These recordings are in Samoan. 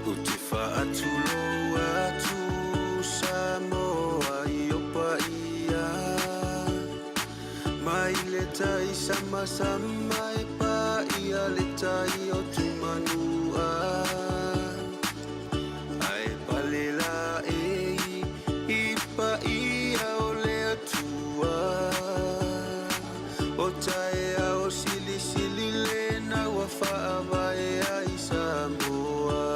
Ou te faatulou atu Samoa i o paia mai le tai samasama e paia le tai o Tumanua ae pale la e i paia o le Atua o taeao silisili lena ua faavae ai Samoa.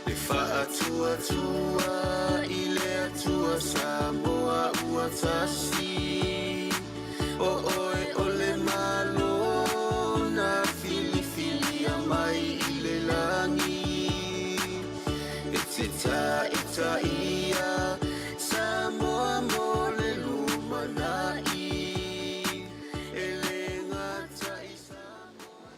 E faatuatua i le Atua Samoa ua tasi o oe o le Malo na filifilia mai i le lagi e te taitaia Samoa mo le lumanai e le gata i Samoa.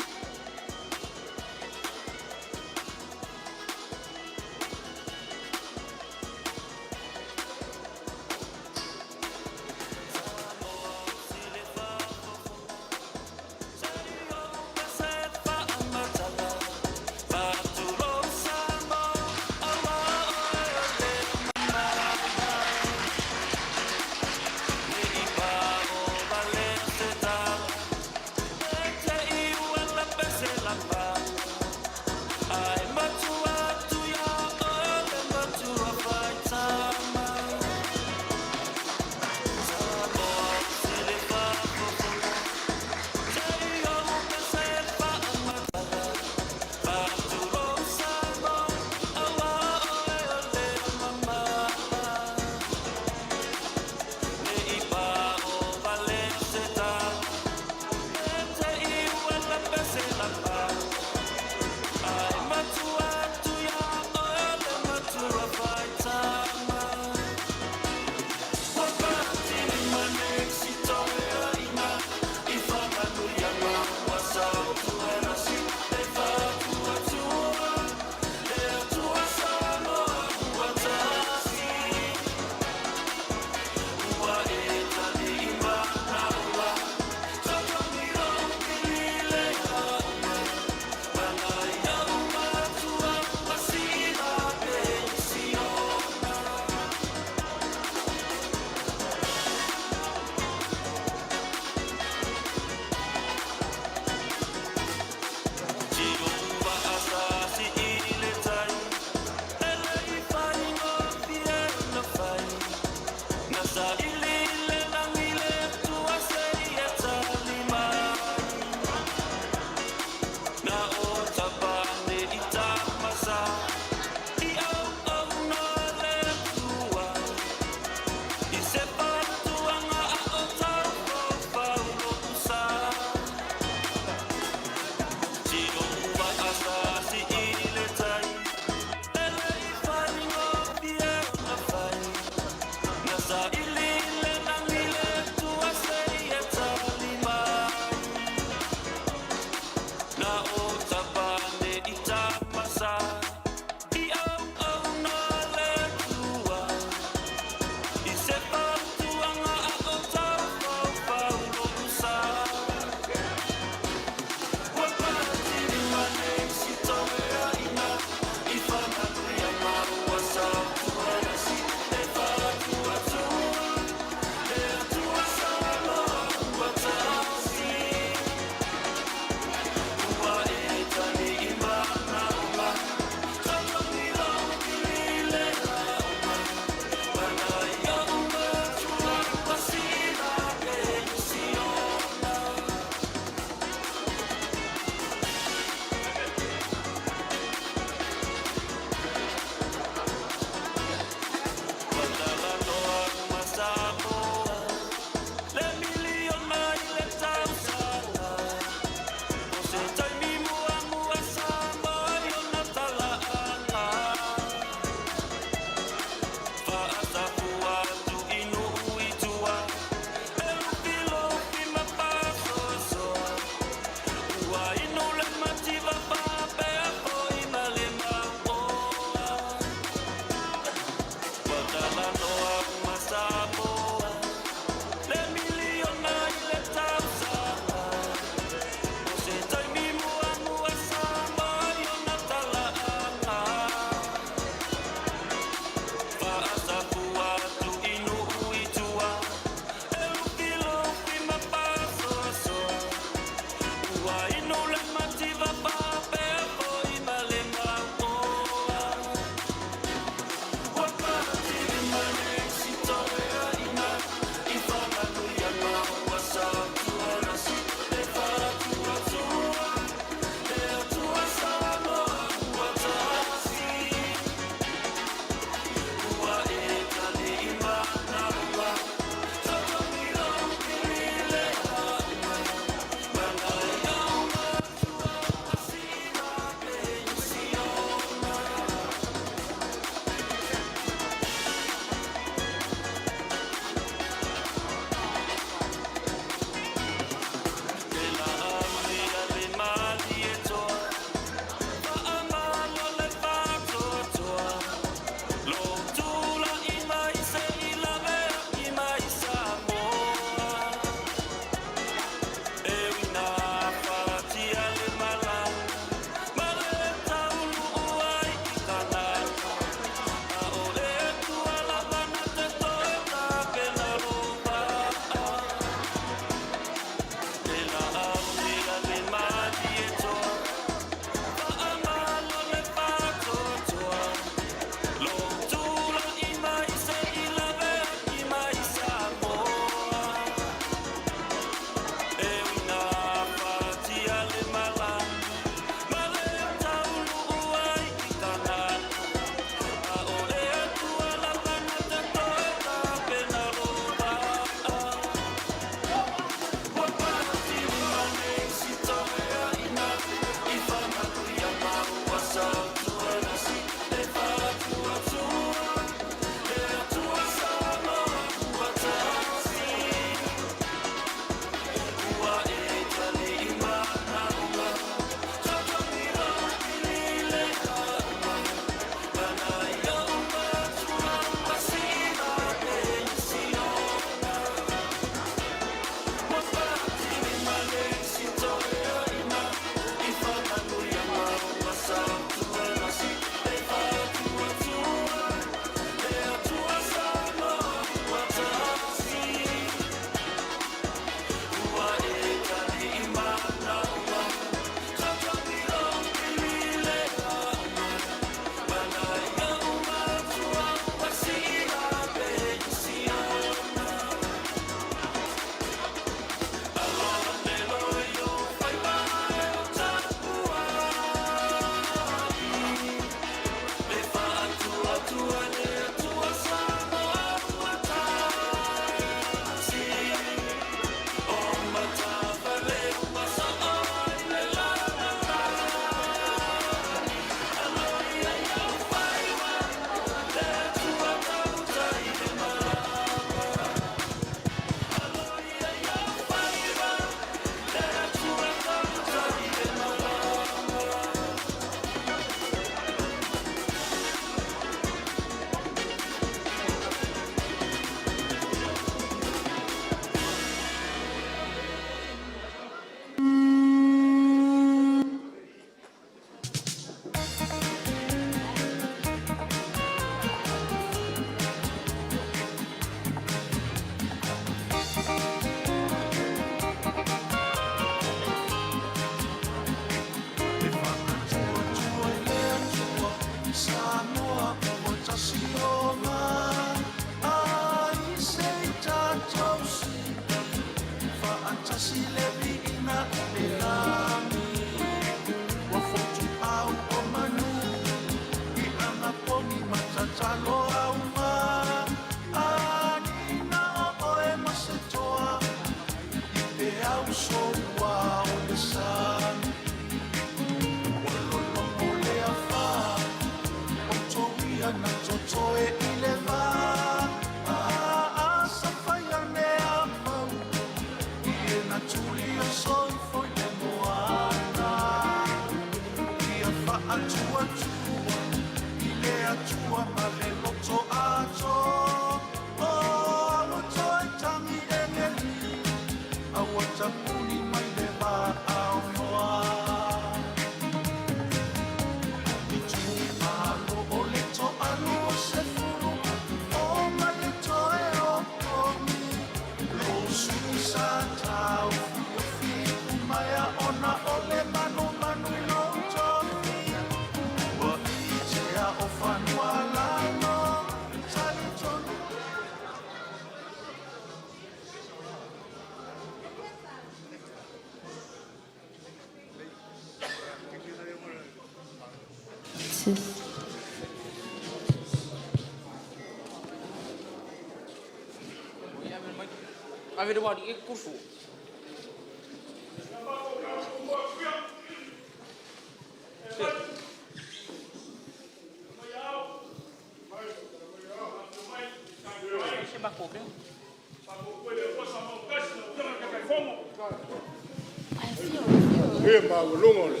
Maualuga o le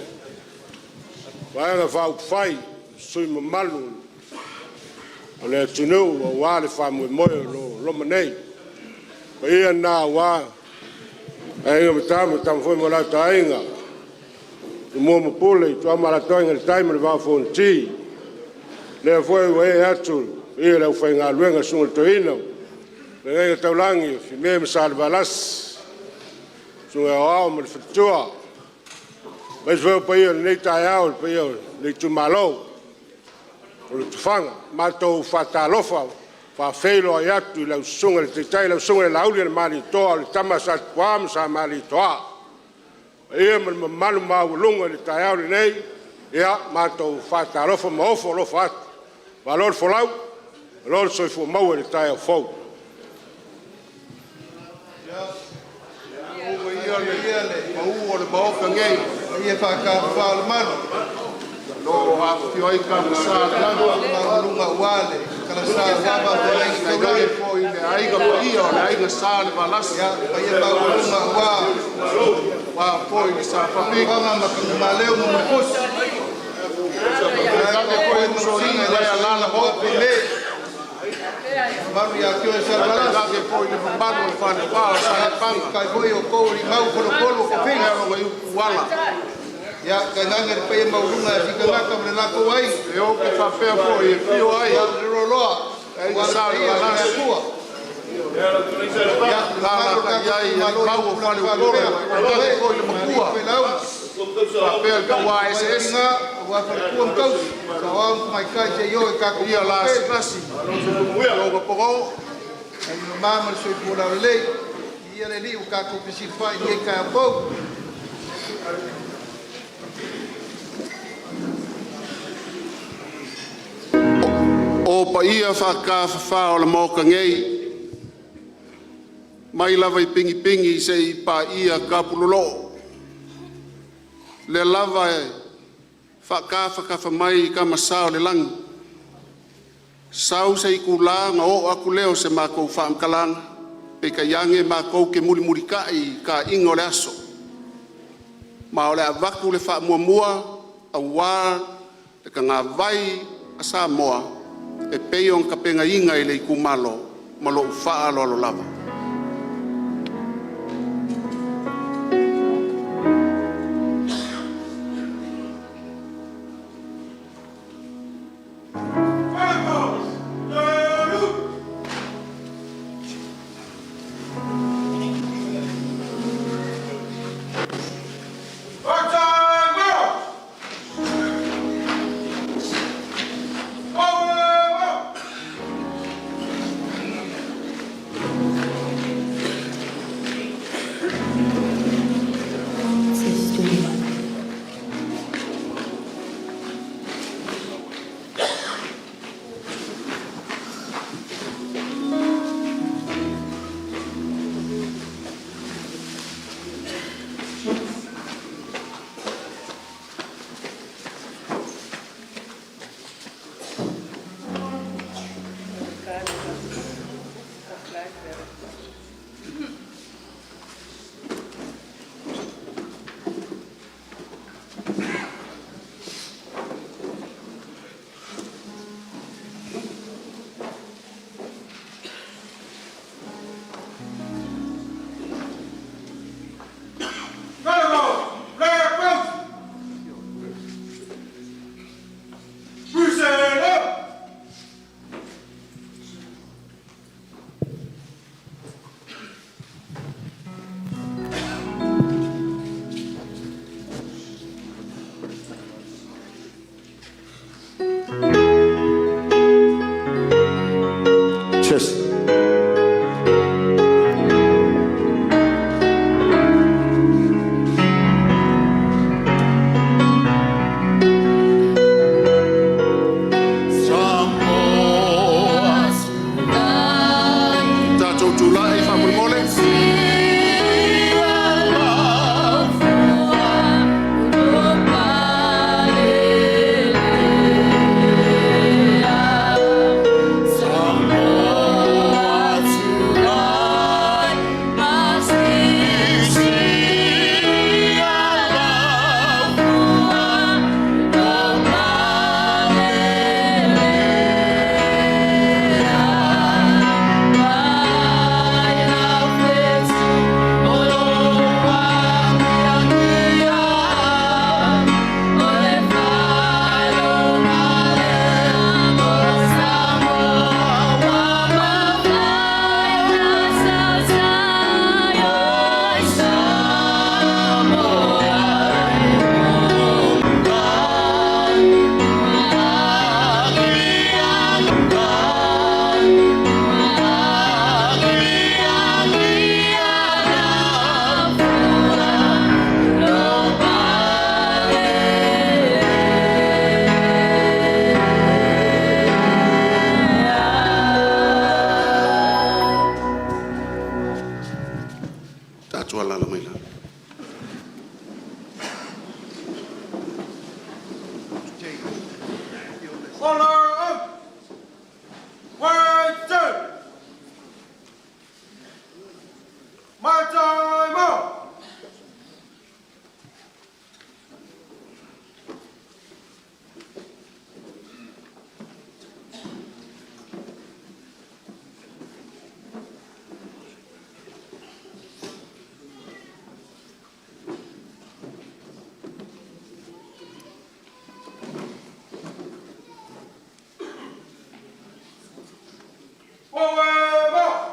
Vaega Faaupufai a sui usufono mamalu o le atunuu aua le faamoemoe o lo o loma nei. O paia lena aua Aiga ma Tama, o Tama foi ma o latou Aiga, Tumua ma Pule, Ituau ma Alataua, Aiga i le Tai ma le Vaa o Fonoti. O lea foi ua ee atu le paia o le aufaigaluega le Susuga i le Toeaina, Feagaiga Taulagi a Fiame ma Salevalasi, Susuga ia Aoao ma le Faletua, aemaise foi o paia o lenei taeao, le paia o le itumalo o Lotofaga. Matou te faatalofa ma faafeiloai atu i lau Susuga i le Taitai, lau Susuga i le Laaulialemalietoa, o le Tama a Sa Tupua ma Sa Malietoa. Le paia ma le mamalu maualuga i le taeao lenei, ia matou faatalofa ma ofo alofa atu. Malo le folau, malo le soifua maua i le taeao fou. Ia le Maota nei, o lo o afifio ai Tama Sa i le Lagi, tainane foi le Aiga Paia o le Aiga Salevalasi, aua foi le Sao Faapito, tainane foi Usoalii ma Alalahoe, tainane foi le mamalu o le Falefa o Saleapaga faapea lona uluala. E faapea foi e afio ai le Aiga Salevalasi, alaalatai ai Alii Mau o Faleupolu, tainane foi le Matua faapea le Tauva Eseese, Paia Lasilasi ia Ogapogo. O paia faatafafa o le Maota nei, mai lava i Pigipigi seia paia Tapuloloo, o lea lava e faatafatafa mai tama sa o le lagi, sau se itula ona oo atu lea o se matou faamatalaga, peitai ane matou te mulimulitai i taaiga o le aso, ma o le a avatu le faamuamua aua le tagavai a Samoa e pei ona tapenaina e le Itumalo. Ma lou faaaloalo lava. Follow up. Wait. March time out. Forward march.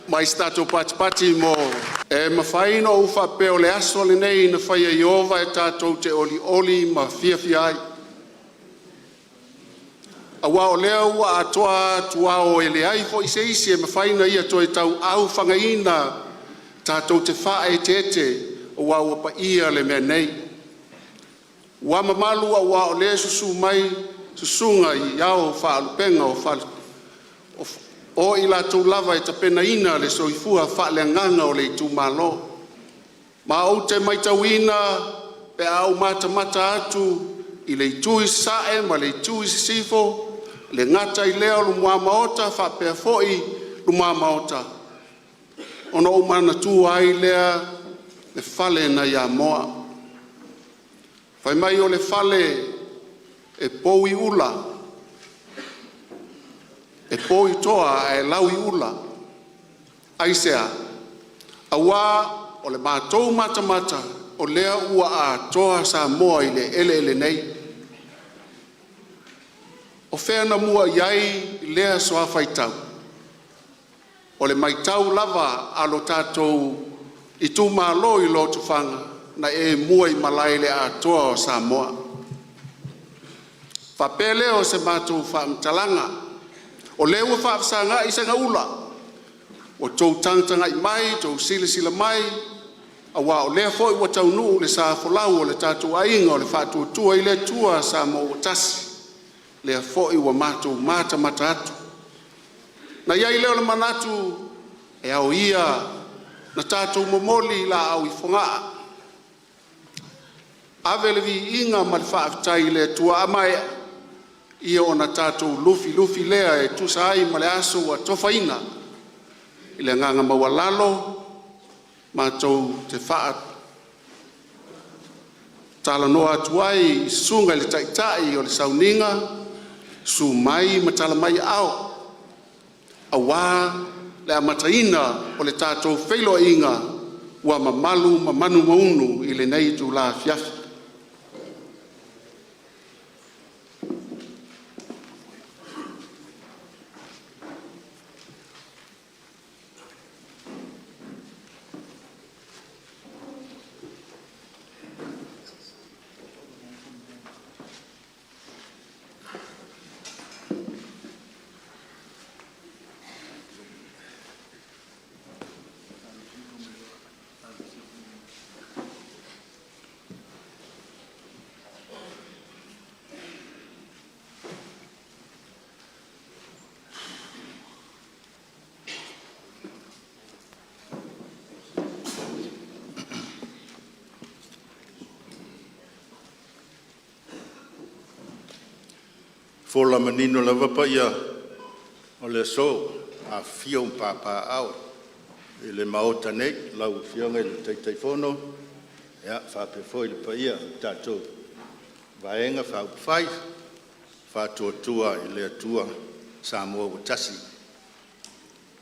Mai se tatou patipati mo e mafai ona ou faapea o le aso lenei na faia e Ieova e tatou te olioli ma fiafia ai, aua o lea ua atoa atu ao e leai foi se isi e mafai ona ia toe tauaofagaina tatou te faaeteete aua ua paia le mea nei. Ua mamalu aua o lea e susu mai susuga i Ao o Faalupega o i latou lava e tapenaina le soifua faaleagaga o le itumalo. Ma ou te matauina pe a ou matamata atu i le itu i sasae ma le itu i sisifo, e le gata i lea o luma Maota faapea foi luma-Maota, ona ou manatua ai lea le fale nai Amoa. Fai mai o le fale e pou i ula, e pou i toa ae lau i ula. Aisea? Aua o le matou matamata o lea ua atoa Samoa i le eleele nei. O fea na mua i ai lea faitau? O le matau lava a lo tatou itumalo i Lotofaga, na e mua i malae i le atoa o Samoa. Faapea lea o se matou faamatalaga, o lea ua faafesagai segaula, ua outou tagatagai mai, ua outou silasila mai, aua o lea foi ua taunuu le sa folau o le tatou aiga o le Faatuatua i le Atua Samoa ua Tasi, lea foi ua matou matamata atu. Na i ai lea o le manatu, e ao ia ona tatou momoli laau i Fogaa, ave le viiga ma le faafetai i le Atua. A maea ona tatou lufilufi lea e tusa ai ma le aso ua atofaina. I le agaga maualalo, matou te faatalanoa atu ai i Susuga i le Taitai o le Sauniga, susu mai ma tala mai aao aua le amataina o le tatou feiloaiga ua mamalu ma manumaunu i lenei itula afiafi. Fola manino lava paia o le aso, afifio ma papaaao i le Maota nei, lau Afioga i le Taitaifono faapea foi le paia o le tatou Vaega Faaupufai Faatuatua i le Atua Samoa ua Tasi. Le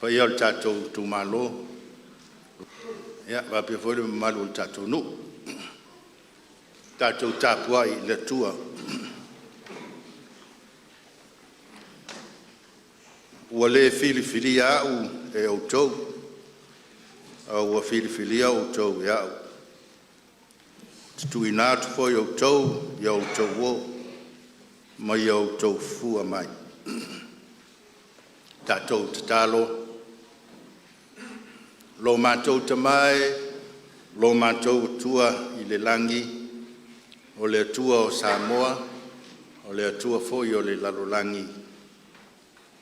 paia o le tatou Itumalo faapea foi le mamalu o le tatou nuu. Tatou tapuai i le Atua ua le filifilia a'u e outou a ua filifilia outou e a'u ou te tuuina atu foi outou i a outou uo ma ia outou fua mai. Tatou tatalo. Lo matou Tama e, lo matou Atua i le lagi, o le Atua o Samoa, o le Atua foi o le lalolagi,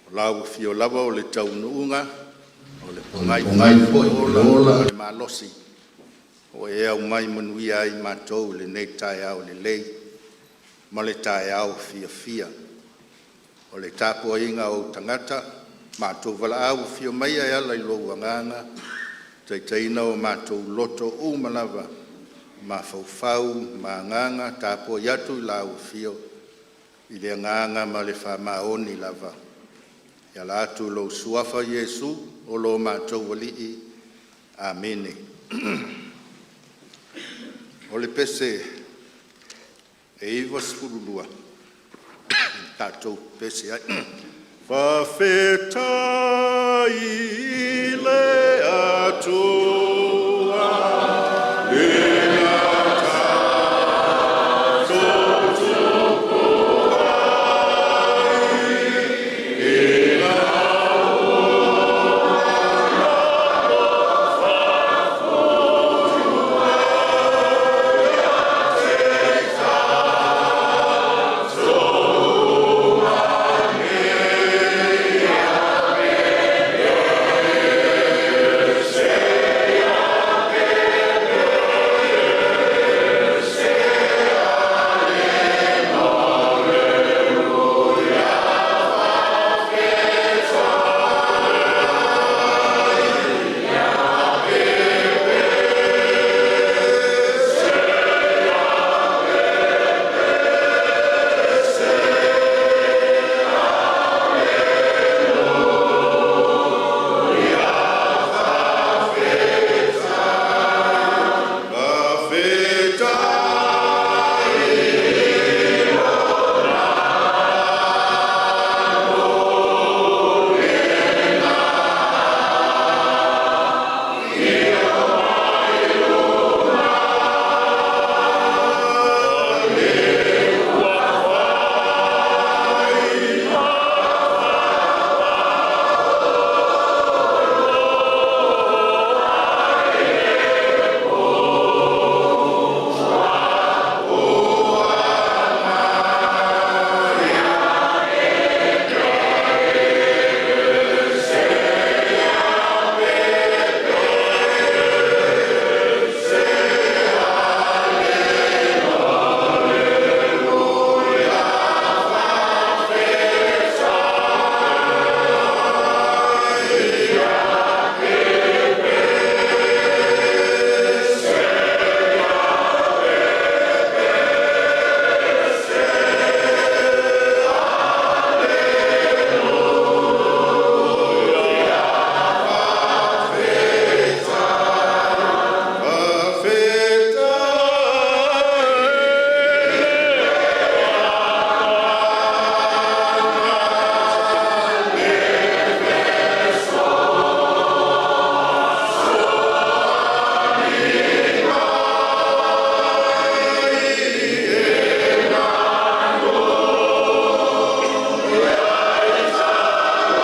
O lau afio lava o le taunuuga, o le pogai foi o le ola ma le malosi ua e aumai manuia ai i matou i lenei taeao lelei ma le taeao fiafia. O le tapuaiga a ou tagata, matou valaau, afio maia e ala i lou Agaga taitaiina o matou loto uma lava, mafaufau ma agaga, tapuai atu i lau Afio i le agaga ma le faamaoni lava e ala atu i lou Suafa Iesu o lo matou Alii. Amene. O le pese 92 tatou pepese ai. Faafetai i le Atua lena tatou tupuai ina ua alofa ia te tatou Amene, Amene se Amene se Aleluia. Faafetai Amene se Amene se Aleluia. Faafetai, faafetai i lo tatou lena Afio mai luma le ua fai ai le Amene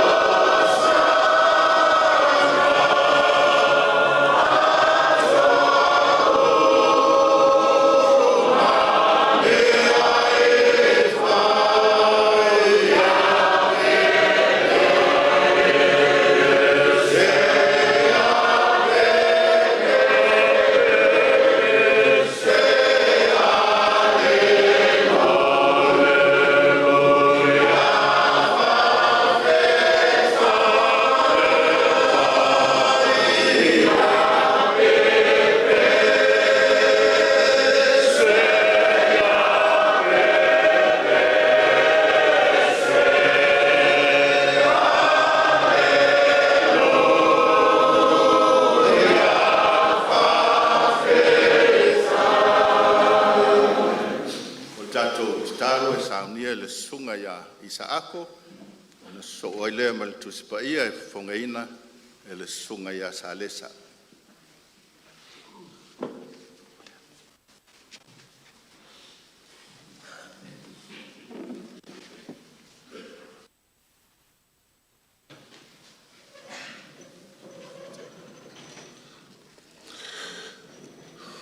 se Amene se Aleluia. Faafetai Amene se Amene se Aleluia. Faafetai, faafetai le Aleluia. O le tatou tatalo e saunia e le Susuga ia Isaako ona sosoo ai lea ma le Tusi Paia e fofogaina e le Susuga ia Salesa.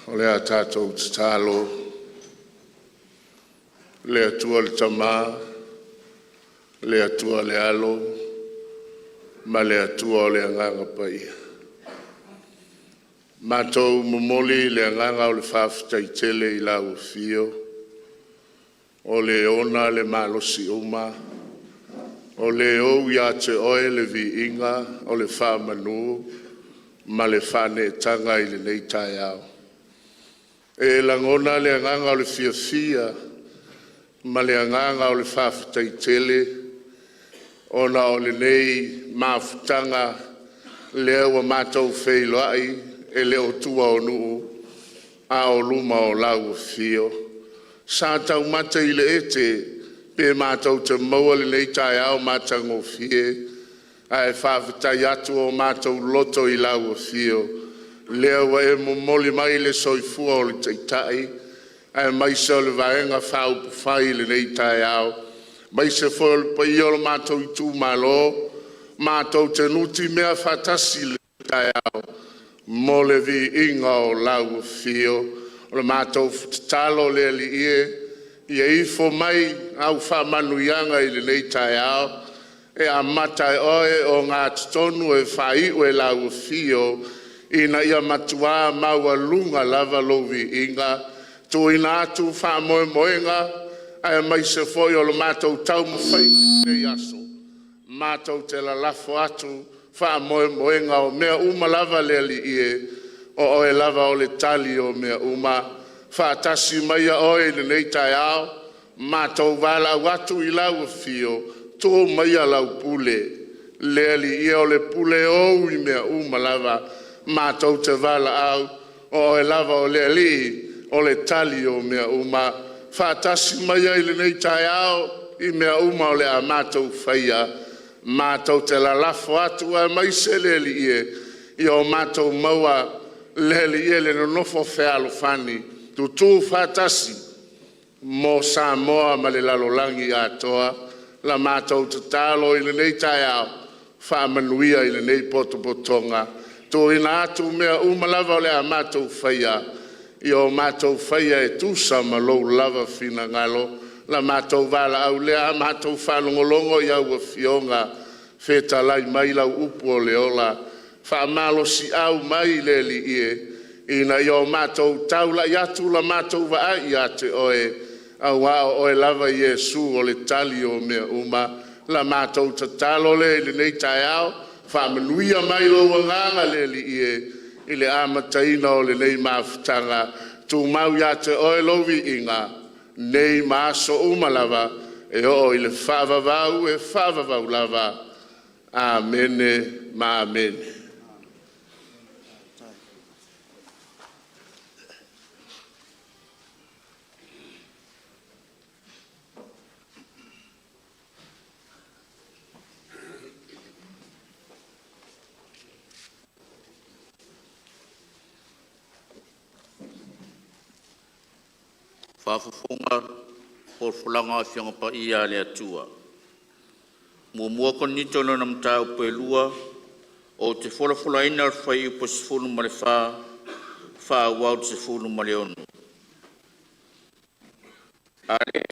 O le a tatou tatalo i le Atua le Tama, le Atua le Alo, ma le Atua o le Agaga Paia. Matou momoli le agaga o le faafetai tele i lau Afio, o le ona le malosi uma, o le ou ia te Oe le viiga o le faamanu ma le faaneetaga i lenei taeao. E lagona le agaga o le fiafia ma le agaga o le faafetai tele ona o lenei mafutaga lea ua matou feiloai, e le o tua o nuu a o luma o lau Afio. Sa taumate i le ete pe matou te maua lenei taeao matagofie, ae faafetai atu ua matou loto i lau Afio, lea ua e momoli mai le soifua o le Taitai aemaise o le Vaega Faaupufai i lenei taeao, aemaise foi o le paia o le matou itumalo, matou te nutimea faatasi i lenei taeao mo le viiga o lau Afio. O le matou tatalo le Alii e, ia ifo mai au faamanuiaga i lenei taeao, e amata e Oe ogatotonu e faaiu e lau Afio, ina ia matua maualuga lava lou viiga. Tuuina atu faamoemoega aemaise foi o le matou taumafaiga i lenei aso, matou te lalafo atu faamoemoega o mea uma lava le Alii e, o Oe lava o le tali o mea uma. Faatasi maia Oe i lenei taeao, matou valaau atu i lau Afio, tu maia lau pule, le Alii e, o le pule e ou i mea uma lava. Matou te valaau, o Oe lava o le Alii o le tali o mea uma. Faatasi maia i lenei taeao i mea uma o le a matou faia, matou te lalafo atu aemaise le Alii e, ia o matou maua le Alii e, le nonofo fealofani, tutu faatasi mo Samoa ma le lalolagi atoa. La matou tatalo i lenei taeao, faamanuia i lenei potopotoga, tuuina atu mea uma lava o le a matou faia, ia o matou faia e tusa ma lou lava finagalo. La matou valaau lea, a matou faalogologo i au afioga, fetalai mai lau upu o le ola, faamalosiau mai le Alii e, ina ia o matou taulai atu la matou vaai ia te Oe, aua o Oe lava Iesu o le tali o mea uma. La matou tatalo lea i lenei taeao, faamanuia mai lou Agaga le Alii e i le amataina o lenei mafutaga, tumau ia te Oe lou viiga, nei ma aso uma lava e oo i le faavavau, e faavavau lava. Amene ma amene. Faafofoga folafolaga a Afioga Paia a le Atua. 1. Korinito Mataupu e 2, ou te folafolaina le fuaiupu 14 faaauau i le 16. A le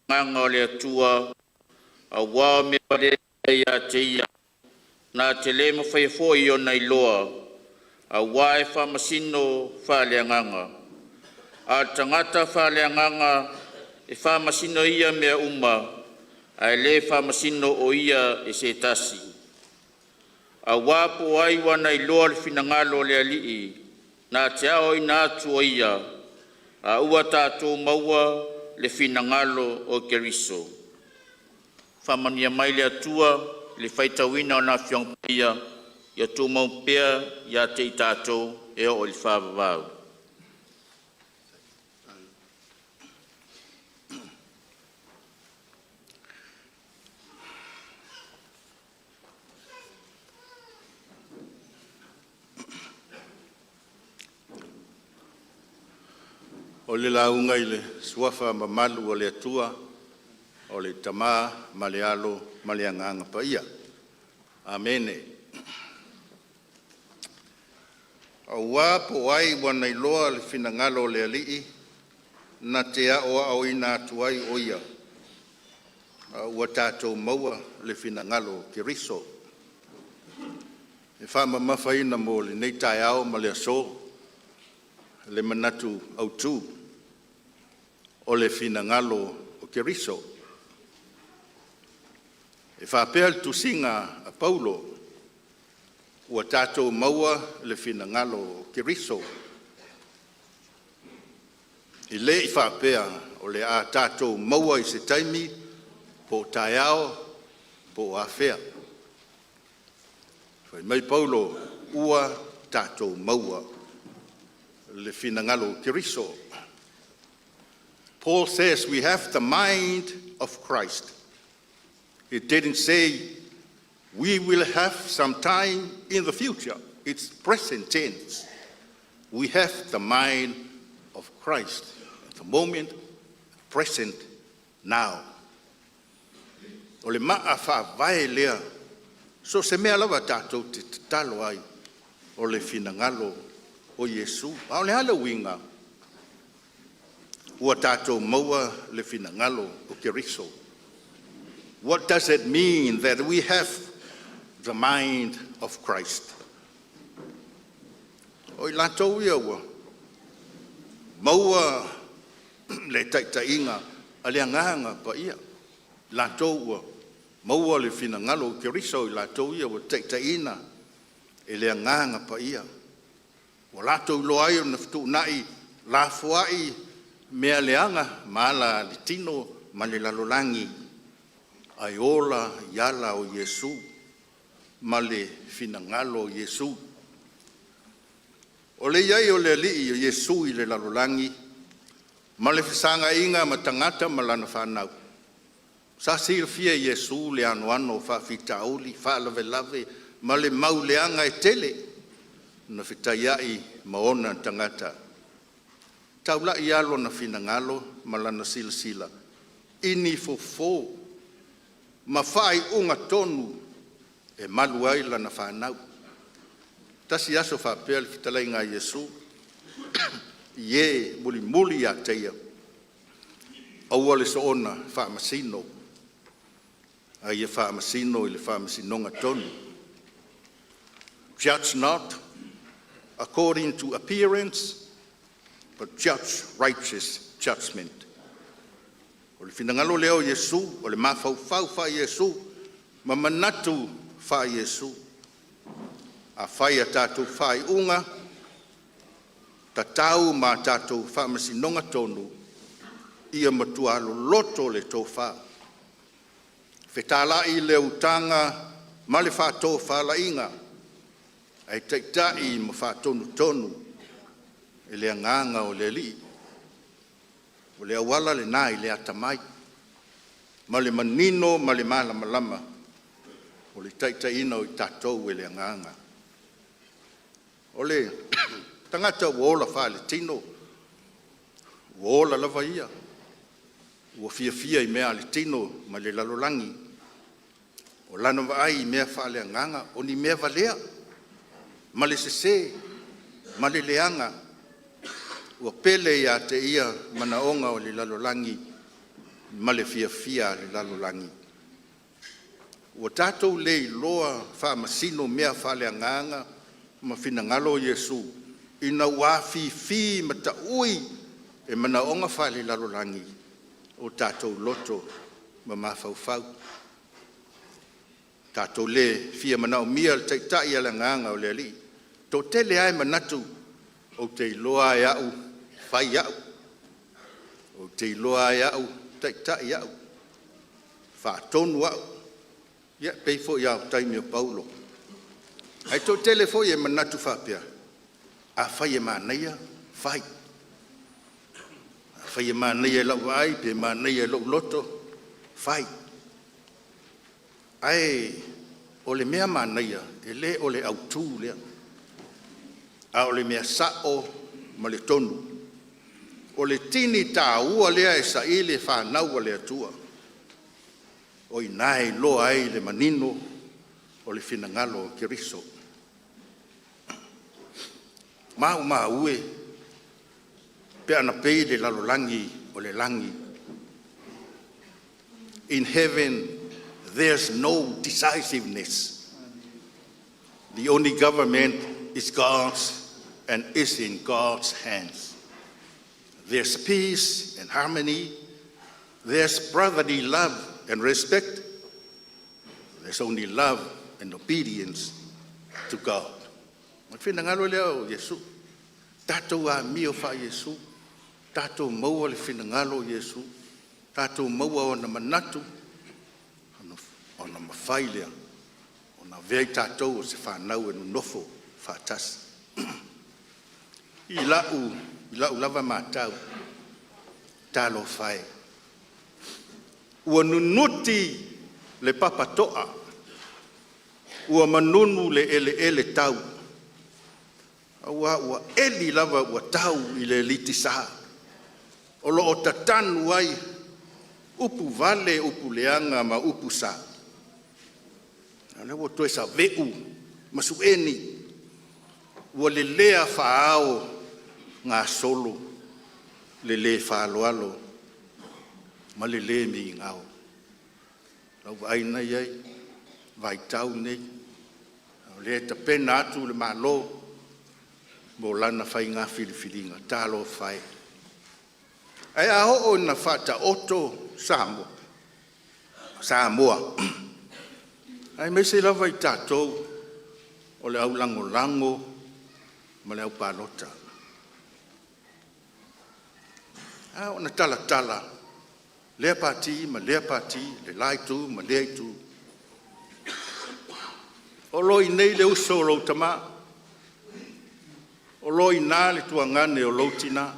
Agaga o le Atua, aua o mea valea ia te ia na te le mafaia foi ona iloa, aua e faamasino faaleagaga. A o le tagata faaleagaga e faamasino e ia mea uma, ae le faamasino o ia e se tasi. Aua po o ai ua na iloa le finagalo o le Alii na te aoaoina atu o ia, a ua tatou maua le finagalo o Keriso. Faamanuia mai le Atua i le faitauina o Lana Afioga Paia, ia tumau pea ia te i tatou e oo i le faavavau. O le lauga i le Suafa mamalu o le Atua, o le Tama ma le Alo ma le Agaga Paia. Amene. Aua po o ai ua na iloa le finagalo o le Alii na te aoaoina atu ai o ia. Ua tatou maua le finagalo o Keriso e faamamafaina mo lenei taeao ma le aso le manatu autu o le finagalo o Keriso. E faapea le tusiga a Paulo, “Ua tatou maua le finagalo o Keriso.” E le i faapea o le a tatou maua i se taimi po o taeao po o afea. Fai mai Paulo, “Ua tatou maua le finagalo o Keriso.” Paul says we have the mind of Christ. It didn't say we will have some time in the future. It's present tense. We have the mind of Christ at the moment, present, now. O le maa faavae lea, so o se mea lava tatou te tatalo ai, o le finagalo o Iesu. A o le a le uiga? Ua tatou maua le finagalo o Keriso. What does it mean that we have the mind of Christ? O i latou ia ua maua le taitaiga a le Agaga Paia, latou ua maua le finagalo o Keriso, o i latou ia ua taitaiina e le Agaga Paia, ua latou iloa ai ona fetuunai lafoai mea leaga ma ala a le tino ma le lalolagi, ae ola i ala o Iesu ma le finagalo o Iesu. O le i ai o le Alii o Iesu i le lalolagi ma le fesaga'iga ma tagata ma lana fanau, sa silafia e Iesu le anoano o faafitauli, faalavelave ma le mau leaga e tele na fetaiai ma ona tagata. Taula'i lava lona finagalo ma lana silasila i ni fofo ma faaiuga tonu e malu ai lana fanau. Tasi aso faapea le fetalaiga a Iesu i e mulimuli ia te Ia, aua le soona faamasino, a ia faamasino i le faamasinoga tonu. Judge not according to appearance, but judge righteous judgment. O le finagalo lea o Iesu, o le mafaufau faa-Iesu ma manatu faa-Iesu. Afai a tatou faaiuga tatau ma a tatou faamasinoga tonu, ia matua loloto le tofa, fetala'i le utaga ma le faatofalaiga, ae taitai ma faatonutonu e le Agaga o le Alii. O le auala lena i le atamai ma le manino ma le malamalama o le taitaiina o i tatou e le Agaga. O le tagata ua ola faaletino, ua ola lava ia, ua fiafia i mea a le tino ma le lalolagi. O lana vaai i mea faaleagaga o ni mea valea ma le sese ma le leaga. Ua pele ia te ia manaoga o le lalolagi ma le fiafia a le lalolagi. Ua tatou le iloa faamasino mea faaleagaga ma finagalo o Iesu ina ua afifi ma taui e manaoga faalelalolagi o tatou loto ma mafaufau. Tatou le fia manaomia le Taitai a le Agaga o le Alii. E toatele lava e manatu, ou te iloa lava e au e fai au, ou te iloa lava e au e taitai au, faatonu au. Ia e pei foi lava o taimi o Paulo. Ae toatele foi e manatu faapea, afai e manaia, fai. Afai e manaia i lau vaai pe manaia i lou loto, fai. Ae o le mea manaia, e le o le autu lea, a o le mea sao ma le tonu. O le tini taua lea e saili e fanau a le Atua, o i ina e iloa ai le manino o le finagalo o Keriso. Maumau e pe ana pei le lalolagi o le lagi. In heaven there's no decisiveness. The only government is God's and is in God's hands. There's peace and harmony. There's brotherly love and respect. There's only love and obedience to God." O le finagalo lea o Iesu, tatou amio faa-Iesu, tatou maua le finagalo o Iesu, tatou maua ona manatu ona mafai lea ona avea i tatou o se fanau e nonofo faatasi. I lau lava matau, talofa e, ua nunuti le papato'a, ua manunu le eleele tau, aua ua eli lava ua tau i le eletisa o loo tatanu ai upu vale, upu leaga ma upu sa. A o lea ua toe saveu ma sueni ua lelea faaao gasolo le le faaaloalo ma le le migao. Lau vaai lena i ai i le vaitau lenei, a o lea e tapena atu le Malo mo lana faiga filifiliga. Talofa e! Ae a oo ina faataoto Samoa, aemaise lava i tatou o le au lagolago ma le aupalota, a oo ina talatala lea Pati ma lea Pati, le la Itu ma lea Itu, o lo o i inei le uso o lou tama, o lo o i ina le tuagane o lou tina,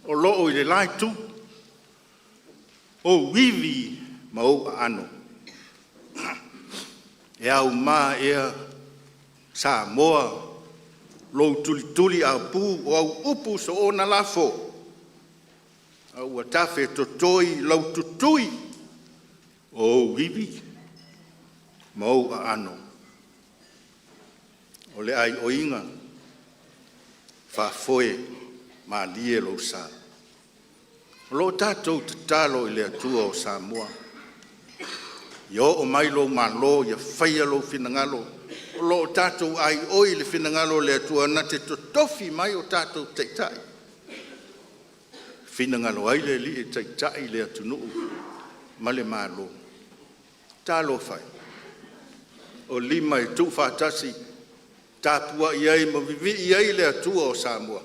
o lo o i le la itu ou ivi ma ou aano. E auma ea Samoa lou tulituliaupu, o au upu soona lafo, a ua tafetotoi lau tutui o ou ivi ma ou aano? O le aioiga faafoe malie lou sa. O lo o tatou tatalo i le Atua o Samoa, ia oo mai lou malo ia faia lou finagalo. O lo o tatou aioi i le finagalo o le Atua na te totofi mai o tatou Taitai, finagalo ai le Alii e taitai le atunuu ma le Malo. Talofa e, o lima e tuufaatasi tapuai ai ma vivii ai le Atua o Samoa,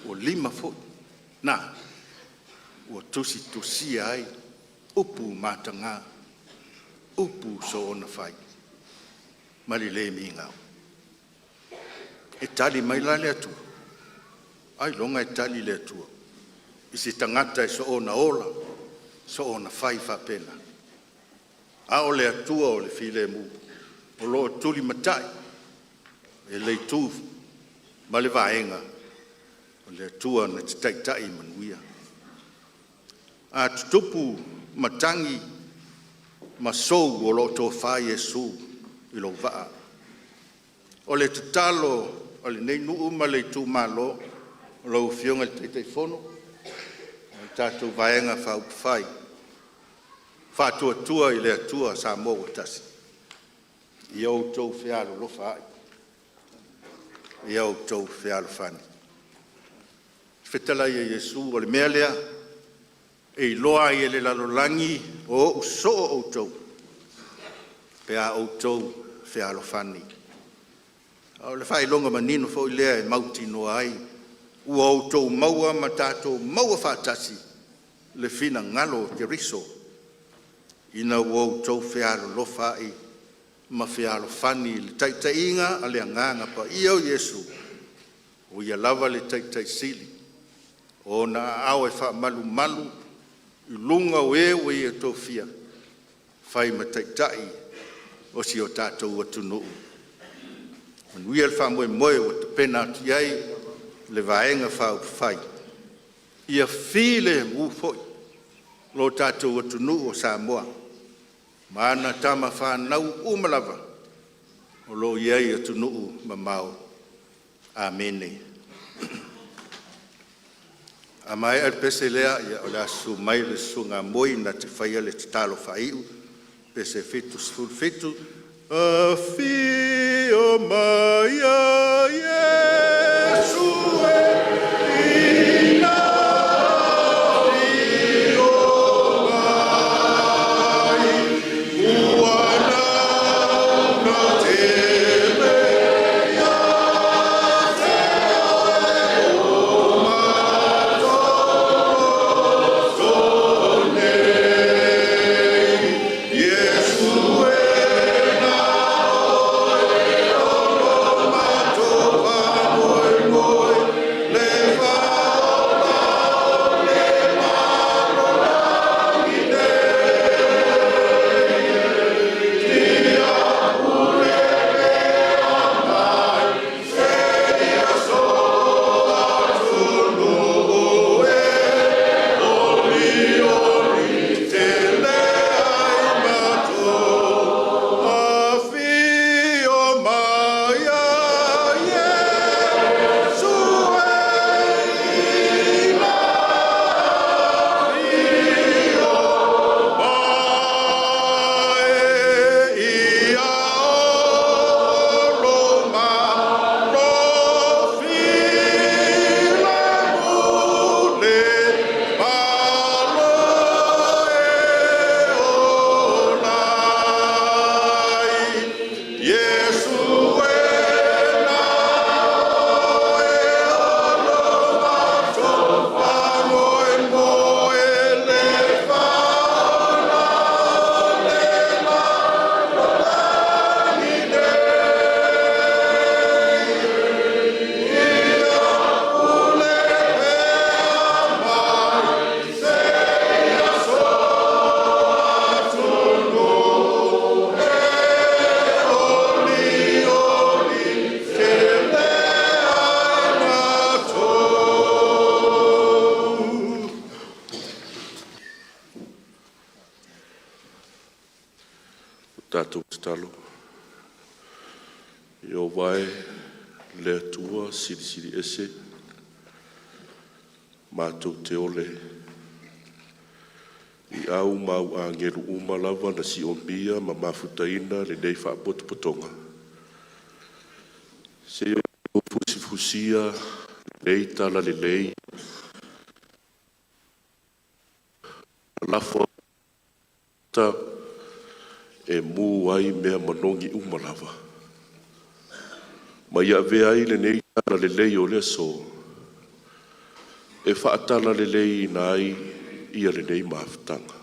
ua lima foi na ua tusitusia ai upu mataga, upu soonafai ma le le migao. E tali mai la le Atua? Ailoga e tali le Atua i se tagata e soona ola, soona fai faapena? A o le Atua o le filemu o lo o tulimatai e le itu ma le vaega o le Atua na te taitai manuia. A tutupu matagi ma sou o lo o tofa Iesu i lou vaa. O le tatalo a lenei nuu ma le Itumalo, lau Afioga i le Taitaifono o le tatou Vaega Faaupufai, Faatuatua i le Atua Samoa ua Tasi, ia outou fealolofa ai, ia outou fealofani. Le fetalai a Iesu, o le mea lea e iloa ai e le lalolagi o o'u soo outou pe a outou fealofani. O le faailoga manino foi lea e mautinoa ai ua outou maua ma tatou maua faatasi le finagalo o Keriso ina ua outou fealolofa ai ma fealofani i le taitaiga a le Agaga Paia o Iesu, o Ia lava le Taitai Sili. O Ona aao e faamalumalu i luga o e ua Ia tofia e fai ma Taitai o si o tatou atunuu. Manuia le faamoemoe ua tapena atu i ai le Vaega Faaupufai, ia filemu foi lo tatou atunuu o Samoa ma ana tama fanau uma lava o lo o i ai i atunuu mamao. Amene. A maea le pese lea, o le a susu mai le Susuga a Moi na te faia le tatalo faaiu, pese 77. Afio mai Iesu e ina afio mai, ua nauna tele ia te oe o matou loto nei. Iesu e na oe o lo matou faamoemoe, le Faaola o le lalolagi nei. Tia pule pea mai seia so atunuu e, Olioli tele ai matou. Afio mai Iesu e ina afio mai, ia olo malo filemu le Malo e ola ai. Iesu e na oe o lo matou faamoemoe, le Faaola o le lalolagi nei. Ia pule pea mai seia so atunuu e, Olioli tele ai matou. Tatou tatalo. Ieova e, le Atua Silisili Ese, matou te ole i au ma au agelu uma lava na siomia ma mafutaina lenei faapotopotoga, seia fusifusia lenei Talalelei, lafo e mu ai mea manogi uma lava, ma ia avea ai lenei Talalelei o le aso e faatalaleleiina ai ia lenei mafutaga.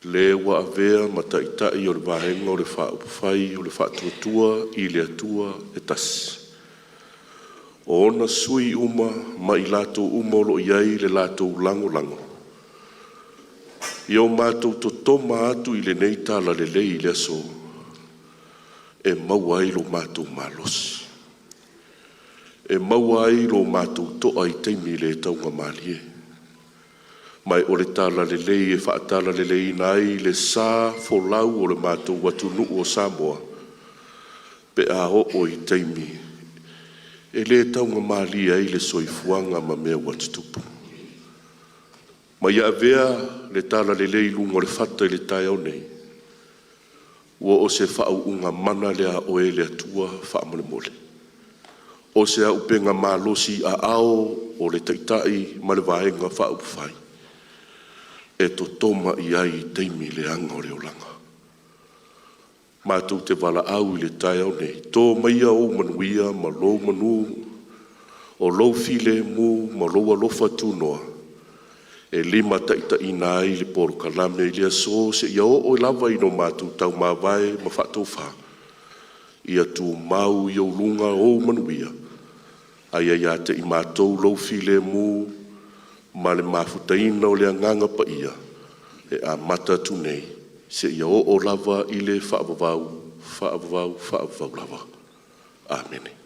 Le ua avea ma Taitai o le Vaega o le Faaupufai o le Faatuatua i le Atua e Tasi, o ona sui uma ma i latou uma o lo o i ai le latou lagolago, ia o matou totoma atu i lenei Talalelei i le aso, e maua ai lo matou malosi, e maua ai lo matou toa i taimi le taugamalie, ma o le Talalelei e faatalaleleiina ai le sa folau o le matou atunuu o Samoa, pe a oo i taimi e le taugamalie ai le soifuaga ma mea ua tutupu. Ma ia avea le Talalelei i luga o le fata i le taeao nei, ua o se faauuga mana lea a Oe le Atua faamolemole. O se auupega malosi i aao o le Taitai ma le Vaega Faaupufai e totoma i ai i taimi leaga o le olaga. Matou te valaau i le taeao nei, to maia ou manuia ma lou manu, o lou filemu ma lou alofa tunoa e limataitaiina ai le polokalame i le aso seia oo lava ina matou taumavae ma faatofa. Ia tumau i ou luga ou manuia, ae ia ia te i matou lou filemu ma le mafutaina o le Agaga Paia e amata atu nei seia oo lava i le faavavau, faavavau, faavavau lava. Amene.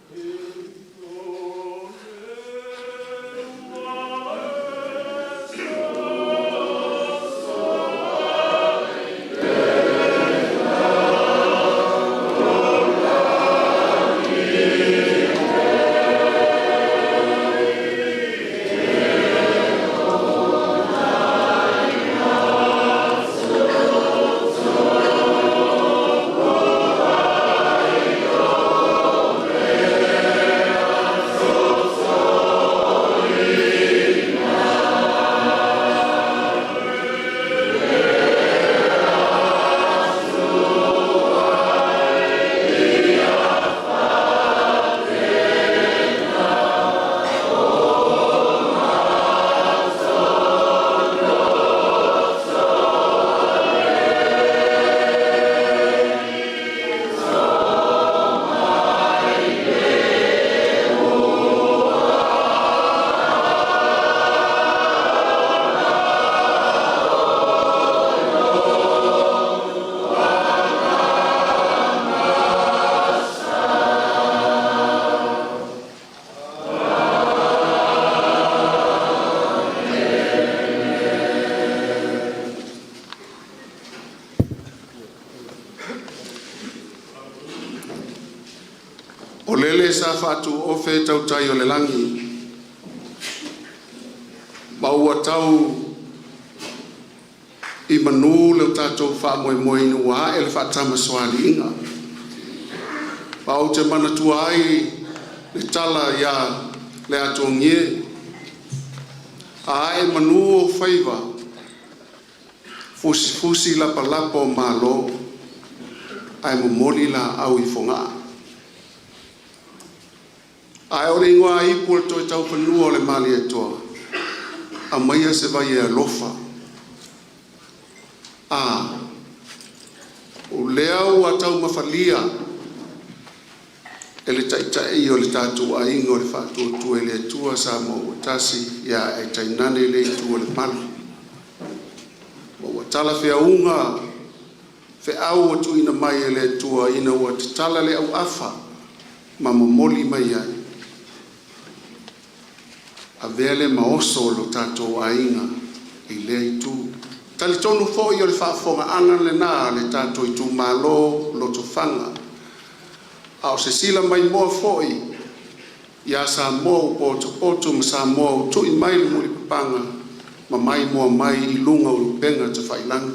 Lele sa faatuofe tautai o le lagi, ma ua tau i manu le tatou faamoemoe ina ua ae le faatamasoaliiga. Ma ou te manatua ai le tala ia Leaatogie, a ae manu ou faiva, fusifusi lapalapa o malo ae momoli laau i Fogaa. Ae o le igoa ipu o le Toetaufanua a le Malietoa, aumaia se vai e alofa. A, o lea ua taumafalia e le Taitai o le tatou aiga o le Faatuatua i le Atua Samoa ua Tasi ae tainane lea itu o le malu. Ma ua talafeauga feau ua tuuina mai e le Atua ina ua tatala le auafa ma momoli mai ai, avea lea ma oso o lo tatou aiga i lea itu. E talitonu foi o le faafofogaaga lena a le tatou itumalo Lotofaga, a o se sila maimoa foi ia Samoa ua potopoto ma Samoa ua tui mai le mulipapaga ma maimoa mai i luga o upega tafailagi.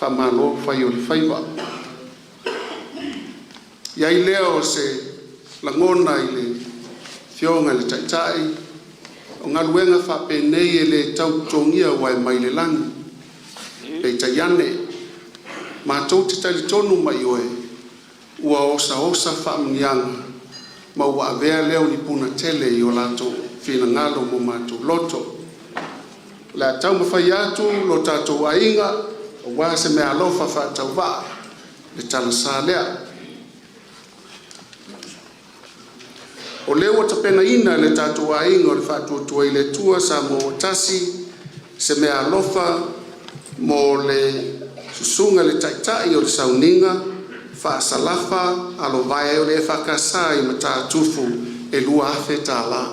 Faamalo fai o le faiva. I ai lea o se lagona i le Afioga i le Taitai, o galuega faapenei e le tau totogia aua e mai le lagi. Peitai ane, matou te talitonu ma ioe, ua osaosa faamanuiaga ma ua avea lea o ni puna tele i o latou finagalo ma o matou loto. O le a taumafai atu lo tatou aiga aua se meaalofa faatauvaa i le talasa lea. O lea ua tapenaina e le tatou aiga o le Faatuatua i le Atua Samoa ua Tasi se meaalofa mo le Susuga i le Taitai o le Sauniga Faa-Salafa Alovae o le EFKS i Matutu e $2,000.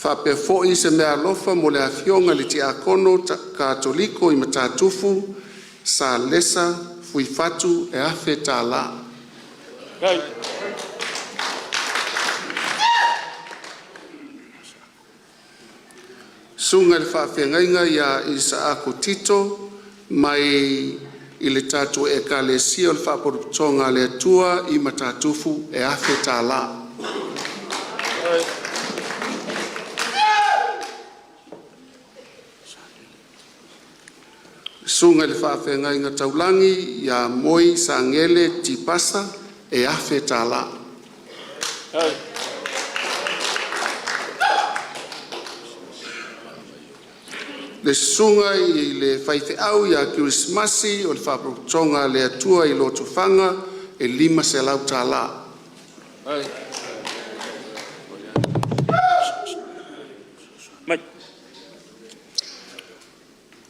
Faapea foi se meaalofa mo le Afioga i le Tiakono Katoliko i Matatufu Salesa Fuifatu e $1,000. Susuga i le Faafeagaiga ia Isaako Tito mai le tatou Ekalesia o le Faapotopotoga a le Atua i Matatufu e $1,000. Susuga i le Faafeagaiga Taulagi ia Moi Sagele Tipasa e $1,000. Le Susuga i le Faifeau ia Kerisimasi o le Faalapotopotoga a le Atua i Lotofaga e $500.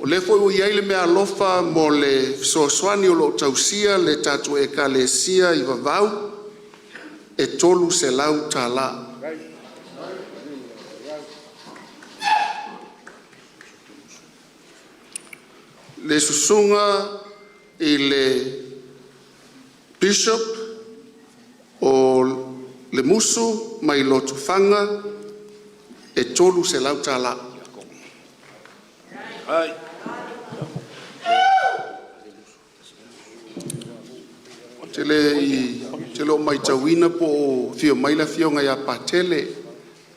O lea foi ua i ai le meaalofa mo le fesoasoani o lo o tausia le tatou Ekalesia i Vavau e $300. Le Susuga i le Bishop o Lemusu mai Lotofaga e $300. Ou te le o matauina po o afio mai le afioga ia Patele.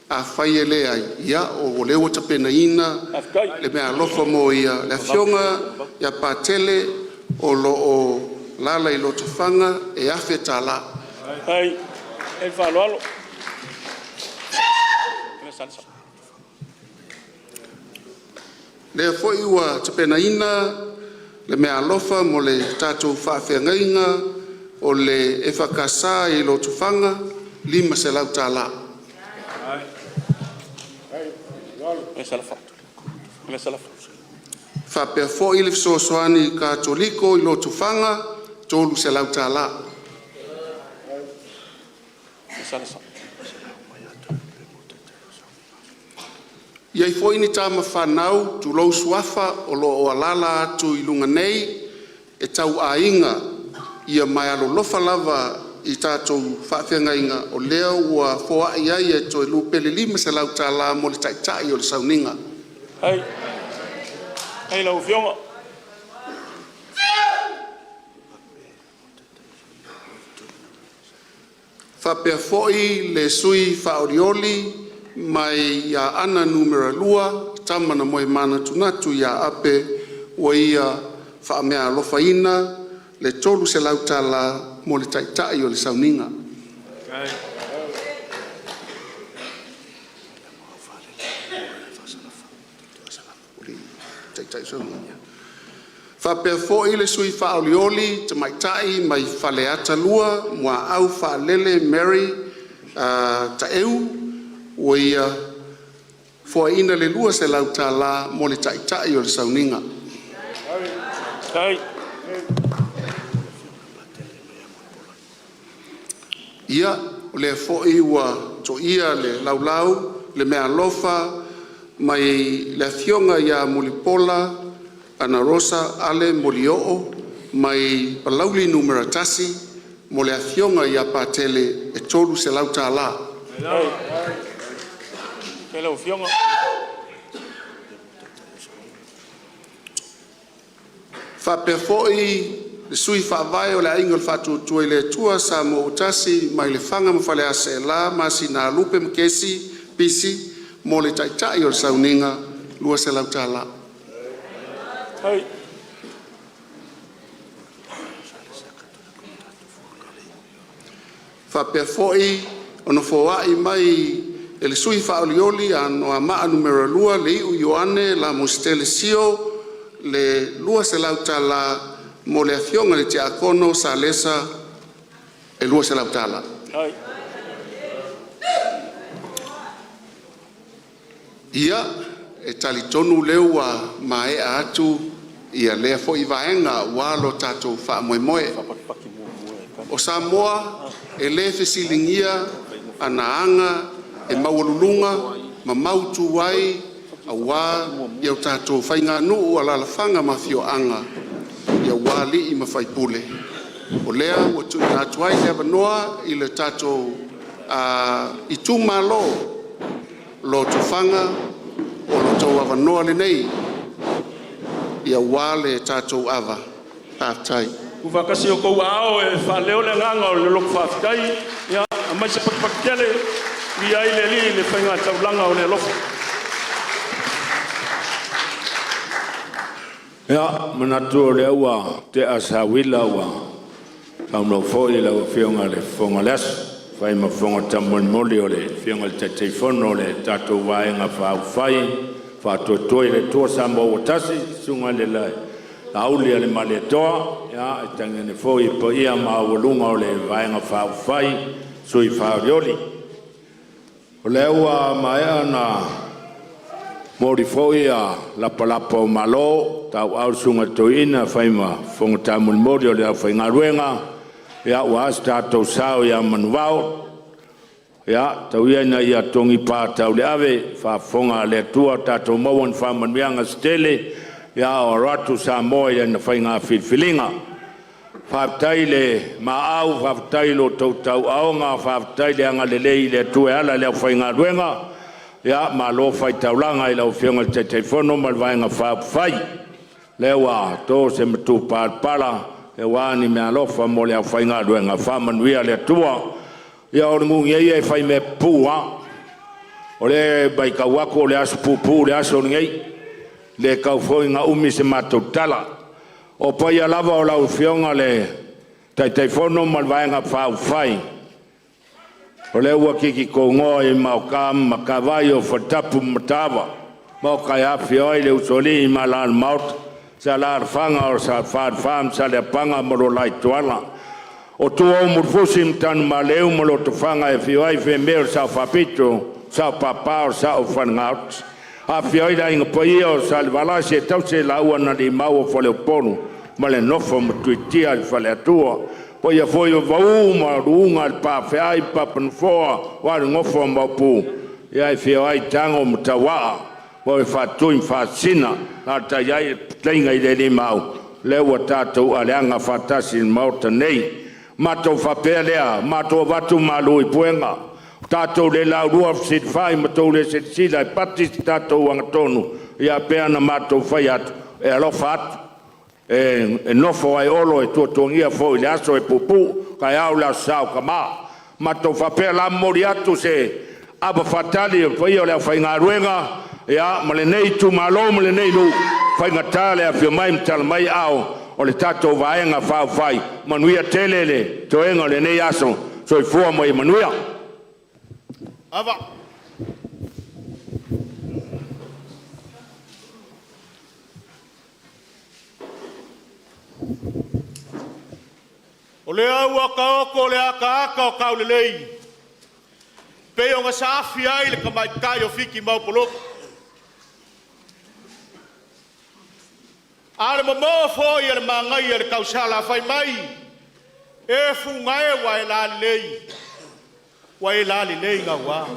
Afai e leai, ia o lea ua tapenaina le meaalofa mo ia. Le afioga ia Patele o lo o alaala i Lotofaga e $1,000. Faafetai ma le faaaloalo. Lea foi ua tapenaina le meaalofa mo le tatou faafeagaiga o le EFKS i Lotofaga, e $500. Faapea foi le fesoasoani Katoliko i Lotofaga, e $300. I ai foi ni tama fanau, tulou suafa o lo o alaala atu i luga nei e tauaiga, ia ma e alolofa lava i tatou faafeagaiga o lea ua foai ai e Toelupe le $500 mo le Taitai o le Sauniga. Faafetai i lau Afioga. Faapea foi le sui faaolioli mai Aana Alofi 2, Tama na Moemanatunatu ia Ape, ua ia faameaalofaina le $300 mo le Taitai o le Sauniga. Faapea foi le sui faaolioli tamaitai mai Faleata 2, Muaau Faalele Mary Taeu, ua ia foaiina le $200 mo le Taitai o le Sauniga. Ia, o lea foi ua toia le laulau i le meaalofa mai le Afioga ia Mulipola Anarosa Ale Molioo mai Palauli 1 mo le Afioga ia Patele e $300. Faafetai i lau Afioga. Faapea foi le Sui Faavae o le Aiga o le Faatuatua i le Atua Samoa ua Tasi mai Lefaga ma Faleaseela masina Lupe ma Kesi Pisi mo le Taitai o le Sauniga e $200. Faapea foi ona foai mai e le Sui Faaolioli a Anoamaa Nu.2 Lei'u Ioane Lamositele Sio le $200 mo le Afioga i le Tiakono Salesa e $200. Ia, e talitonu o lea ua maea atu ia lea foi vaega aua lo tatou faamoemoe. O Samoa e le fesiligia ana aga e maualuluga ma mautu ai aua o tatou faiganuu, alaalafaga ma afioaga aua alii ma faipule. O lea ua tuuina atu ai le avanoa i le tatou itumalo Lotofaga, o lo outou avanoa lenei aua le tatou ava. Faafetai. Tuufaatasi o outou aao e faaleo le agaga o le loto faafetai, ia aumai se patupatu tele e viia ai le Alii i le faigataulaga o le alofa. Ia, manatu o lea ua tea sauila ua saunoa foi lau Afioga i le Fofoga o le Aso e fai ma fofoga taumolimoli o le Afioga i le Taitaifono o le tatou Vaega Faaupufai Faatuatua i le Atua Samoa ua Tasi, Susuga i le Laaulialemalietoa, ae tainane foi paia maualuga o le Vaega Faaupufai, Sui Faaolioli. O lea ua maea ona moli foi a lapalapa o malo, tauau le susuga i le toeaina e fai ma fofoga taumolimoli o le aufaigaluega, aua se tatou sao ia manuvao. Ia tau ia ina ia togipa tauleave faafofoga a le Atua, tatou maua ni faamanuiaga se tele a o alo atu Samoa i ana faiga filifiliga. Faafetai i le maau, faafetai i lo outou tauaoga, faafetai le agalelei i le Atua e ala i le aufaigaluega. Ia malo fai taulaga i lau Afioga i le Taitaifono ma le Vaega Faaupufai, lea ua to se matupalapala aua ni meaalofa mo le aufaigaluega, faamanuia le Atua. Ia o le gugu ia e faimea pupuu lava. O lea e matau atu o le aso puupuu le aso lenei, e le tau foi ina umi se matou tala. O paia lava o lau Afioga i le Taitaifono ma le Vaega Faaupufai, o lea ua titi togoa i maota ma matavai o Faletapu ma Mataava, maota e afifio ai le Usoalii ma Alalamaota, alaalafaga o Sa Falefa ma Saleapaga ma lo la Ituala. O tua o Mulifusi ma Tanumaleu ma Lotofaga e afio ai Fiame o le Sao Faapito, Sao Papa, o Sao o Falenaoti. Afifio ai le Aiga Paia o Salevalasi e tausi e laua na Limau o Faleupolu ma le nofo a Matuitia i le Faleatua. O paia foi o Mauu ma Uluga i le Pafeai ma Papanofoa aua le nofo a Maopu, ia e afio ai Tago ma Tauaa, ua e faatui ma faasisina. Alaalatai ai le fetalaiga i le Alii Maau, lea ua tatou aleaga faatasi i le Maota nei. Matou faapea lea, matou avatu malu i puega, ua tatou le laulua fesilafai ma tou le silasila e pati se tatou agatonu, ia pei ona matou fai atu, e alofa atu, e nofo ae Olo e tuatuagia foi i le aso e puupuu, taeao le Aso Sa o Tama. Matou faapea la momoli atu se ava faatali i le paia o le aufaigaluega ia ma lenei itumalo ma lenei nuu, e faigata le afio mai ma tala mai aao o le tatou Vaega Faaupufai. Manuia tele le toega o lenei aso. Soifua ma ia manuia. O lea ua taoto le ataata o taulelei e pei ona saafi ai le tamaitai o Fiti ma Opolotu. A o le momo'o foi a le manaia i le tausala fai mai, e fuga e ua e lalelei, ua e lalelei gaua.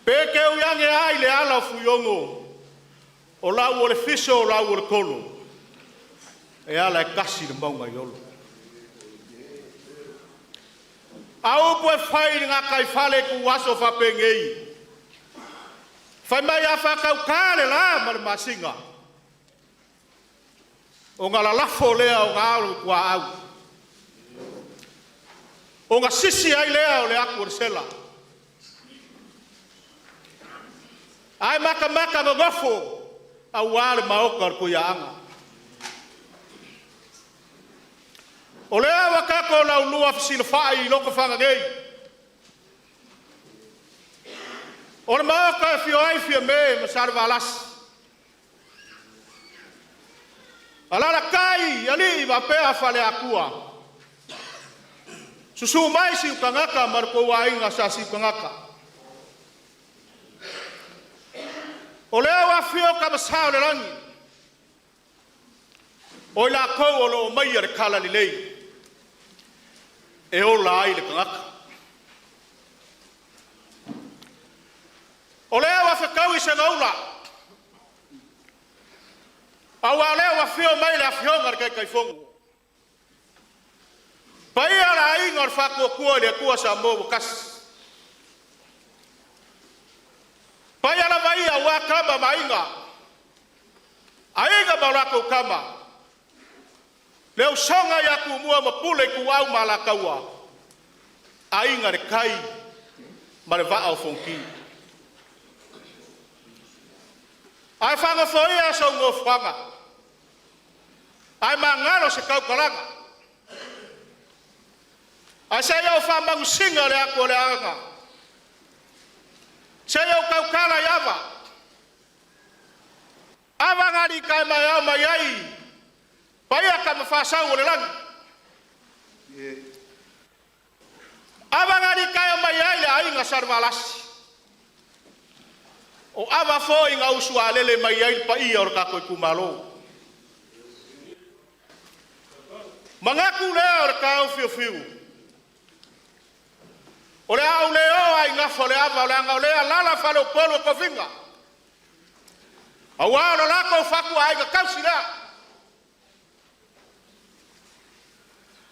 Pe te ui ane lava i le ala o fuiono, o lau o le fiso o lau o le tolo, e ala e tasi le mauga i Olo. A o upu e fai i le gataifale i ituaso faapenei, fai mai a faatauta le la ma le masina, ona lalafo lea o le ao o le tuaau, ona sisi ai lea o le atu a le sela, ae matamata nonofo aua le maota o le Tuiaana. O lea ua tatou laulua fesilafai i Lotofaga nei, o le Maota e afio ai Fiame ma Salevalasi, alaalatai alii faapea faleatua, susu mai Siutagata ma lo outou aiga Sa Siutagata. O lea ua afio Tama Sa o le Lagi, o i latou o lo o aumaia le talalelei e ola ai le tagata. O lea ua fetaui segaula, aua o lea ua afio mai le Afioga i le Taitaifono, paia o le Aiga o le Faatuatua i le Atua Samoa ua Tasi, o paia lava ia aua Tama ma Aiga, Aiga ma latou Tama, le usoga ia Tumua ma Pule, Ituau ma Alataua, Aiga i le Tai ma le Vaa o Fonoti. Ae faanofoia sou nofoaga ae magalo se tautalaga, ae se i ou faamanusina le atu a le Aana, se i ou tautala i ava, ava na alii taemaeao mai ai paia Tamafaasau o le lagi, ava na alitaea mai ai le aiga Salevalasi, o ava foi na usualele mai ai le paia o le tatou itumalo. Manatu lea o le taofiofiu, o le a ou le oo lava i gafa o le ava, leaga o lea e alaala faleupolu o tofiga, aua o le latou fatuaiga tausi lea.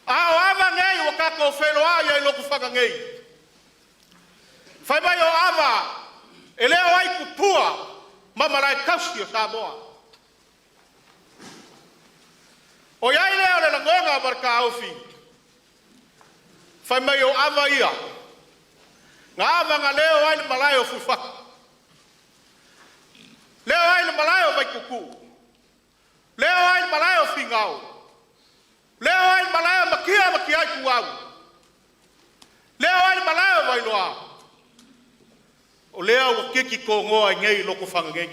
A o ava nei ua tatou feiloai ai i Lotofaga nei, fai mai o ava e leo ai tupua ma malae tausi o Samoa. O i ai lea o le lagona ma le taofi, fai mai o ava ia, na ava na leo ai le malae o Fuifatu, leo ai le malae o Vaituutuu, leo ai le malae o Finao, leo ai le malae o Matia ma Matia Ituau, leo ai le malae o Vailoa. O lea ua tiki tonoa ai nei i Lotofaga nei,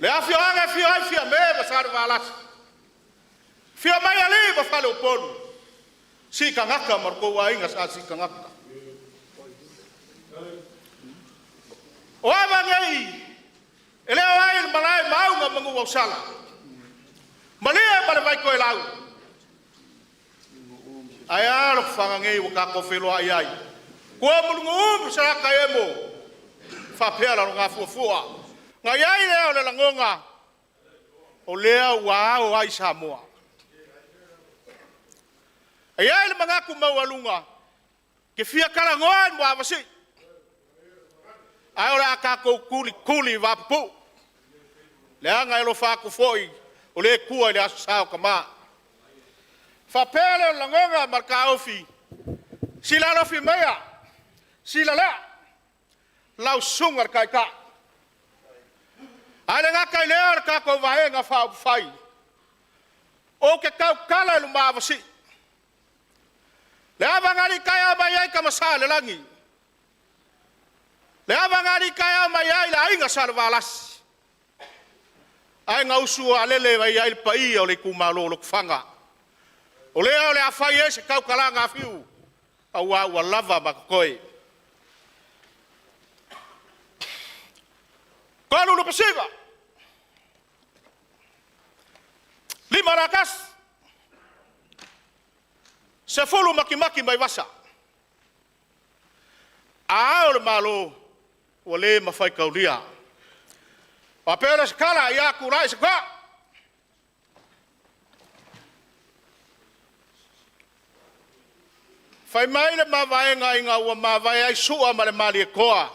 le afioaga e afio ai Fiame ma Salevalasi, afio mai alii ma faleupolu, Siitagata ma lo outou aiga Sa Siitagata. O ava nei e leo ai le malae o Maauga ma Nuuausala, Malie ma le Vaitoelau, ae a Lotofaga nei ua tatou feiloai ai? Tuamulinuumu Salataemo. Faapea la fuafua. Na i ai lea o le lagona, o lea ua ao ai Samoa. E i ai le manatu maualuga, ou te fia talanoa i le Muamasii, ae o le a tatou tulituli i vapupuu, leaga e alofa atu foi, o lea e tua i le Aso Sa o tama. Ona faapea lea o le lagona ma le taofi, sila alofi maia, sila lea, lau Susuga i le Taitai. Ae le gata i lea o le tatou Vaega Faaupufai, ou te tautala i le maavasii, le ava na alitaea mai ai Tama Sa i le lagi, le ava na alitaea mai ai le Aiga Salevalasi, ae na usu alele mai ai le paia o le itumalo o Lotofaga, o lea o le a fai ai se tautalaga a Fiu, aua ua lava ma totoe. 3 Lupesiva, 5 Latasi, 10 Makimaki ma Vaivasa. A Ao o le Malo, ua le ma faitaulia. Faapea lea o se tala, ia tulai se toa. Fai mai le mavaega ina ua mavae ai Sua ma le Malietoa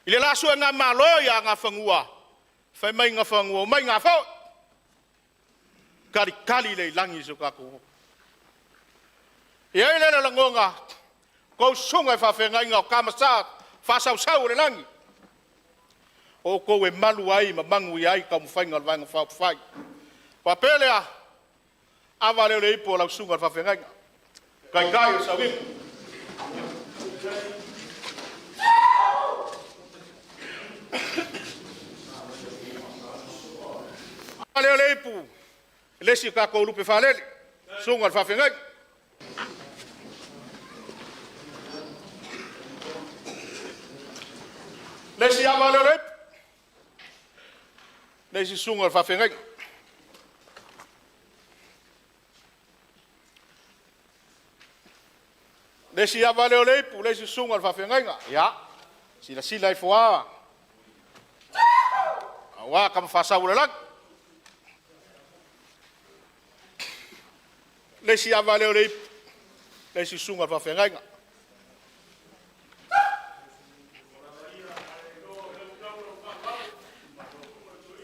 i le la suegamalo ia Nafanua, fai mai Nafanua, omai nafo'i, talitali lea i lagi si o tatou nuu. E i ai lea o le lagona, outou susuga i faafeagaiga o Tama Sa Faasausau o le lagi, o outou e malu ai ma manuia ai taumafaiga o le Vaega Faaupufai. Ona faapea lea, ava lea o le ipu a lau susuga i le faafeagaiga, taitai o le sauniga. Ava lea o le ipu i le isi tatou lupe faalele, susuga i le faafeagaiga. Le isi ava lea o le ipu, le isi susuga i le faafeagaiga. Le isi ava lea o le ipu, le isi susuga i le faafeagaiga. Ia, silasila ifo lava aua Tama Faasau o le lagi. Le isi ava lea o le ipu, le isi susuga i le faafeagaiga.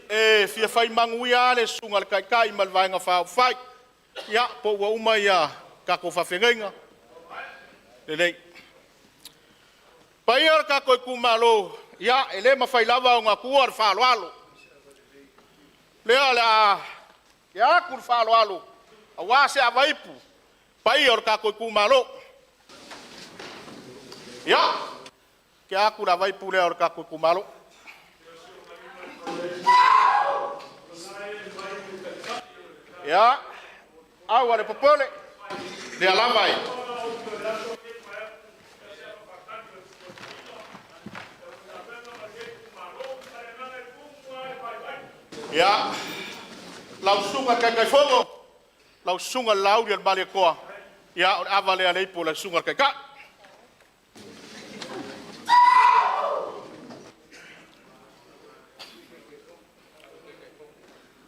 E fia fai manuia lava le susuga i le Taitai ma le Vaega Faaupufai. Ia, po ua uma tatou faafeagaiga? Lelei. Le paia o le tatou itumalo, ia, e le mafai lava ona tuua le faaaloalo. O lea o le a tea atu le faaaloalo aua se avaipu i le paia o le tatou itumalo. Ia, tea atu le avaipu lea o le tatou itumalo. Ia, aua le popole, o lea lava e... Ia, lau susuga i le Taitaifono, lau susuga i le Laaulialemalietoa, ia o le ava lea a le ipu a lau susuga i le Taitai.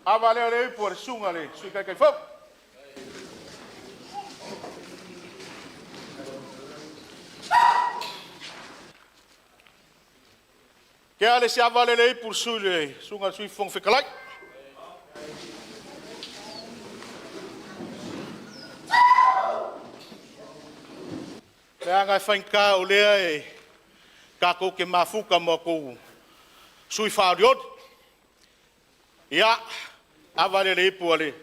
Ava lea o le ipu a le susuga i le Sui Taitaifono. Tea le isi ava lea o le ipu i le susuga i le Sui Fofoga Fetalai. Leaga e faigata o lea e tatou te mafuta ma outou sui usufono faaolioli. Ia, ava lea o le ipu a le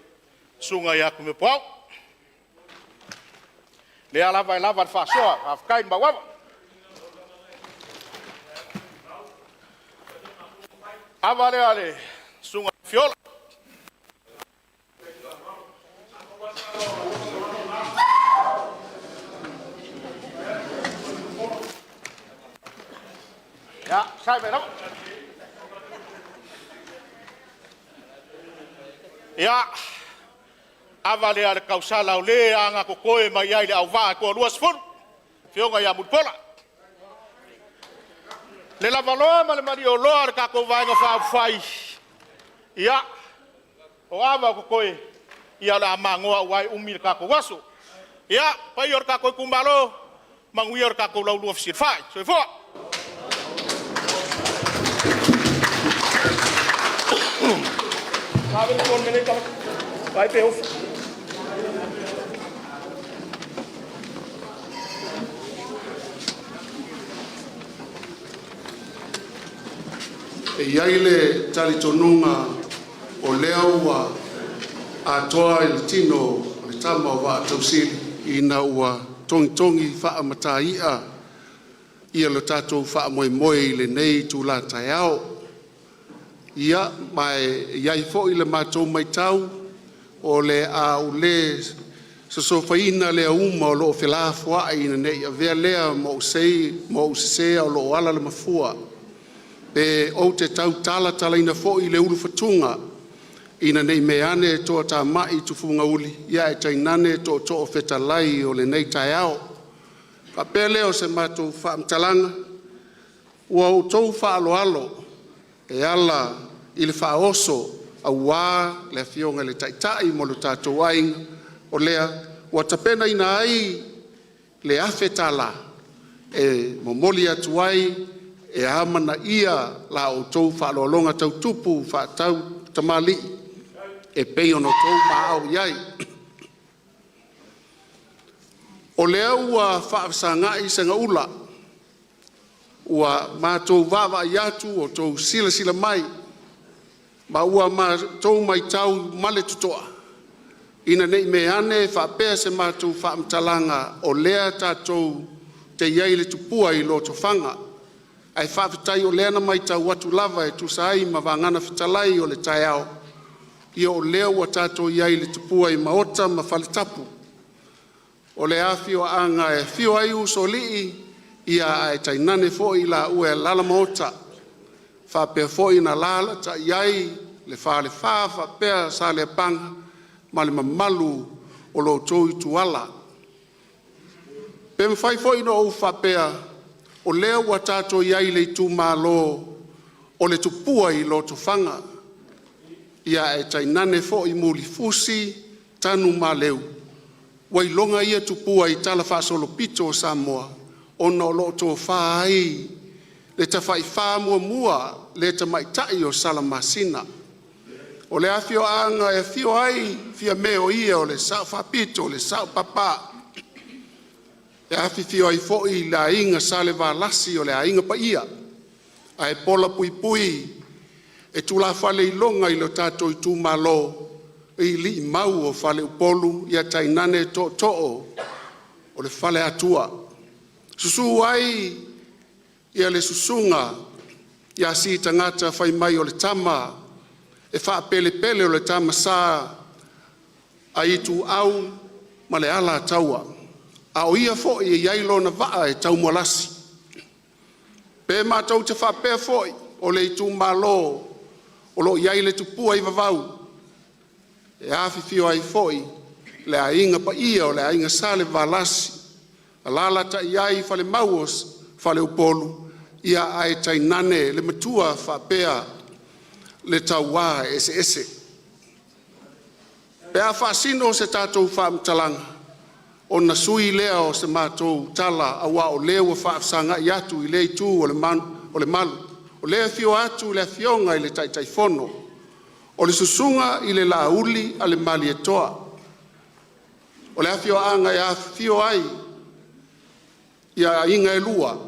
susuga ia Tuilaepa. O lea lava e lava le faasoa, faafetai le mauava. Ava lea a le susuga ia Fiola. Ia, sagai mai lava. Ia, ava lea a le tausala o le agatotoe mai ai le auvaa e toa-20, le afioga ia Mulipola. Le lavaloa ma le malioloa o le tatou Vaega Faaupufai, ia, o ava o totoe, ia o le a magoa aua e umi le tatou aso. Ia, le paia o le tatou itumalo, manuia le tatou laulua fesilafai. Soifua. E i ai le talitonuga o lea ua atoa i le tino o le tama o Vaatausili ina ua togitogi faamataia ia lo tatou faamoemoe i lenei itula taeao. Ia, ma e i ai foi le matou matau, o le a ou le sosofaina le auma o lo o felafoai ina nei avea lea ma ou sese a o lo o ala le mafua, pe ou te tau talatalaina foi le ulufatuga ina nei meaane toatamai tufugauli, ae tainane tootoo fetalai o lenei taeao. Ona faapea lea o se matou faamatalaga, ua outou faaaloalo e ala i le faaoso aua le Afioga i le Taitai ma lo tatou aiga, o lea ua tapenaina ai le $1000 e momoli atu ai e amanaia la outou faaaloaloga tau tupu faatautamalii e pei ona outou muaau i ai. O lea ua faafesagai segaula ua matou vaavaai atu ua outou silasila mai ma ua matou matau ma le totoa ina nei mea ane faapea se matou faamatalaga o lea tatou te i ai i le tupua i lotofaga, ae faafetai o lea na matau atu lava e tusa ai ma vagana fetalai o le taeao, ia o lea ua tatou i ai i le tupua i maota ma fale tapu. O le afioaga e afio ai Usoalii, ae tainane foi laua e alaala Maota, faapea foi ona alaalatai ai le Falefa faapea Saleapaga ma le mamalu o lo outou ituala. Pe mafai foi ona ou faapea, o lea ua tatou i ai i le itumalo o le Tupua i Lotofaga, ae tainane foi Mulifusi, Tanumaleu, ua iloga ia tupua i talafaasolopito o Samoa ona o lo o tofa ai le Tafaifa muamua, le tamaitai o Salamasina. O le afioaga e afio ai Fiame o ia o le Sao Faapito, le Sao Papa, e afifio ai foi le Aiga Salevalasi o le Aiga Paia, ae pola puipui e tulafale i loga i lo tatou itumalo i alii mau o faleupolu, ia tainane tootoo o le Faleatua. Susu ai ia le susuga ia Sitagata fai mai o le tama e faapelepele o le tama sa Ituau ma le Alataua, a o ia foi e i ai lona vaa e taumualasi. Pe matou te faapea foi o le itumalo o lo o i ai le tupua i Vavau, e afifio ai foi le aiga paia o le aiga Salevalasi, alaalatai ai Falemau o Faleupolu, ia ae tainane le matua faapea le tauā eseese. Pe a faasino se tatou faamatalaga, ona sui lea o se matou tala aua o lea ua faafesagai atu i lea itu o le malu. O lea e afio atu le Afioga i le Taitaifono, o le Susuga i le Laauli a le Malietoa, o le afioaga e afifio ai ia Aiga e Lua,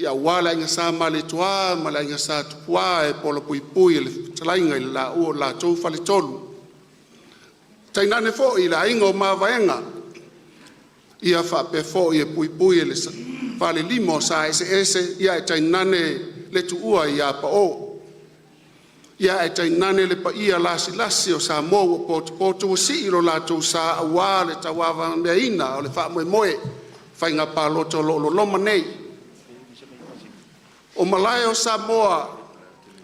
aua le Aiga Sa Malietoa ma le Aiga Sa Tupua, e puipui e le fetalaiga i le laua o latou Faletolu. Tainane foi le aiga o Mavaega, ia faapea foi e puipui e le Falelima o Sa Eseese, ae tainane le Tuua ia Pao. Ia ae tainane le paia lasilasi o Samoa ua potopoto ua sii lo latou sa aua le tauavagameaina o le faamoemoe faiga palota o lo o loloma nei. O Malae o Samoa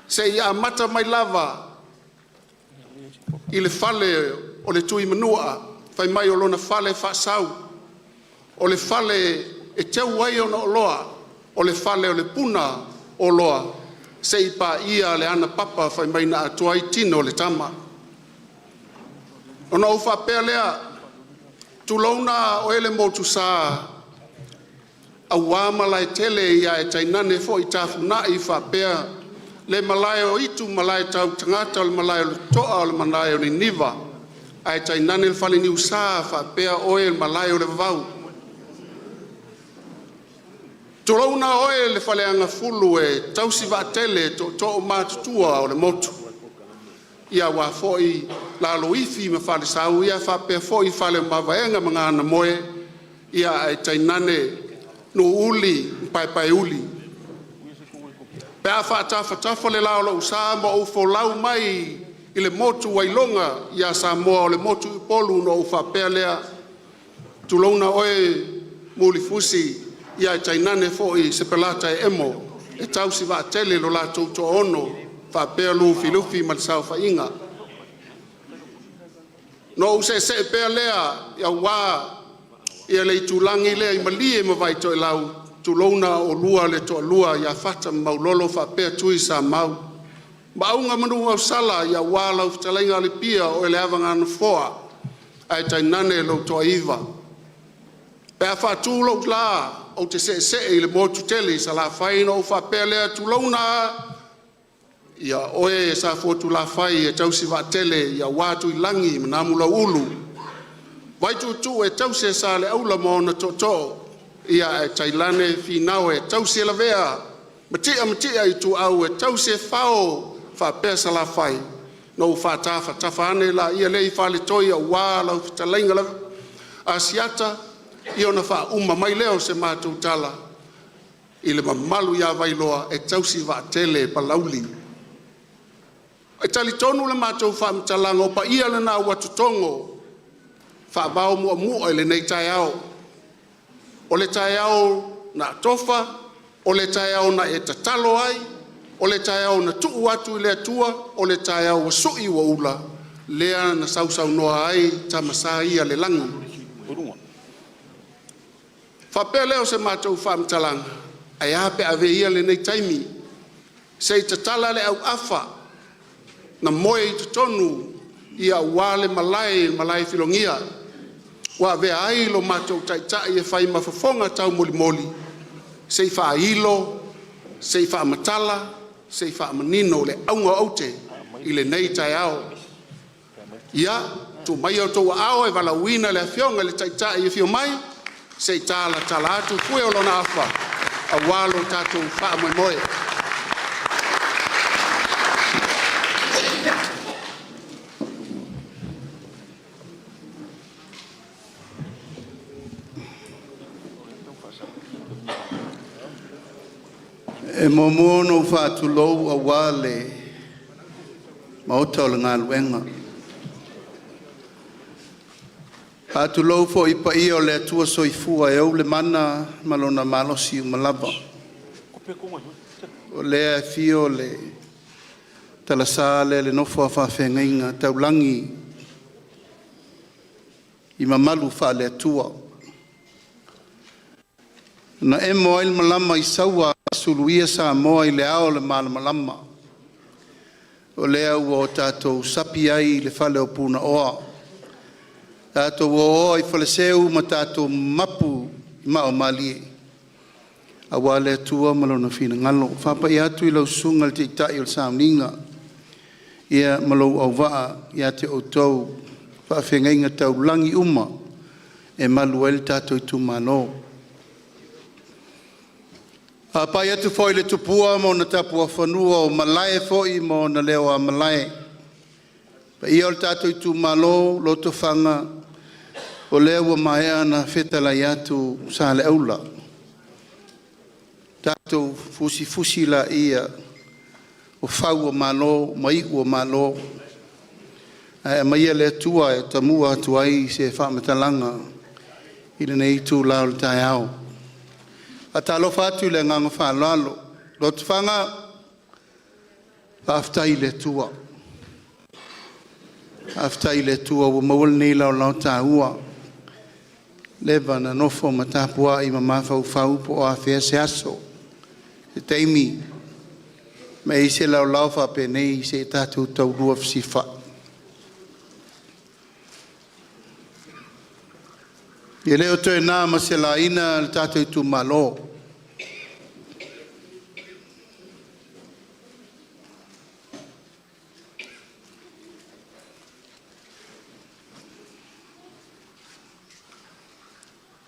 seia amata mai lava i le fale o le Tuimanua fai mai o lona fale faasau, o le fale e teu ai ona oloa, o le fale o le puna Oloa seia paia le Anapapa fai mai na atoa ai tino o le tama. Ona ou faapea lea, tulouna oe le Motusa aua Malaetele ae tainane foi Tafunai faapea le Malae o Itu ma Malaetautatagata, o le Malae o le Toa o le Malae o le Niniva, ae tainane le Faleniusa faapea oe le Malae o le Vavau. Tulouna oe le Faleagafulu e tausi vaatele e tootoo matutua o le motu, aua foi Laloifi ma Falesau, faapea foi Faleomavaega ma Gagamoe, ae tainane Nuuuli ma Paepaeuli. Pe a faatafatafa le la o lou sa ma ou folau mai i le motu ua iloga ia Samoa o le motu i Upolu ona ou faapea lea, tulouna oe Mulifusi ae tainane foi Sepelata e Emo e tausi vaatele e lo latou Toaono faapea Lufilufi ma le Saofaiga. Na ou seesee pea lea aua le itulagi lea i Malie ma Vaitoelau, tulouna oulua le toalua ia Fata ma Maulolo faapea Tuisamau, Maauga ma Nuuausala aua lau fetalaiga Alepia o oe le ava na nofoa ae tainane lou toaiva. Pe a faatu lou la ou te seesee i le motu tele i Salafai ona ou faapea lea, tulouna oe Safotulafai e tausi vaatele aua Tuilagi ma Namulauulu, Vaituutuu e tausi e Saleaula ma ona Tootoo, ae tainane Finao e tausi e Lavea, Matia ma Ituau e tausi e Fao faapea Salafai. Ona ou faatafatafa ane lea i faletoi aua lau fetalaiga Asiata ia ona faauma mai lea o se matou tala i le mamalu ia Vailoa e tausi vaatele e Palauli. E talitonu la matou faamatalaga o paia lena ua totogo faavao muamua i lenei taeao. O le taeao na tofa, o le taeao na e tatalo ai, o le taeao na tuu atu i le Atua, o le taeao ua sui ua ula lea na sausaunoa ai Tama Sa ia i le lagi. Ona faapea lea o se matou faamatalaga, ae a pe a avea ia lenei taimi se i tatala le auafa na moe i totonu aua le malae, le malae filogia ua avea ai lo matou Taitai e fai ma fofoga taumolimoli se i faailo, se i faamatala, se i faamanino le auga o aute i lenei taeao. Ia, tuu maia o outou aao e valaauina le Afioga i le Taitai e afio mai se i talatala atu fue o lona afa aua lo tatou faamoemoe. E muamua ona ou faatulou aua le maota o le galuega. E faatulou foi i paia o le Atua Soifua e ou le mana ma Lona malosi uma lava. O lea e afio le talasa lea le nofo a faafeagaiga taulagi i mamalu faale-Atua. Na emo ai le malama i Saua suluia Samoa i le ao o le malamalama. O lea ua tatou sapi ai i le fale o Punaoa, tatou oaoa i Faleseu ma tatou mapu i maaomalie aua le Atua ma Lona finagalo. E faapai atu i lau Susuga i le Taitai o le Sauniga ma lou auvaa ia te outou faafeagaiga taulagi uma e malu ai le tatou itumalo. E faapai atu foi i le tupua ma ona tapuafanua, o malae foi ma ona leoamalae. Le paia o le tatou itumalo, Lotofaga, o lea ua maea ona fetalai atu Saleaula, tatou fusifusi laia o fau o malo ma iu o malo, ae aumaia le Atua e tamua atu ai se faamatalaga i lenei itula o le taeao. E faatalofa atu i le agaga faaaloalo. Lotofaga, faafetai i le Atua, faafetai i le Atua ua maua lenei laolao taua. Ua leva ona nofo ma tapuai ma mafaufau po o afea se aso, se taimi Ma e i ai se laolao faapenei se i tatou taulua fesilafai. E le o toe na ma se laina le tatou itumalo.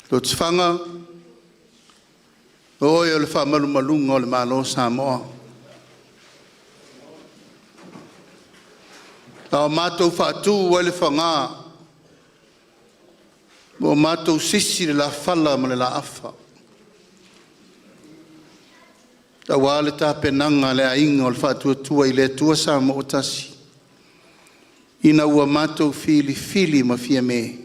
Lotofaga, o oe o le faamalumaluga o le Malo o Samoa. A o matou faatu ai le faga, ua matou sisi le lafala ma le laafa aua le tapenaga a le Aiga o le Faatuatua i le Atua Samoa ua Tasi, ina ua matou filifili ma Fiame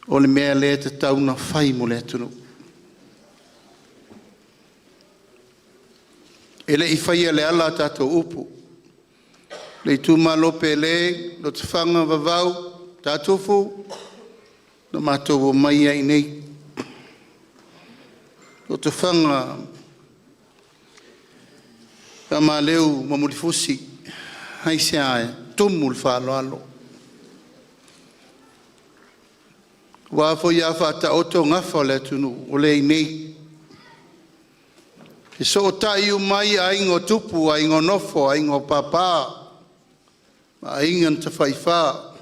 o le mea lea e tatau ona fai mo le atunuu. E le i faia e Leala a tatou upu, le itumalo pele Lotofaga, Vavau, Satufu, na matou omai ai i inei. Lotofaga, Famaleu ma Mulifusi, aisea e tumu le faaaloalo? Aua foi a faataoto gafa o le atunuu, o lea e i inei. Fesootai uma ai aiga o Tupu, Aiga o Nofo, Aiga o Papa ma Aiga na Tafaifa,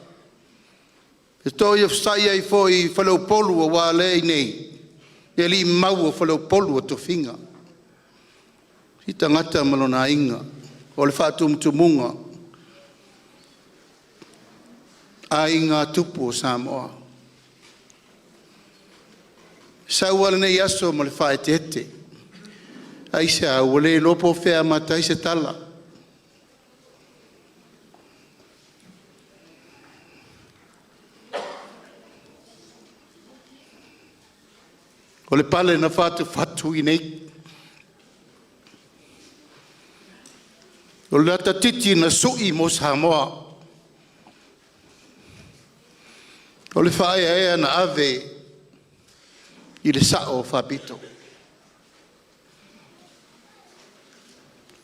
e toafsai ai foi faleupolu aua o lea e i inei le alii mau o faleupolu o tofiga. Si tagata ma lona aiga, o le faatumutumuga aiga tupu o Samoa. Sau lava lenei aso ma le faaeteete. Aisea? Ua le iloa po o fea e amata ai se tala. O le pale na fatufatu i inei, o le ata titi na sui mo Samoa, o le faaeaea na ave i le Sao Faapito.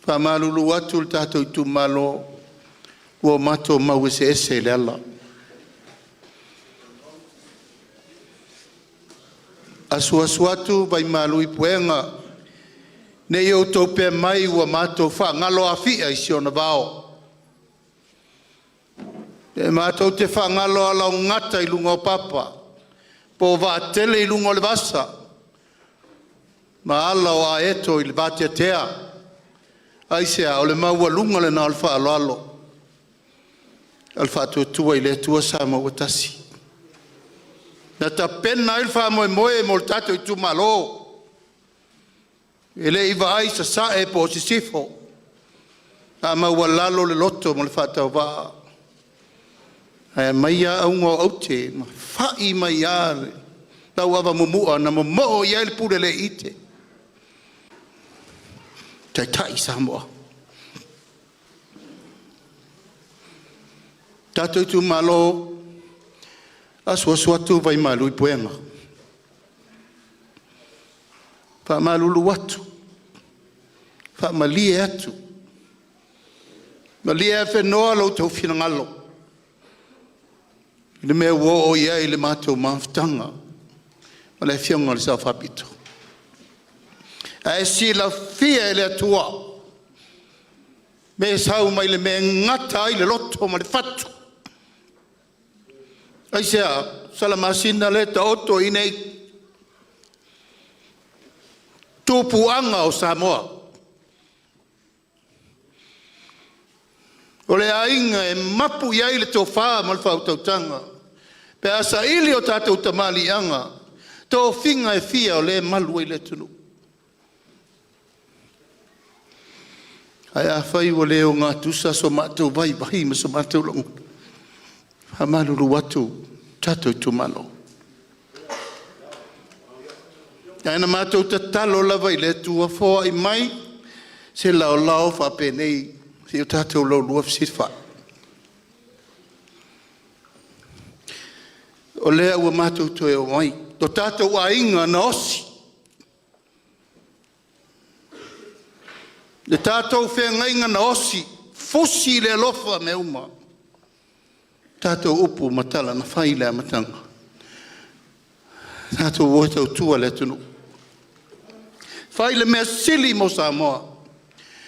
E faamalulu atu le tatou itumalo, ua matou mau eseese i le ala. Asuasu atu vaimalu i puega ne i outou pea mai ua matou faagaloafia i si ona vao. E matou te faagalo alaogata i luga o papa po o vaatele i luga o le vasa ma ala o aeto i le vateatea. Aisea? O le maualuga lena o le faaaloalo a le Faatuatua i le Atua Samoa ua Tasi, na tapena ai le faamoemoe mo le tatou itumalo. E le i vaai i sasae po o sisifo, a maualalo le loto ma le faatauvaa ae aumai lava auga o aute ma fai mai lava le lauava mumua na momoo i ai le Puleleiite, taitai Samoa. Tatou itumalo, asuasu atu vaimalu i puega, faamalulu atu, faamalie atu, malie afenoa lo outou finagalo i le mea ua oo i ai le matou mafutaga ma le Afioga i le Sao Faapito. Ae silafia e le Atua mea e sau mai le mea e gata ai le loto ma le fatu. Aisea? Salamasina lea e taoto i inei, tupuaga o Samoa. O le aiga e mapu i ai le tofa ma le faautautaga pe a saili o tatou tamaliiaga, tofiga e fia o lea e malu ai le atunuu. Ae afai ua le ogatusa so matou vaivai ma so matou lagona, e faamalulu atu tatou itumalo. Ae na matou tatalo lava i le Atua, foai mai se laolao faapenei seia o tatou laulua fesilafai. O lea ua matou toe omai, o tatou aiga na osi. Le tatou feagaiga na osi, fusi i le alofa mea uma. Tatou upu ma tala na fai i le amataga, tatou o e tautua le atunuu. Fai le mea sili mo Samoa,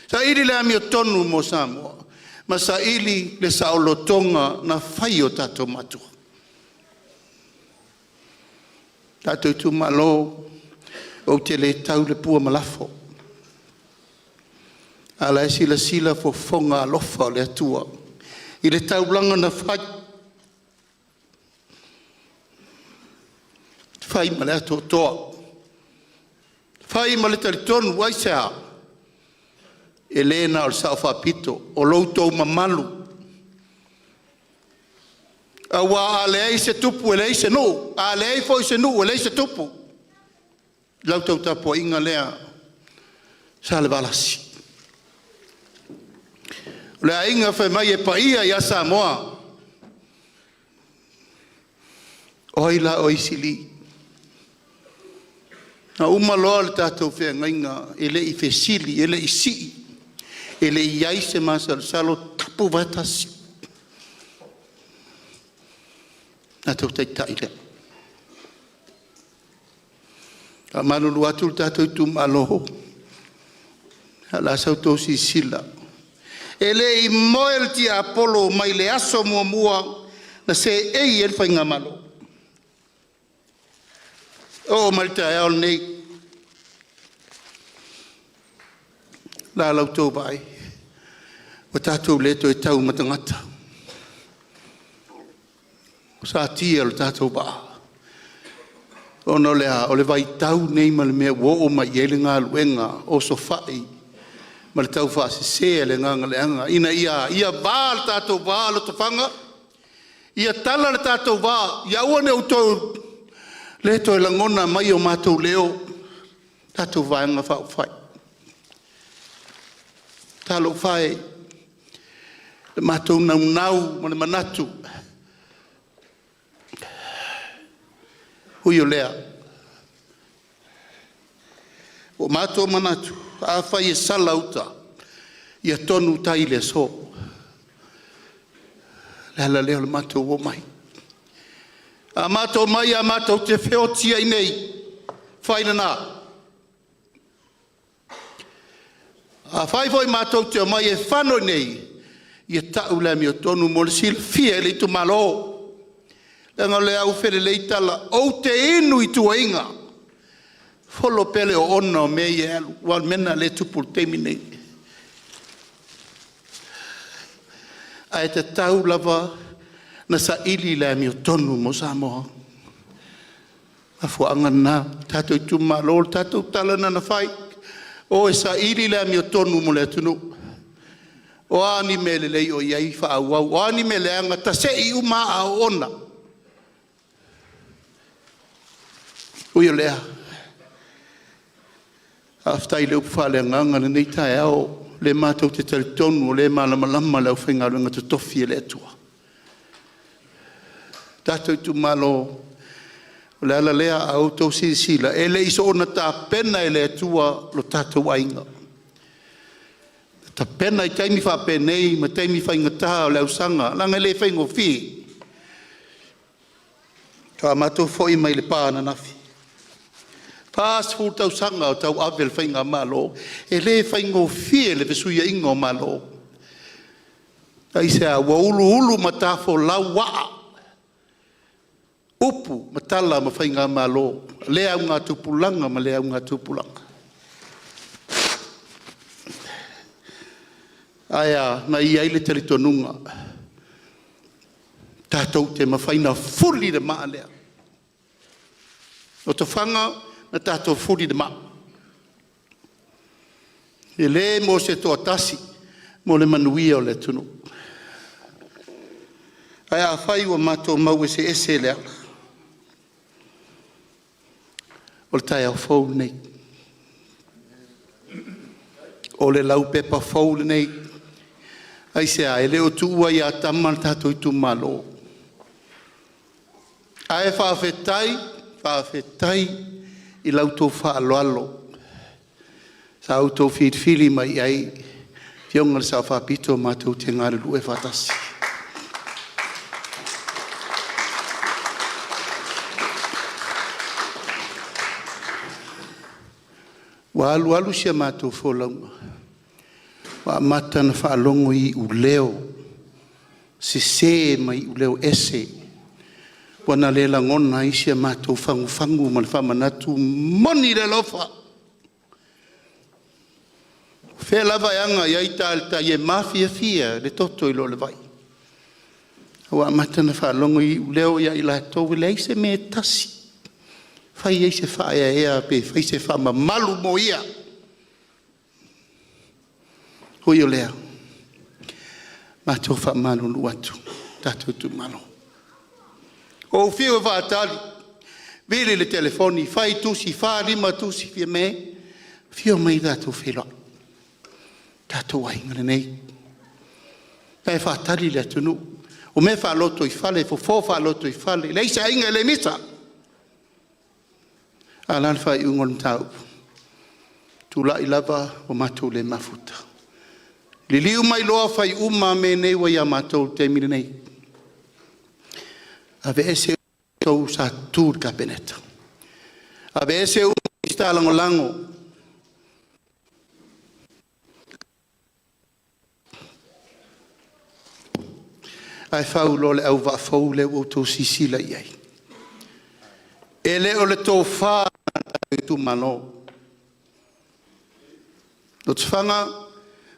saili le amiotonu mo Samoa ma saili le saolotoga na fai e o tatou matua. Tatou itumalo, ou te le tau le pua ma lafo, a o la e silasila fofoga alofa o le Atua i le taulaga na fai, fai ma le atoatoa, fai ma le talitonu. Aisea? E le na o le Sao Faapito, o lo outou mamalu, aua a leai se tupu e leai se nuu, a leai foi se nuu e leai se tupu. I lau tau tapuaiga lea Salevalasi, o le aiga fai mai e paia ia Samoa, o ai la oe Sili? Na uma loa le tatou feagaiga e le i fesili, e le i sii, e le i i ai se masalosalo, tapu vae tasi, tatou taitai lea. E faamalulu atu le tatou itumalo, ia o le a sa outou silasila, e le i moe le tiapolo mai le aso muamua na seei ai le faigamalo e oo mai le taeao lenei. O le a la outou vaai? Ua tatou le toe tau ma tagata, ua satia lo tatou vaa. Ona o le a? O le vaitau lenei ma le mea ua oo mai i ai le galuega osofai ma le taufaasese a le agaga leaga ina ia va le tatou va Lotofaga, ia tala le tatou va, ia aua ne i outou le toe lagona mai o matou leo, tatou Vaega Faaupufai. Talofa e i le matou naunau ma le manatu, ui o lea, ua matou manatu, afai e sala uta, ia tonu tai i le aso. O le ala lea o le matou omai. A matou omai matou te feoti ai nei, fai lena. Afai foi matou te omai e fano i inei, ia tau le amiotonu mo le silafia e le itumalo, leaga o le aufelelei tala, ou te inu i tuuaiga, folo pea le oona o mea ia e alu, aua o le mea lena o lea e tupu i le taimi lenei. Ae tatau lava ona saili le amiotonu mo Samoa. O le mafuaaga lena le tatou itumalo, o le tatou tala lena na fai, o e saili le amiotonu mo le atunuu. O a ni mea lelei o i ai faaauau, o a ni mea leaga tasei uma aa o oona. Ui o lea, faafetai i le upu faaleagaga i lenei taeao, o lea matou te talitonu o lea e malamalama le aufaigaluega totofi a le Atua. Tatou itumalo, o le ala lea, a outou silasila, e le i soona tapena e le Atua lo tatou aiga, na tapena i taimi faapenei ma taimi faigata o le ausaga, leaga e le faigofie. Faatoa matou foi mai Lepa ananafi, 40 tausaga o tauave le faigamalo. E le faigofie le fesuiaiga o Malo. Aisea? Ua uluulu matafolau aa, upu ma tala ma faigamalo a lea augatupulaga ma lea augatupulaga. Ae a? Na i ai le talitonuga, tatou te mafai ona fuli le maa lea. Lotofaga, na tatou fuli le maa, e le mo se toatasi, mo le manuia o le atunuu. Ae afai ua matou mau eseese i le ala, o le taeao fou lenei. O le laupepa fou lenei. Aisea? E le o tuua ia Tama le tatou itumalo. Ae faafetai, faafetai i la outou faaaloalo. Sa outou filifili mai i ai Afioga i le Sao Faapito matou te galulue faatasi. Ua alu alu si a matou folauga, ua amata ona faalogo i iuleo sese ma iuleo ese ua na le lagona ai si a matou fagufagu ma le faamanatu moni le alofa. O fea lava e aga i ai ta i le tai, e mafiafia le toto i lo le vai. Ua amata ona faalogo i iuleo ia i latou e leai se mea e tasi e fai ai se faaeaea pe fai se faamamalu mo ia. Ui o lea, matou faamalulu atu le tatou itumalo. Ua ou fiu e faatali, vili le telefoni, fai tusi, 4, 5 tusi, Fiame, afio mai tatou feiloai, o tatou aiga lenei. O la e faatali le atunuu, o mea faalotoifale, e fofo faalotoifale, e leai se aiga e le misa. A o le a le faaiuga o le mataupu? Tulai lava ua matou le mafuta. Liliu mai loa fai uma lava mea nei ua ia matou i le taimi lenei. Aveese outou sa tutu i le Kapeneta, aveese uma Minisita Lagolago, ae fau loa le auvaa fou lea ua outou silasila i ai. E le o le tofa lena a le itumalo. Lotofaga,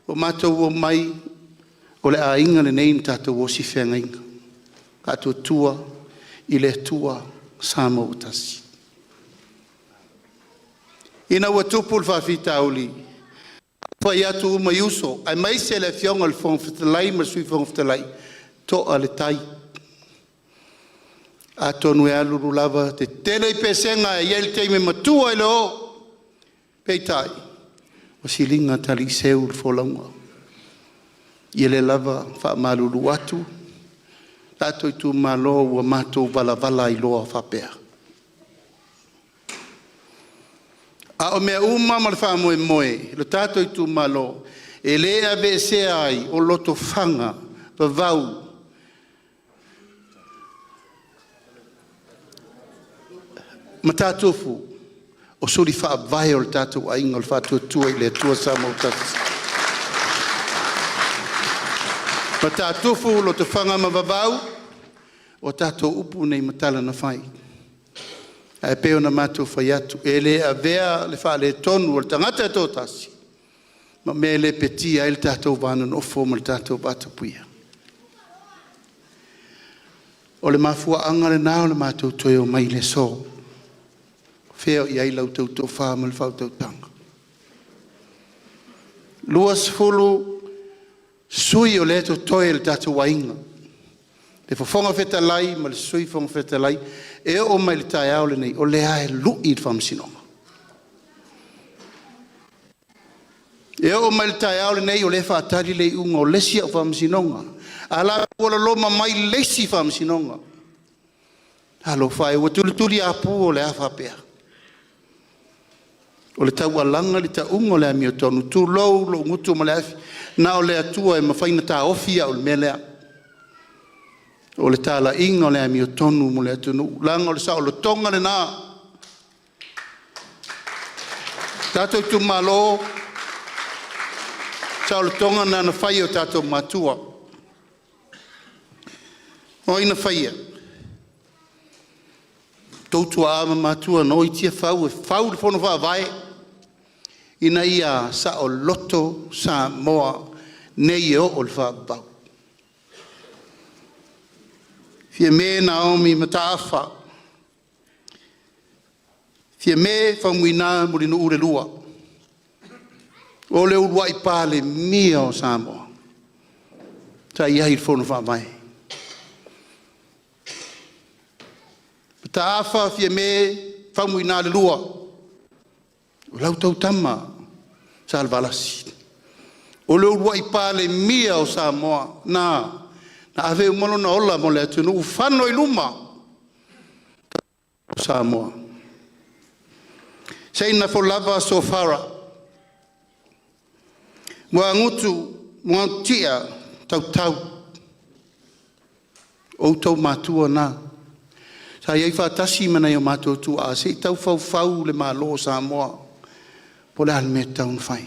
ua matou omai o le aiga lenei na tatou o feagaiga, Faatuatua i le Atua Samoa ua tasi. Ina ua tupu le faafitauli, fai atu uma i uso aemaise le Afioga i le Fofoga Fetalai ma le Sui Fofoga Fetalai, to'a le tai. Atonu e alu alu lava tetele i pesega e i ai le taimi e matua ai le oo. Peitai, ua siliga taliiseu le folauga. Ia lea lava e faamalulu atu tatou itumalo ua matou valavala ai loa faapea. A o mea uma ma le faamoemoe, lo tatou itumalo, e le aveesea ai o Lotofaga, Vavau, Matatufu o suli faavae o le tatou aiga o le Faatuatua i le Atua Samoa ua Tasi. Matatufu Lotofaga ma Vavau, o tatou upu nei ma tala na fai. Ae pei ona matou fai atu, e le avea le faaletonu o le tagata e toatasi ma mea e lepetia ai le tatou va nonofo ma le tatou vatapuia. O le mafuaaga lena o le matou toe omai i le aso. O fea o i ai la outou tofa ma le faautautaga? E 20 sui usufono o lea e totoe o le tatou aiga, le Fofoga Fetalai ma le Sui Fofoga Fetalai, e oo mai le taeao lenei, o lea lava e lui le Faamasinoga. E oo mai le taeao lenei o lea e faatali le iuga o le isi au Faamasinoga, a o la e ua loloma mai le isi Faamasinoga. Talofa e, ua tulituliapu o le a faapea? O le taualaga o le tauga o le amiotonu, tulou lou gutu ma le afi, na o le Atua e mafai ona taofi au i le mea lea, o le talaiga o le amiotonu mo le atunuu, leaga o le saolotoga lena. Tatou itumalo, o le saolotoga lena na fai e o tatou matua. O ai na faia? O outou tuaa ma matua na o i Tiafau e fau le Fono Faavae ina ia saoloto Samoa nei e oo i le faavavau. Fiame Naomi Mataafa, Fiame Faumuina Mulinuu II, o le uluai Palemia o Samoa sa i ai i le Fono Faavae. Mataafa Fiame Faumuina II, o la outou Tama Salevalasi, o le uluai Palemia o Samoa na ave uma lona ola mo le atunuu, fano i luma Samoa. Seia folava Sofara. Muagutu Muagututia Tautau, o outou matua na, sa i ai faatasi ma nai o matou tuaa se i tau faufau le Malo o Samoa, po o le a le mea e tatau ona fai.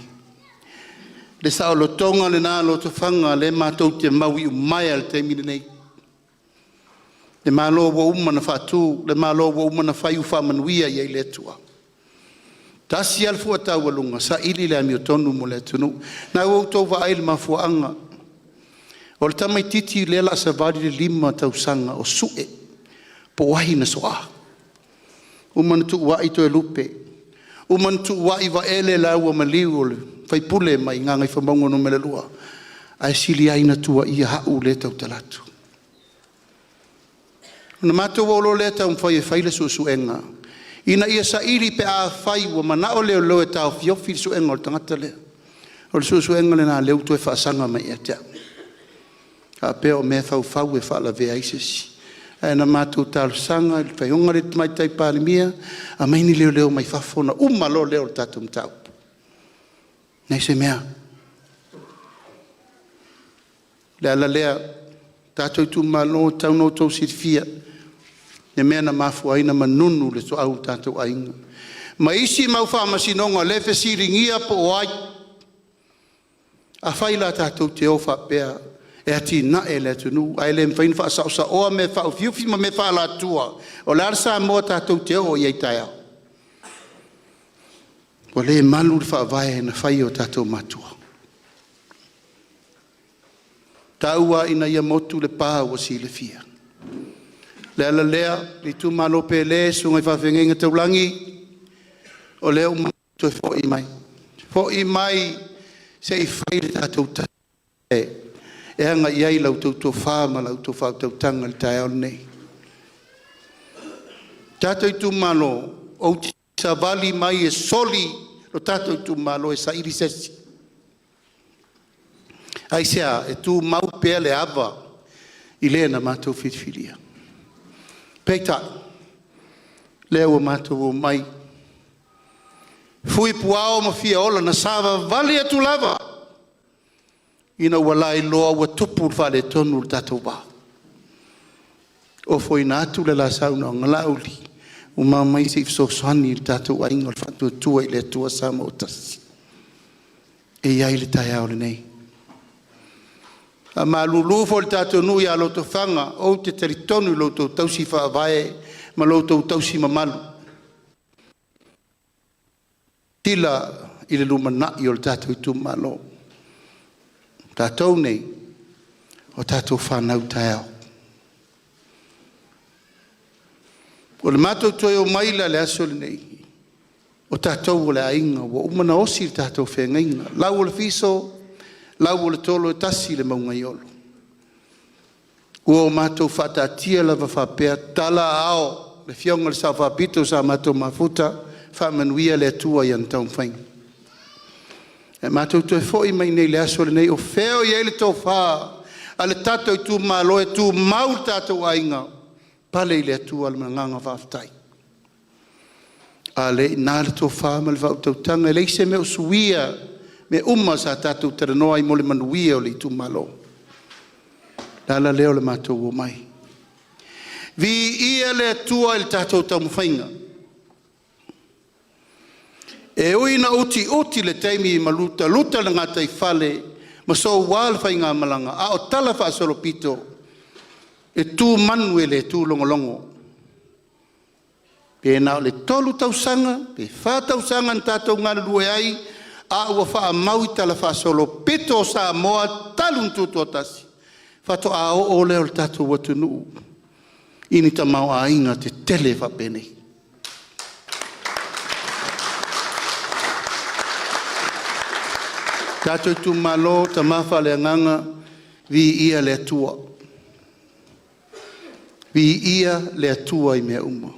Le saolotoga lena lotofaga lea matou te mauiumaea i le taimi lenei, le Malo ua uma ona faatu, le Malo ua uma ona fai ua faamanuia i ai le Atua. Tasi lava le fua taualuga, saili le amiotonu mo le atunuu. O lena ua outou vaai i le mafuaaga, o le tamaitiiti lea o le a savali le 5 tausaga o sue po o ai na soa. Ua uma ona tuuai Toelupe, uma ona tuuai Vaele laua ma Liliu o le sui usufono mai Gagaifomauga 2, ae sili ai ona tuuaia au lea e tautala atu. Ona matou o loa lea taumafai e fai le suesuega ina ia saili pe afai ua manao leoleo e taofiofi le suega o le tagata lea. O le suesuega lena o lea ua toe faasaga mai ia te au, faapea o mea e faufau e faalavea ai se isi. Ae na matou talosaga i le Afioga i le Tamaitai Palemia, aumai ni leoleo mai fafo ona uma loa lea o le tatou mataupu. E leai se mea. O le ala lea, le tatou itumalo, e tatau ona outou silafia le mea na mafua ai ona manunu le suauu o le tatou aiga, ma isi mau faamasinoga o lea e fesiligia po o ai. Afai la tatou te o faapea e atinae le atunuu ae le mafai ona faasaosaoa mea faaufiufi ma mea faaalatua, o le a le Samoa tatou te oo i ai taeao? Ua le malu le Faavae na fai e o tatou matua. Tau lava ina ia motu le pa ua silafia. O le ala lea le itumalo pele, susuga i faafeagaiga taulagi, o lea ua toe foi mai, foi mai se i fai le tatou taimi e aga i ai la outou tofa ma la outou faautautaga i le taeao lenei. Tatou itumalo, ou te savali mai e soli lo tatou itumalo e saili se isi. Aisea? E tumau pea le ava i le na matou filifilia. Peitai, lea ua matou omai, fui puao ma fia ola, na savavali atu lava ina ua lailoa ua tupu le faaletonu o le tatou va. Ofoina atu le la saunoaga, Laauli, uma mai se i fesoasoani i le tatou aiga o le Faatuatua i le Atua Samoa ua Tasi e i ai le taeao lenei. E faamalulu foi i le tatou nuu ia Lotofaga, ou te talitonu i lo outou tausi faavae ma lo outou tausi mamalu. Silasila i le lumanai o le tatou itumalo. O tatou nei, o tatou fanau taeao. O le matou toe omai la i le aso lenei, o tatou o le aiga ua uma ona osi le tatou feagaiga, lau o le fiso, lau o le tolo, e tasi le mauga i Olo. Ua matou faataatia lava faapea, tala a ao, le afioga i le Sao Faapito sa matou mafuta, faamanuia le Atua i ana taumafaiga. Ae matou toe foi mai nei i le aso lenei, o fea o i ai le tofa a le tatou itumalo e tumau le tatou aiga? Pale i le Atua le agaga faafetai. A o lea e i ina le tofa ma le faautautaga, e leai se mea o suia i mea uma sa tatou talanoa ai mo le manuia o le itumalo. O le ala lea o le matou omai. Viia le Atua i le tatou taumafaiga. E ui ina utiuti le taimi ma lutaluta le gataifale ma soua le faigamalaga, a o talafaasolopito, e tu manu e le tu logologo. Pe na o le 3 tausaga pe 4 tausaga na tatou galulue ai, a ua faamau i talafaasolopito o Samoa talu ona tutoatasi, faatoa oo lea o le tatou atunuu i ni tamaoaiga tetele faapenei. Tatou itumalo, tama faaleagaga, viia le Atua, viia le Atua i mea uma.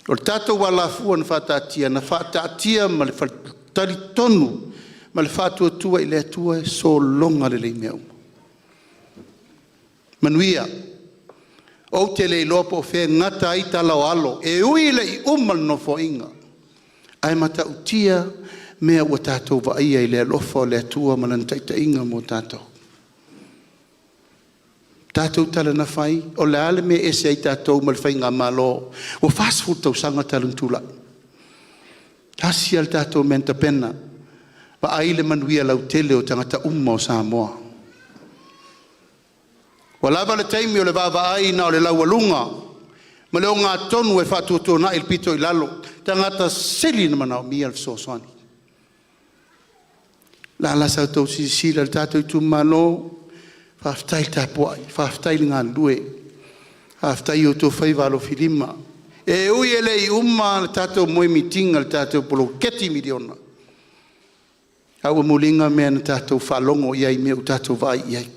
O le tatou alafua na faataatia, na faataatia ma le talitonu ma le faatuatua i le Atua e sologa lelei mea uma. Manuia. Ou te le iloa po o fea e gata ai tala o Alo, e ui ina le i uma le Nofoaiga, ae matautia mea ua tatou vaaia i le alofa o le Atua ma Lana taitaiga mo tatou. Tatou tala na fai, o le a le mea e ese ai tatou ma le Faigamalo ua 40 tausaga talu ona tulai? Tasi lava le tatou mea na tapena, vaai le manuia lautele o tagata uma o Samoa. Ua lava le taimi o le vaavaai na o le laualuga ma le ogatotonu e faatuatuanai le pito i lalo, tagata sili ona manaomia le fesoasoani. O le a la sa outou silasila i le tatou itumalo? Faafetai le tapuai, faafetai le galulue, faafetai i outou faiva alofilima. E ui e le i uma le tatou moemitiga i le tatou poloketi miliona, a ua muliga mea na tatou faalogo i ai i mea ua tatou vaai i ai.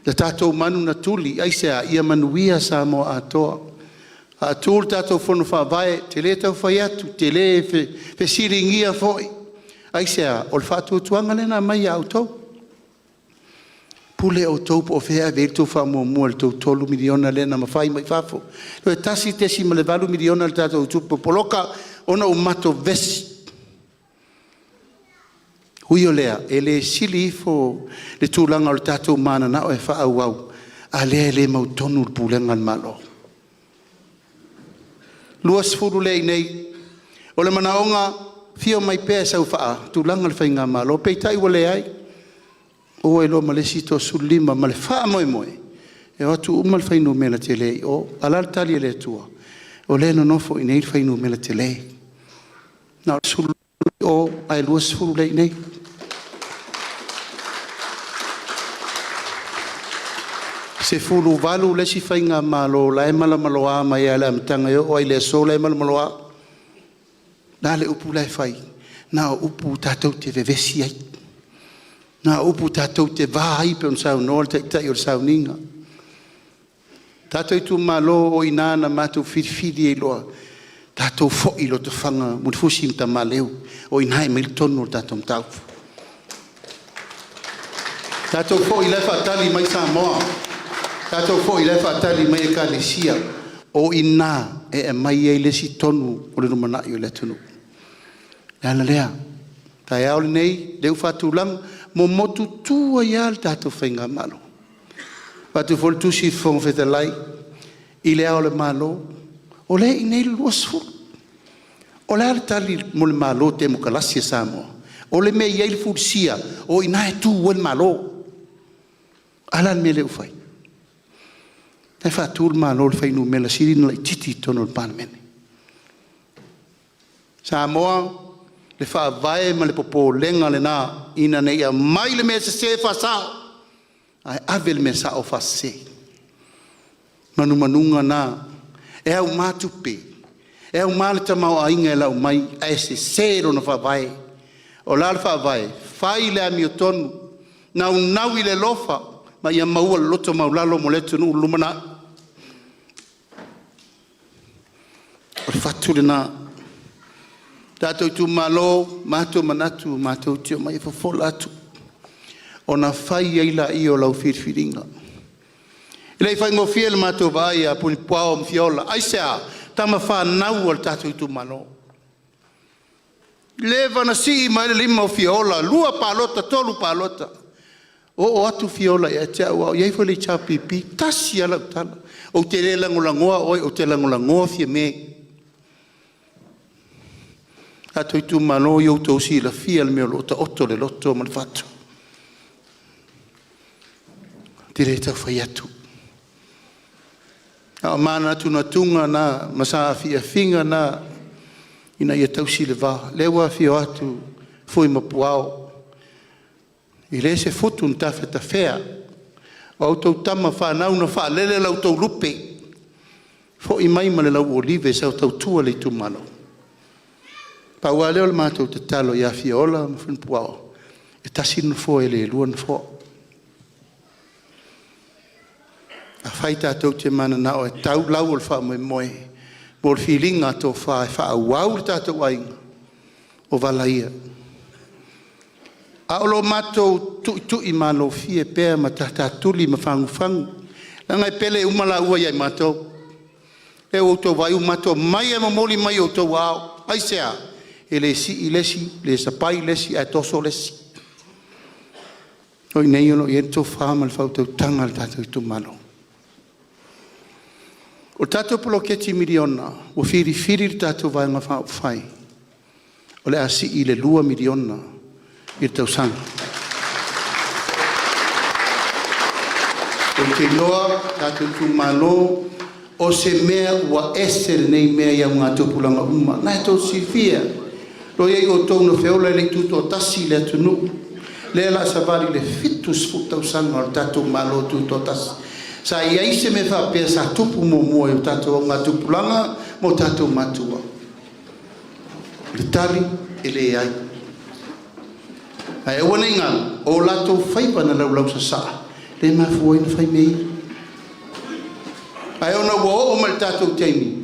Le tatou manu na tuli, aisea? Ia manuia Samoa atoa. Faatu le tatou Fono Faavae, ou te le tau fai atu, ou te le fesiligia foi. Aisea? O le faatuatuaga lea na aumai ia outou. Pule outou po o fea e ave i ai la outou faamuamua i le tou $3 miliona lea na mafai mai fafo. Toe $1.8 miliona le tatou tupe poloka ona ua matou vevesi. Ui o lea, e le sili ifo le tulaga o le tatou mananao e faaauau, a o lea e le mautonu le pulega a le Malo. 20 lea i inei. O le manaoga, afio mai pea e sau e faatulaga le faigamalo, peitai ua leai, ua o ai loa ma le isi 35 ma le faamoemoe e o atu uma le fuainumera tele i o. A o le a le tali a le Atua? O lea e nonofo i inei le fuainumera tele, na o le 15 i o ae 20 lea e i inei. 18 le isi faigamalo la e malamaloa mai lava i le amataga e oo lava i le aso la e malamaloa. O le a le upu la e fai? Na o upu tatou te vevesi ai, na o upu tatou te va ai pei ona saunoa le Taitai o le sauniga. Tatou itumalo, o i ina na matou filifili ai loa, tatou foi i Lotofaga, Mulifusi na Tamaleu, o i ina e aumai ai le tonu o le tatou mataupu. Tatou foi o la e faatali mai Samoa, tatou foi o la e faatali mai Ekalesia, o i ina e aumai ai le isi tonu o le lumanai o le atunuu. O le ala lea, o le taeao lenei o lea ua faatulaga, momotu tu ai lava le tatou faigamalo. E avatu foi le tusi a le Fofoga Fetalai i Le Ao o le Malo, o lea e i inei le 20. O le a le tali mo le Malo Temokarasi a Samoa? O le mea e i ai le fulisia, o i ina e tu ai le Malo. A o le a le mea lea ua fai? O la e faatu le Malo i le fuainumera sili ona laitiiti i totonu o le Palemene. Samoa, le faavae ma le popolega lena ina ne i aumai le mea sese faasao, ae ave le mea sao faasese. Manumanuga lena, e auma tupe, e auma le tamaoaiga e lau mai, ae sese lona faavae. O le a le faavae? Fai le amiotonu, naunau i le alofa ma ia maua le loto maualalo mo le atunuu i le lumanai. O le fatu lena. Tatou itumalo, matou manatu matou te omai e fofola atu, ona fai ai lea o lau filifiliga. E le i faigofie le matou vaai ia Pulepuaoa ma Fiola. Aisea? Tama fanau a le tatou itumalo. Leva ona sii mai le lima o Fiola, 2 palota, 3 palota, oo atu Fiola ia te au a o i ai foi le HRPP, tasi lava lau tala, ou te le lagolagoa oe ou te lagolagoa Fiame. Tatou itumalo ia outou silafia le mea o lo o taoto i le loto ma le fatu. Ou te le tau fai atu. A o manatunatuga na ma saafiafiga na ina ia tausi le va. O lea ua afio atu Fui ma Puao, e le o se futu na tafetafea, o a outou tama fanau na faalele la outou lupe, foi mai ma le lauolive e tautua le itumalo. Pau lava lea o le matou tatalo ia Fiola ma Fuipuao, e tasi le nofoa e le lua nofoa. Afai tatou te mananao e tau lau o le faamoemoe mo le filiga tofa e faaauau le tatou aiga, o vala ia. A o lo matou tuitui malofie pea ma tatatuli ma fagufagu, leaga e pele uma laua ia i matou. O lea ua outou vaai ua matou omai lava e momoli mai i outou aao. Aisea? E le sii le isi, le sapai le isi, ae toso le isi. O i inei o lo o i ai le tofa ma le faautautaga a le tatou itumalo. O le tatou poloketi miliona, ua filifili le tatou Vaega Faaupufai o le a sii i le $2 miliona i le tausaga. Ou te iloa tatou itumalo, o se mea ua ese lenei mea i augatupulaga uma. O lena tou te silafia, o lo o i ai outou na feola e le i tutoatasi le atunuu, lea o le a savali i le 70 tausaga o le tatou Malo Tutoatasi. Sa i ai se mea faapea sa tupu muamua i o tatou augatupulaga ma o tatou matua? O le tali, e leai. Ae aua ne i galo, o latou faiva na laulausasaa lea e mafua ai ona fai mea ia. Ae ona ua oo mai i le tatou taimi,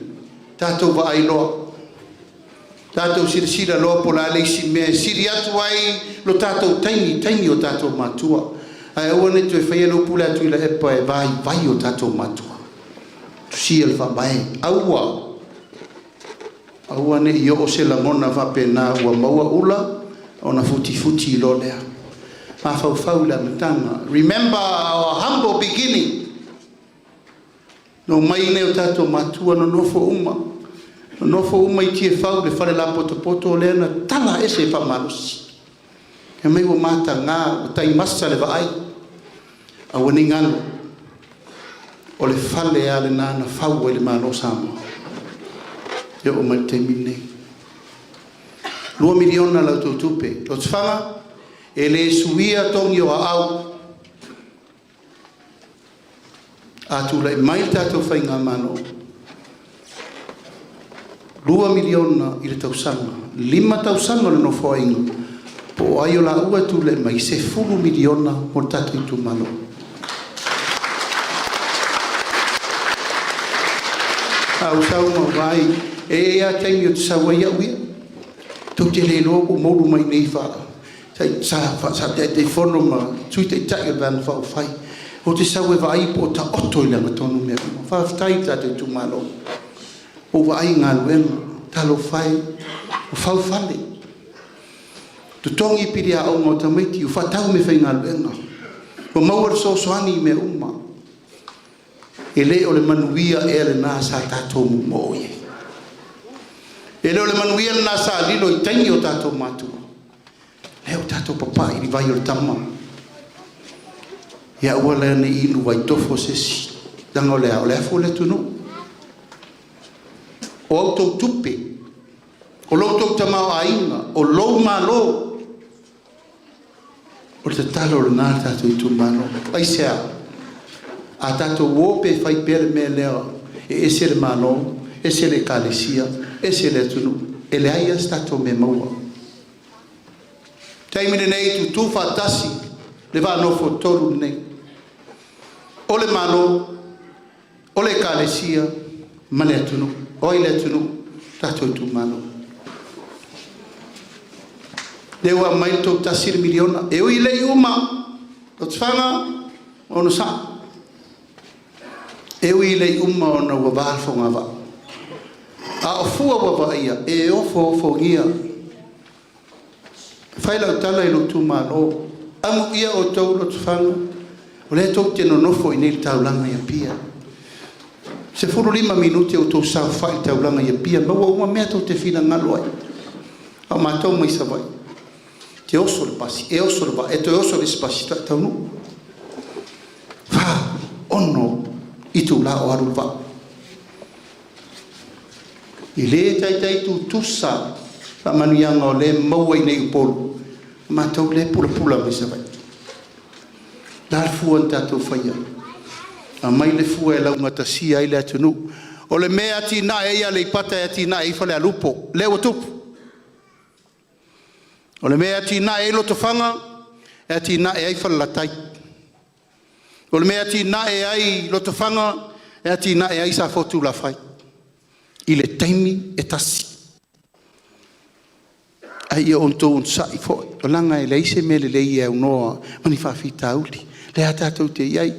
tatou vaai loa, tatou silasila loa po o le a le isi mea e sili atu ai lo tatou taimi i taimi o tatou matua. Ae aua ne i toe faia le upu lea a Tuilaepa, e vaivai o tatou matua. Tusia i le Faavae, aua, aua ne i oo se lagona faapena ua maua ula ona futifuti loa lea. Mafaufau i le amataga. Remember our humble beginning. Na omai nai o tatou matua nonofo uma, nonofo uma i Tiafau i le fale lapotopoto lea na tala ese faamalosi. Fai mai ua mataga, ua taimasa le vaai, aua ne i galo, o le fale lava lena na fau ai le Malo o Samoa e oo mai i le taimi lenei. $2 miliona la outou tupe. Lotofaga, e le suia togi o aau. A tulai mai le tatou faigamalo, $2 miliona i le tausaga, 5 tausaga o le Nofoaiga, po o ai o laua e tulai mai, e $10 miliona mo le tatou itumalo. A ou sau ma ou vaai, e i ai lava taimi ou te sau ai au ia, tou te le iloa po ua moulu mai i inei sa Taitaifono ma Sui Taitai o le Vaega Faaupufai. Ou te sau e vaai po o taoto i le amiotonu mea uma. Faafetai i le tatou itumalo, ua ou vaai i galuega, talofa e, ua fau fale, totogi pili aoga o tamaiti, ua faatau meafaigaluega, ua maua le fesoasoani i mea uma. E le o le manuia ea lena sa tatou momoo i ai? E le o le manuia lena sa lilo i taimi o tatou matua? Lea ua tatou papai i le vai o le tama. Ia aua la ne i inu vaitofo se isi, leaga o le a? O le afu o le atunuu. O a outou tupe, o lo outou tamaoaiga, o lou malo, o le tatalo lena a le tatou itumalo. Aisea? A tatou o pea e fai pea le mea lea e ese le Malo, ese le Ekalesia, ese le atunuu, e leai lava se tatou mea e maua. O le taimi lenei, tutu faatasi le vaa nofoatolu lenei, o le Malo, o le Ekalesia ma le atunuu. O ai le atunuu? O tatou itumalo. Lea ua aumai le tou $1 miliona, e ui e le i uma, Lotofaga, onosai, e ui e le i uma ona ua va le fogavaa, a o fua ua vaaia, e ofoofogia. E fai lau tala i lou itumalo, amuia outou Lotofaga, o lea tou te nonofo i inei i le taulaga i Apia, 15 minute o outou saofai i le taulaga i Apia, maua uma mea tou te finagalo ai. A o matou mai Savaii, e te oso i le pasi, e oso i le vaa, e toe oso i le isi pasi faatoa e taunuu. E 4, 6 itula o alu le vaa. E le taitai tutusa faamanuiaga o lea e maua i inei i Upolu ma matou lea e pulapula mai Savaii. O le a le fua na tatou faia? Aumai le fua e laugatasia ai le atunuu. O le mea e atiae ai Aleipata e atiae ai Falealupo, lea ua tupu. O le mea e atiae ai Lotofaga, e atiae ai Falelatai. O le mea e atiae ai Lotofaga, e atiae ai Safotulafai i le taimi e tasi. A ia outou onosai foi, leaga e leai se mea lelei e aunoa ma ni faafitauli. O lea lava tatou te i ai.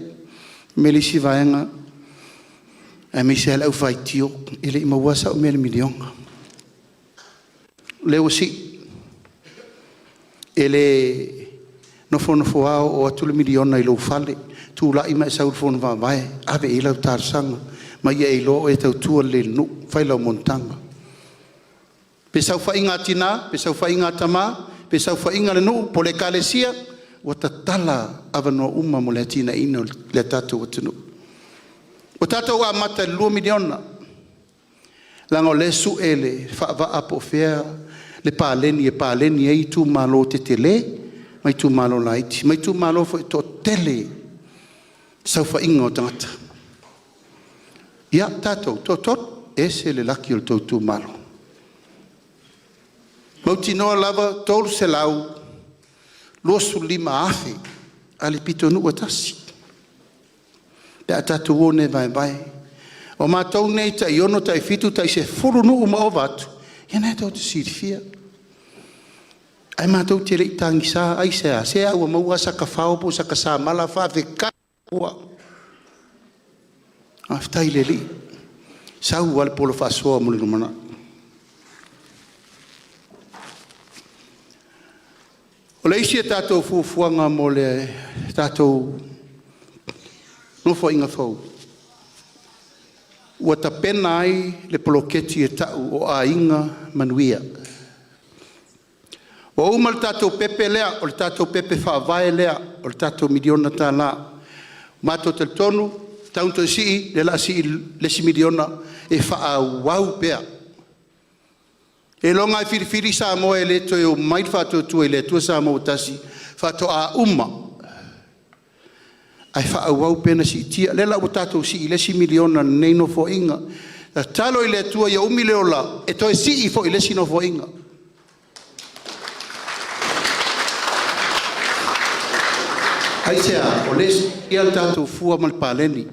Fai mai le isi vaega aemaise lava le au faitio, e le i maua lava sau mea i le miliona. Lea ua sii, e le nofonofo lava oo atu le miliona i lou fale, tulai ma e sau i le Fono Faavae, ave i ai lau talosaga ma ia e iloa o oe e tautua lelei i le nuu, fai lau monotaga. Pe saofaiga a tina pe saofaiga a tama pe saofaiga a le nuu po o le Ekalesia, ua tatala avanoa uma mo le atinaeina o le tatou atunuu. Ua tatou amata i le $2 miliona leaga o lea e sue le faavaa po o fea le paleni e paleni ai itumalo tetele ma itumalo laiti, ma itumalo foi e toatele saofaiga o tagata. Ia tatou, e toatolu, e ese le laki o le tou itumalo. E mautinoa lava e $325,000 a le pitonuu e tasi pe a tatou o nei e vaevae. O matou nei e tai 6, tai 7, tai 10 nuu ma ova atu, ia lena tou te silafia. Ae matou te le i tagisa, aisea? Se a ua maua lava sata fao po o sata samala, faafetai i le Atua, faafetai i le Alii, sau lava le pola faasoa mo le lumanai. O le isi a tatou fuafuaga mo le tatou Nofoaiga fou, ua tapena ai le poloketi e tau o Aiga Manuia. Ua uma le tatou pepe lea, o le tatou pepe faavae lea o le tatou $1 miliona. Matou te talitonu e tatau ona toe sii, o lea o le a sii le isi $1 miliona e faaauau pea. Seiloga lava e filifili Samoa e le toe omai le Faatuatua i le Atua Samoa ua Tasi faatoa uma ae faaauau pea ona siitia. O lea la ua tatou sii i le isi $1 miliona i lenei Nofoaiga. Tatalo i le Atua ia umi le ola e toe sii foi i le isi Nofoaiga. Aisea? O lea e siitia le tatou fua ma le paleni. O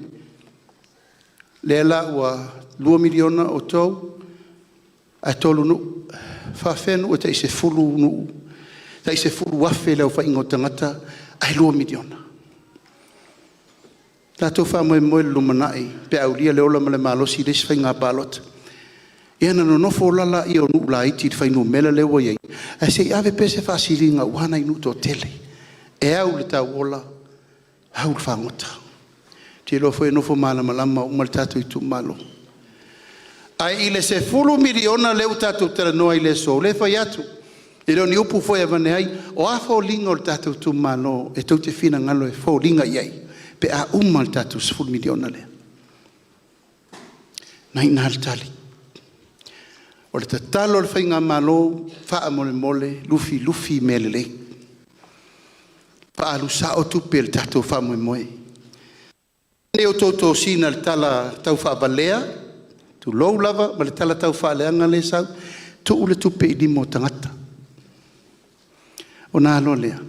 lea la ua $2 miliona outou ae 3 nuu. E faapefea nuu e tai 10 nuu, tai 10,000 le aofaiga o tagata ae $2 miliona? Tatou faamoemoe i le lumanai pe a aulia le ola ma le malosi i le isi faiga palota, ia ona nonofo loa lea o nuu laiti i le fuainumera lea ua i ai, ae se i ave pea se faasiliga aua nai nuu toatele. E au i le tauola, au i le fagota. Ou te iloa foi e nofo malamalama uma le tatou itumalo. Ae i le $10 miliona lea ua tatou talanoa ai i le aso, lea e fai atu, e le o ni upu foi e avane ai, o a foliga o le tatou itumalo e tou te finagalo e foliga i ai pe a uma le tatou $10 miliona lea? O lena e i ina le tali. O le tatalo a le faigamalo, faamolemole lufilufi mea lelei, faaalu sao tupe i le tatou faamoemoe. O a outou tosina i le tala taufaavalea, tulou lava, ma le tala taufaaleaga lea e sau, tuu le tupe i lima o tagata, ona a loa lea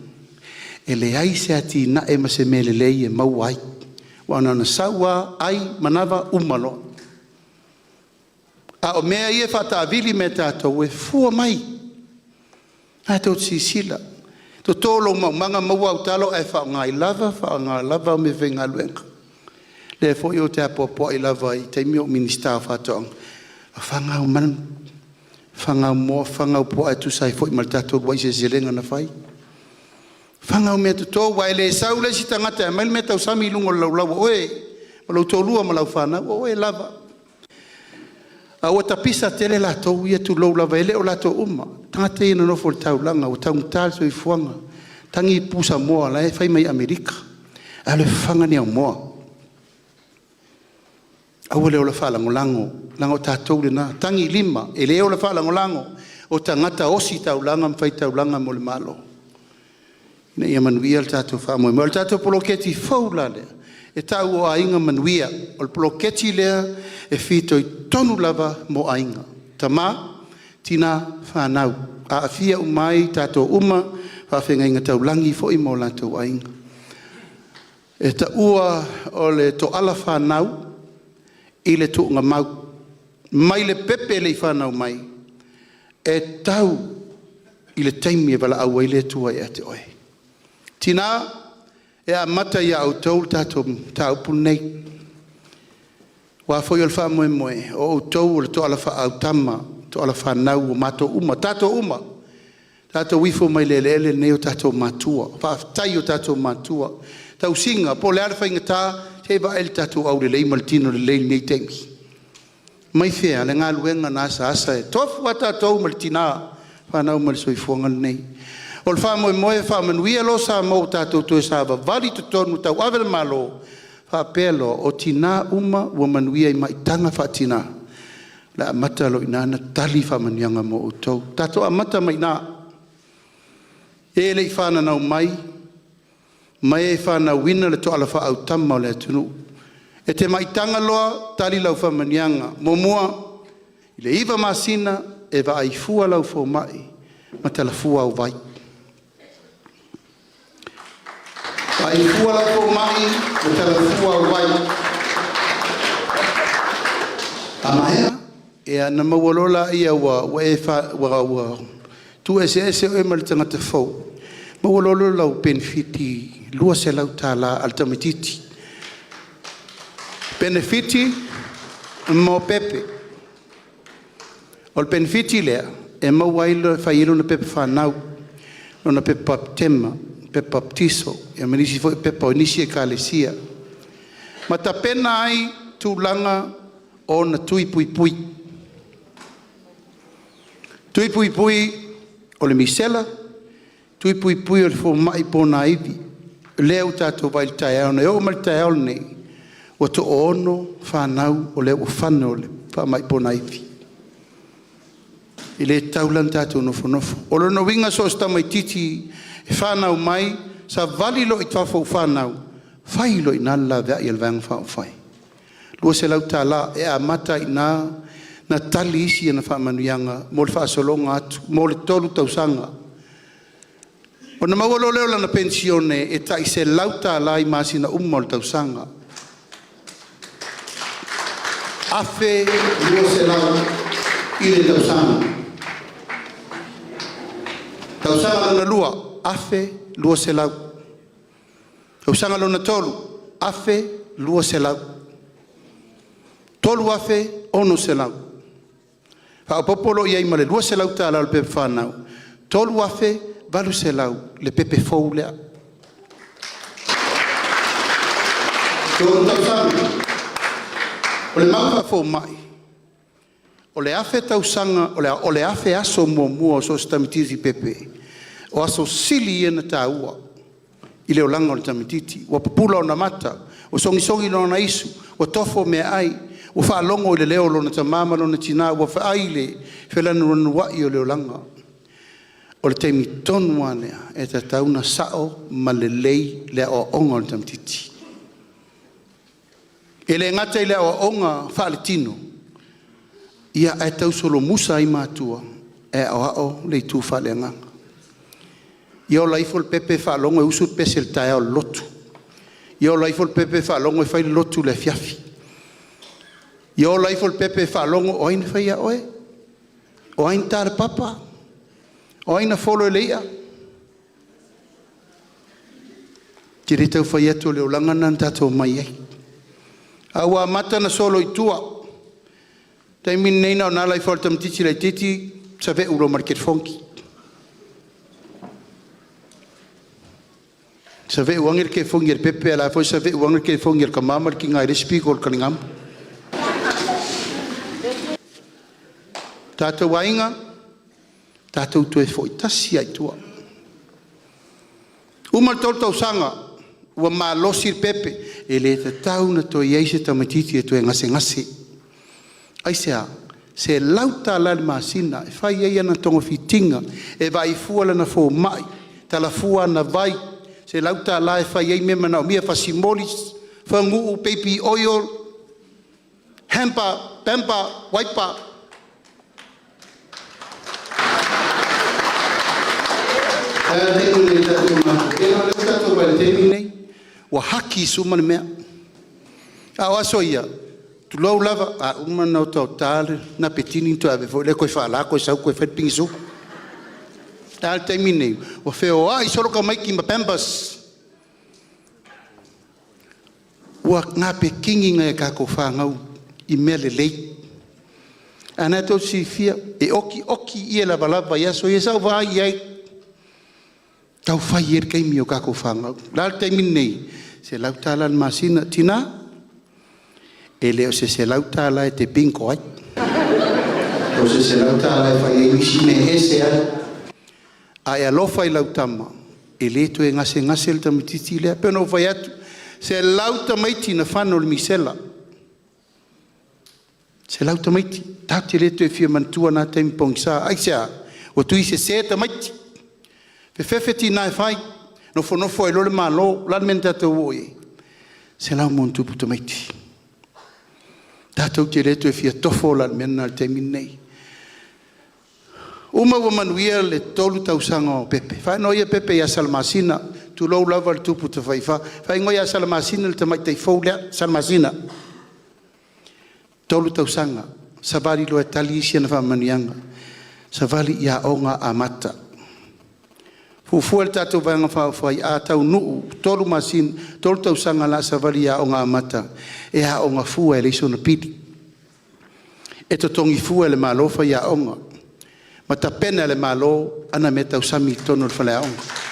e leai se atinae ma se mea lelei e maua ai, aua na ona sau lava ai, manava, uma loa. A o mea ia e faataavili mai e tatou, e fua mai. O lena tou te silasila, toto lou maumaga maua au talo ae faaaoga ai lava, faaaoga lava au meafaigaluega. O lea foi ou te apoapoai lava i taimi a o ou Minisita o Faatoaga, fafaga au manu, fafaga au moa, fafaga au puaa e tusa ai foi ma le tatou uluai seleselega na fai. Fafaga au meatoto aua e le sau le isi tagata e aumai le meatausami i luga o le laulau a oe ma lou toalua ma lau fanau, o oe lava. A ua tapisa tele latou ia tulou lava, e le o latou uma, tagata ia e nonofo i le taulaga ua taugata le soifuaga, tagi le pusamoa o la e fai mai Amerika, ae alu e fafaga ni au moa. Aua le ola faalagolago, leaga o tatou lena, tagilima e le ola faalagolago o tagata osi taulaga ma faitaulaga mo le Malo ina ia manuia le tatou faamoemoe. O le tatou poloketi fou la lea e tau o Aiga Manuia, o le poloketi lea e fitoitonu lava mo aiga, tama, tina, fanau, aafia uma ai tatou uma, faafeagaiga taulagi foi ma o latou aiga. E taua o le toala fanau i le tuugamau, mai le pepe e le i fanau mai e tau i le taimi e valaau ai le Atua ia te oe. Tina, e amata ia outou le tatou mataupu lenei, aua foi o le faamoemoe, o outou o le toala faaautama, toala fanau o matou uma, tatou uma, tatou ifo mai le eleele lenei o tatou matua. Faafetai i o tatou matua tausiga, po o le a le faigata, se i vaai i le tatou aulelei ma le tino lelei i lenei taimi. Mai fea? Le galuega na asaasa e tofu a tatou ma le tina, fanau mai le soifuaga lenei. O le faamoemoe e faamanuia loa Samoa ua tatou toe savavali i totonu e tauave le Malo, faapea loa, o tina uma ua manuia i maitaga faatina, o le a amata loa i ina ona tali faamanuiaga mo outou. Tatou amata mai i ina. E le i fananau mai ma e fanauina le toala faaautama o le atunuu. E te maitaga loa tali lau faamanuiaga. Muamua, i le 9 masina e vaai fua lau fomai ma tala fua au vai. Vaai fua lau fomai ma tala fua au vai. A maea ia ona maua loa lea ua e tuueseese oe ma le tagata fou, maua loa lea o lau penefiti $200 a le tamaitiiti. Penefiti mo pepe. O le penefiti lea e maua ai le fai ai lona pepa fanau, lona pepa patema, pepa papatiso ma nisi foi pepa o nisi ekalesia, ma tapena ai tulaga o ona tui puipui. Tui puipui o le misela, tui puipui o le fomai ponaivi, lea ua tatou vaai i le taeao nei. E oo mai i le taeao lenei ua toaono fanau o lea ua fano i le faamai ponaivi. E le tatau la ona tatou nofonofo. O lona uiga so o se tamaitiiti e fanau mai, savali loa i fafo ua fanau, fai loa i ina le laveai a le Vaega Faaupufai. $200 e amata ai i ina ona tali isi ana faamanuiaga mo le faasologa atu mo le 3 tausaga. Ona maua loa lea o lana penisione e tai $100 i masina uma o le tausaga. $1,200 i le tausaga. Tausaga lona lua, $1,200. Tausaga lona tolu, $1,200. $3,600. Faaopoopo loa i ai ma le $200 o le pepa fanau, $3,800 le pepe fou lea. 3 tausaga. O le mau faafomai, o le 1,000 aso muamua o so o se tamaitiiti pepe, o aso sili ia ona taua i le olaga o le tamaitiiti. Ua pupula ona mata, ua sogisogi lona isu, ua tofo meaai, ua faalogo i le leo o lona tama ma lona tina, ua vaai i le fealualuai o le olaga. O le taimi tonu lava lea e tatau ona sao ma lelei le aoaoga o le tamaitiiti. E le gata i le aoaoga faaletino, ae tausolomusa ai matua e aoao le itu faaleagaga. Ia ola ifo le pepe faalogo e usu le pese i le taeao i le lotu. Ia ola ifo le pepe faalogo e fai le lotu i le afiafi. Ia ola ifo le pepe faalogo o ai na faia oe? O ai na ta le papa? O ai na folo e le i'a? Ou te le tau fai atu o le olaga lena na tatou omai ai, ae ua amata ona solo i tua. O le taimi lenei na ona ala ifo lava o le tamaitiiti laitiiti saveu loa ma le telefoni, saveu ane le telefoni a le pepe a o la e foi e saveu ane le telefoni a le tama ma le tina i le isi pito o le taligalu. Tatou aiga, tatou toe foi tasi lava i tua. Uma le 3 tausaga ua malosi le pepe, e le tatau ona toe i ai se tamaitiiti e toe gasegase. Aisea? $100 i le masina e fai ai ana togafitiga, e vaai fua lana fomai, tala fua ana vai, $100 e fai ai mea manaomia, fasimoli, faguu, baby oil, hamper, pamper, wiper. Ae ua hakis uma le mea. A o aso ia, tulou lava, a uma ona otaota le napekini ona toe ave foi lea toe faala toe sau toe fai le pigisuga. Ae a le taimi lenei? Ua feoai solo tamaiti ma pampers. Ua napekini nai a tatou fanau i mea lelei. Ae o lena tou te silafia e okioki ie lavalava i aso ia, sa ou vaai i ai, tau fai ai le taimi o tatou fanau. O le a le taimi lenei? E $100 i le masina. Tina, e le o se $100 e te bingo ai, o se $100 e fai ai isi mea e ese ai. A e alofa i lau tama, e le toe gasegase le tamaitiiti lea. E pei ona ou fai atu, e 100 tamaiti na fano i le misela, 100 tamaiti. Tatou te le toe fia manatua na taimi pogisa. Aisea? Ua tuisese tamaiti, fefefe tina e fai, nofonofo ai loa le Malo. O le a le mea na tatou oo i ai? 100+ tamaiti. Tatou te le toe fia tofo la i le mea lena i le taimi lenei. Uma ua manuia le 3 tausaga o Pepe, faaigoa Pepe ia Salamasina, tulou lava le tupu tafaifa, faaigoa ia Salamasina le tamaitai fou lea Salamasina. 3 tausaga, savali loa e tali isi ana faamanuiaga, savali i Aoga Amata. Fuafua e le tatou Vaega Faaupufai, a taunuu 3 masina, 3 tausaga o le a savali i Aoga Amata e aoga fua e leai sona pili. E totogi fua e le Malo faiaoga ma tapena e le Malo ana meatausami i totonu o le faleaoga.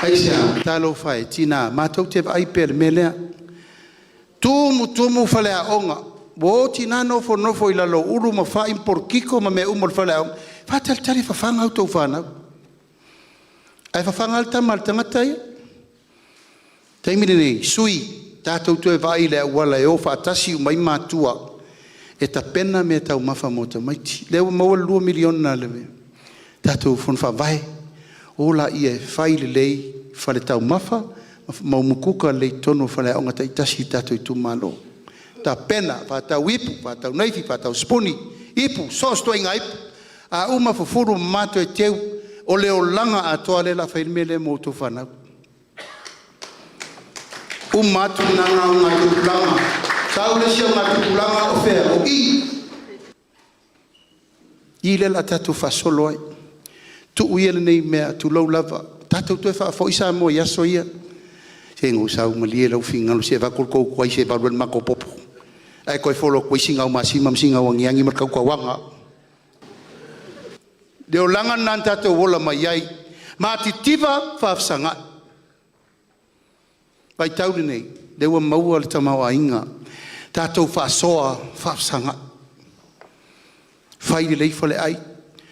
Aisea? Talofa e, tina matou te vaai pea i le mea lea, tumu tumu faleaoga, ua o tina nofonofo i lalo o ulu ma fai ma porokiko ma mea uma o le faleaoga, faatalitali e fafaga a outou fanau. Ae fafaga lava le tama a le tagata ia. O le taimi lenei, sui, tatou toe vaai i le auala e o faatasi uma ai matua e tapena meataumafa mo tamaiti. O lea ua maua le $2 miliona a le tatou Fono Faavae, o laia e fai lelei faletaumafa ma umukuka lelei i totonu o faleaoga taitasi i tatou itumalo. Tapena, faatau ipu, faatau naifi, faatau sipuni, ipu, so o se ituaiga ipu. A uma fufulu mama toe teu. O le olaga atoa lea o le a fai ai le mea lea mo a outou fanau. Uma atu lena augatupulaga, sau le isi augatupulaga o fea? O i. I lea o le a tatou faasolo ai. Tuu ia lenei mea, tulou lava, tatou toe faafoi Samoa i aso ia, se ina ou sau malie lou finagalo se i avatu le tou tuai se i valu ai le matou popo, ae toe follow atu ai sina au masima ma sina au aniani ma le tautuaga. Le olaga lena na tatou ola mai ai, matitiva, faafesagai. O le vaitau lenei, o lea ua maua le tamaoaiga, tatou faasoa faafesagai, fai lelei faleai.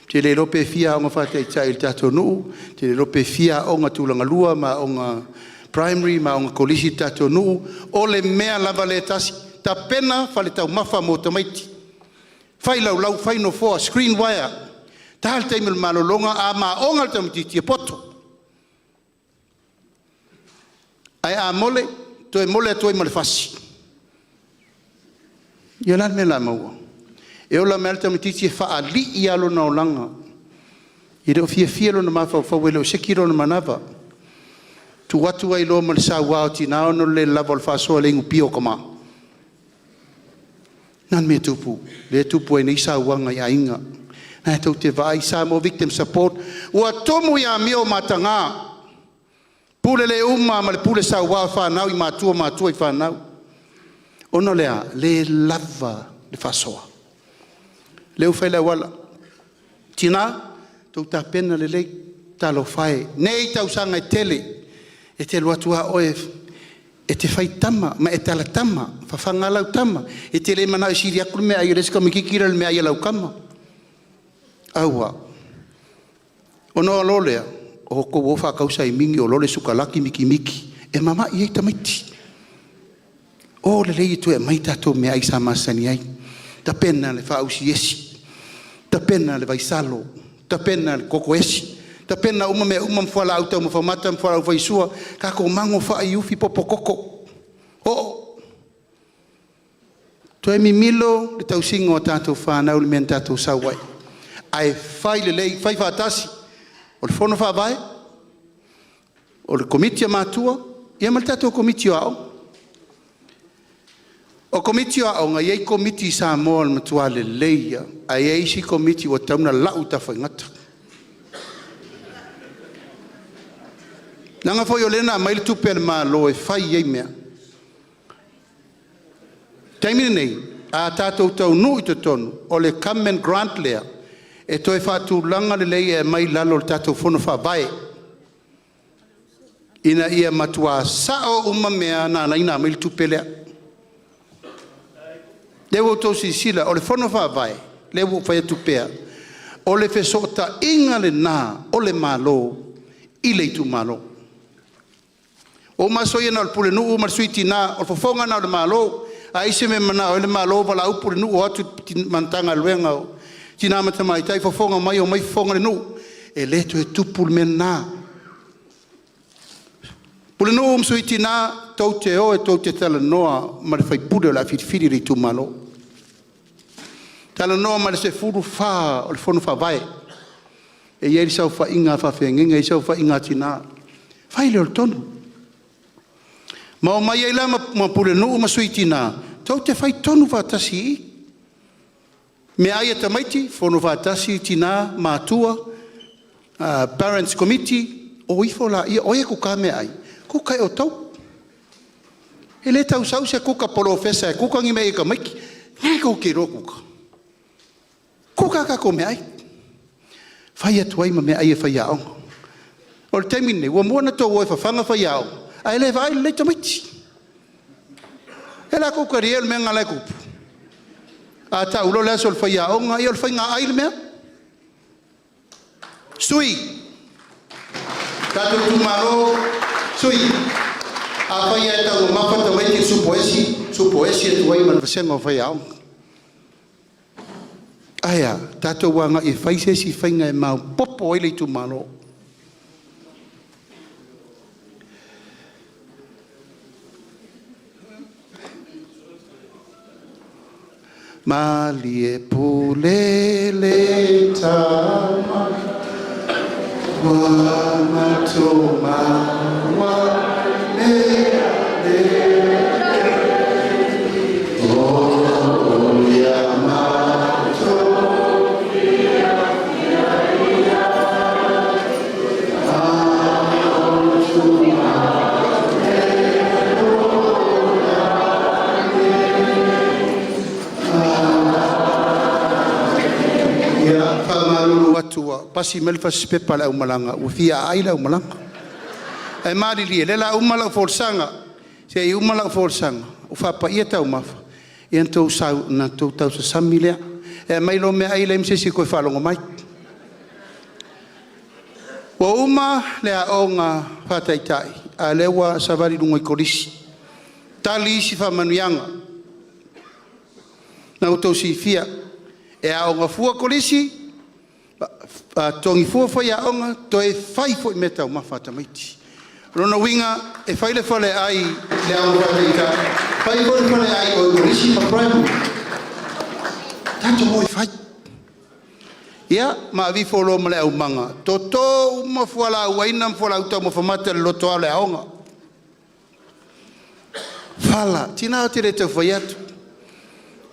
Ou te le iloa pe fia aoga faataitai a le tatou nuu, ou te le iloa pe fia aoga tulagalua ma aoga primary ma aoga kolisi a le tatou nuu. O le mea lava lea e tasi, tapena faletaumafa mo tamaiti, fai laulau, fai nofoa, screen uaea, ta le taimi o le malologa, a maoga le tamaitiiti e poto. Ae a mole, toe mole atu ai ma le fasi. Ia o le a le mea o le a maua? E ola mai lava le tamaitiiti e faalii lava lona olaga, e le o fiafia lona mafaufau e le o seki lona manava. Tuu atu ai loa ma le saua o tina ona o le le lava o le faasoa i le inupia o tama. O le a le mea e tupu? Lea e tupu ai nei sauaga i aiga. O lena tou te vaai, Samoa Victim Support ua tumu i amio mataga, pule le uma ma le pule saua a fanau i matua, matua i fanau. Ona o le a? Le lava le faasoa. Lea ua fai le auala. Tina, outou tapena lelei, talofa e, nei tausaga e tele e te alu atu lava oe e te faitama ma e talatama, fafaga lava lau tama, e te le manao e sili atu le meaai a le isi tamaitiiti le meaai a lau tama. Aua. Ona o loa lea o outou o faatau saimini o lole sikalati mikimiki e mamai ai tamaiti. O lelei e toe aumai tatou meaai sa masani ai, tapena le faaausi esi, tapena le vaisalo, tapena le koko esi, tapena uma mea uma ma fualaau taumafa mata ma fualaau faisua, tatou mago fai ufi popo toto, oo. Toe mimilo le tausiga o tatou fanau i le mea na tatou sau ai, ae fai lelei, fai faatasi. O le Fono Faavae, o le Komiti a Matua ia ma le tatou Komiti o Aoga. O Komiti o Aoga, e i ai Komiti i Samoa o le matua lelei lava, ae i ai isi Komiti ua tatau ona lau i tafaigata. Leaga foi o lea na aumai le tupe a le Malo e fai ai mea, Taimi lenei, a tatou taunuu i totonu o le common grant lea, e toe faatulaga lelei e aumai i lalo o le tatou Fono Faavae, ina ia matua sao uma mea na ala ai ona aumai le tupe lea. O lea ua outou silasila, o le Fono Faavae, lea ua ou fai atu pea, o le fesootaiga lena o le Malo i le itumalo. O uma aso ia na o le pulenuu ma le sui tina, o le fofoga lena o le Malo. A i ai se mea e manao ai le Malo, valaau pulenuu, o atu le Matagaluega o Tina ma Tamaitai fofoga mai, omai fofoga le nuu. E le toe tupu le mea lena. Pulenuu ma sui tina, tou te o tou te talanoa ma le faipule o le a filifili e le itumalo. Talanoa ma le 14 o le fono faavae, e i ai le saofaiga a faafeagaiga, e i ai le saofaiga a tina, fai lea o le tonu. Ma omai ai la ma pulenuu ma sui tina tou te faitonu faatasi i i. Meaai a tamaiti, fono faatasi tina ma matua, parents committee, o ifo laia o ai e kuka meaai? E kuka e outou. E le tau sau se kuka polofesa e kuka ni mea i tamaiti. O lena tou te iloa kuka. Kuka a tatou meaai, fai atu ai ma meaai a faiaoga. O le taimi lenei, ua muamua ona outou o e fafaga faiaoga, ae le vaai lelei tamaiti. Ia o le a tou talia le mea lena e tupu? A tau loa le aso o le faiaoga, ia o le faiga ai le mea. Sui o tatou itumalo, sui, afai lava e taumamafa tamaiti i le supo esi, supo esi atu ai ma le vasega o faiaoga. Ae a? Tatou agai e fai se isi faiga e maopoopo ai le itumalo. Malie pule le tama ua matou maua le O ia matou Ia, e faamalulu atu ua pasi mai le fasipepa a le aumalaga ua fia aai le aumalaga. Ae malilie, o lea o le a uma lau folasaga. Se i uma lau folasaga ua faapaia taumafa, ia ona outou tausasami lea. E aumai loa meaai leai ma se isi e toe faalogo mai. Ua uma le aoga faataitai, a o lea ua savali i luga i kolisi, tali isi faamanuiaga. Na outou silafia, e aooga fua kolisi, totogi fua faiaoga, toe fai foi meataumafa a tamaiti. O lona uiga e fai le faleai i le aoga faataitai, fai foi le faleai i o i Kolisi ma Primary. Tatou o e fai. Ia ma aveifo loa ma le aumaga, toto uma fualaau aina ma fualaau taumafa mata i le lotoa o le aoga. Fala, tina ou te le tau fai atu,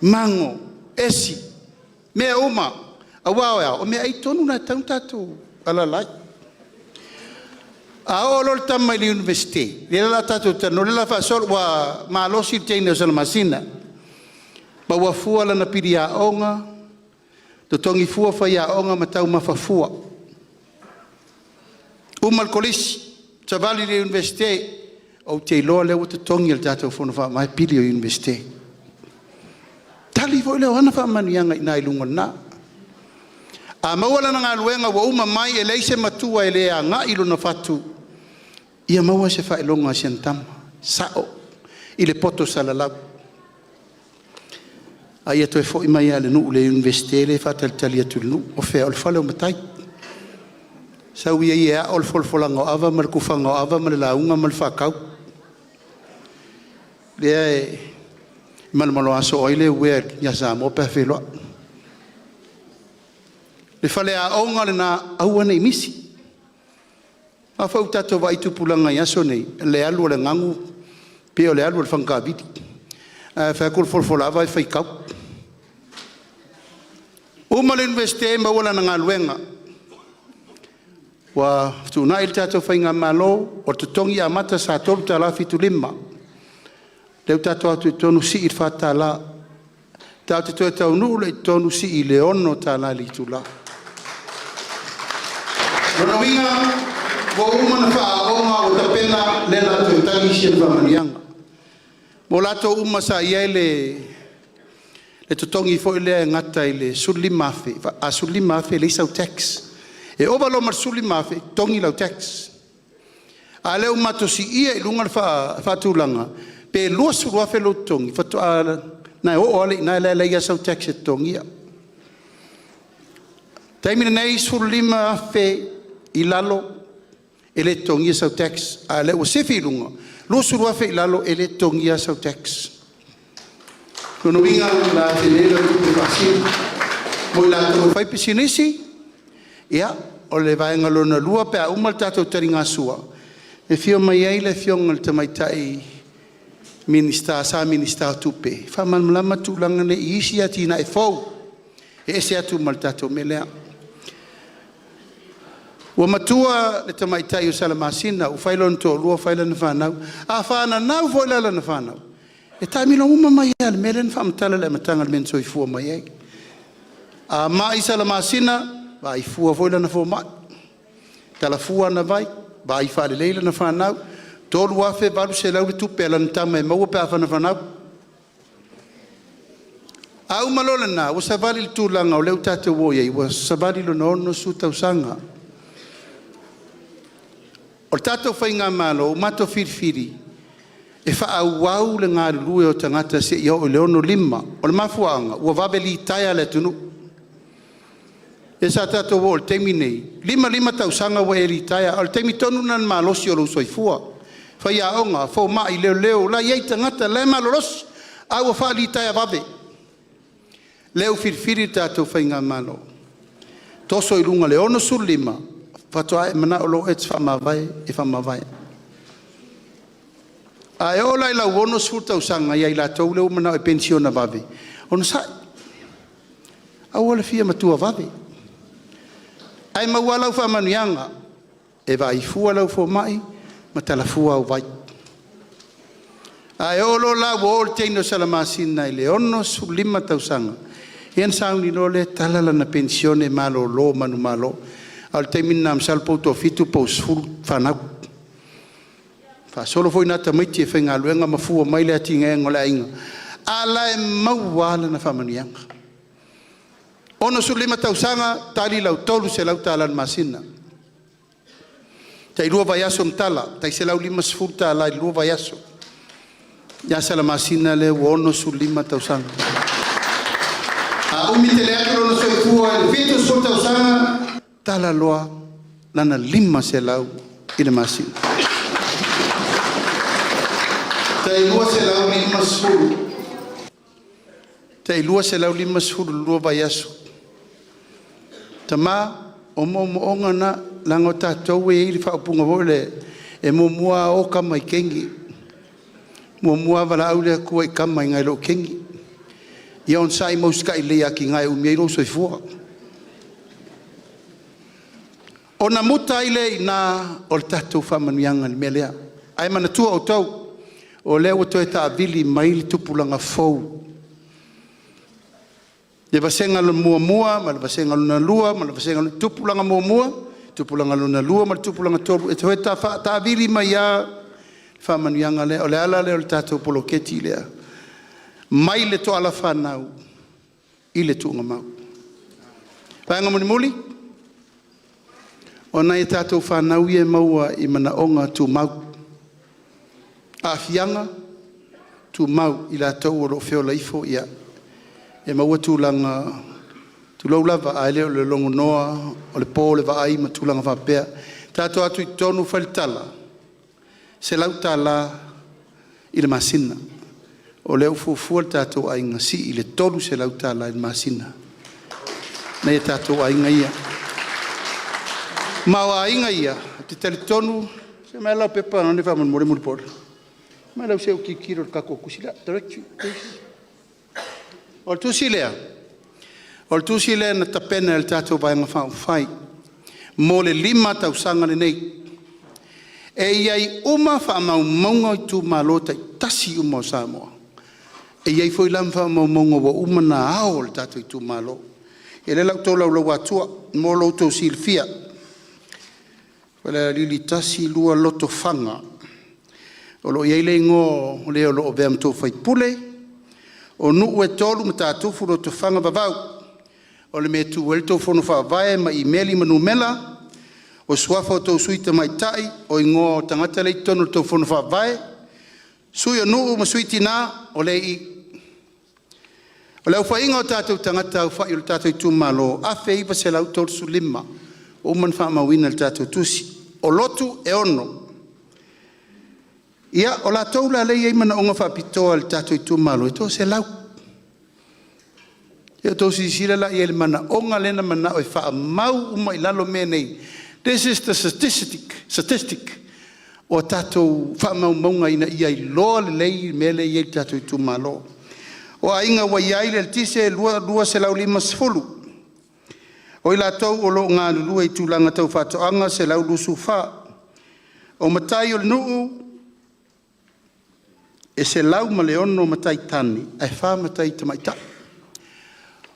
mago, esi, mea uma. Aua o a? O meaai tonu na e tatau ona tatou alaala ai. A oo loa le tama i le Iunivesite, lea o le a tatou talanoa, lea o le a faasolo, ua malosi le teine o Salamasina ma ua fua lana pili aoga, totogi fua faiaoga ma taumafa fua. Uma le kolisi, savali i le Iunivesite, ou te iloa o lea ua totogi e le tatou Fono Faavae pili o le Iunivesite. Tali foi lea o ana faamanuiaga i ina i luga i ina. A maua lana galuega ua uma mai, e leai se matua e le agai i lona fatu ia maua se faailoga o si ana tama, e sao i le poto salalau. A ia toe foi mai lava i le nuu i le Iunivesite lea e faatalitali atu i le nuu. O fea? O le fale o matai. Sau ia e ao le folafolaga o Ava ma le tufaga o Ava ma le lauga ma le faatau. Lea e malomaloa soo ai le uea ia Samoa pe a feiloai. Le faleaoga lena, aua ne i misi. Aua foi ua tatou vaai i tupulaga i aso nei, o le alu a le gagu pei o le alu a le faga tavili. Ae a fai atu le folafola ava e faitau. Uma le Iunivesite maua lana galuega. Ua fetuunai le tatou faigamalo, o le totogi amata sa $3.75. Lea ua tatou o atu i totonu sii i le $4. Tatou te toe taunuu lea i totonu sii i le $6 i le itula. O lona uiga ua uma ona faaaooga, ua tapena lea o le a toe tagi isi faamanuiaga. Mo latou uma sa i ai le totogi foi lea e gata i le $15,000, a $15,000 e leai sau tax. E ova loa ma le $15,000 totogi lau tax. A o lea ua matou siia i luga le faatulaga, pe $20,000 lou totogi, faatoa… na e oo lava i ina e leai lava sau tax e totogia. O le taimi lenei e $15,000 i lalo e le totogia sau tax, a o lea ua sifi i luga, $20,000 i lalo e le totogia sau tax. O lona uiga o le a tele lau tupe faasili. Mo i latou e faipisinisi, ia, o le vaega lona lua pe a uma le tatou taligasua, e afio mai ai le Afioga i le Tamaitai Minisita sa Minisita o Tupe e faamalamalama tulaga nei i isi atinae fou e ese atu ma le tatou mea lea. Ua matua le tamaitai o Salamasina ua fai lona toalua fai lana fanau. A fananau foi la lana fanau, e taamilo uma mai lava i le mea lea na faamatala i le amataga i le mea na soifua mai ai. A mai Salamasina, vaai fua foi lana fomai, tala fua ana vai, vaai faalelei lana fanau, $3,800 le tupe a lana tama e maua pe a fanaufanau. A uma loa lena, ua savali i le tulaga o lea ua tatou o i ai, ua savali lona 60 tausaga. O le tatou faigamalo ua matou filifili e faaauau le galulue o tagata seia oo i le 65. O le mafuaaga, ua vave litaea le atunuu. Lea sa tatou o i le taimi lenei, e 55 tausaga ua e litaea, a o le taimi tonu lena o le malosi o lou soifua, faiaoga, fomai, leoleo, o la e i ai tagata o la e malolosi, a ua faalitaia vave. Lea ua filifili le tatou faigamalo, toso i luga i le 65 faatoa e manao loa e te faamavae, e faamavae. A e oo la i lau 60 tausaga ia i latou ia ua mananao e penisione vave, onosai, aua le fia matua vave, ae maua lava lau faamanuiaga e vaai fua lau fomai ma tala fua au vai. A oo loa la ua oo le teine o Salamasina i le 65 tausaga, ia ona sauni loa lea e tala lana penisione malolo manumalo. A o le taimi lena masalo po ua toafitu po ua 10 fanau. Faasolo foi la tamaiti e faigaluega ma fua mai le atinaeina o le aiga, a o la e maua lava lana faamanuiaga. 65 tausaga, tali lau $300 i le masina, tai lua vaiaso ma tala, tai $150 i le lua vaiaso ia Salamasina lea ua 65 tausaga. A umi tele atu lona soifua i le 70 tausaga, tala loa lana $500 i le masina. Tai $250, tai $250 i le lua vaiaso. Tama, o moomooga na, leaga o tatou e i ai le faaupuga foi lea, e muamua lava o tama i teine, muamua lava valaau le Atua i tama nai lo teine. Ia onosai ma usitai lelei i atinae e umi ai lou soifua. Ona muta ai lea i ina o le tatou faamanuiaga i le mea lea. Ae manatua outou, o lea ua toe taavili mai le tupulaga fou, le vasega muamua ma le vasega lona lua ma le vasega lona… tupulaga muamua, tupulaga lona lua ma le tupulaga tolu, e toe taavili mai lava le faamanuiaga lea. O le ala lea o le tatou poloketi lea, mai le toala fanau i le tuugamau. O le vaega mulimuli, o nai a tatou fanau ia e maua i manaoga tumau, aafiaga tumau, i latou o lo o feola ifo e maua tulaga, tulou lava, a le o le logonoa, o le po o le vaai ma tulaga faapea. Tatou o atu i totonu fai le tala, e $100 i le masina. O lea ua fuafua le tatou aiga, sii i le $300 i le masina nai o tatou aiga ia. Ma o aiga ia, ou te talitonu… Se i aumai lau pepa faamolemole Mulipola. Aumai se i ou tilotilo i le tatou tusi lea. Directory please. O le tusi lea, o le tusi lea na tapena e le tatou Vaega Faaupufai mo le 5 tausaga lenei. E i ai uma faamaumauga o itumalo taitasi uma o Samoa. E i ai foi la ma faamaumauga ua uma ona ao o le tatou itumalo. Ia o lea o le a ou tolaulauina atu mo lo outou silafia. Falealili 1, 2, Lotofaga, o lo o i ai le igoa o le o lo o avea ma tou sui usufono. O Nuu e 3, Matatufu Lotofaga Vavau. O le mea e tu ai le tou fono faavae ma imeli ma numera, o suafa o tou sui tamaitai, o igoa o tagata ia e i totonu o le tou fono faavae, sui o nuu ma sui tina, o lea e i i. O le aofaiga o tatou tagata aofai o le tatou itumalo, 1,935 ua uma ona faamauina i le tatou tusi. O lotu e 6. Ia, o latou la lea e i ai manaoga faapitoa i le tatou itumalo, e toaselau. Ia outou silasila la i ai i le manaoga lea na manao e faamau uma i lalo mea nei, this is the statistic o tatou faamaumauga ina ia iloa lelei le mea lea e i ai le tatou itumalo. O aiga ua i ai le eletise, e 250. O i latou o lo o galulue i tulaga tau faatoaga, e 124. O matai o le nuu, e 106 matai tane ae 4 matai tamaitai.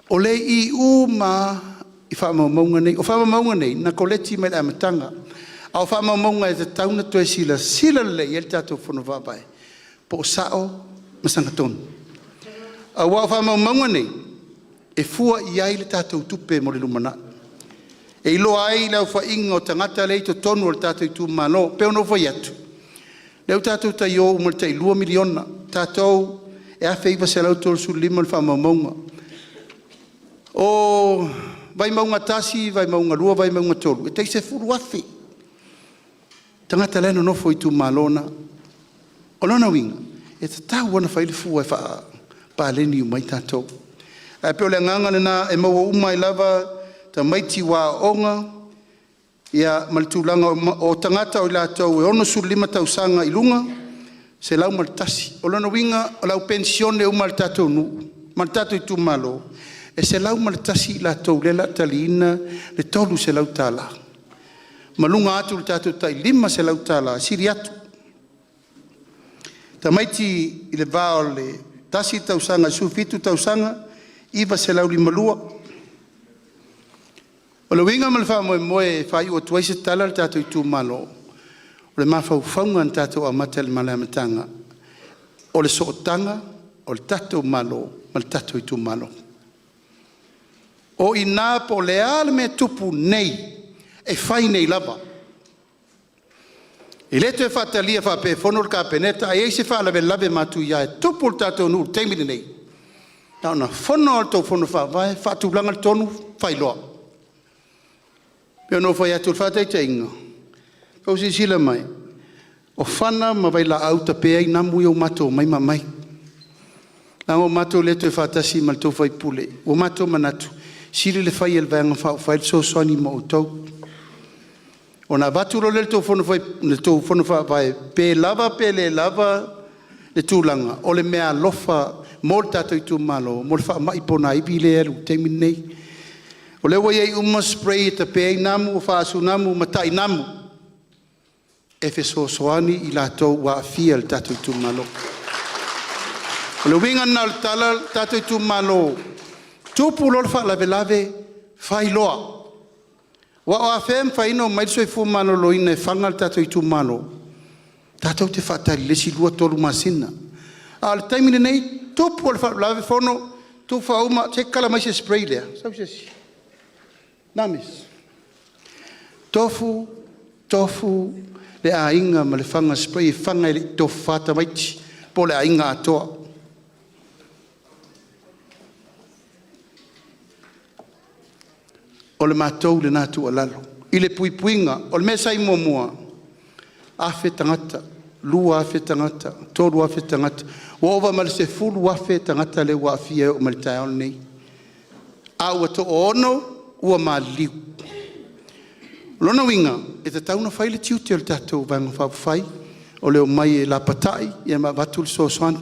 O lea e i i uma lava i faamaumauga nei. O faamaumauga nei na koleti mai le amataga, a o faamaumauga e tatau ona toe silasila lelei i ai le tatou Fono Faavae po o sao ma sagatonu. Aua o faamaumauga nei, e fua i ai le tatou tupe mo le lumanai. E iloa ai le aofaiga o tagata lea e i totonu o le tatou itumalo. E pei ona ou fai atu, o lea ua tatou tai o uma i le tai $2 miliona, tatou e 1,935 le faamaumauga. O Vaimauga 1, Vaimauga 2, Vaimauga 3, e tai 10,000 tagata la e nonofo i itumalo na. O lona uiga, e tatau lava ona fai le fua e faapaleni uma ai tatou. Ae pei o le agaga lena e maua uma ai lava tamaiti ua aooga ma le tulaga o tagata o i latou e 65 tausaga i luga, e 101. O lona uiga o le au penisione uma a le tatou nuu ma le tatou itumalo, e 101 i latou o lea o le a taliaina le $300 ma luga atu i le tatou tai $500 e sili atu. Tamaiti i le va o le 1 tausaga i le 17 tausaga, e 952. O le uiga ma le faamoemoe e faaiu atu ai se tala le tatou itumalo, o le mafaufauga na tatou amata ai mai le amataga, o le sootaga o le tatou Malo ma le tatou itumalo. O i ina po o le a le mea e tupu nei, e fai nei lava. E le toe faatalia faapea e fono le Kapeneta ae i ai se faalavelave matuia e tupu i le tatou nuu i le taimi lenei, na ona fono lava o le tou fono faavae, faatulaga le tonu, fai loa. E pei ona ou fai atu o le faataitaiga, ua outou silasila mai, o fana ma vailaau tape ai namu ia ua matou omai ma aumai. Leaga ua matou le toe faatasi ma le tou sui usufono, ua matou manatu, e sili le fai e le Vaega Faaupufai le fesoasoani mo outou. Ona avatu loa lea i le tou fono faavae, pe lava pe le lava le tulaga, o le meaalofa mo le tatou itumalo mo le faamai ponaivi lea e alu i le taimi lenei. O lea ua i ai uma spray e tape ai namu, o faasunamu ma tainamu, e fesoasoani i latou ua aafia i le tatou itumalo. O le uiga lena o le tala le tatou itumalo, tupu loa le faalavelave, fai loa. Aua o afea e mafai ona omai le soifua maloloina e fana le tatou itumalo? Tatou te faatali i le isi 2, 3 masina. A o le taimi lenei, tupu lava le faalavelave fono, tufa uma, se i tatala mai se spray lea. Sau se isi. Tofu, tofu le aiga ma le fana spray e fana e le i tofafa tamaiti po o le aiga atoa. O le matou lena tuualalo i le puipuiga. O le mea sa i ai muamua, 1,000 tagata, 2,000 tagata, 3,000 tagata, ua ova ma le 10,000 tagata lea ua aafia e oo mai i le taeao lenei, a ua toaono ua maliliu. O lona uiga, e tatau ona fai le tiute o le tatou Vaega Faaupufai, o le omai e lapatai ma avatu le fesoasoani.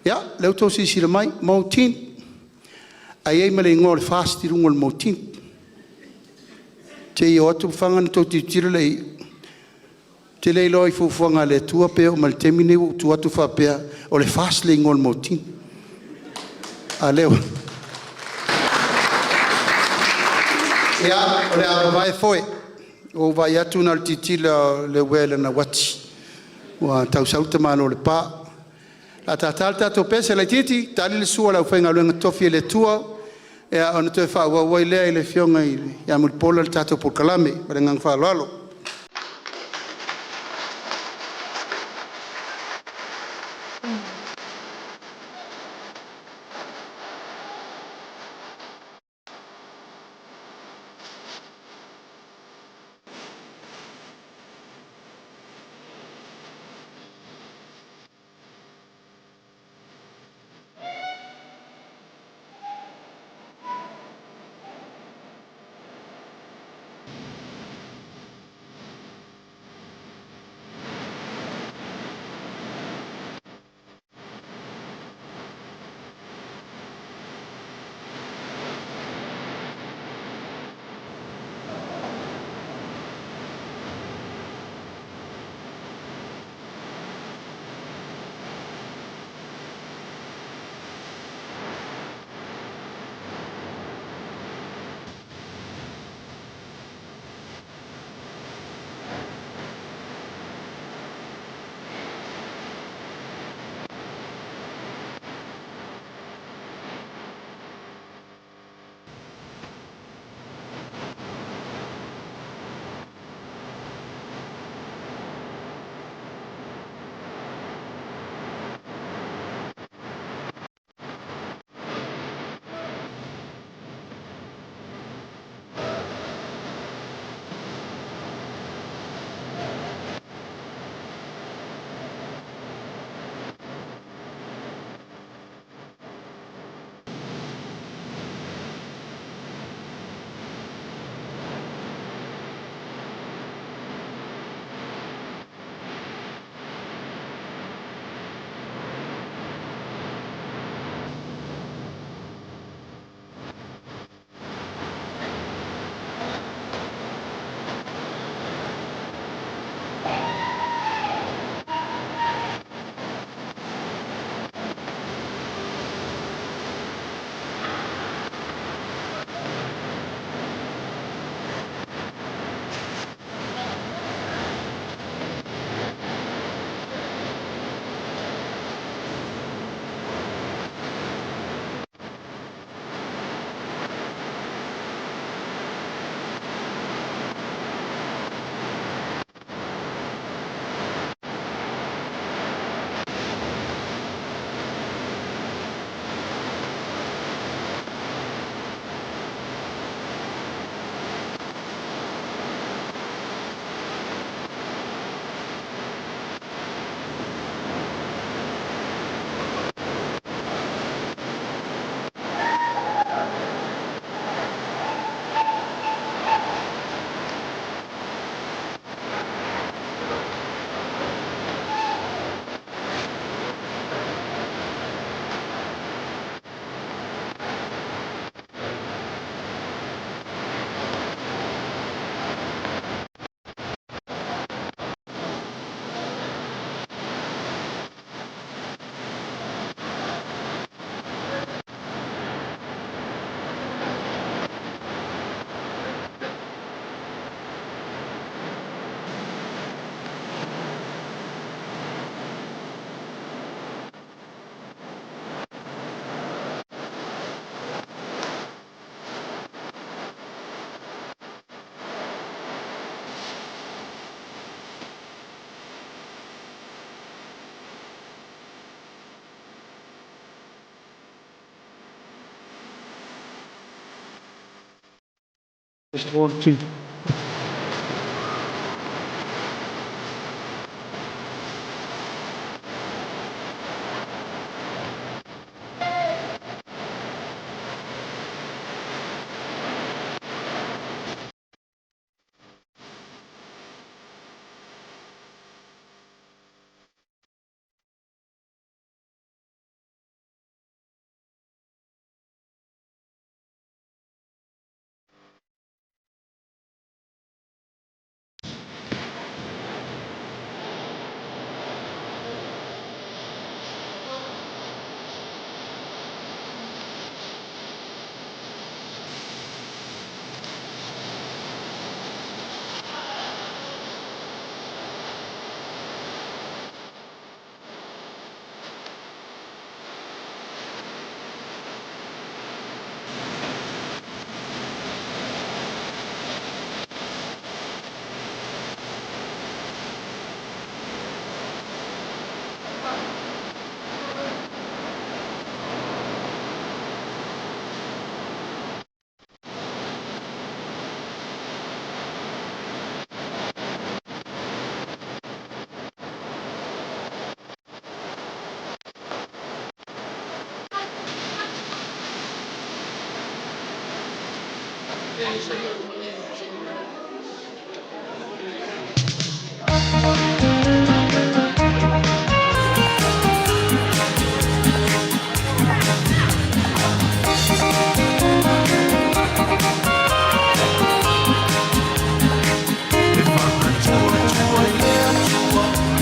Ia, o lea ua outou silasila mai, maugtin, ae i ai ma le igoa o le FAST i luga o le maugtin. Te i e o atu fana ona outou tilotilo lea i ai. te le iloa i fuafuaga a le Atua pe oo mai i le taimi lenei ua ou tu atu faapea o le FAST le igoa o le mautini. A o lea ua… Ia, o le a vavae foe. Ua ou vaai atu na o le tilotilo lava o le uea i lana uati ua tau sau le tamaloa i le pa. O le a tata le tatou pese laitiiti, tali le sua a le aufaigaluega totofi a le Atua ona toe faaauau ai lea e le Afioga ia Mulipola le tatou polokalame. Ma le agaga faaaloalo.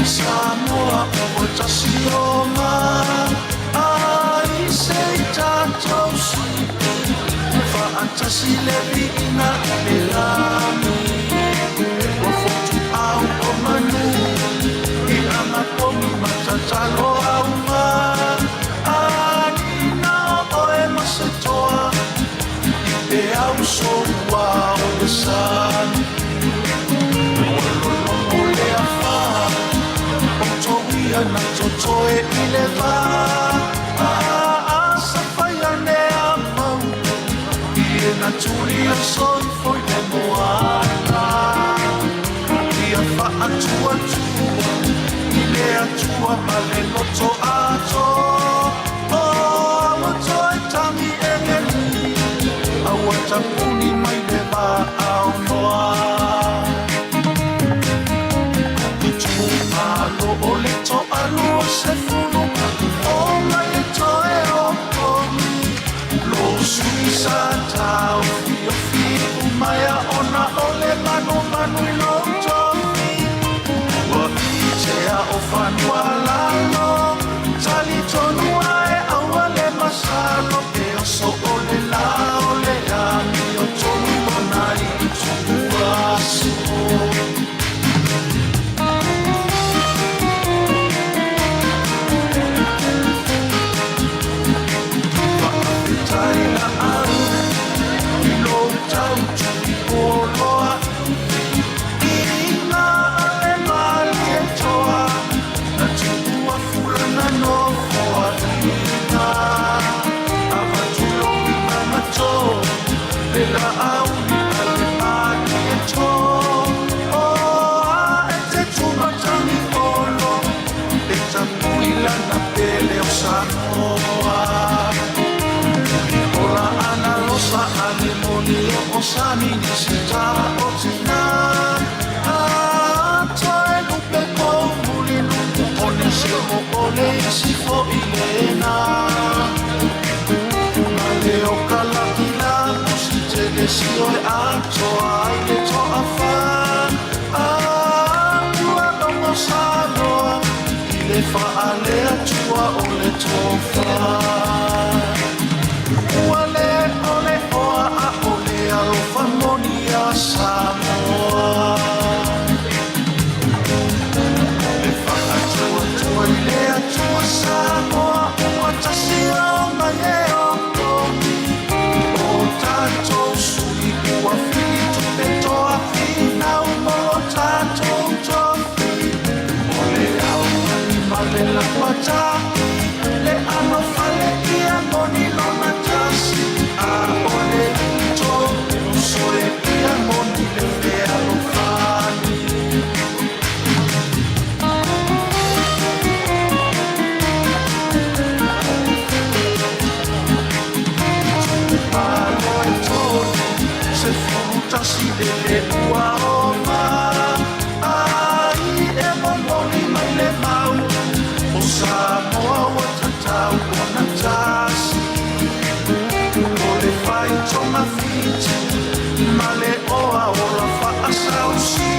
Samoa ua tasi o ai se i tatou sii faatasi le viiga i le lagi. Ua fotuau o manu i agapogi ma tatalo auga anina o oe ma se toa i peau soua o le sami. Ua lologo le afā o toia na totoe i le vā asafaiane a mau i e na tulia soifo i le moana ia faatuatua i le Atua ma le loto ato o aua toe tagi eleni aua tapuni mai le vaao noa. Malo o le toalua se fulu o mai e toe o kogi lo sui sa tau fiofi umaia ona o le manumanu i lou tofi. Ua itea o fanua lalo talitonu ae aua le masalo e oso o le la o le amio tonu ona i tuaso. Faafetai la au i lou tau tuipoloa ina ale malie toa na tuua fulana nofoaina avatuloui mamato le laauli ale malie to o a e te tumatagi olo e tapui lana pele o Samoa. Ola ana losa ale moni o sami ni se ta o tina atoe lupe ko muli lupu o ne se o ole isi fo i lena. Ma le o kalakila musi tele si o e atoa ai le toa fa a ua longo Samoa i le faalea tua o le tofa. Ua le ole oa a ole alofa moni a Samoa. Le faatuatua i le Atua Samoa ua tasi o mai e o togi. O tatou sui ua filitupe toa finau mo lo tatou tofi. O le aumani ma le lapata'i le ano fale ia moni lona tasi a o le ito uso e ia moni le fealofani. Malo e tolu se fulu tasi le le ua oma ai e momoli mai le mau o Samoa ua tatau ona tasi. O le faitogafiti ma le oa ola faasausi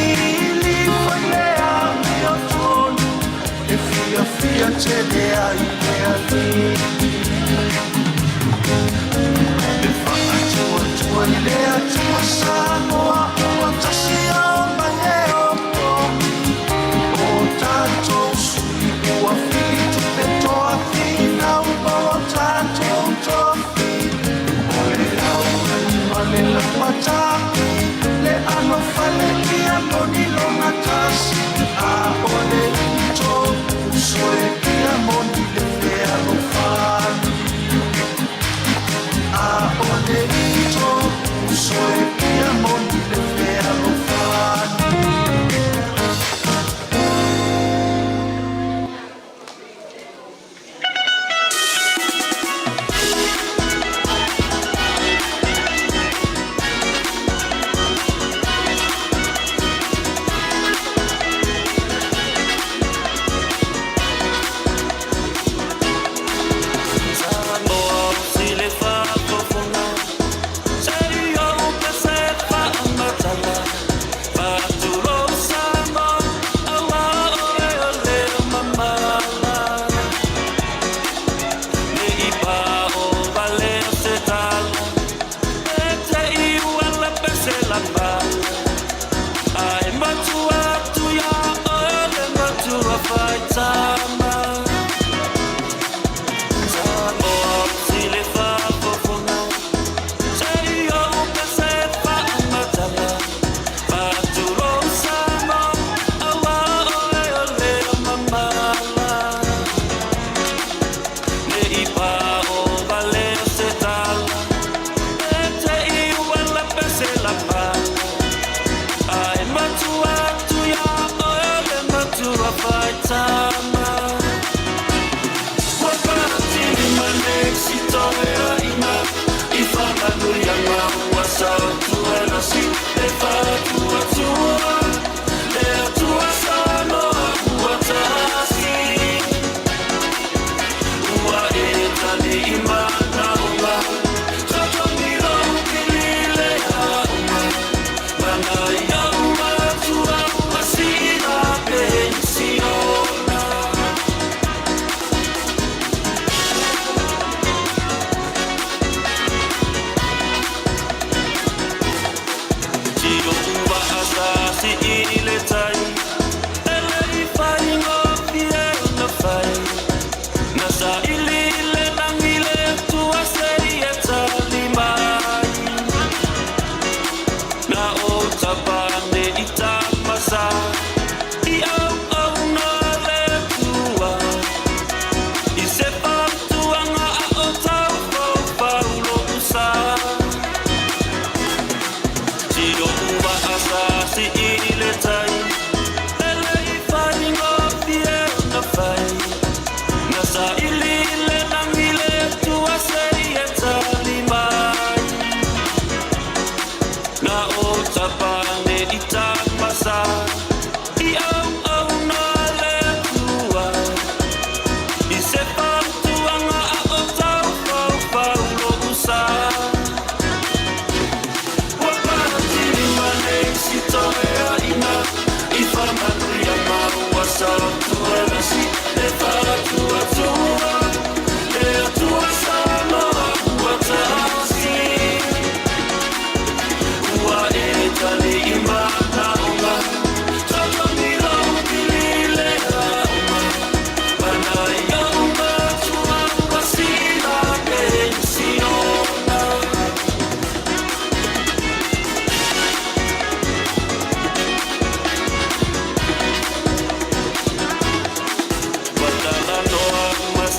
ili fai le amiotonu e fiafia tele ai le alii. Le faatuatua i le Atua Samoa ua tasi o mai e o togi. O tatou sui ua filitupe toa finau mo lo tatou tofi. O le aumani ma le lapata'i le ano fale ia moni lona tasi a o le ito uso e ia moni le fealofani. A o le ito uso e ia moni le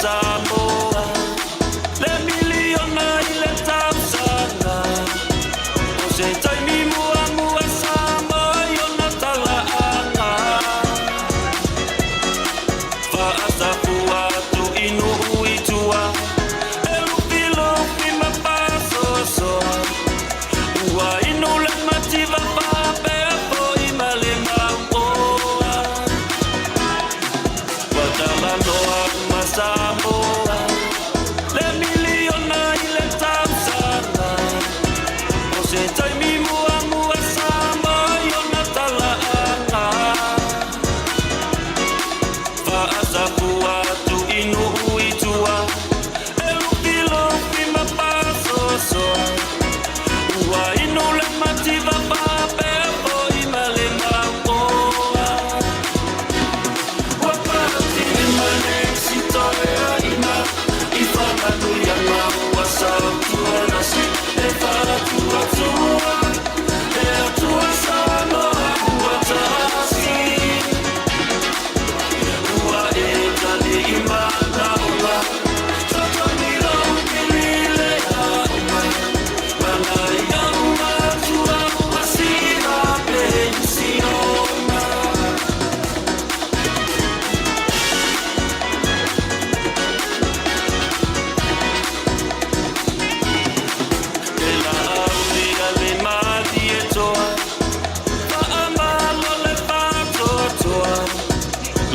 Samoa le miliona i le tausaga. O se taimi muamua Samoa i ona talaaga. Faasafua atu i nuu i tua, e lufilufi ma faasoasoa. Ua inu le mativa faapea foi ma le mauoa. Ua talanoa uma Samoa le miliona i le tausaga. O se taimi muamua Samoa i ona talaaga. Faasafua atu i nuu i tua, e lufilufi ma faasoasoa. Ua inu le mativa faapea foi ma le mauoa. Ua patili ma le sitoeaina i faamanuiaga ua sautuanasi e faatuatua le Atua Samoa ua tasi. Ua e tali i manaoga, totogi lou pili le auma, mana ia matua ua sila penisiona. E laauli a le malie toa, faamalo le faatoatoa.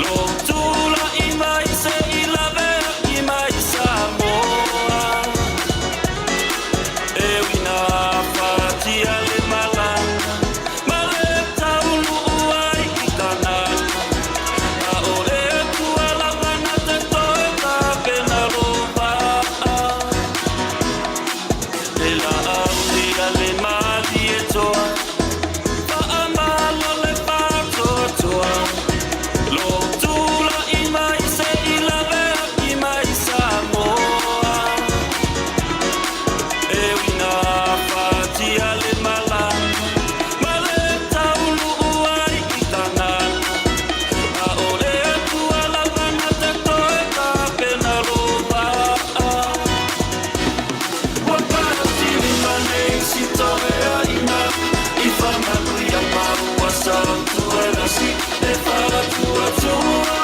Lo tula'i mai se i laveai mai Samoa. E uina fatia le malaga, ma le tauluu ai i Kanana. A o le Atua lava na te toe tapena lo vaa. E laauli a le malie toa, faamalo le faatoatoa. Lo tula'i mai se i laveai mai Samoa. E uina fatia le malaga, ma le tauluu ai i Kanana. A o le Atua lava na te toe tapena lo vaa. Ua patili ma le sitoeaina i faamanuiaga ua sautuanasi e faatuatua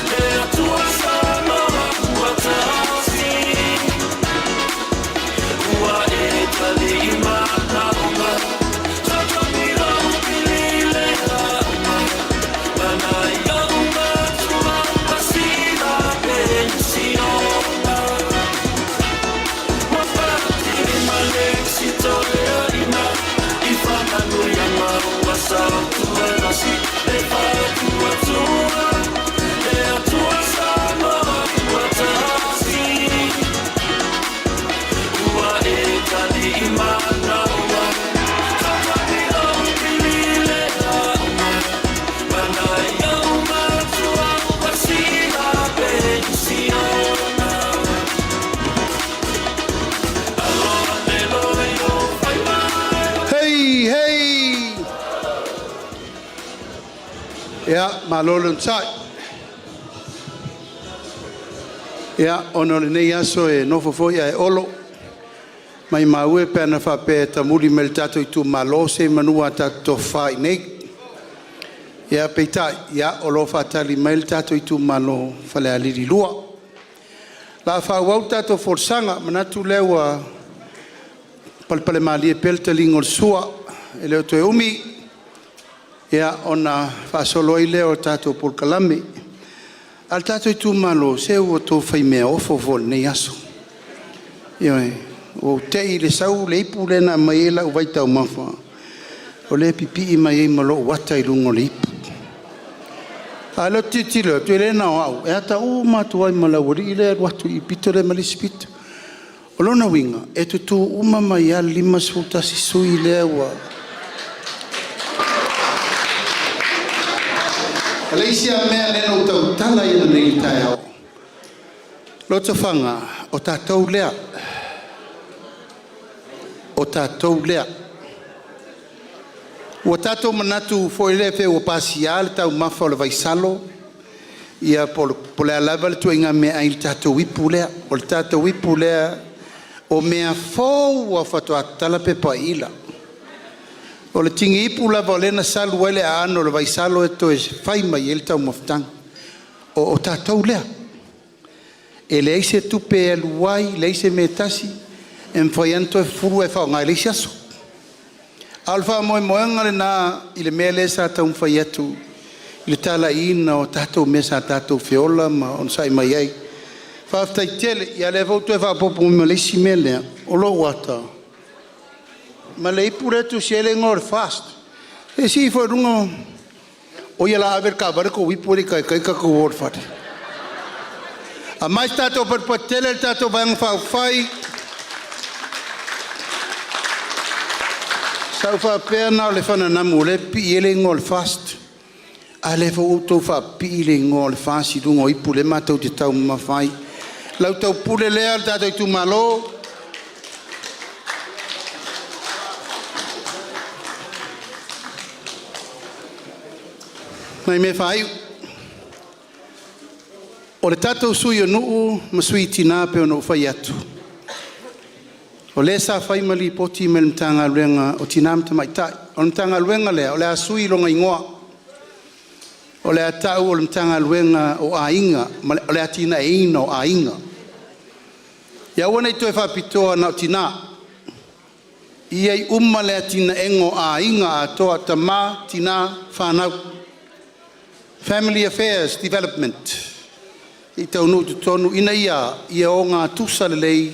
le Atua Samoa ua tasi. Ua e tali i manaoga, totogi lou pili le auma, mana ia matua ua sila penisiona. Ua patili ma le sitoeaina i faamanuiaga ua sautuanasi e faatuatua le Atua Samoa ua tasi. Ua e tali i manaoga, totogi lou pili le auma, mana ia matua ua sila penisiona. Alo ane loa i ou faiva. Hei, hei! Ia, malo le onosai. Ia, ona o lenei aso e nofo foi ae olo. Mai maue pe ana faapea e tamuli mai le tatou itumalo se manua a tatou tofa i nei. Ia, peitai, ia, o lo o faatali mai le tatou itumalo Falealili 2. La faaauau le tatou folasaga, manatu lea ua palepalemalie pea le taliga o le sua, e le o toe umi, ia, ona faasolo ai lea o le tatou polokalame. A o le tatou itumalo, se ua outou faimeaofo foi i lenei aso. Ioe, ua ou te i i le sau le ipu lea na aumai ai lau vaitaumafa, o lea e pipii mai ai ma lou ata i luga o le ipu. A o lea ou te tilotilo atu, e le na o au, e ata uma atu ai ma le aualii lea e alu atu i le pito lea ma le isi pito. O lona uiga, e tutu uma mai lava le 51 sui usufono lea ua... O le isi lava mea lea na ou tautala i ai nei i le taeao, lotofaga, o tatou lea, o tatou lea. Ua tatou manatu foi lea pei ua pasia le taumafa o le vaisalo Ia po o le a lava le ituaiga meaai i le tatou ipu lea. O le tatou ipu lea o mea fou lava faatoa tatala pepa iila. O le tigi ipu lava o lea na salu ai le aano o le vaisalo e toe fai mai ai le taumafataga. O tatou lea, e leai se tupe e alu ai, leai se mea e tasi e mafai lava ona toe fufulu ae faaaoga i le isi aso. A o le faamoemoega lena i le mea lea sa taumafai atu i le talaiina o tatou mea sa tatou feola ma onosai mai ai. Faafetai tele. Ia o lea foi ua toe faaopoopo mai ma le isi mea lea, o lou ata ma le ipu lea e tusi ai le igoa o le FAST. Se i sii ifo i luga, oi o le a ave i le taavale tou ipu ae le i taitai tatou o i le fale. Aumai se tatou patupatu tele le tatou Vaega Faaupufai. Sa ou faapea na o le fananamu o lea e pipii ai le igoa o le FAST, a o lea foi ua outou faapipii le igoa o le FAST i luga o ipu o lea matou te taumamafa ai. La outou pule lea le tatou itumalo. O nai mea faaiu, o le tatou Sui o Nuu ma Sui Tina e pei ona ou fai atu, o lea sa fai ma lipoti mai e le Matagaluega o Tina ma Tamaitai. O le Matagaluega lea o le a sui lona igoa, o le a tau o le Matagaluega o Aiga ma le Atinaeina o Aiga. Ia aua ne i toe faapitoa na o tina, ia i ai uma le atinaega o aiga atoa, tama, tina, fanau. Family Affairs Development se i taunuu i totonu ina ia a? Ia ogatusa lelei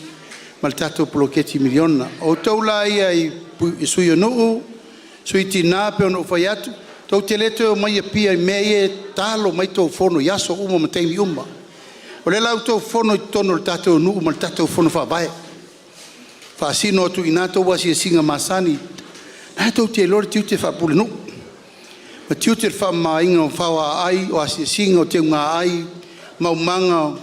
ma le tatou poloketi miliona. O outou la ia i Sui o Nuu, Sui Tina e pei ona ou fai atu, tou te le toe omai i Apia i mea ia e talo mai tou fono i aso uma ma taimi uma. O lea la ua outou fono i totonu o le tatou nuu ma le tatou fono faavae, faasino atu i ina tou asiasiga masani. O lena tou te iloa le tiute faapulenuu, ma tiute le faamamaina o faoaai, o asiasiga o teuga ai, maumaga,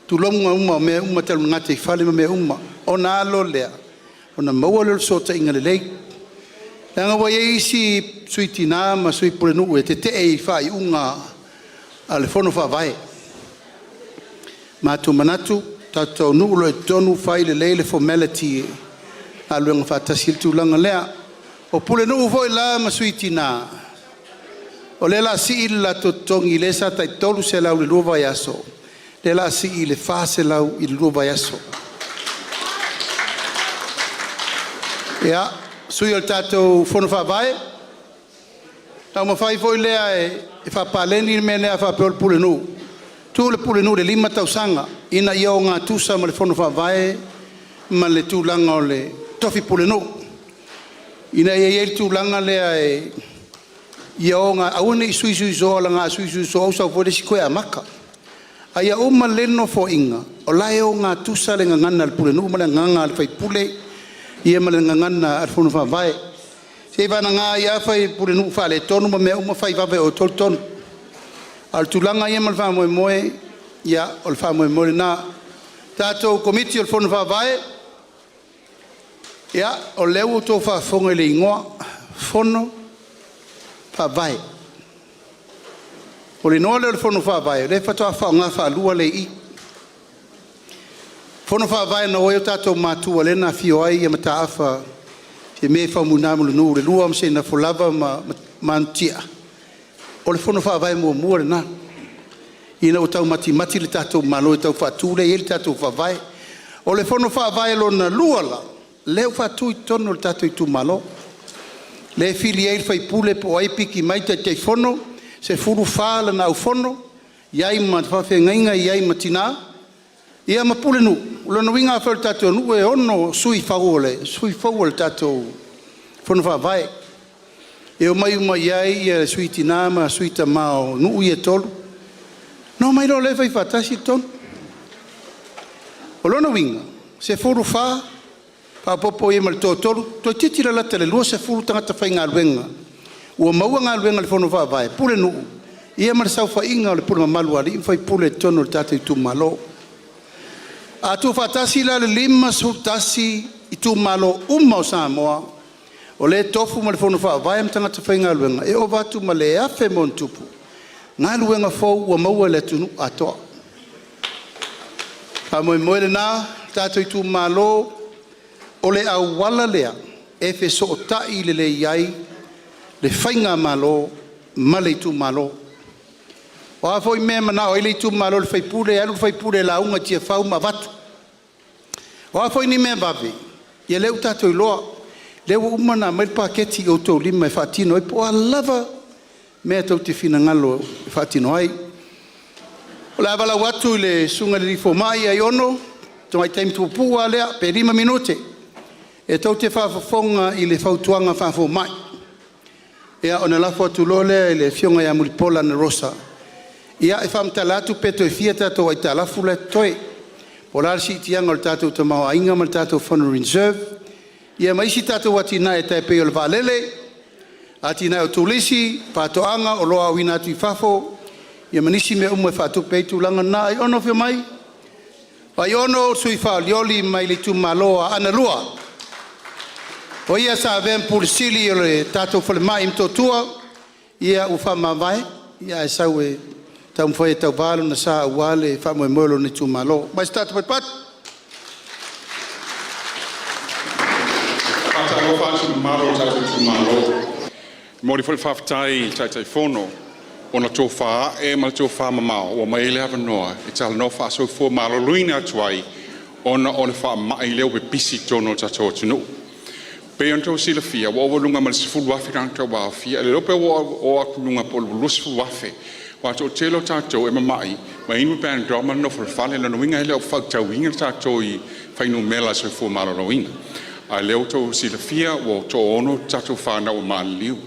tulouna uma o mea uma tau le gataifale ma mea uma, ona a loa lea ona maua lea o le fesootaiga lelei. Leaga ua i ai isi Sui Tina ma Sui Pulenuu e tetee i faaiuga a le Fono Faavae. Matou te manatu tatou taunuu loa i totonu fai lelei le formality o galuega faatasi i le tulaga lea. O Pulenuu foi la ma Sui Tina, o lea o le a sii le latou totogi lea sa tai $300 i le lua vaiaso, lea o le a sii i le $400 i le lua vaiaso. Ia, sui o le tatou Fono Faavae, taumafai foi lea e faapaleni le mea lea a faapea o le Pulenuu, tuu le Pulenuu i le 5 tausaga ina ia ogatusa ma le Fono Faavae ma le tulaga o le tofi Pulenuu, ina ia i ai le tulaga lea ia aua ne i sui sui soo leaga a sui sui soo ua sau foi le isi toe amata. A ia uma lelei le nofoaiga o la e ogatusa le gagana a le Pulenuu ma le gagana a le faipule ia ma le gagana a le Fono Faavae. Seiavagana ai lava fai Pulenuu faaletonu ma mea uma fai vave e outou le tonu. A o le tulaga ia ma le faamoemoe, ia o le faamoemoe lena. Tatou Komiti o le Fono Faavae, ia o lea ua outou faafofoga i le igoa, Fono Faavae. O le igoa lea o le Fono Faavae o lea faatoa faaaoga faalua lea i i, Fono Faavae na o ai o tatou matua lea na afio ai Mataafa Fiame Faumuina Mulinu II ma Seinafulava ma Manutia. O le Fono Faavae muamua lena ina ua taumatimati le tatou Malo e tau faatu lea e i ai le tatou Faavae. O le Fono Faavae lona lua la, lea ua faatu i totonu o le tatou itumalo, lea e fili ai le sui usufono po o ai e piki mai Taitaifono, 14 lana aufono, i ai ma faafeagaiga, i ai ma tina ia ma pulenuu. O lona uiga afai o le tatou nuu e 6 sui fou o le tatou Fono Faavae, e omai uma i ai Sui Tina ma Sui Tama o nuu ia e tolu ona omai loa lea fai faatasi le tonu. O lona uiga, 14 faaopoopo i ai ma le toatolu, toeitiiti lalata i le 20 tagata faigaluega ua maua galuega i le Fono Faavae, pulenuu ia ma le saofaiga a le pule mamalu a alii ma faipule i totonu o le tatou itumalo. A tuufaatasi la le 51 itumalo uma o Samoa o lea e tofu ma le Fono Faavae ma tagata faigaluega, e ova atu ma le 1000+ galuega fou ua maua e le atunuu atoa. Faamoemoe lena tatou Itumalo, o le auala lea e fesootai lelei ai le Faigamalo ma le Itumalo. O a foi mea e manao ai le itumalo i le sui usufono, e alu le sui usufono e lauga i Tiafau ma avatu. O a foi ni mea vave, ia lea ua tatou iloa, lea ua uma ona aumai le paketi i outou lima e faatino ai po o a lava mea tou te finagalo e faatino ai. O le a valaau atu i le Susuga i le alii Fomai Aiono le tamai taimi puupuu lava lea pe 5 minute e tou te faafofoga i le fautuaga faafomai. Ia ona lafo atu loa lea i le Afioga ia Mulipola Anarosa e faamatala atu pe toe fia tatou aitalafu la e totoe, po o le a le siitiaga o le tatou tamaoaiga ma le tatou foreign reserve, ia ma isi tatou atinae e tai pei o le vaalele, atinae o turisi, faatoaga, oloa auina atu i fafo, ia ma nisi mea uma e faatupe ai tulaga na. Aiono afio mai. O Aiono o le sui usufono faolioli mai le itumalo o Aana 2. O ia sa avea ma Pule Sili o le tatou Falemai i Motootua, ia ua faamavae ae sau e taumafai e tauva lona sa aua le faamoemoe o lona itumalo. Mai se tatou patupatu. Faatalofa atu i le mamalu o le tatou itumalo. E momoli foi le faafetai i le Taitaifono ona tofa a'e ma le tofamamao ua aumai ai le avanoa e talanoa faa-soifua maloloina atu ai ona o le faamai lea ua pipisi i totonu o le tatou atunuu. E pei ona outou silafia ua ova i luga ma le 10,000 tagata ua aofia. E le iloa pe ua oo atu i luga po o le 20,000 aua o le toatele o tatou e mamai ma inu Panadol ma nonofo i le fale. O lona uiga e le o faitauina tatou i fuainumera a le Soifua Maloloina. A o lea ua outou silafia ua toaono tatou fanau ua maliliu.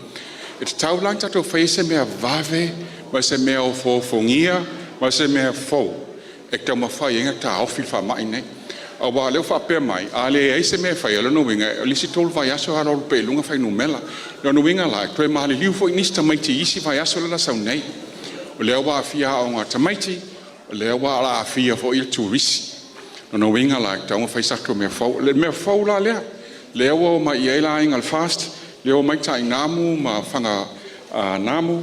E tatau la ona tatou faia se mea vave ma se mea ofoofogia ma se mea fou e taumafai ai ona taofi le faamai lenei. Aua o lea ua faapea mai a leai se mea e faia, o lona uiga o le isi tolu vaiaso e alualu pea i luga fuainumera. O lona uiga la e toe maliliu foi nisi tamaiti i isi vaiaso lea o le a sau nei. O lea ua aafia aoga a tamaiti, o lea o le a aafia foi turisi. O lona uiga la e tatau ona fai se tatou mea fou. O le mea fou la lea ua omai i ai le aiga o le FAST, lea ua omai tainamu ma faga namu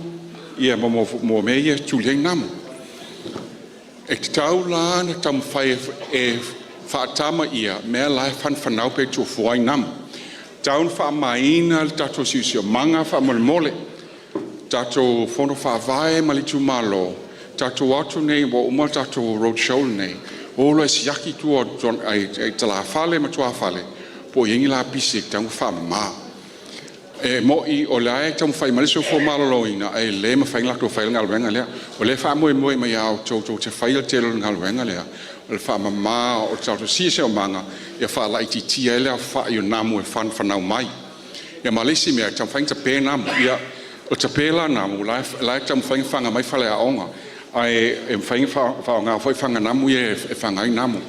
ma mea ia e tuli ai namu. E tatau la ona taumafai e faatama ia mea la e fanafanau pe tuua ai namu. E tatau ona faamamaina le tatou siosiomaga faamolemole. Tatou fono faavae ma le itumalo, tatou o atu nei ua uma le tatou roadshow lenei, o loa e siaki tua i tulafale ma tuafale po o i ai ni lapisi e tatau ona faamama. E moni o la e taumafai mai le Soifua Maloloina ae le mafai ona latou faia le galuega lea. O lea e faamoemoe mai ia outou tou te faia le tele o le galuega lea o le faamama o le tatou siosiomaga ia faalaititia ai le aofai o namu e fanafanau mai. Ia ma le isi mea, e taumafai ona tape namu. Ia, o le tape la o namu, o la e taumafai ona faga mai faleaoga, ae e mafai ona faaaoga foi fana namu ia e faga ai namu.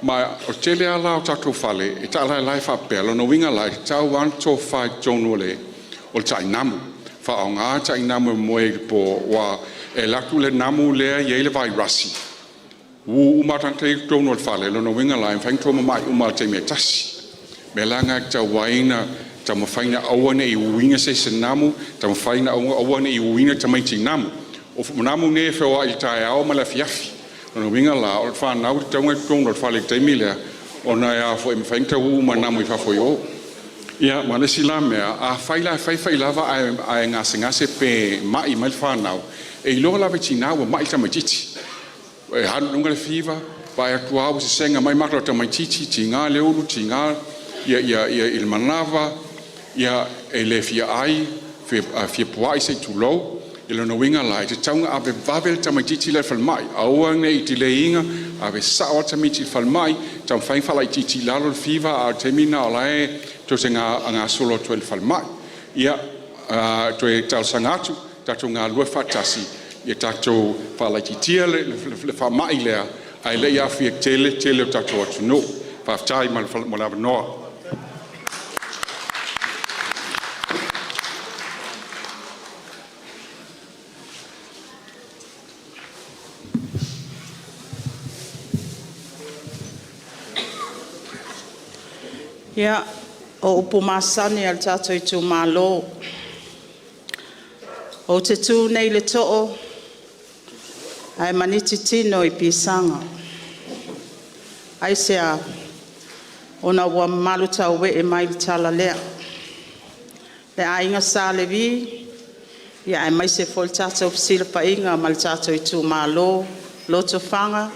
Ma o le tele lava la o tatou fale e taalaalae faapea, o lona uiga la e tatau lava ona tofafa i totonu o le tainamu, faaaoga le tainamu e moe ai i le po aua e alu atu le namu lea e i ai le vairasi uu uma lava tagata ia i totonu o le fale. O lona uiga la e mafai ona outou mamai uma lava i le taimi e tasi. O le mea la lena e tatau ai ona taumafai ina aua ne i uuina se isi i se namu, taumafai ina aua ne i uuina tamaiti i namu. O namu nei e feoai i le taeao ma le afiafi. O lona uiga la o le fanau e tatau ona i totonu o le fale i le taimi lea ona e mafai ona tauuu mai namu i fafo i o. Ia ma le isi la mea, afai la e fai fai lava ae gasegase pe mai mai le fanau, e iloa lava e tina ua mai le tamaitiiti. E alu i luga le fiva, vaai atu lava ua sesega mai mata o le tamaitiiti, tiga le ulu, tiga i le manava, e le fia ai, fia puai se i tulou. O lona uiga la e tatau ona ave vave le tamaitiiti la i le falemai, aua ne i delay ina, ave sao lava le tamaiti i le falemai, taumafai e faalaitiiti i lalo le fiva, a o le taimi lena o la e tou te gasolo atu ai i le falemai. Ia, e toe talosaga atu, tatou galulue faatasi ia tatou faalaitiitia le faamai lea ae le i aafia tele le tele o le tatou atunuu. Faafetai mo le avanoa. Ia, o upu masani a le tatou itumalo, ou te tu nei i le too ae maniti tino i pisaga. Aisea? Ona ua mamalu tauee mai le tala lea. Le Aiga Sa Levi, aemaise foi le tatou fesilafaiga ma le tatou itumalo Lotofaga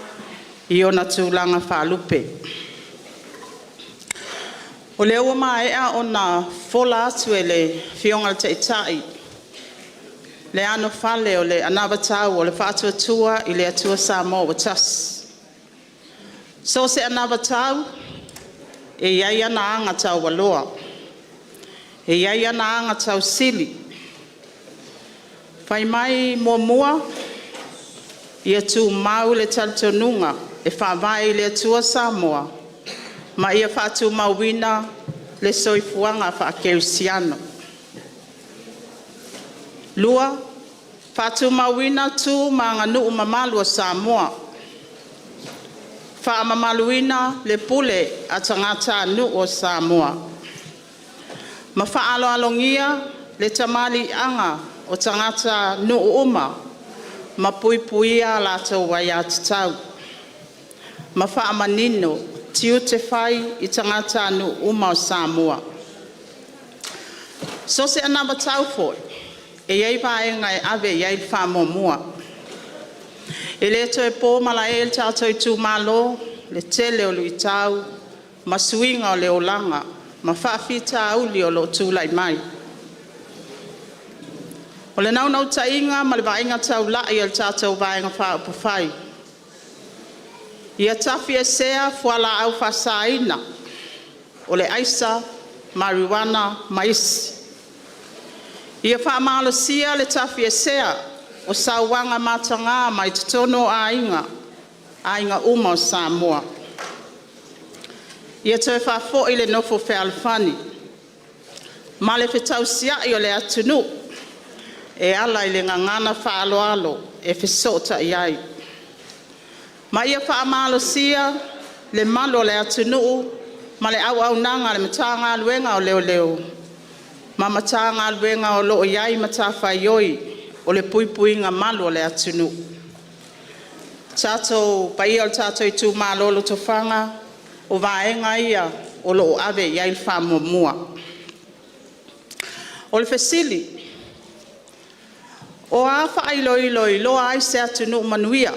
i ona tulaga faalupe. O lea ua maea ona fofola atu e le Afioga i le Taitai le anofale o le anavatau o le Faatuatua i le Atua Samoa ua Tasi. So o se anavatau e i ai ana aga taualoa, e i ai ana agatausili. Fai mai muamua, ia tumau le talitonuga e faavae i le Atua Samoa ma ia faatumauina le soifuaga faakerisiano. 2. Faatumauina tu ma aganuu mamalu a Samoa. Faamamaluina le pule a tagatanuu o Samoa. Ma faaaloalogia le tamaliiaga o tagatanuu uma ma puipuia a latou aiatatau. Ma faamanino tiute fai i tagatanuu uma o Samoa. So o se anavatau foi, e i ai vaega e ave i ai le faamuamua. E le toe po malae i le tatou itumalo le tele o luitau ma suiga o le olaga ma faafitauli o loo tulai mai. O le naunautaiga ma le vaaiga taulai a le tatou Vaega Faaupufai, ia tafiesea fualaau faasaina o le aisa, mariuana ma isi. Ia faamalosia le tafiesea o sauaga mataga mai totonu o aiga, aiga uma o Samoa. Ia toe faafoi le nofo fealofani ma le fetausiai o le atunuu e ala i le gagana faaaloalo e fesootai ai, ma ia faamalosia le malu o le atunuu ma le auaunaga a le Matagaluega o Leoleo ma Matagaluega o loo i ai matafaioi o le puipuiga malu o le atunuu. Le paia o le tatou itumalo o Lotofaga, o vaega ia o loo ave i ai le faamuamua. O le fesili; O a faailoilo e iloa ai se atunuu manuia?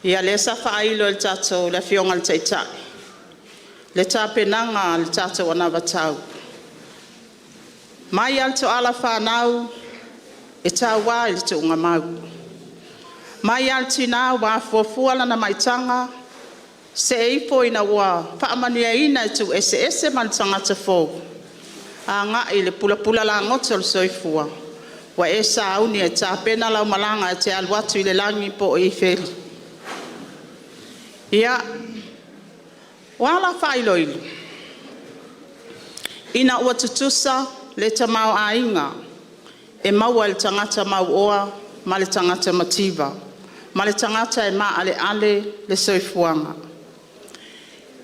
Ia lea sa faailo e le Afioga i le Taitai le tapenaga a le tatou anavatau. Mai lava i le toala fanau e taua i le tuugamau, mai lava i le tina ua afuafua lana maitaga seia ifo ina ua faamanuiaina e tuueseese ma le tagata fou agai i le pulapula lagoto o le soifua, ua e sauni e tapena lau malaga e te alu atu i le lagi po o ifeli. Ia, o a la faailoilo? Ina ua tutusa le tamaoaiga e maua e le tagata mauoa ma le tagata mativa ma le tagata e maaleale le soifuaga.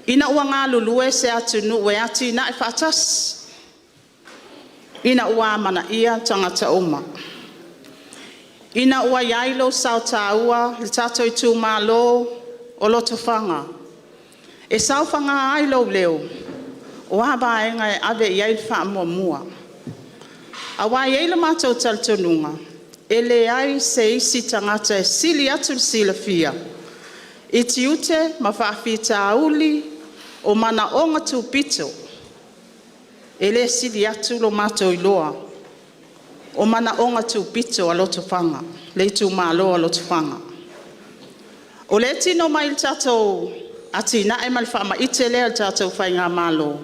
Ina ua galulue se atunuu e atinae faatasi. Ina ua amanaia tagata uma. Ina ua i ai lou sao taua le tatou itumalo o Lotofaga, e saofaga ai lou leo, o a vaega e ave i ai le faamuamua? Aua e i ai lo matou talitonuga, e leai se isi tagata e sili atu le silafia i tiute ma faafitauli o manaoga tupito, e le sili atu lo matou iloa o manaoga tupito a Lotofaga, le itumalo o Lotofaga. O lea e tino mai i le tatou atinae ma le faamaite lea a le tatou faigamalo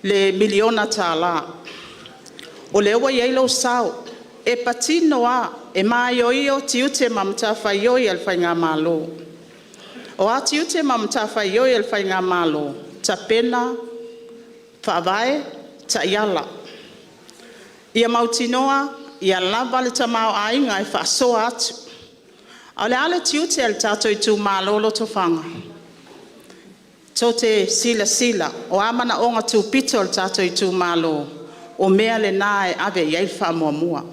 le miliona tala. O lea ua i ai lou sao, e patino lava, e maioio tiute ma matafaioi a le faigamalo. O a tiute ma matafaioi a le faigamalo? Tapena faavae, taiala. Ia mautinoa ia lava le tamaoaiga e faasoa atu. A o le a le tiute o le tatou itumalo o Lotofaga? Tou te silasila o a manaoga tupito o le tatou itumalo, o mea lena e ave i ai le faamuamua.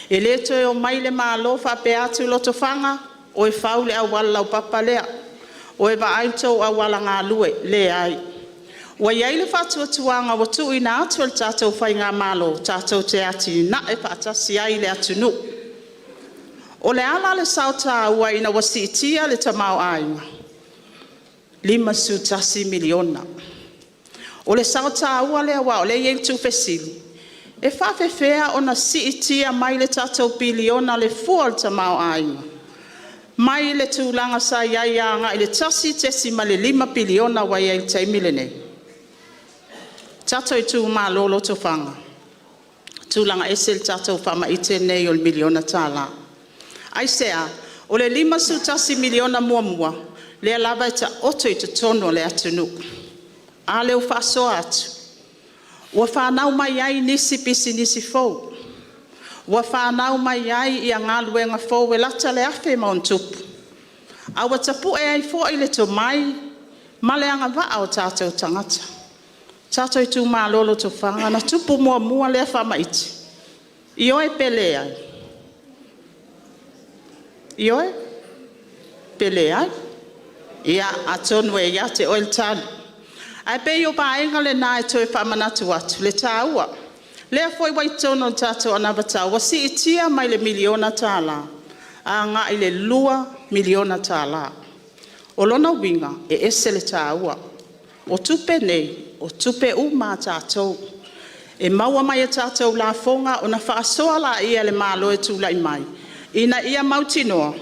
E lē toe omai le Malo faapea atu, “Lotofaga, oe fau le auala laupapa lea. Oe vaai le tou auala galue.” Leai. Ua i ai le faatuatuaga ua tuuina atu e le tatou Faigamalo tatou te atinae faatasi ai le atunuu. O le a la le sao taua ina ua siitia le tamaoaiga? $51 miliona. O le sao taua lea aua o lea e i ai le tuufesili, e faapefea ona siitia mai le tatou piliona le fua o le tamaoaiga mai le tulaga sa i ai agai i le $1.5 piliona ua i ai i le taimi lenei? Tatou itumalo o Lotofaga, tulaga ese le tatou faamaite lenei o le miliona tala. Aisea? O le $51 miliona muamua lea lava e taoto i totonu o le atunuu. A lea ua faasoa atu? Ua fanau mai ai nisi pisinisi fou, ua fanau mai ai galuega fou e lata i le 1000+, a ua tapu'e ai foi le tomai ma le agavaa o tatou tagata. Tatou itumalo o Lotofaga, na tupu muamua lea faamaite? Ioe pe leai? Ioe pe leai? Ia, atonu e ia te oe le tali. Ae pei o vaega lena e toe faamanatu atu le taua. Lea foi ua i totonu o le tatou anavatau ua siitia mai le miliona tala agai i le $2 miliona. O lona uiga e ese le taua. O tupe nei o tupe uma a tatou e maua mai i tatou lafoga ona faasoa lea e le Malo e tulai mai ina ia mautinoa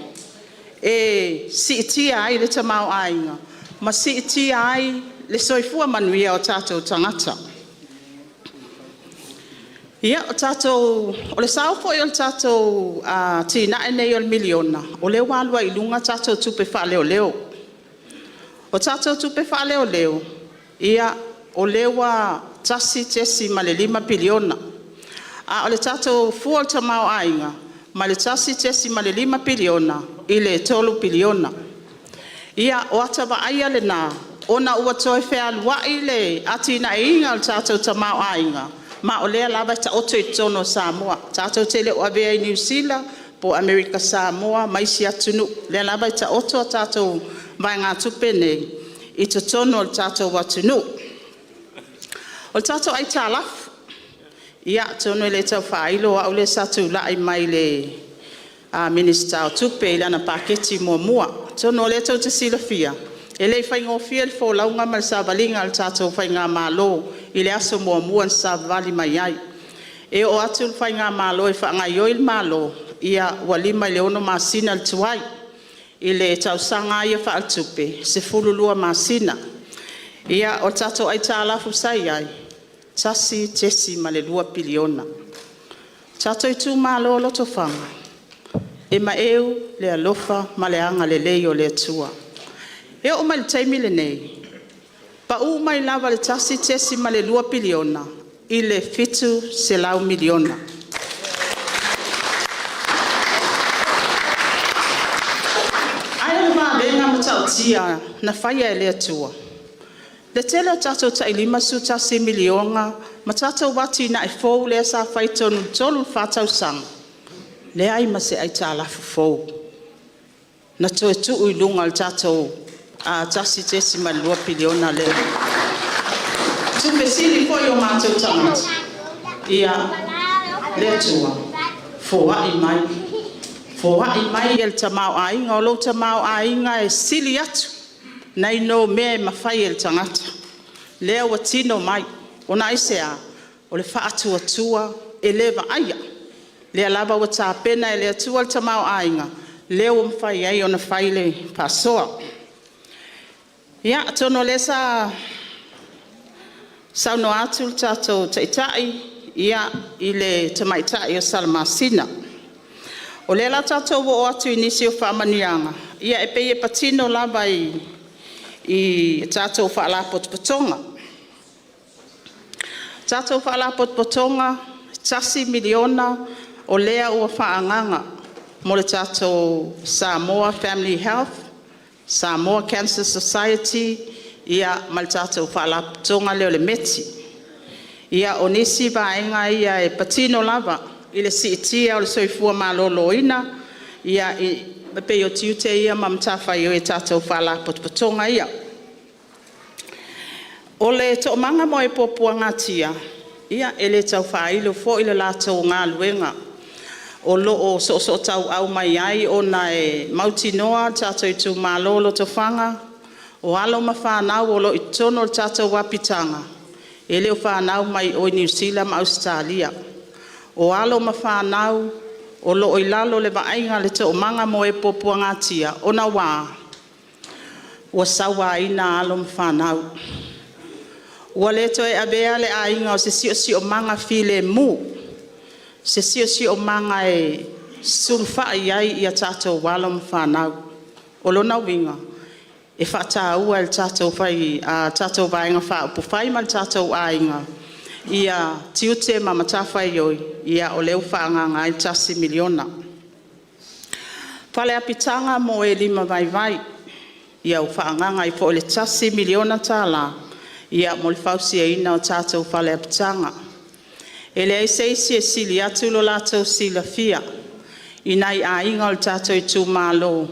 e siitia ai le tamaoaiga ma siitia ai le soifua manuia o tatou tagata. Ia, o le sao foi o le tatou atinae lenei o le miliona o lea ua alu ai i luga tatou tupe faaleoleo. O tatou tupe faaleoleo o lea ua $1.5 piliona, a o le tatou fua o le tamaoaiga mai le $1.5 piliona i le $3 piliona. Ia, o ata vaaia lena ona ua toe fealuai le atinaeina o le tatou tamaoaiga ma o lea lava e taoto i totonu o Samoa. Tatou te le o avea i Niu Sila po o Amerika Samoa ma isi atunuu. O lea lava e taoto a tatou vaegatupe nei i totonu o le tatou atunuu. O le tatou aitalafu, ia atonu e le tau faailo o au lea sa tulai mai i le Minisita o Tupe i lana Paketi muamua. Atonu o lea tou te silafia e le i faigofie le folauga ma le savaliga a le tatou faigamalo i le aso muamua na savavali mai ai. E oo atu le faigamalo e faagaoioi le Malo ua 5 i le 6 masina le tuai. I le tausaga lava ia faaletupe e 12 masina. Ia, o le tatou aitalafu sa i ai e $1.2 piliona. Tatou itumalo o Lotofaga, e maeu le alofa ma le agalelei o le Atua. E oo mai i le taimi lenei, pa'u mai lava i le $1.2 piliona i le $700 miliona. Ae o le vavega matautia na faia e le Atua? Le tele o tatou tai $51 miliona ma tatou atinae fou lea sa fai i totonu i le 3 i le 4 tausaga, leai ma se aitalafu fou na toe tuu i luga o le tatou $1.2 piliona lea. O tupe sili foi a o matou tagata, ia, le Atua, foai mai, foai mai le tamaoaiga. O lou tamaoaiga e sili atu nai lo mea e mafai e le tagata. Lea ua tino mai. Ona aisea? O le faatuatua e le vaaia, lea lava ua tapena e le Atua le tamaoaiga lea ua mafai ai ona fai le faasoa. Ia, atonu o lea sa saunoa atu le tatou Taitai i le tamaitai o Salamasina. O lea o le a tatou oo atu i nisi o faamanuiaga, ia e pei e patino lava i tatou Faalapotopotoga. Tatou Faalapotopotoga, $1 miliona o lea ua faaagaga mo le tatou Samoa Family Health, Samoa Cancer Society ma le tatou Faalapotopotoga lea o le METI. Ia, o nisi vaega ia e patino lava i le siitia o le Soifua Maloloina e pei o tiute ia ma matafaioi a tatou Faalapotopotoga ia. O le Toomaga mo e Puapuagatia, e le tau faailo foi le latou galuega o loo soosootauau mai ai ona e mautinoa le tatou itumalo o Lotofaga, o alo ma fanau o loo i totonu o le tatou apitaga e le o fanau mai i Niu Sila ma Ausetalia. O alo ma fanau o loo i lalo o le vaaiga a le Toomaga mo e Puapuagatia ona ua a? Ua sauaina alo ma fanau, ua le toe avea le aiga o se siosiomaga filemu, se siosiomaga e sulufai i ai a tatou alo ma fanau. O lona uiga e faataua e le tatou Vaega Faaupufai ma le tatou aiga ia tiute ma matafaioi o lea ua faaagaga ai le $1 miliona. Fale apitaga mo e limavaivai, ua faaagaga ai foi le $1 miliona mo le fausiaina o tatou fale apitaga. E leai se isi e sili atu lo latou silafia i nai aiga o le tatou itumalo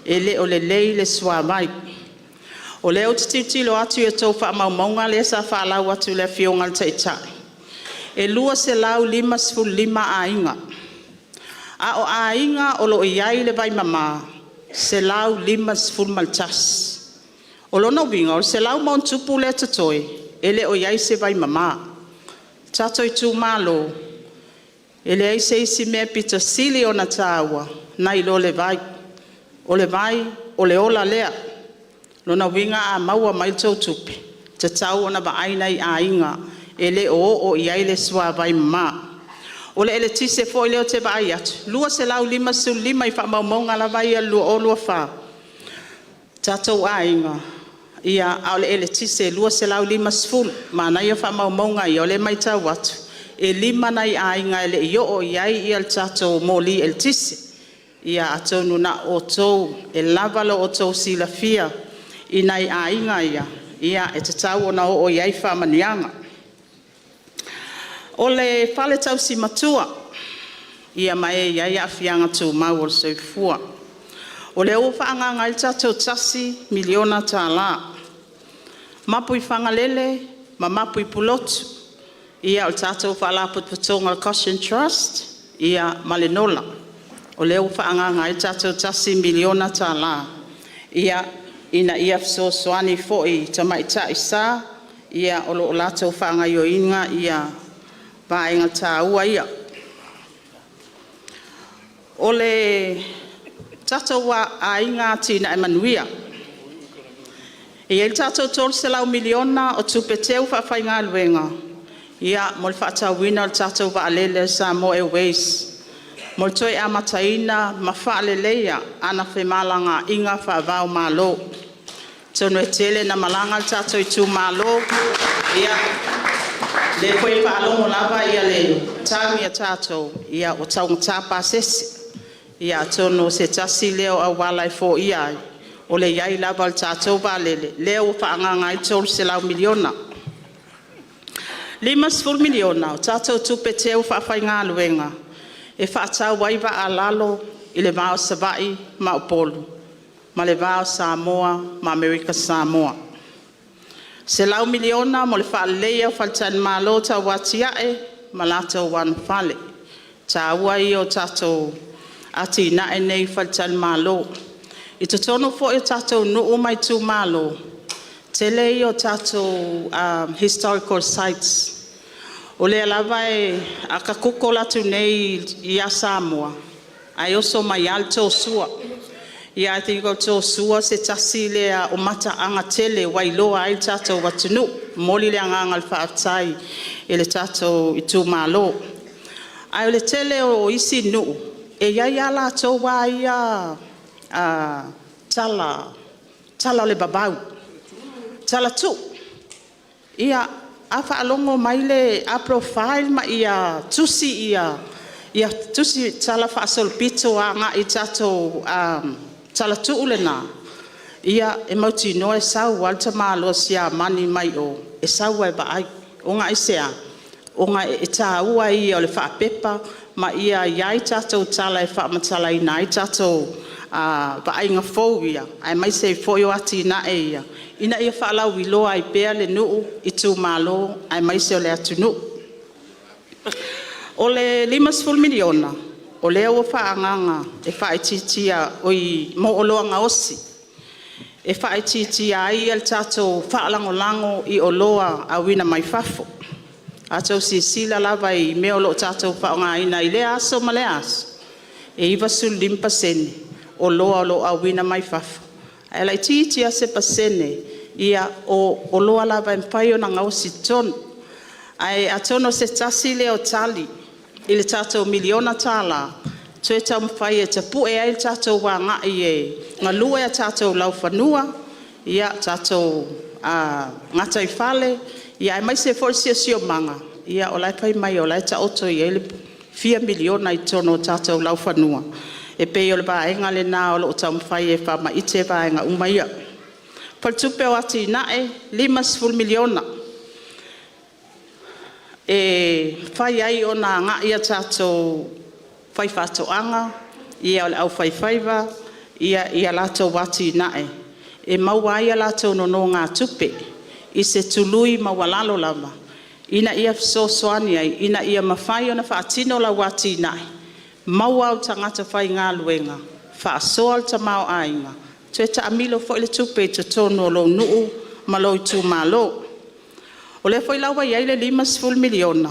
e le o lelei le suavai. O lea ou te tilotilo atu ia outou faamaumauga lea sa faalau atu i le Afioga i le Taitai, e 255 aiga, a o aiga o loo i ai le vaimama e 151. O lona uiga o le 100+ lea e totoe e le o i ai se vaimama. Le tatou itumalo e leai se isi mea pito sili ona taua nai lo le vai. O le vai o le ola lea. O lona uiga a maua mai la outou tupe e tatau ona vaai nai aiga e le o oo i ai le suavai mama. O le eletise foi lea ou te vaai atu e 255 i faamaumauga lava ia o le 2024 tatou aiga, a o le eletise e 250. Manaia faamaumauga ia o lea e maitau atu e 5 nai aiga e le i oo i ai le tatou moli eletise. Atonu na o outou e lava lo outou silafia i nai aiga ia e tatau ona oo i ai faamanuiaga. O le Fale Tausi Matua ma e e i ai aafiaga tumau o le soifua. O lea ua faaagaga ai le tatou $1 miliona. Mapuifagalele ma Mapuipulotu, o le tatou Faalapotopotoga o le Goshen Trust ma le NOLA. O lea ua faaagaga ai le tatou $1 miliona ina ia fesoasoani foi i tamaitai sa o lo o latou faagaoioiga vaega taua ia. O le tatou Aiga Atinae Manuia. E i ai le tatou $300 miliona o tupe teu faafaigaluega mo le faatauina o le tatou vaalele a le Samoa Airways mo le toe amataina ma faaleleia ana femalagaaiga faava-o-Malo. Atonu e tele ina malaga le tatou itumalo, o lea foi e faalogo lava le tagi a tatou ua taugata pasese. Ia atonu o se tasi lea o auala e foia ai o le i ai lava o le tatou vaalele lea ua faaagaga ai le $300 miliona. $50 miliona o tatou tupe teu faafaigaluega e faatau ai vaa a lalo i le va o Savaii ma Upolu ma le va o Samoa ma Amerika Samoa. $100 miliona mo le faaleleia o faletalimalo tauatia'e ma latou anofale. O le taua ia o tatou atinae nei i faletalimalo. I totonu foi o tatou nuu ma itumalo, tele ia o tatou historical sites. O lea lava a ta google atu nei ia Samoa, ae oso mai lava le Josua. I think o le Josua se tasi lea o mataaga tele ua iloa ai le tatou atunuu. E momoli le agaga o le faafetai i le tatou itumalo. Ae o le tele o isi nuu e i ai lava latou ia tala o le vavau, talatuu. A faalogo mai a profile ma ia tusi talafaasolopito agai i tatou talatuu lena, e mautinoa e sau lava le tamaloa Siamani mai o e sau lava e vaai. Ona aisea? Ona e taua ia o le faapepa ma ia i ai tatou tala e faamatalaina ai tatou vaaiga fou ia, aemaise ai foi o atinae ia, ina ia faalauiloa ai pea le nuu, itumalo aemaise o le atunuu. O le $50 miliona o lea ua faaagaga mo oloa gaosi, e faaitiitia ai le tatou faalagolago i oloa auina mai fafo. A outou silasila lava i mea o lo o tatou faaaogaina i lea aso ma lea aso, e 95% o oloa o lo o auina mai fafo, ae laitiiti lava se pasene o oloa lava e mafai ona gaosi i totonu. Ae atonu o se tasi lea o tali i le tatou miliona tala, toe taumafai e tapue ai le tatou agai e galue a tatou laufanua, tatou gataifale aemaise foi le siosiomaga. O la e fai mai o la e taoto i ai le fia miliona i totonu o tatou laufanua. E pei o le vaega lena o lo o taumafai e faamaite vaega uma ia. Faletupe o Atinae $50 miliona e mafai ai ona agai a tatou faifaatoaga, o le aufaifaiva i a latou atinae e maua ai a latou nonogatupe i se tului maualalo lava ina ia fesoasoani ai ina ia mafai ona faatino lau atinae, maua au tagata faigaluega, faasoa le tamaoaiga, toe taamilo foi le tupe i totonu o lou nuu ma lou itumalo. O lea foi la ua i ai le $50 miliona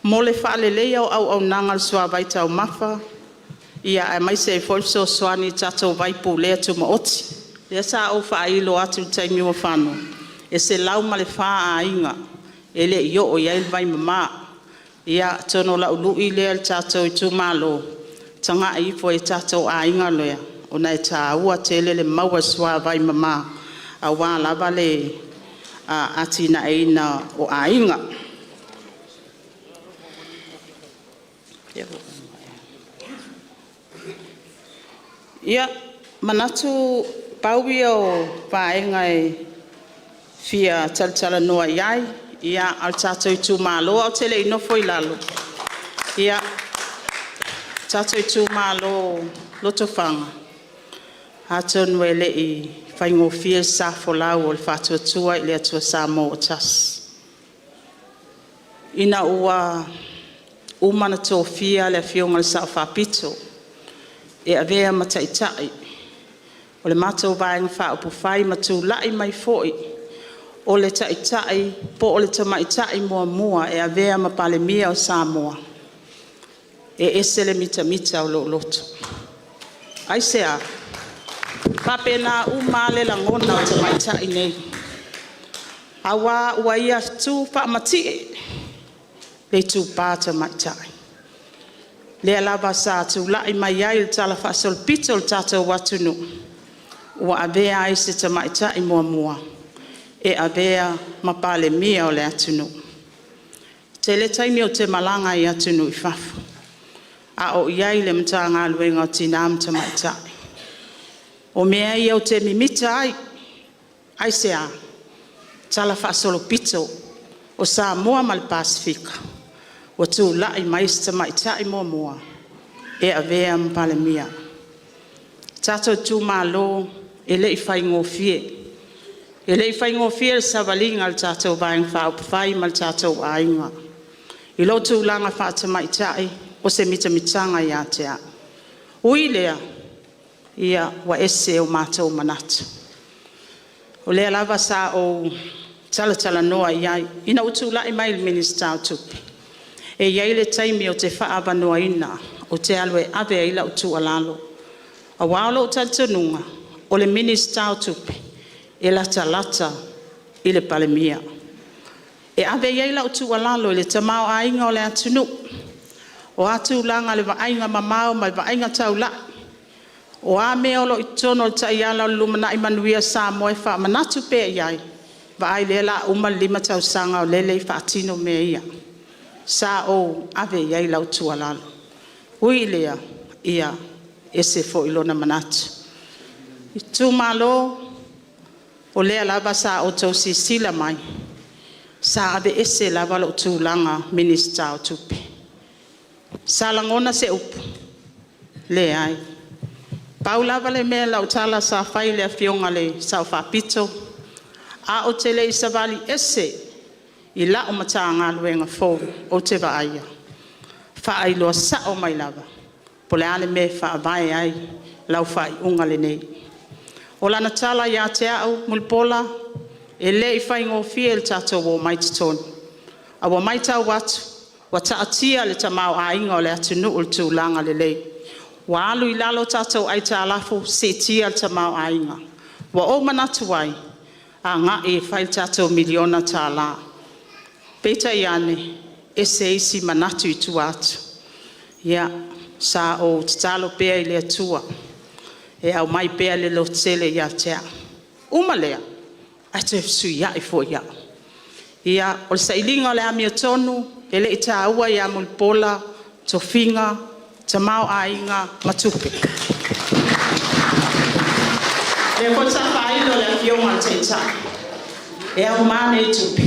mo le faaleleia o auaunaga a le suavai taumafa, aemaise ai foi le fesoasoani i le tatou vaipulea tumaoti. Lea sa ou faailo atu i le taimi ua fano, e 104 aiga e le i oo i ai le vaimama. Ia, atonu o lau lui lea i le tatou itumalo, tagai ifo i tatou aiga ia ona e taua tele le maua o le suavai mama aua lava le atinaeina o aiga. Ia, manatu pau ia o vaega e fia talatalanoa i ai. A o le tatou itumalo ae ou te le i nofo i lalo, le tatou itumalo o Lotofaga, atonu e le i faigofie le sa folau o le Faatuatua i le Atua Samoa ua Tasi. Ina ua uma ona tofia le Afioga i le Sao Faapito e avea ma Taitai o le matou Vaega Faaupufai ma tulai mai foi o le Taitai po o le Tamaitai muamua e avea ma Palemia o Samoa, e ese le mitamita o lou loto. Aisea? E faapena uma lava le lagona o tamaitai nei, aua ua ia tu faamatie le itupa tamaitai. Lea lava sa tulai mai ai i le talafaasolopito o le tatou atunuu ua avea ai se tamaitai muamua e avea ma Palemia o le atunuu. E tele taimi ou te malaga ai i atunuu i fafo a o ou i ai i le Matagaluega o Tina ma Tamaitai. O mea ia ou te mimita ai. Aisea? Talafaasolopito o Samoa ma le Pasefika ua tulai mai se tamaitai muamua e avea ma Palemia. Le tatou itumalo e le i faigofie. E le i faigofie le savaliga a le tatou Vaega Faaupufai ma le tatou aiga. I lou tulaga faa-tamaitai o se mitamitaga ia te au. Ui i lea, ua ese o matou manatu. O lea lava sa ou talatalanoa i ai ina ua tulai mai i le Minisita o Tupe, e i ai le taimi ou te faaavanoaina ou te alu e ave ai lau tuualalo, aua o lou talitonuga o le Minisita o Tupe e latalata i le Palemia. E ave i ai lau tuualalo i le tamaoaiga o le atunuu, o a tulaga i le vaaiga mamao ma le vaaiga taulai, o a mea o lo o i totonu o le taiala o le lumanai manuia o Samoa e faamanatu pea i ai, vaai o lea o le a uma le 5 tausaga o lea e le i faatino mea ia. Sa ou ave i ai lau tuualalo. Ui i lea, e ese foi lona manatu. Itumalo, o lea lava sa outou silasila mai, sa aveese lava lou tulaga Minisita o Tupe. Sa lagona se upu? Leai. Pau lava le mea i lau tala sa fai i le Afioga i le Sao Faapito, ae ou te le i savali ese i la'u Matagaluega fou ou te vaaia, faailoa sa'o mai lava po o le a le mea e faavae ai lau faaiuga lenei. O lana tala ia te a'u, Mulipola, e le i faigofie le tatou omai i totonu, ae ua maitau atu ua taatia le tamaoaiga o le atunuu i le tulaga lelei, ua alu i lalo tatou aitalafu, siitia le tamaoaiga. Ua ou manatu ai, agai e fai le tatou miliona tala. Peitai ane, ese isi manatu i tua atu. Ia, sa ou tatalo pea i le Atua e aumai pea le lototele ia te a'u. Uma lea, ae toe fesuiai foi a'u. Ia, o le sailiga o le amiotonu e le i taua ia Mulipola tofiga, tamaoaiga ma tupe. O lea foi sa faailo e le Afioga i le Taitai, e auma nei tupe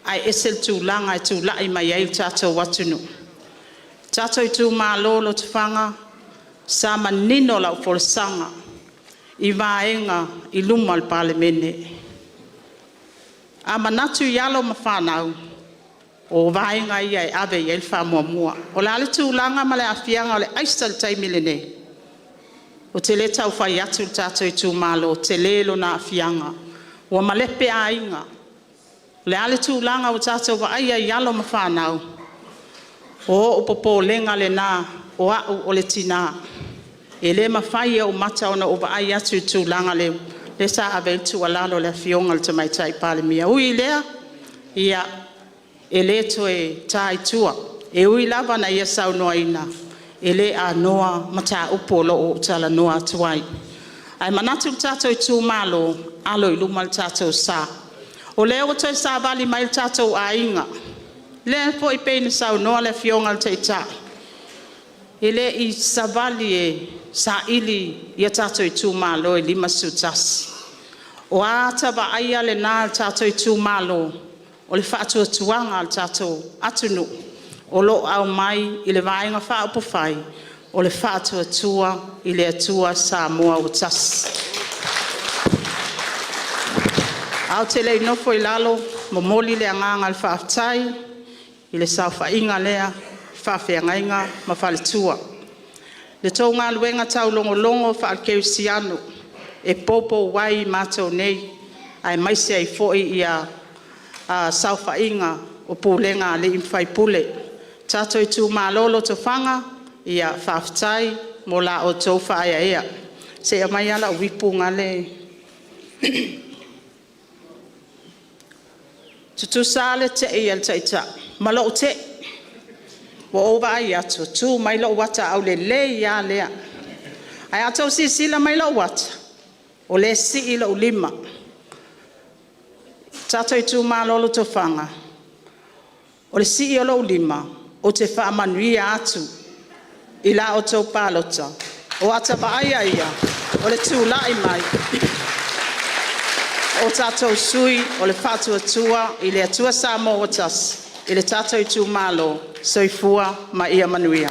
ae ese le tulaga e tulai mai ai le tatou atunuu. Le tatou itumalo o Lotofaga, sa manino lau folasaga i vaega i luma o le Palemene. A manatu i alo ma fanau, o vaega ia e ave i ai le faamuamua. O le a le tulaga ma le aafiaga o le aisa i le taimi lenei? Ou te le tau fai atu le tatou itumalo, e tele lona aafiaga, ua malepe aiga. O le a le tulaga ua tatou vaaia i alo ma fanau? O o'u popolega lena o a'u o le tina, e le mafai e o'u mata ona ou vaai atu i le tulaga lea, lea sa ave ai le tuualalo a le Afioga i le Tamaitai Palemia. E ui i lea, ia, e le toe ta i tua, e ui lava na ia saunoaina e le anoa mataupu o lo o ou talanoa atu ai. Ae manatu le tatou itumalo, alo i luma le tatou sa. O lea ua toe savali mai le tatou aiga, lea foi pei ona saunoa le Afioga i le Taitai, e le i savali e saili ia tatou itumalo e 51. O a ata vaaia lena a le tatou itumalo, o le faatuatuaga o le tatou atunuu o loo aumai i le Vaega Faaupufai o le Faatuatua i le Atua Samoa ua Tasi. Ae ou te le i nofo i lalo, momoli le agaga o le faafetai i le saofaiga lea i faafeagaiga ma faletua. I la outou galuega taulogologo faakerisiano e poupou ai i matou nei aemaise ai foi ia saofaiga o pulega a alii ma faipule. Le tatou itumalo o Lotofaga, faafetai mo la outou faaeaea. Se i aumai lava lau uipu gale. E tutusa lava le tei a le Taitai ma lou tei. Ua ou vaai atu ua tu mai lou ata aulelei lava lea. Ae a outou silasila mai i lou ata, o lea e sii lou lima. Le tatou itumalo o Lotofaga, o le sii o lou lima, ou te faamanuia atu i la outou palota. O ata vaaia ia o le tulai mai o tatou sui o le Faatuatua i le Atua Samoa ua Tasi i le tatou itumalo. Soifua ma ia manuia.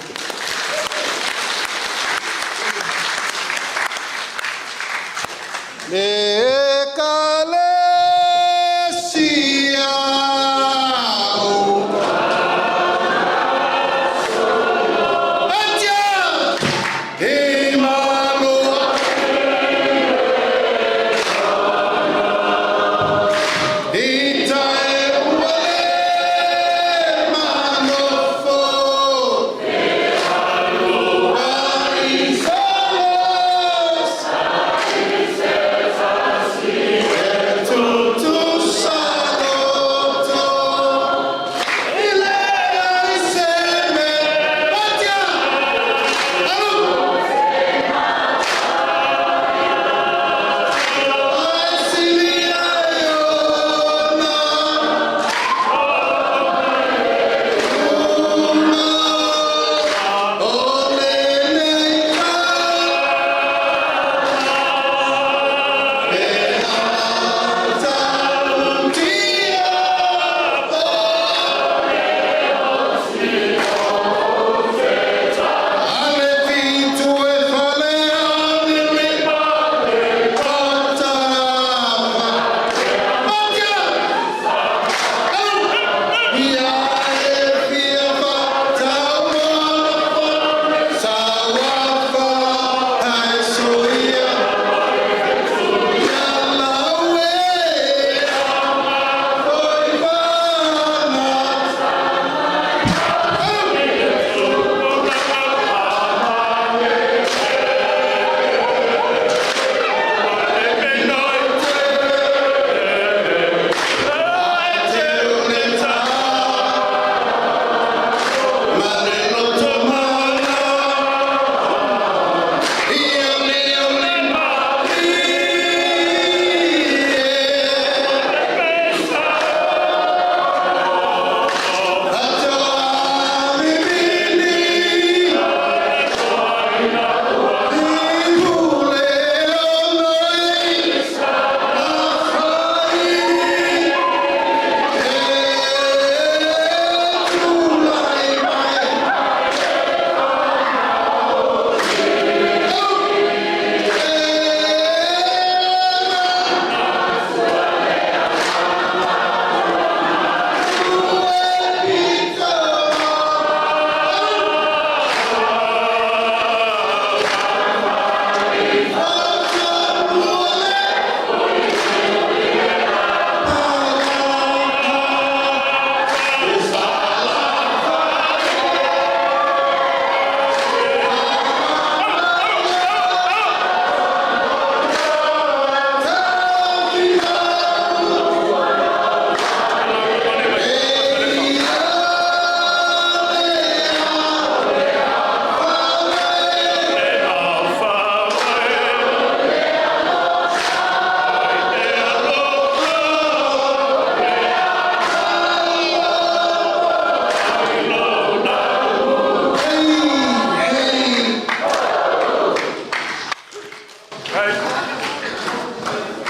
Le Ekalesia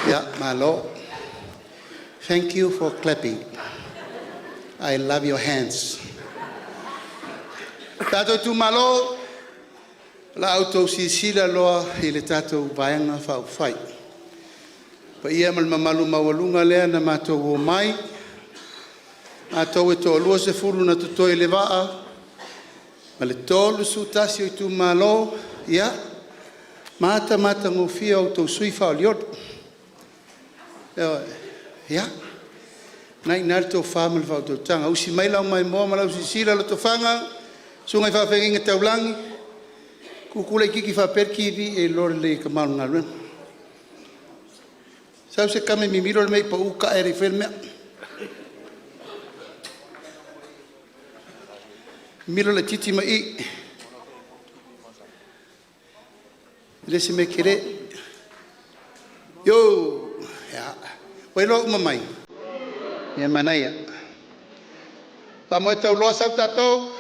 Ia, malo. Thank you for clapping. I love your hands. Tatou Itumalo, o le a outou silasila loa i le tatou Vaega Faaupufai. Le paia ma le mamalu maualuga lea na matou omai, matou e toa-20 na totoe i le vaa ma le 31 o Itumalo, ia matamatagofie a outou sui usufono faaolioli. Ioe, ia lena e i ina le tofa ma le faautautaga, usi mai lau maimoa ma lau silasila Lotofaga, susuga i faafeagaiga taulagi, tutu laitiiti faapea le TV e iloa lelei e le tama o le galuega. Sau se tama e mimilo le mea ae pau tae ae le i faia le mea. Mimilo laitiiti mai i, e le o se mea tele. Ua iloa uma mai? Ia manaia. Faamoe tauloa sau tatou.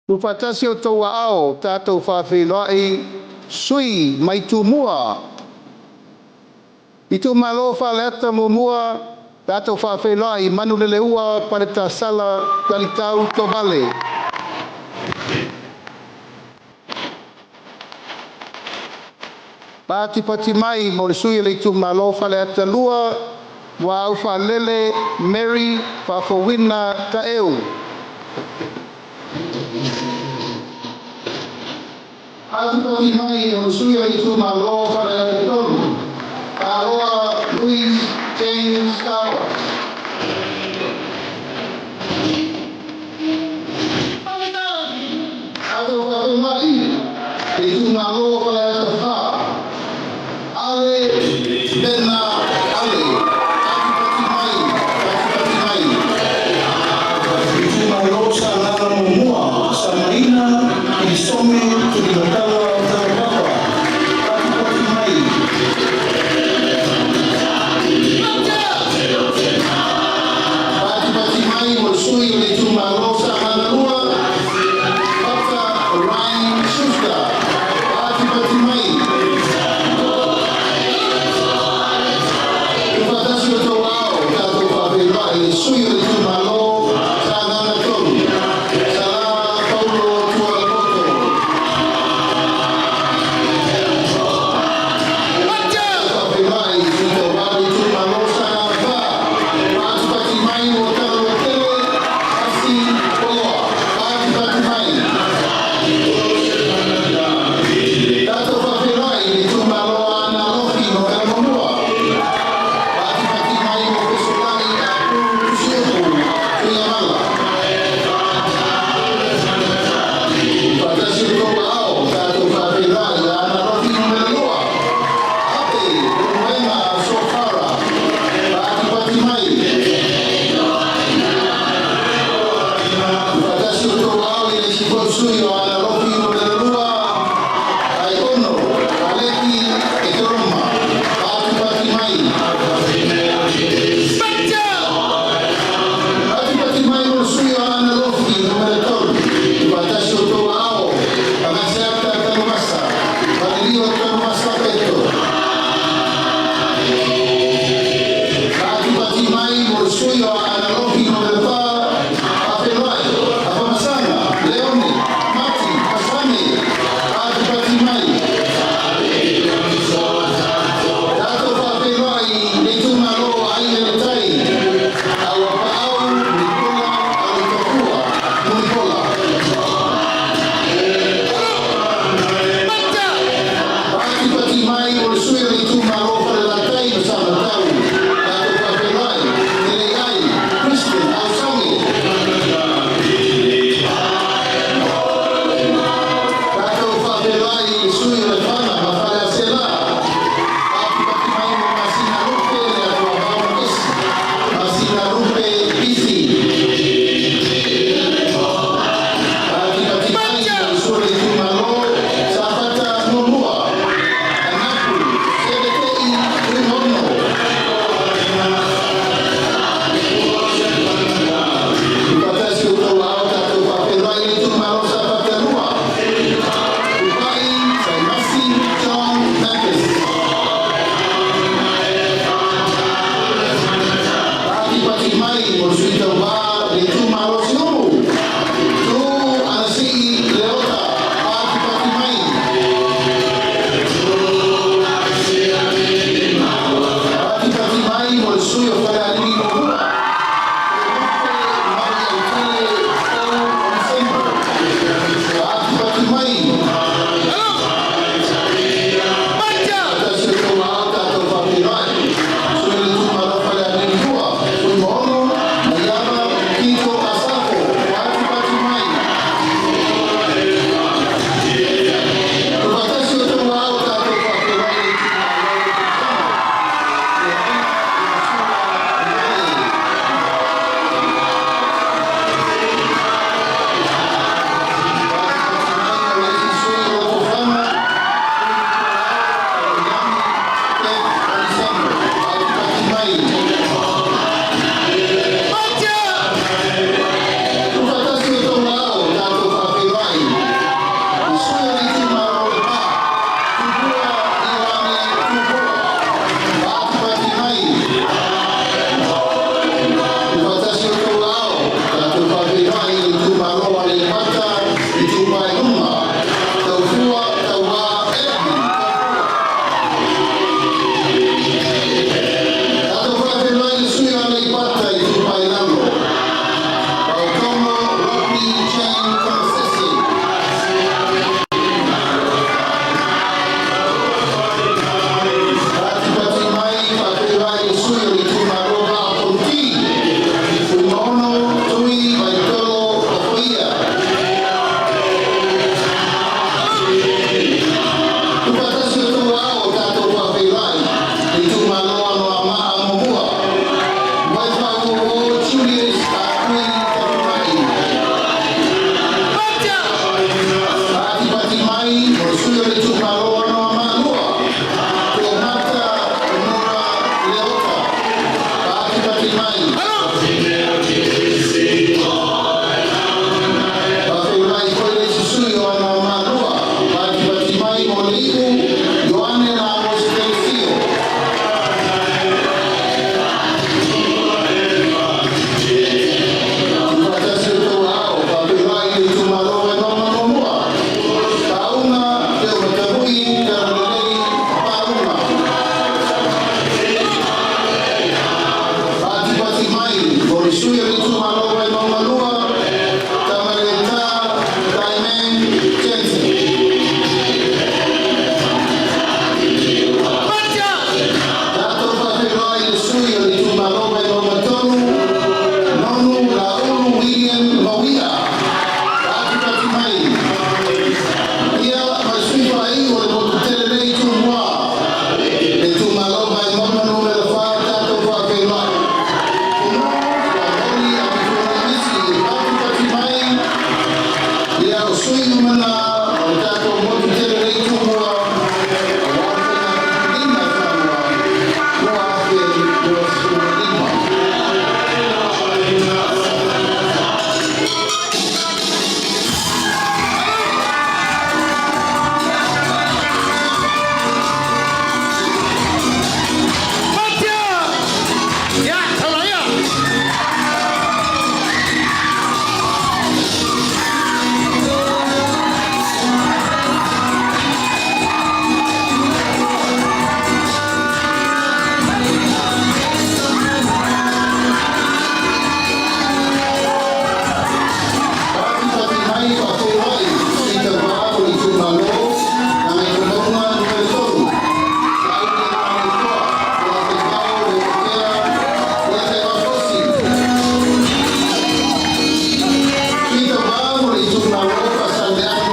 Tuufaatasi o outou aao tatou faafeiloai sui mai Tumua. Itumalo Faleata 1, tatou faafeiloai Manuleleua Paletasala Talitau Tovale. Patipati mai mo le sui o le itumalo Faleata 2, Muaau Faalele Mary Faafouina Taeu. Patipati mai mo le sui o le itumalo Faleata 3, Taloa Louis James Tower. Tatou faafeiloai le itumalo Faleata 4, Ale Lena Ale. Patipati mai, patipati mai. Itumalo Sagaga 1, Samaina Kirisome Tulimatala Taulapa. Patipati mai. Patipati mai mo le sui o le itumalo Sagaga 2, Papa Ryan Schuster. Patipati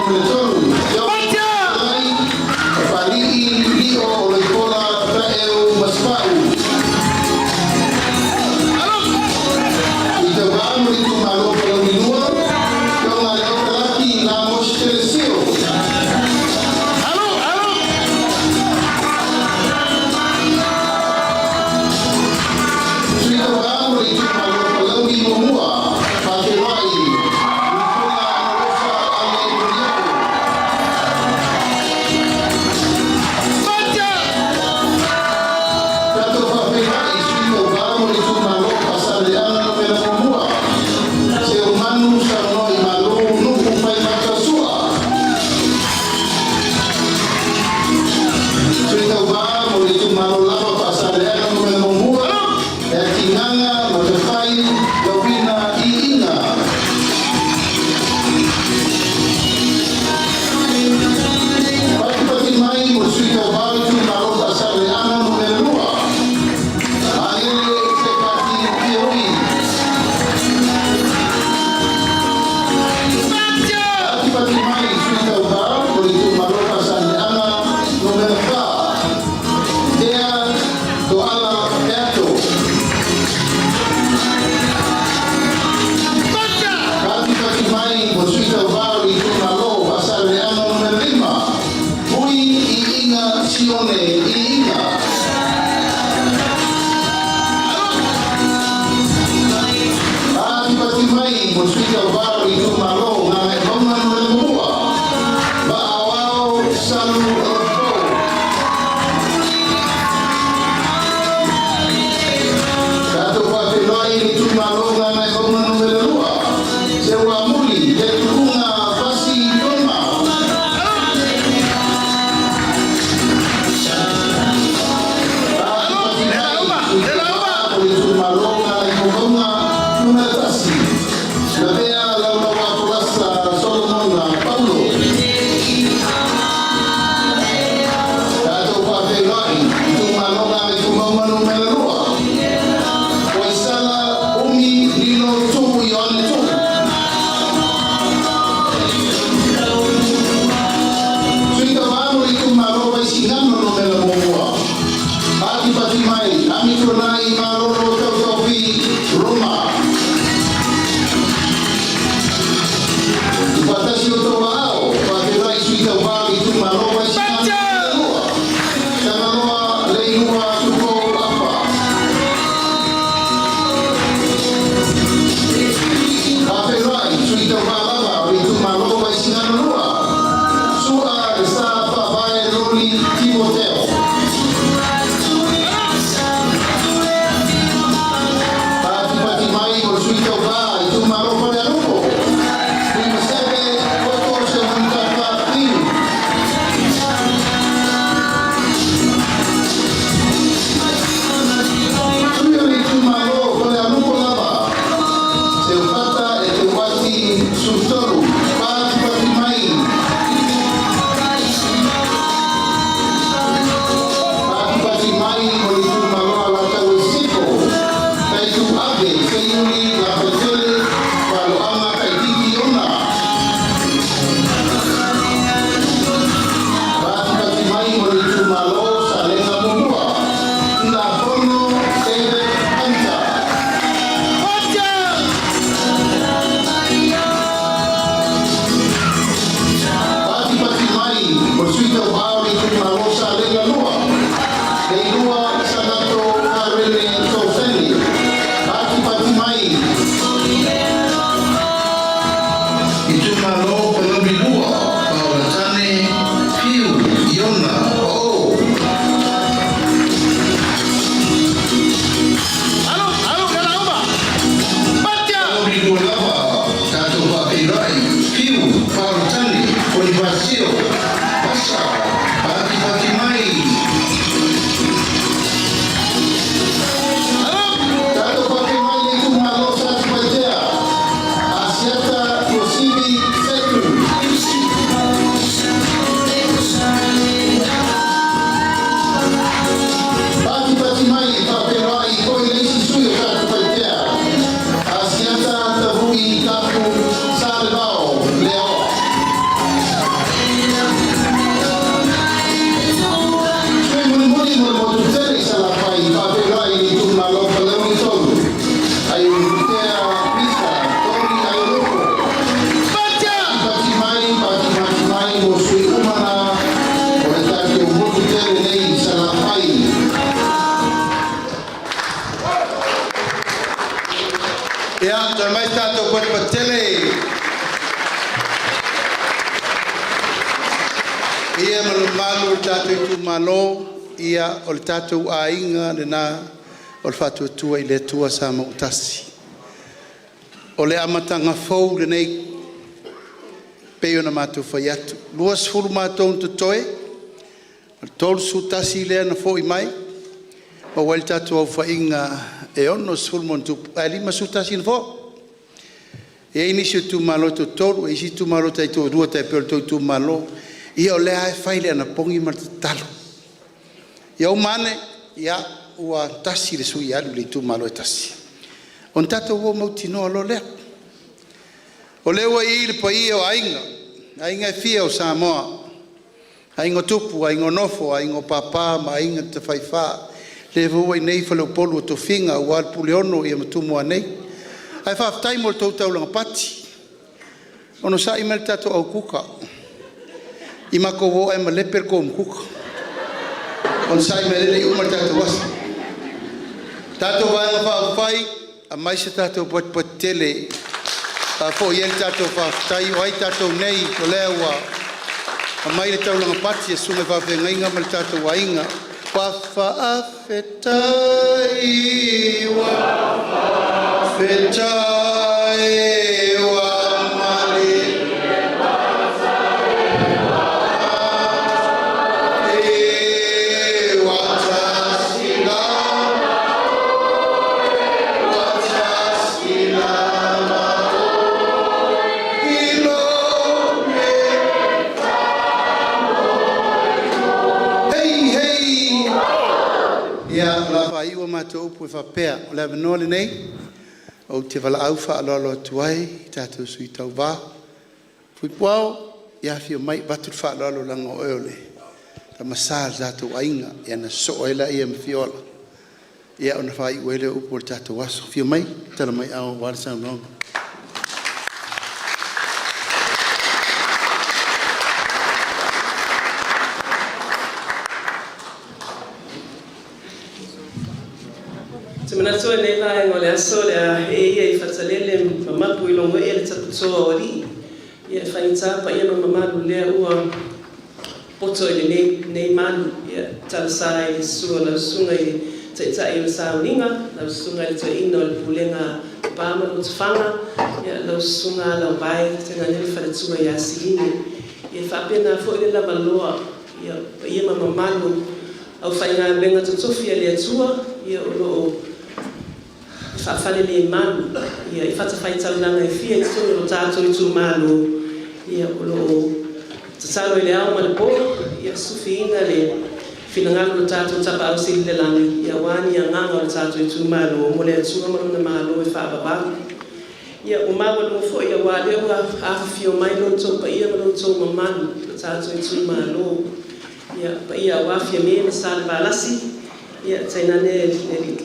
Nu.3, Papali'i Lio Oloikola Taeu Masefau. Sui Tauva mo le Itumalo Palauli 2, Afioga ia Leota Laki Lamos Telesio. Sui Tauva mo le Itumalo Palauli 1, Faafeiloai Mulipola Anarosa Ale Maliapo. Tatou faafeiloai i Sui Tauva mo le Itumalo Faasaleleaga Nu.1, Seumanu Saunoaimalo Nu'u Faimata Su'a. Sui Tauva mo le Itumalo lava Faasaleleaga Nu.1, Leatigaga Matafai Lovina Iiga. Patipati mai mo le Sui Tauva o le Itumalo Faasaleleaga Nu.2, Magele Sekati Fioi. Patipati mai Sui Tauva mo le Itumalo Faasaleleaga Nu.4, Tea Toala Peato. Patipati mai mo le Sui Tauva o le Itumalo Faasaleleaga Nu.5, Hui Iiga Sione Iiga. Patipati mai mo le Sui Tauva o le Itumalo Gagaemauga Nu.1, Va'aoao Salu Lofo. Tatou faafeiloai i le Itumalo Gagaemauga Nu.2, Seuamuli Letu'uga Pasi Toma. Patipati mai Sui Tauva o le Itumalo Gagaifomauga Nu.1, Lavea Laulauafolasa Solomona Paulo. Tatou faafeiloai i Itumalo Gagaifomauga Nu.2, Koisala Umi Lilo Tu'u Ioane Tu'u. Sui Tauva mo le Itumalo Vaisigano Nu.1, Patipati mai Amituanai Malolo Tautofi Roma. I faatasi o outou aao, faafeiloai Sui Tauva o le Itumalo Vaisigano Nu.2, Tagaloa Leilua Tupou Afa. Faafeiloai Sui Tauva lava o le Itumalo Vaisigano 2, Su'a Le Sa Faavae Loli Timoteo. Patipati mai mo le Sui Tauva Itumalo Falealupo, Tuimaseve Poto Seumanutafa Fiu. Sui o le Itumalo Falealupo lava, Seufata Eteuati Sutolu. Patipati mai. Patipati mai mo le Itumalo Alataua Sisifo, Taitu'ave Seiuli Lafetele Fa'aloaga Taititi Ona. Patipati mai mo le Itumalo Salega 1, Tulafono David Hunter. Patipati mai mo le Sui Tauva o le Itumalo Salega 2, Leilua Salato Karene Soseni. Patipati mai. Itumalo Palauli 2, Paolatane Piu Iona Pa'o. Palauli 2 lava, tatou faafeiloai Piu Paolatane Ponifasio Pasa. Patipati mai. Tatou faafeiloai le Itumalo Satupaitea, Asiata Tuasivi Setu. Patipati mai faafeiloai foi le isi sui o Satupaitea, Asiata Tavui Tapu Salevao Leaoa. Paia ma le mamalu o le tatou itumalo, ia o le tatou aiga lena o le Faatuatua i le Atua Samoa ua Tasi. O le amataga fou lenei e pei ona matou fai atu, 20 matou na totoe, o le 31 lea na foi mai, maua ai le tatou aofaiga e 60+ ae 51 na foi. E i ai nisi o itumalo e toatolu, e i ai isi itumalo taitoalua tai pei o le tou itumalo. Ia o lea lava e fai le anapogi ma le tatalo, ia uma ane ua tasi le sui e alu i le itumalo e tasi, ona tatou o mautinoa loa lea. O lea ua i i le paia o Aiga, Aiga e fia o Samoa, Aiga o Tupu, Aiga o Nofo, Aiga o Papa ma Aiga na Tafaifa. O lea foi ua i inei Faleupolu o Tofiga aua le Puleono ma Tumua nei. Ae faafetai mo le tou taulaga pati. Onosai mai le tatou au kuka, i matou o ae malepe le tou umukuka. Onosai mai o lea e le i uma le tatou aso. Tatou Vaega Faaupufai, aumai se tatou patipati tele e faafoi ai le tatou faafetai. O ai tatou nei o lea ua aumai le taulaga pati a susuga i faafeagaiga ma le tatou aiga. Ua faafetai ua faafetai ua malie Ua tasi lava oe i lou Hei hei… Ia, o le a faaiu a matou upu e faapea, o le avanoa lenei ou te valaau faaaloalo atu ai i le tatou Sui Tauva Fuipuao, ia afio mai e avatu le faaaloalo leaga o oe o le Tama Sa o le tatou aiga, ia ona sosoo ai lea ma Fiola ona faaiu ai lea o upu o le tatou aso. Afio mai, tala mai aao aua le saunoaga. Ou te manatu o lenei vaega o le aso o le a ee ia i Fatalele ma mapu i logoee le taputoa o alii. Ia e faigata paia ma mamalu o lea ua poto i lenei malu. Ia, talosa i le susu o lau Susuga i le Taitai o le Sauniga, lau Susuga i le Toeaina o le Pulega a Lepa ma Lotofaga, lau Susuga Alaovae tainane le faletua ia Silini. Ia e faapena foi le lavaloa o paia ma mamalu o aufaigaluega totofi a le Atua o lo o faafalelemalu i fatafaitaulaga e fia i totonu o tatou itumalo o lo o tatalo i le ao ma le po ia sufiina le finagalo o le tatou Tapaau Sili i le Lagi aua ni agaga o le tatou itumalo mo le Atua ma Lona Malo e faavavau. Ia, ua maualuga foi aua o lea ua afifio mai lo outou paia ma lo outou mamalu o tatou itumalo, le paia aua Fiame ma Salevalasi, tainane le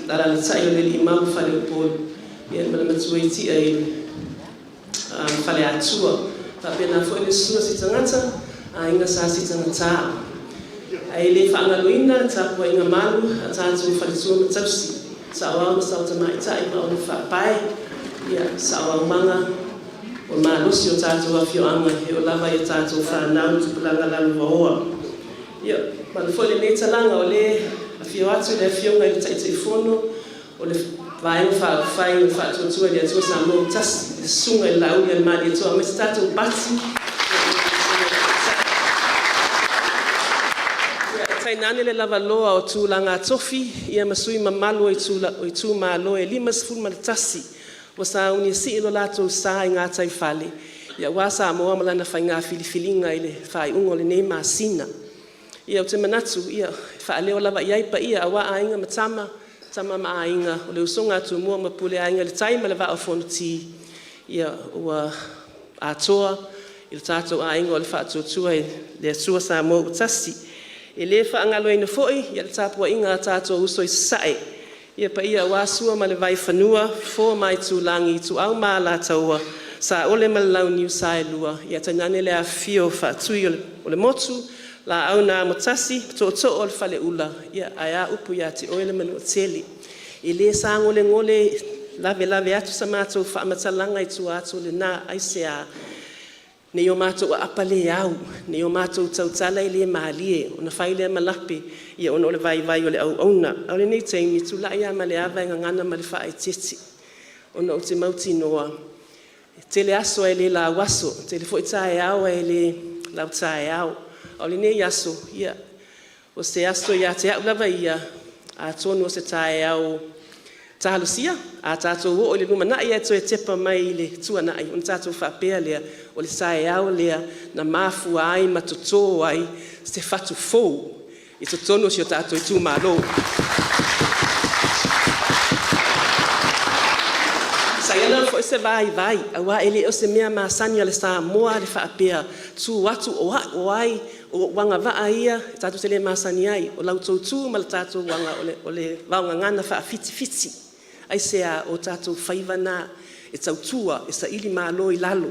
alaalatai o le alii Mau o Faleupolu ma le matua i Tia i le Faleatua. E faapena foi le susu o Sitagata, Aiga Sa Sitagata. Ae le faagaloina le tapuaiga malu a tatou faletua ma tausi, saoao ma sao tamaitai ma aunafaapae, saoaomaga o le malosi o tatou afioaga e oo lava i a tatou fanau ma tupulaga lalovaoa. Ia, e manu foi lenei talaga o lea e afio atu le Afioga i le Taitaifono o le Vaega Faaupufai o le Faatuatua i le Atua Samoa ua Tasi, le Susuga i le Laaulialemalietoa, aumai se tatou pati. Tainane le lavaloa o tulaga tofi ma sui usufono mamalu o itumalo e 51 ua sauni e sii lo latou sa i gataifale aua Samoa ma lana faiga filifiliga i le faaiuga o lenei masina. Ia, ou te manatu e faaleo lava i ai paia aua Aiga ma Tama, Tama ma Aiga, o le usoga a Tumua ma Pule, Aiga i le Tai ma le Vaa o Fonoti. Ua atoa i le tatou aiga o le Faatuatua i le Atua Samoa ua Tasi. E le faagaloina foi le tapuaiga a tatou uso i Sasae, le paia aua Sua ma le Vaifanua, Fofo ma Aitulagi, Ituau ma Alataua, Saole ma le Launiu Saelua, tainane le afifio o Faatuiolemotu, Laau na Amotasi, Tootoo o le Faleula, ae a upu ia te oe le Manuatele. E le sagolegole lavelave atu sa matou faamatalaga i tua atu o lena. Aisea? Ne i o matou aapa le au, ne i o matou tautala e le malie ona fai lea ma lape ona o le vaivai o le auauna. A o lenei taimi, e tulai lava ma le ava e gagana ma le faaeteete ona ou te mautinoa e tele aso ae le lauaso, e tele foi taeao ae le lautaeao. A o lenei aso, ia, o se aso ia te au lava ia, atonu o se taeao talosia a tatou oo i le lumanai ae toe tepa mai i le tuanai ona tatou faapea lea, o le taeao lea na mafua ai ma totō ai se fatu fou i totonu o si o tatou itumalo. Sa i ai lava foi se vaivai aua e le o se mea masani a le Samoa le faapea, tu atu o au o ai, o ou agavaa ia tatou te le masani ai. O la outou tu ma le tatou aga o le vaogagana faafitifiti. Aisea? O tatou faiva na e tautua, e saili malo i lalo.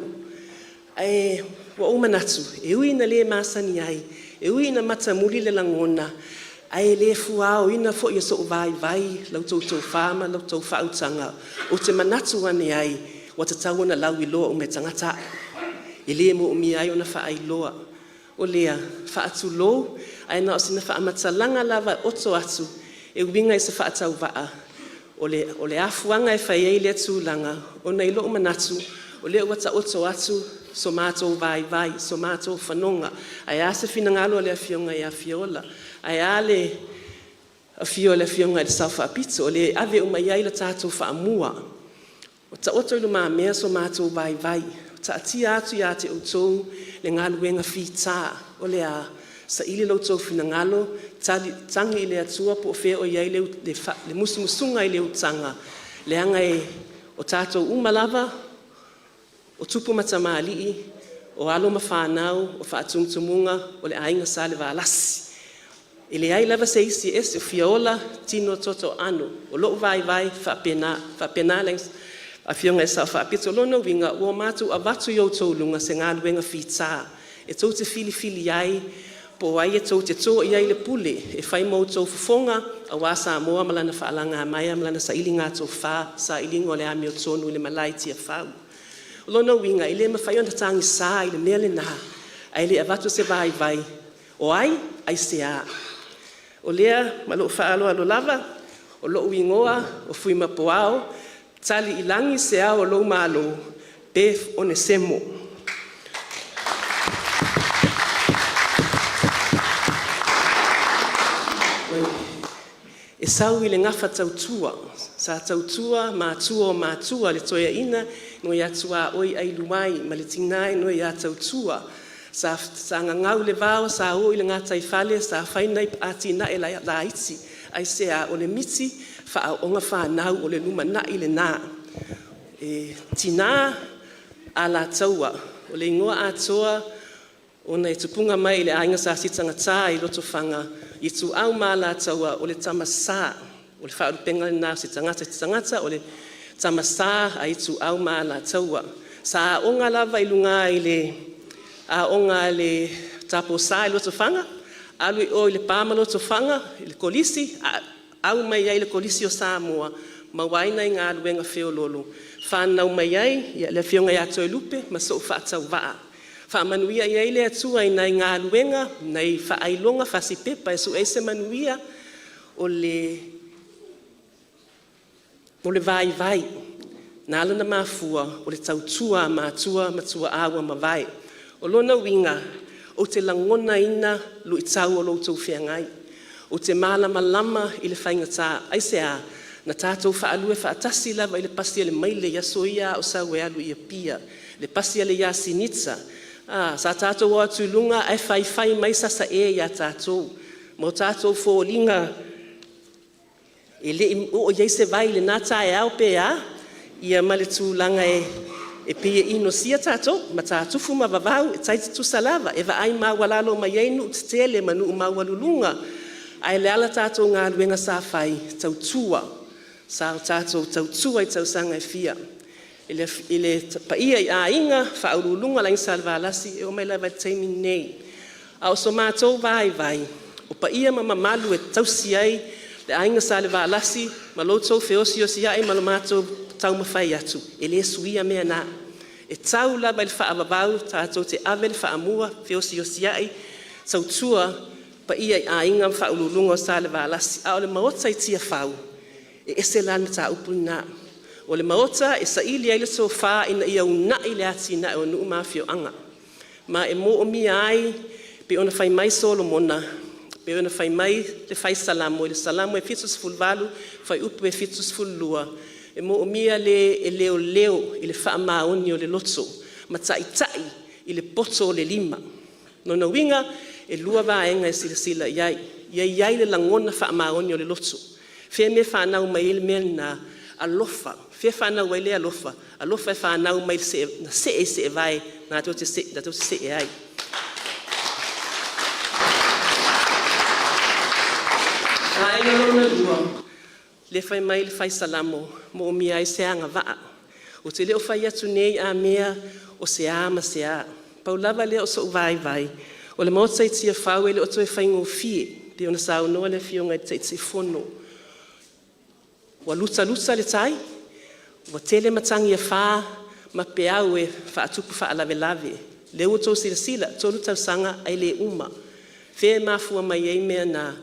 Ae ua ou manatu, e ui ina le masani ai, e ui ina matamuli le lagona, ae le fuaoina foi e sou vaivai la outou tofa ma la outou faautaga. Ou te manatu ane ai ua tatau ona lauiloa uma e tagata au, e le moomia ai ona faailoa. O lea, e faatulou, ae na o sina faamatalaga lava e oto atu e uiga i se faatauvaa. O le afuaga e fai ai lea tulaga, ona i lou manatu o lea ua taoto atu so matou vaivai, so matou fanoga. Ae a se finagalo o le Afioga ia Fiola? Ae a le afio o le Afioga i le Sao Faapito, o le e ave uma i ai le tatou faamua. Ua taoto i lumamea so matou vaivai, taatia atu ia te outou le galuega fita. O le a? Saili lo outou finagalo, tagi i le Atua po o fea o i ai le musumusuga i le utaga, leaga o tatou uma lava o tupu ma tamalii, o alo ma fanau, o faatumutumuga o le aiga Salevalasi. E leai lava se isi e ese, o Fiola tino toto aano. O lou vaivai e faapena, e faapena le Afioga i le Sao Faapito. O lona uiga ua matou avatu i outou luga se galuega fita e tou te filifili ai po o ai tou te to i ai le pule e fai ma outou fofoga aua Samoa ma lana faalagamaea ma lana sailiga tofa, sailiga o le amiotonu i le malae i Tiafau. O lona uiga e le mafai ona tagisa i le mea lena ae le avatu se vaivai, o ai? Aisea? O lea ma lou faaaloalo lava, o lou igoa o Fuimapuao, tali i lagi se ao o lou Malo, Beth Onesemo. E sau i le gafa tautua sa tautua matua o matua, le toeaina nai tuaoi Ailuai ma le tina nai ia Tautua. Sa gagau le vao, sa ui i le gataifale, sa fai nai atinae laiti. Aisea? O le miti faaooga fanau, o le lumanai lena. E tina Alataua, o le igoa atoa ona e tupuga mai i le aiga Sa Sitagata i Lotofaga, Ituau ma Alataua, o le tama Sa, o le faalupega lena o se tagata, o se tagata o le tama sa a Ituau ma Alataua. Sa aoga lava i luga i le aoga a le Tapo Sa i Lotofaga, alu i o i Lepa ma Lotofaga i le Kolisi, au mai ai i le Kolisi o Samoa, maua ai nai galuega feoloolo, fanau mai ai le Afioga ia Toelupe ma sou faatauvaa. Faamanuia i ai le Atua i nai galuega, nai faailoga fasipepa e sue ai se manuia. O le vaivai na ala ona mafua o le tautua a matua ma tuaa ua mavae. O lona uiga ou te lagonaina luitau o lo outou feagai, ou te malamalama i le faigata. Aisea? Na tatou faalue faatasi lava i le pasi a le maile i aso ia a o sau e alu i Apia, le pasi a le Yasinita. Sa tatou o atu i luga ae faifai mai sasae ia tatou ma o tatou foliga e le i oo i ai se vai i lena taeao pe a, ia ma le tulaga e pei e inosia tatou, matatufu ma vavau e tai tutusa lava, e vaai maualalo mai ai nuu tetele ma nuu maualuluga. Ae a le tatou galuega sa fai? Tautua, sa tatou tautua i tausaga e fia i le paia i aiga, faauluuluga o le Aiga Salevalasi e oo mai lava i le taimi lenei. A o so matou vaivai, o paia ma mamalu e tausi ai le Aiga Salevalasi ma lo outou feosiosiai ma lo matou taumafai atu, e le suia mea na. E tau lava i le faavavau tatou te ave le faamua, feosiosiai, tautua paia i aiga ma faauluuluga o Salevalasi, a o le Maota i Tiafau e ese la le mataupu lena. O le Maota e saili ai le tofa ina ia uunai le atinae o nuu ma afioaga, ma e moomia ai pei ona fai mai Solomona, pei ona fai mai le Fai Salamo i le Salamo 78 fuaiupu 72, e moomia le e leoleo i le faamaoni o le loto ma taitai i le poto o le lima. O lona uiga e lua vaega e silasila i ai, ia i ai le lagona faamaoni o le loto. O fea le mea e fanau mai ai le mea lena? Alofa. O fea e fanau ai le alofa? Alofa e fanau mai na see i seevae latou te see ai. O le vaega lona lua, lea e fai mai le Fai Salamo, e moomia ai se agavaa. Ou te le o fai atu nei a mea o se a ma se a, pau lava lea o sou vaivai, o le Maota i Tiafau e le o toe faigofie pei ona saunoa le Afioga i le Taitaifono. Ua lutaluta le tai, ua tele matagi e fa ma peau e faatupu faalavelave. O lea ua outou silasila, e 3 tausaga ae le uma. O fea e mafua mai ai mea na?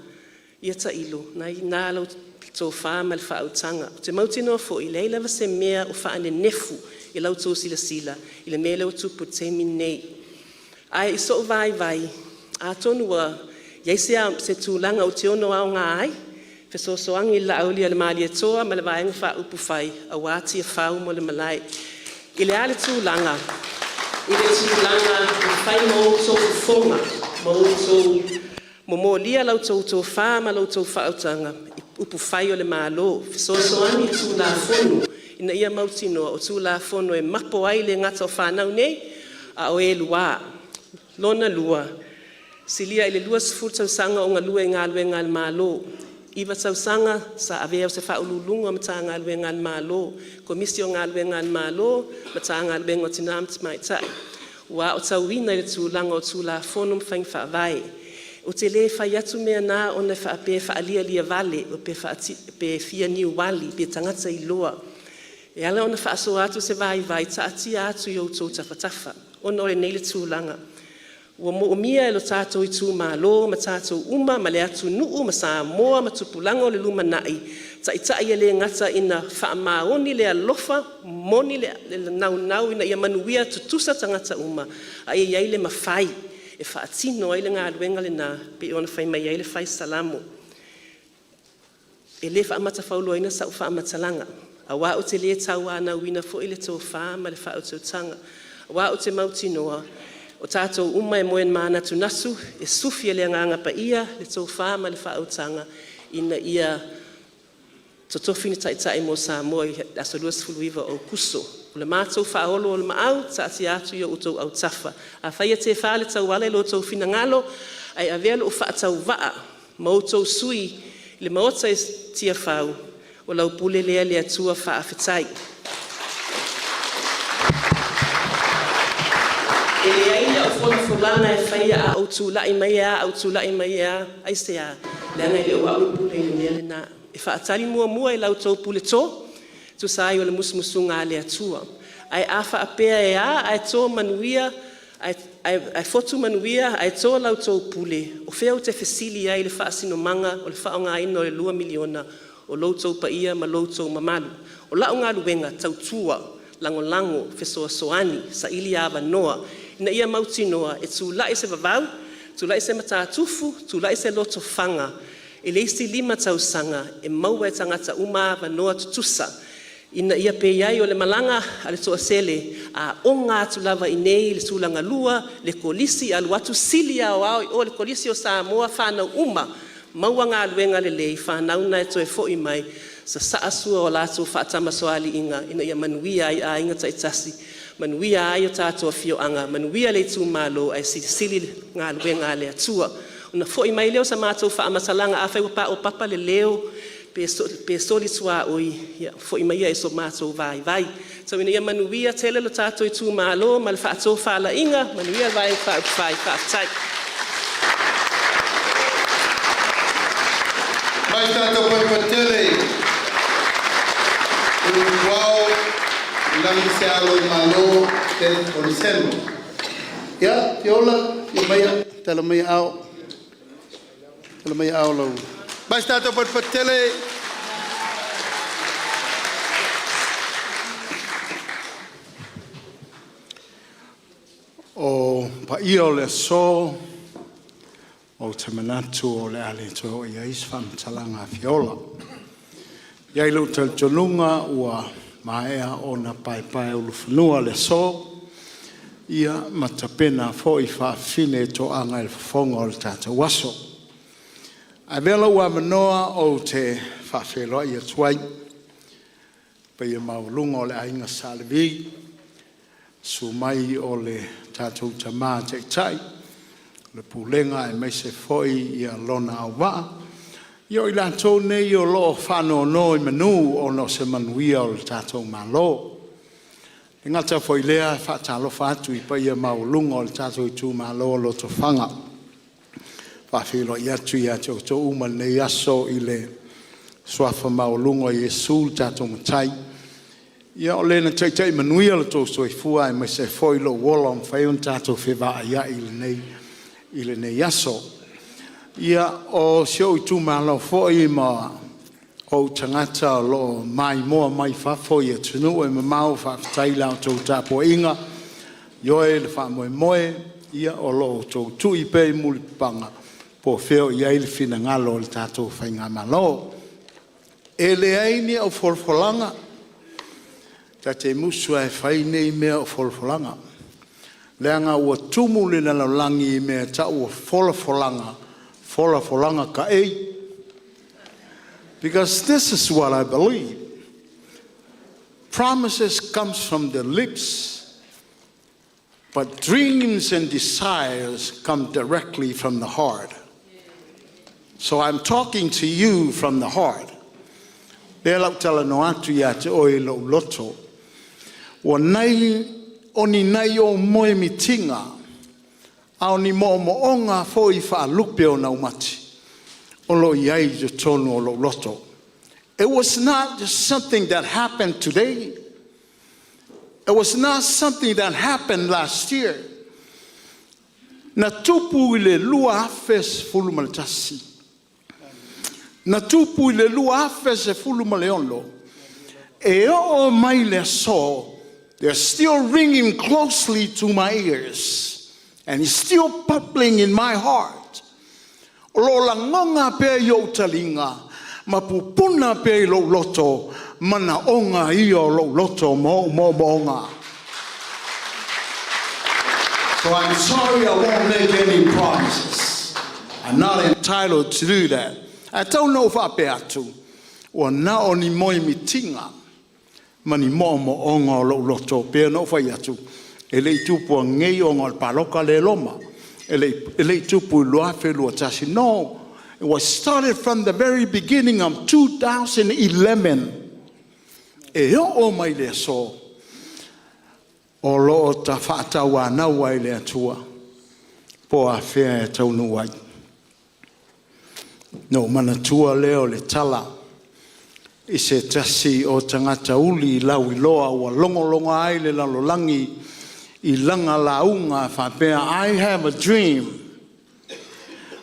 Ia tailo, o lena e i ina la outou tofa ma le faautaga. Ou te mautinoa foi e leai lava se mea o faanenefu i la outou silasila i le mea lea ua tupu i le taimi lenei. Ae i sou vaivai, atonu ua i ai se tulaga ou te ono aoga ai e fesoasoani i le Laaulialemalietoa ma le Vaega Faaupufai aua Tiafau ma le malae. I le a le tulaga? I le tulaga e fai ma outou fofoga ma outou momolia la outou tofa ma la outou faautaga i upufai o le Malo, e fesoasoani i Tulafono ina ia mautinoa o Tulafono e mapo ai le gata o fanau nei a o e lua. Lona lua, silia i le 20 tausaga o galue i galuega a le Malo, 9 tausaga sa avea o se Faauluuluga o Matagaluega a le Malo, Komisi o Galuega a le Malo, Matagaluega o Tina ma Tamaitai. Ua aotauina i le tulaga o Tulafono ma Faiga Faavae. Ou te le fai atu mea na ona e faapea e faalialia vale pe fia niuali pe tagata iloa. E ala ona faasoa atu se vaivai, taatia atu i outou tafatafa ona o lenei le tulaga. Ua moomia e le tatou itumalo ma tatou uma ma le atunuu ma Samoa ma tupulaga o le lumanai, taitai e le gata ina faamaoni le alofa, moni le naunau ina ia manuia tutusa tagata uma, a ia i ai le mafai e faatino ai le galuega lena pei ona fai mai ai le Fai Salamo. E le faamatafauloaina sau faamatalaga aua ou te le tauanauina foi le tofa ma le faautautaga, aua ou te mautinoa o tatou uma e moemanatunatu e sufi e le Agaga Paia le tofa ma le faautaga ina ia totofi ni taitai mo Samoa i le aso 29 o Aokuso. O le matou faaoloolomaau, taatia atu i o outou autafa. Afai e tefa le tauala i lo outou finagalo ae avea lou faatauvaa ma outou sui i le Maota i Tiafau, o lau pule lea le Atua faafetai. E leai ni au folafolaga e faia a ou tulai mai e a, a ou tulai mai e a. Aisea? Leaga e le o au e pule i le mea lena. E faatali muamua i la outou puleto e tusa ai o le musumusuga a le Atua. Ae a faapea e a ae to manuia ae fotu manuia ae to la outou pule, o fea ou te fesili ai i le faasinomaga o le faaaogaina o le $2 miliona? O lo outou paia ma lo outou mamalu. O lau galuega, tautua, lagolago, fesoasoani, saili avanoa ina ia mautinoa e tulai se vavau, tulai se matatufu, tulai se lotofaga i le isi 5 tausaga e maua e tagata uma avanoa tutusa ina ia pei ai o le malaga a le toatele, a oga atu lava i inei i le tulagalua le Kolisi alu atu sili aoao i o i le Kolisi o Samoa fanau uma, maua galuega lelei, fanau na e toe foi mai sasaa sua o latou faatamasoaliiga ina ia manuia ai aiga taitasi, manuia ai tatou afioaga, manuia le itumalo, ae silisili le galuega a le Atua. Ona foi mai lea o se matou faamatalaga, afai ua paopapa le leo pe soli suaui, ia foi maia i so matou vaivai. Tau ina ia manuia tele le tatou itumalo ma le faatofalaiga, manuia le Vaega Faaupufai. Faafetai. Mai tatou fatefate tele i Uluao Lagi se alo i malo Death Onesemo. Ia, Fiola, fia maia, tala mai ao. Tala mai ao lau. Mai se tatou fatefate. O paia o le aso, ou te manatu o le a le toe oo i ai se faamatalaga a Fiola. E i ai lou talitonuga ua maea ona paepaeulufanua le aso, ia ma tapena foi faafafine toaga i le fofoga o le tatou aso. Ae avea lou avanoa ou te faafeiloai atu ai i le paia maualuga o le Aiga Sa Levi, susu mai o le tatou Tama Taitai, le Pulega aemaise foi lona auvaa, ia o i latou nei o lo o faanonomanu ona o se manuia o le tatou Malo. E le gata foi i lea, e faatalofa atu i le paia maualuga o le tatou itumalo o Lotofaga. E faafeiloai atu ia te outou uma i lenei aso i le suafa maualuga o Iesu lo tatou Matai, ia o Le na taitai manuia lo outou soifua aemaise foi lou ola ua mafai ona tatou fevaaiai i lenei aso. Ia, o si ou itumalo foi ma ou tagata o lo o maimoa mai fafo i atunuu e mamao, faafetai i la outou tapuaiga, ioe le faamoemoe o lo o outou tui pea i mulipapaga po o fea o i ai le finagalo o le tatou faigamalo. E leai ni au folafolaga, ta te musu lava e fai nei mea o folafolaga, leaga ua tumu le lalolagi i mea e tau o folafolaga, folafolaga taei. Because this is what I believe. Promises comes from the lips, but dreams and desires come directly from the heart. So I'm talking to you from the heart. Lea la ou talanoa atu ia te oe i lou loto. Ua nai o ni nai ou moemitiga, a o ni moomooga foi faalupe o naumati o lo o i ai i totonu o lou loto. It was not just something that happened today. It was not something that happened last year. Na tupu i le 2011, na tupu i le 2016, e oo mai le aso, they're still ringing closely to my ears and it's still bubbling in my heart. O lo o lagona pea i ou taliga ma pupuna pea i lou loto manaoga ia o lou loto ma ou moomooga. So I'm sorry I won't make any promises. I'm not entitled to do that. Ae tau na ou faapea atu, ua na o ni moemitiga ma ni moomooga o lou loto pei ona ou fai atu, e le i tupu ananei ona o le palota lea e loma. E le i tupu i le 2021. No, it was started from the very beginning of 2011. E oo mai le aso, o lo o faatauanau ai le Atua po o afea e taunuu ai. Na ou manatua lea o le tala i se tasi o tagata uli lauiloa ua logologoa ai le lalolagi i lana lauga e faapea, "I have a dream."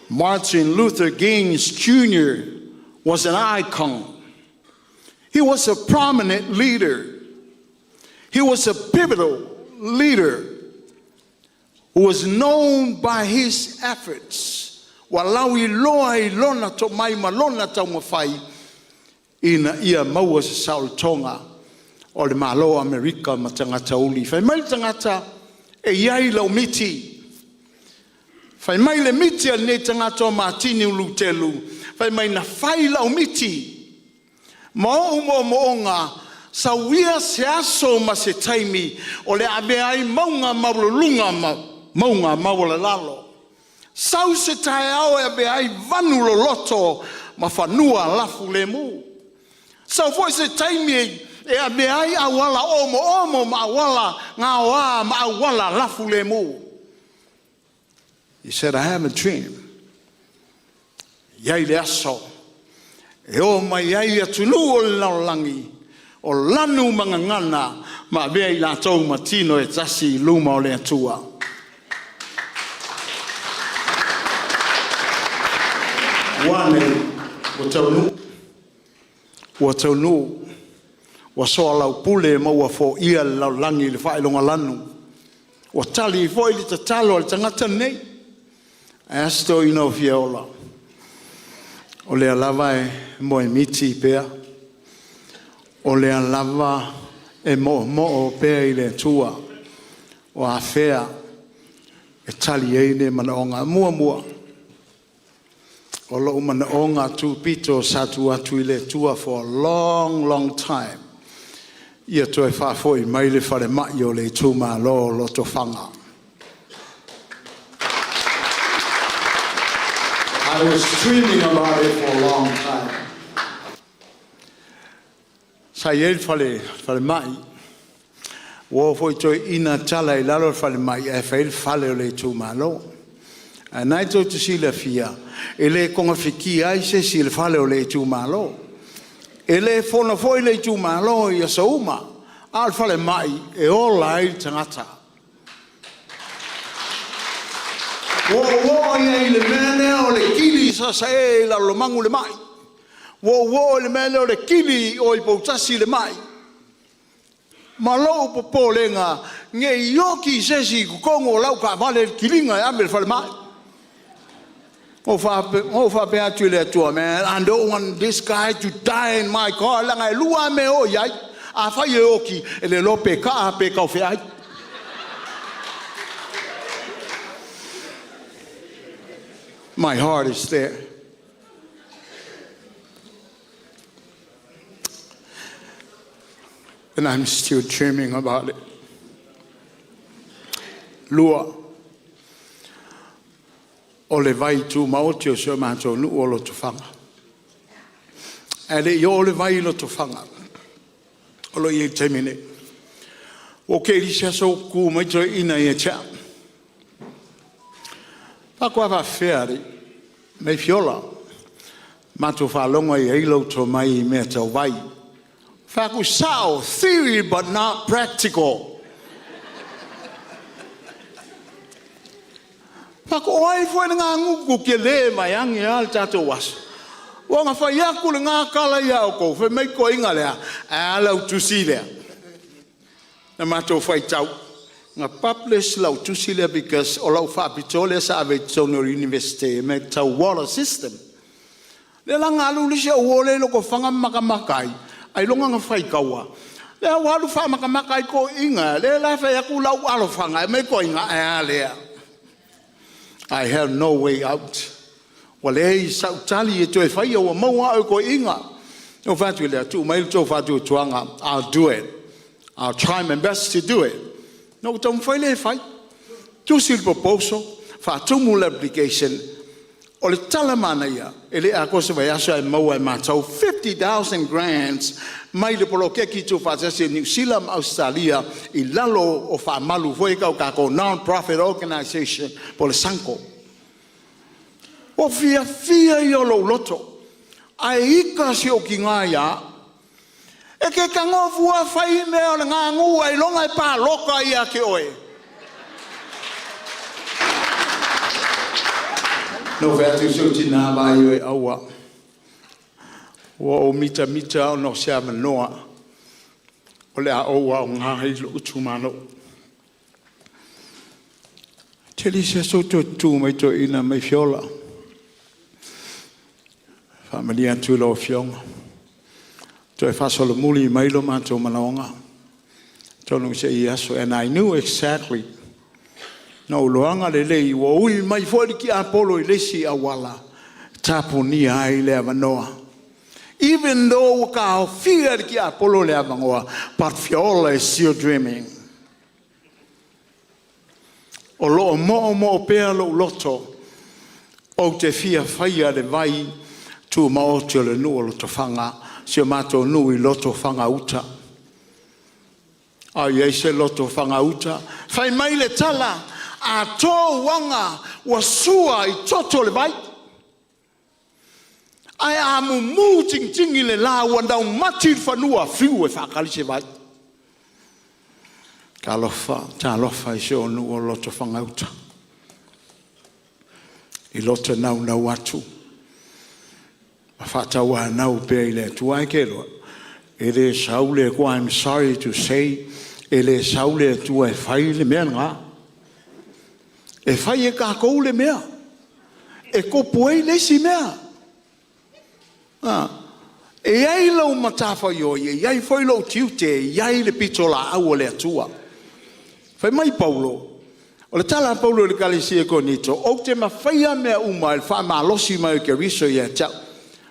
Martin Luther King Jr. was an icon. He was a prominent leader. He was a pivotal leader who was known by his efforts. Ua lauiloa i lona tomai ma lona taumafai ina ia maua se saolotoga o le Malo o Amerika ma tagata uli. Fai mai le tagata, e i ai lau miti. Fai mai le miti a lenei tagata o Matini Luteru, fai mai na fai lau miti ma ou moomooga, sau ia se aso ma se taimi o le a avea ai mauga maualuluga ma mauga maualalalo. Sau se taeao e avea ai vanu loloto ma fanua lafulemu. Sau foi se taimi e avea ai auala omoomo ma auala gaoa ma auala lafulemu. He said, "I have a dream." E i ai le aso e o mai ai atunuu o le lalolagi. O lanu ma gagana ma avea i latou ma tino e tasi i luma o le Atua. Ua a nei? Ua taunuu, ua taunuu, ua soalaupule ma ua foia e le lalolagi le faailogalanu, ua tali foi le tatalo a le tagata lenei. Ae a si toeaina o fia ola? O lea lava e moemiti pea, o lea lava e moomoo pea i le Atua o afea e tali ai lea manaoga. Muamua, o lou manaoga tupito sa tuu atu i le Atua for a long, long time, ia toe faafoi mai le falemai o le itumalo o Lotofaga. I was dreaming about it for a long time. Sa i ai le falemai, ua oo foi toeaiina tala i lalo le falemai ae fai i ai le fale o le itumalo. Ae o lena tou te silafia, e le togafitia ai se isi i le fale o le itumalo. E le fono foi le itumalo i aso uma, a o le falemai e ola ai le tagata. Ua ou oo i ai i le mea lea o le kili i Sasae i Lalomanu le mai. Ua ou oo i le mea lea o le kili i o i Poutasi le mai. Ma lou popolega ne i oti se isi i totonu o lau taavale i le kiliga e ave i le falemai. Ona ou faapea atu i le Atua, man, I don't want this guy to die in my car leaga e lua lava mea e oo i ai. Afai e oti, e le iloa pe taa pe taufeai. My heart is there. And I'm still dreaming about it. Lua, o le vai tumaoti o si o matou nuu o Lotofaga. Ae le i oo le vai i Lotofaga o lo o i ai i le taimi nei, ua tea i le isi aso ua tutu mai toeaiina ia te au. Ou fai atu, a faapefea alii? Fai mai Fiola, matou faalogo e i ai lou tomai i mea tau vai. Ou fai atu, sao, theory but not practical. Ou fai atu, o ai foi lena gutu tele vaeane lava le tatou aso? Ua ona fai atu lena tala ia outou, fai mai toeaiina lea, ae a lau tusi lea? Na matou faitau, na publish lau tusi lea because o lau faapitoa lea sa ave i totonu o le Iunivesite i mea tau water system. Lea la na alu le isi au uo lea i Lotofaga ma matamata ai, ailoga na faitaua. Lea ua alu faamatamata ai toeaiina, lea la e fai atu lau alofaga, ae fai mai toeaiina, ae a lea? I have no way out. Ua leai sau tali e toe faia ua maua au e toeaiina. Ou fai atu lea, tuu mai lo outou faatuatuaga, I'll do it. I'll try my best to do it. Ona ou taumafai lea e fai, tusi le proposal, faatumu le application. O le tala manaia, e le atoa se vaiaso ae maua e matou $50,000 grants mai le poloketi tuufaatasi a Niu Sila ma Ausetalia i lalo o faamalu foi ia tau tatou non-profit organization po o le SUNGO. Ua fiafia ia o lou loto, ae ita si ou tina ia au. E te tago fua fai mea o le gagu ailoga e palota ia te oe. Na ou fai atu i si ou tina, vaai oe Aua, ua ou mitamita ona o se avanoa o le a ou aoga ai i lou itumalo. Te le i isi aso toe tutu mai toeaiina fai mai, Fiola, e faamalie atu i lau Afioga, toe faasolomuli mai lo matou manaoga tonu i se aso. And I knew exactly, na ou iloaga lelei ua ui mai foi le tiapolo i le isi auala e tapunia ai le avanoa. Even though ua taofia e le tiapolo le avanoa, but Fiola is still dreaming. O lo o moomoo pea lou loto ou te fia faia le vai tumaoti o le nuu o Lotofaga, si o matou nuu i Lotofaga uta. A o i ai se Lotofaga uta? Fai mai le tala, a to uaga ua sua i toto le vai. Ae a mumu tigitigi le la ua laumati le fanua, fiu e faatali se vai. Talofa, talofa i si ou nuu o Lotofaga-uta i lota naunau atu ma faatauanau pea i le Atua. Ae te iloa, e le sau le Atua, I'm sorry to say, e le sau le Atua e fai le mea lena. E fai e tatou le mea e tupu ai le isi mea. E i ai lau matafaioi, e i ai foi lou tiute, e i ai le pitolaau a le Atua. Fai mai Paulo, o le tala a Paulo i le ekalesia i Korinito, ou te mafaia mea uma i le faamalosi mai o Keriso ia te au.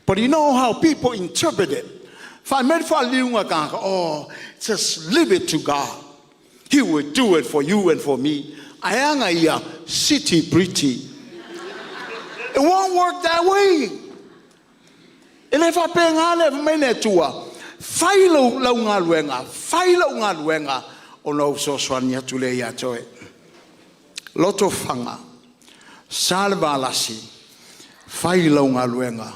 But you know how people interpret it? Fai mai le faaliliuga a tagata, oh, just leave it to God. He will do it for you and for me. Ae a ia, siti pretty. It won't work that way. E le faapena le fai mai le Atua, fai lau galuega, fai lau galuega, ona ou fesoasoani atu lea ia te oe. Lotofaga, Salevalasi, fai lau galuega,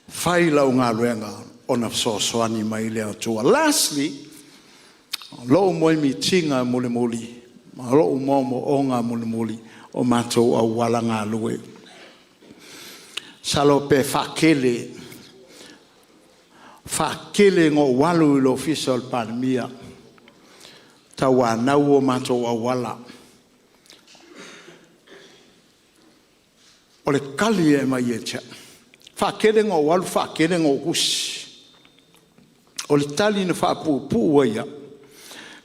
fai lau galuega, ona fesoasoani mai lea o le Atua. Lastly, o lou moemitiga mulimuli ma lou moomooga mulimuli, o matou auala galue. Masalo pe faatele, faatele ona ou alu i le ofisa o le Palemia, tauanau o matou auala. O le tali e aumai ia te au, e faatele ona ou alu faatele ona ou tusi. O le tali na faapuupuu ai au,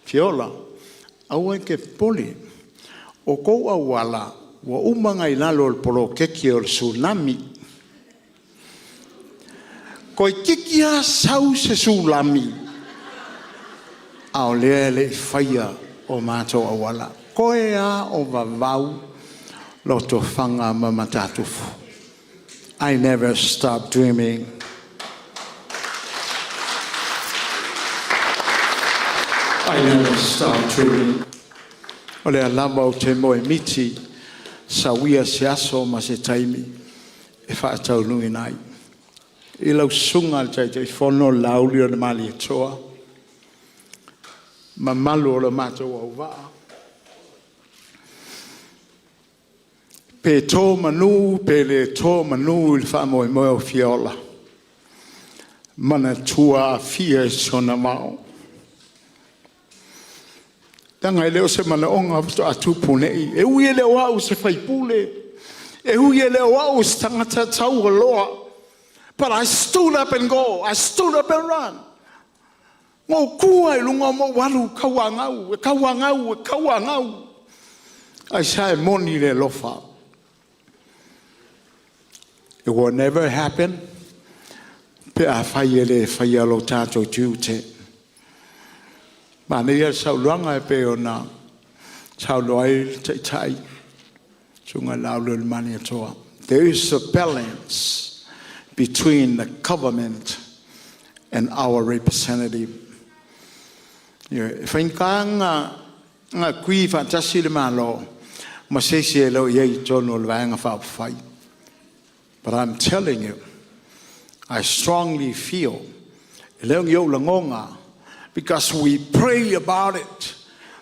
Fiola, aua e te popole, o tou auala ua uma ona i lalo o le poloketi o le Tsunami. Toeitiiti lava sau se Tsunami a o lea e le i faia o matou auala. Toe lava o vavau Lotofaga ma Matatufu. I never stop dreaming. I never stop dreaming. O lea lava ou te moemiti, sauia se aso ma se taimi e faataunuuina ai. I lau Susuga i le Taitaifono Laaulialemalietoa, mamalu o le matou auvaa, pe to manu pe le to manu i le faamoemoe o Fiola, manatua Afia i sona mao. Leaga e le o se manaoga faatoa tupu nei, e ui e le o au o se sui usufono, e ui e le o au o se tagata taualoa, but I stood up and go, I stood up and run. Na ou tu lava i luga ma ou alu tauanau, e tauanau, e tauanau. Aisea e moni le alofa? It will never happen pe afai e le faia lo tatou tiute. Manaia le saunoaga e pei ona saunoa ai le Taitai, le Susuga Laaulialemalietoa. There is a balance between the government and our representative. E faigata ona agree faatasi le Malo ma se isi e le o i ai i totonu o le Vaega Faaupufai. But I'm telling you, I strongly feel, e le o ni ou lagona, because we pray about it.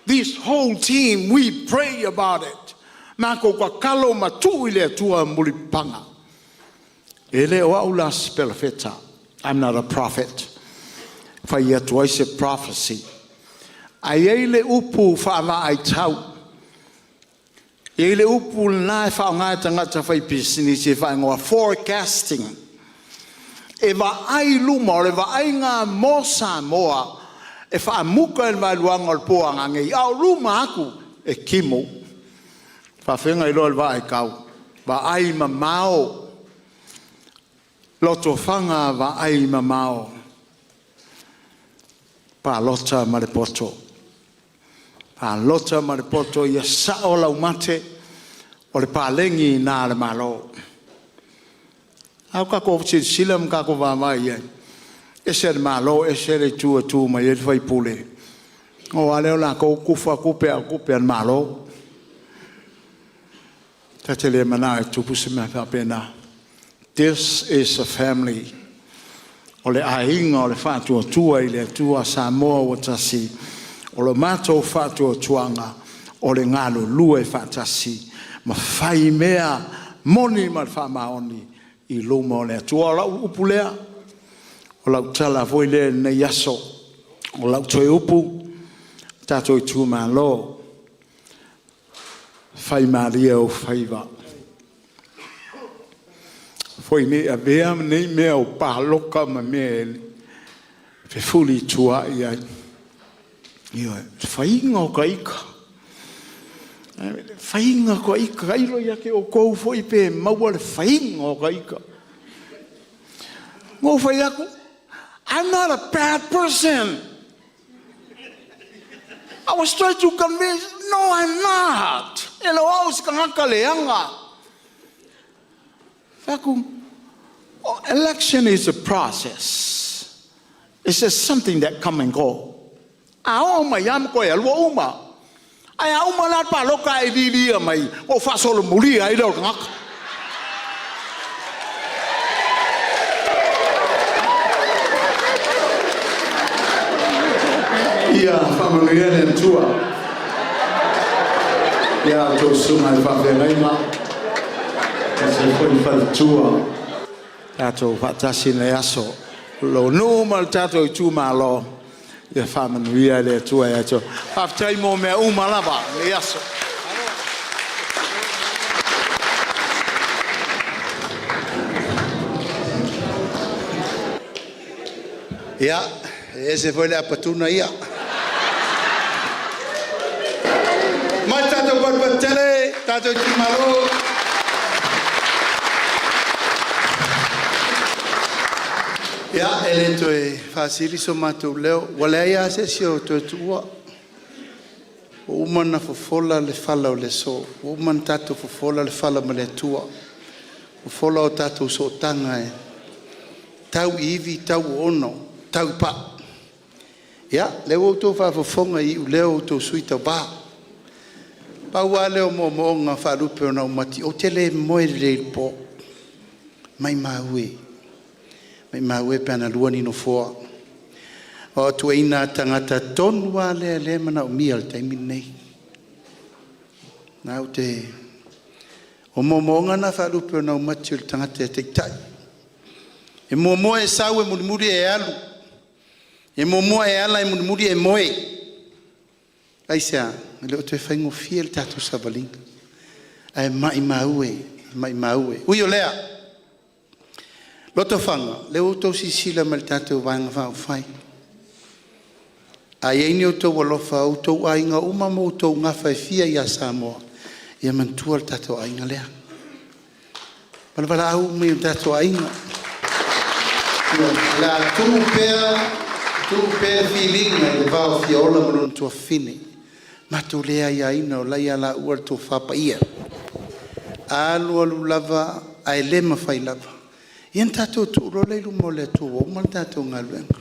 This whole team, we pray about it. Matou tatalo ma tuu i le Atua mulipapaga. E le o au la se perofeta. I'm not a prophet. Fai atu ai se prophecy. Ae i ai le upu faavaaitau, e i ai le upu lena e faaaoga e tagata faipisinisi e faaigoa forecasting. E vaai i luma, o le vaaiga mo Samoa e faamuta i le vaeluaga o le po a nanei, a o luma atu e timu. E faafefea ona iloa e le vaaaitau? Vaai mamao, lotofaga vaai mamao, palota ma le poto. Palota ma le poto ia sao lau mate, o le paleni lena a le Malo. A ua tatou silasila ma tatou vaavaai i ai, e ese le Malo ese le itu e tu mai ai le sui usufono, ona o lava lea o latou tufa tupe a o tupe a le Malo. Ta te le manao e tupu se mea faapena. This is a family. O le aiga o le Faatuatua i le Atua Samoa ua tasi. O lo matou faatuatuaga o le galulue faatasi ma fai mea moni ma le faamaoni i luma o le Atua. O lau upu lea, o lau tala foi lea i lenei aso. O lau toe upu, tatou itumalo, faimalie ou faiva. Foi ne i avea nei mea o palota ma mea e fefulituaai ai. Ioe, le faiga o ta ita, le faiga o ta ita, tailo ia te outou foi pe maua le faiga o ta ita. Na ou fai atu, I'm not a bad person. I was trying to convince, no I'm not. E le o au o se tagata leaga. Fai atu, election is a process. It's just something that come and go. A oo mai lava ma toe alu, ua uma. Ae a uma la le palota ae e lilia mai, ona ou faasolomulia ai lea o le tagata. Ia faamanuia le Atua ia outou susuga i faafeagaiga aemaise foi le faletua. Tatou faatasi i lenei aso. Lou nuu ma le tatou itumalo, ia faamanuia le Atua ia te outou. Faafetai mo mea uma lava i lenei aso. Ia, e ese foi le apatuna ia. Mai le tatou patupatu tele, tatou itumalo. Ia, e le toe faasili so matou leo, ua leai lava se isi o toe tuua. Ua uma ona fofola le fala o le aso, ua uma ona tatou fofola le fala ma le Atua, fofola o tatou sootaga e tau i ivi, tau i ono, tau i pau. Ia, lea ua outou faafofoga i iuleo o outou sui tauva. Pau lava lea o moomooga faalupe o naumati, ou te le moe lelei i le po, maimau e, maimau e pe ana lua ni nofoa. Aua o ituaiga tagata tonu lava lea o lea e manaomia i le taimi lenei. O moomooga na faalupe o naumati o le tagata e taitai. E muamua e sau e mulimuli e alu, e muamua e ala e mulimuli e moe. Aisea? E le o toe faigofie le tatou savaliga, ae maumau e, maumau e. Ui o lea, Lotofaga, o lea ua outou silasila mai i le tatou Vaega Faaupufai. A i ai ni outou alofa o outou aiga uma ma outou gafa e fia ia Samoa, ia manatua le tatou aiga lea. Valaau uma i o tatou aiga. O le a tuu pea le filiga i le va o Fiaola ma lona tuafafine. Matou te le aiaina o la e ia laua le tofa paia. A alu alu lava ae le mafai lava, ia ona tatou tuu loa lea i luma o le Atua ua uma le tatou galuega.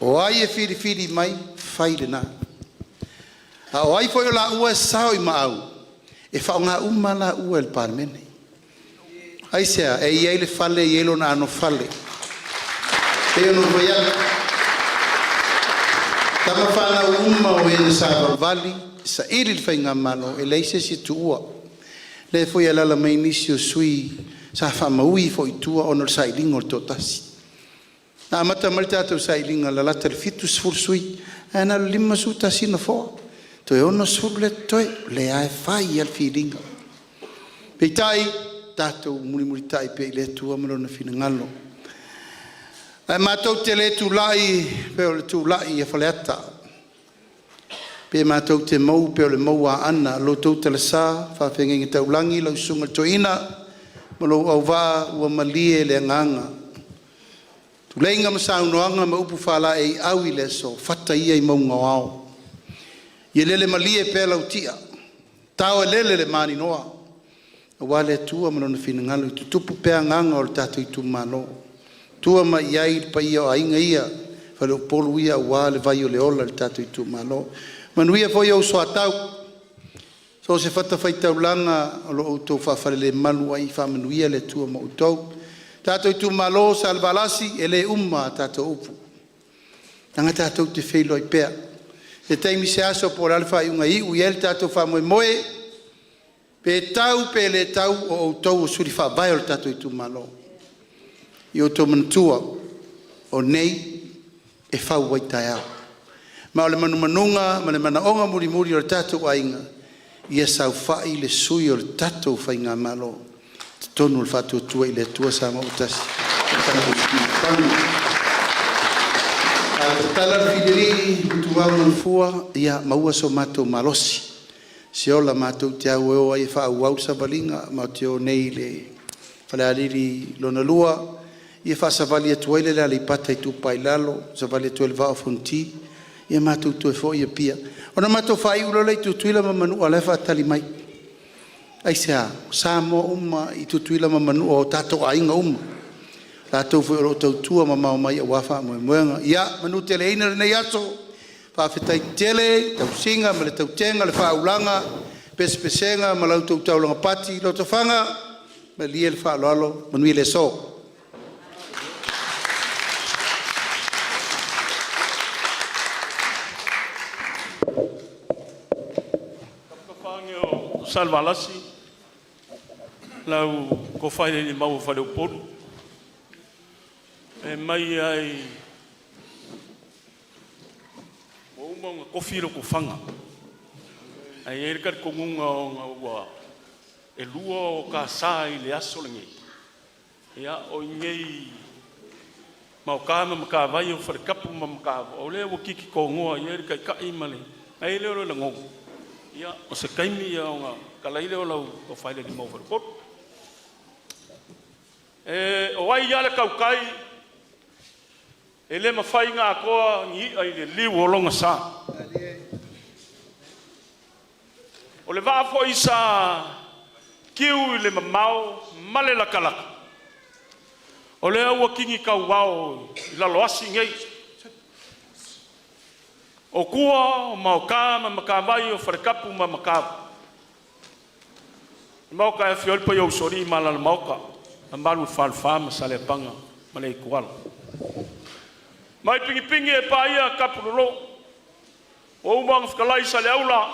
O ai e filifili mai, fai lena. A o ai foi o laua e sao i maau, e faaaoga uma lava laua e le Palemene. Aisea? E i ai le fale e i ai lona anofale. E pei ona ou fai atu, o tama fanau uma o e na savavali e saili le faigamalo, e leai se isi e tuua. O lea foi e alaala mai nisi o sui usufono sa faamaui ifo i tua ona o le sailiga o le toatasi. Na amata mai le tatou sailiga e lalata i le 70 sui usufono, ae na o le 51 nofoa, toe 60 lea e totoe. O lea lava e fai lava le filiga. Peitai, tatou mulimulitai pea i le Atua ma Lona finagalo. Ae matou te le tulai pei o le tulai a Faleata, pe matou te mou pei o le mou a Aana, lo outou talasa, faafeagaiga taulagi, lau susuga i le Toeaina ma lou auvaa, ua malie le agaga. Tuleiga ma saunoaga ma upu faalaeiau i le aso, fata ia i mauga o ao. Ia lele malie pea lau tia, taoelele le maninoa aua le Atua ma Lona finagalo ia tutupu pea agaga o le tatou itumalo. Tua mai i ai le paia o aiga ia, faleupolu ia aua le vai o le ola i le tatou itumalo. Manuia foi ou soatau, So o se fatafaitaulaga o lo o outou faafalelemalu ai, faamanuia le Atua ma outou. Tatou Itumalo Salevalasi e le uma a tatou upu, leaga tatou te feiloai pea se taimi se aso po o le a le faaiuga e iu i ai le tatou faamoemoe, pe tau pe le tau, o outou o suli faavae o le tatou Itumalo. Ia outou manatua o nei e fau ai taeao, ma o le manumanuga ma le manaoga mulimuli o le tatou aiga ia saofai le sui o le tatou Faigamalo i totonu o le Faatuatua i le Atua Samoa ua Tasi. A tatala le filialii Ituau ma Alafua, ia maua so matou malosi se ola matou te au e o ai e faaauau le savaliga. Matou te o nei i le Falealili 2 e faasavali atu ai le Aleipata Itupa i Lalo, savali atu ai le Vaa o Fonoti, ia matou toe foi i Apia ona matou faaiu loa lea i Tutuila ma Manua o la e faatali mai. Aisea? O Samoa uma i Tutuila ma Manua, o tatou aiga uma, o latou foi o lo o tautua mamao mai aua faamoemoega. Ia manuteleina lenei aso, faafetai tele i le tausiga ma le tautega, le faaulaga, pesepesega ma la outou taulaga pati. Lotofaga, malie le faaaloalo, manuia le aso. Salevalasi, lau tofa i le Alii Mau o Faleupolu, e mai lava ina ua uma ona tofi lou tofaga, ae i ai le talitonuga ona ua e lua o ta sa i le aso lenei, ia o i inei i Maoka ma Matavai o Faletapu ma Matavoa o lea ua titi tonoa i ai le taitai ma le… Ona i ai lea o le lagona, ia o se taimi ona talai lea o lau tofa i le alii Mauu o Faleupolu. O ai lava le tautai e le mafai ona atoa ni i'a i le liu o lona sa. O le vaa foi sa tiu i le mamao ma le latalata, o lea ua tini tauvao i laloasi nei, o tua o Maoka ma Matavai o Faletapu ma Matavoa. Le Maota e afio ai le paia o usoalii ma mamalu i le falefa ma Saleapaga ma le Ituala. Mai piginipigi e paia tapu lolo, ua uma ona fetalai Saleaula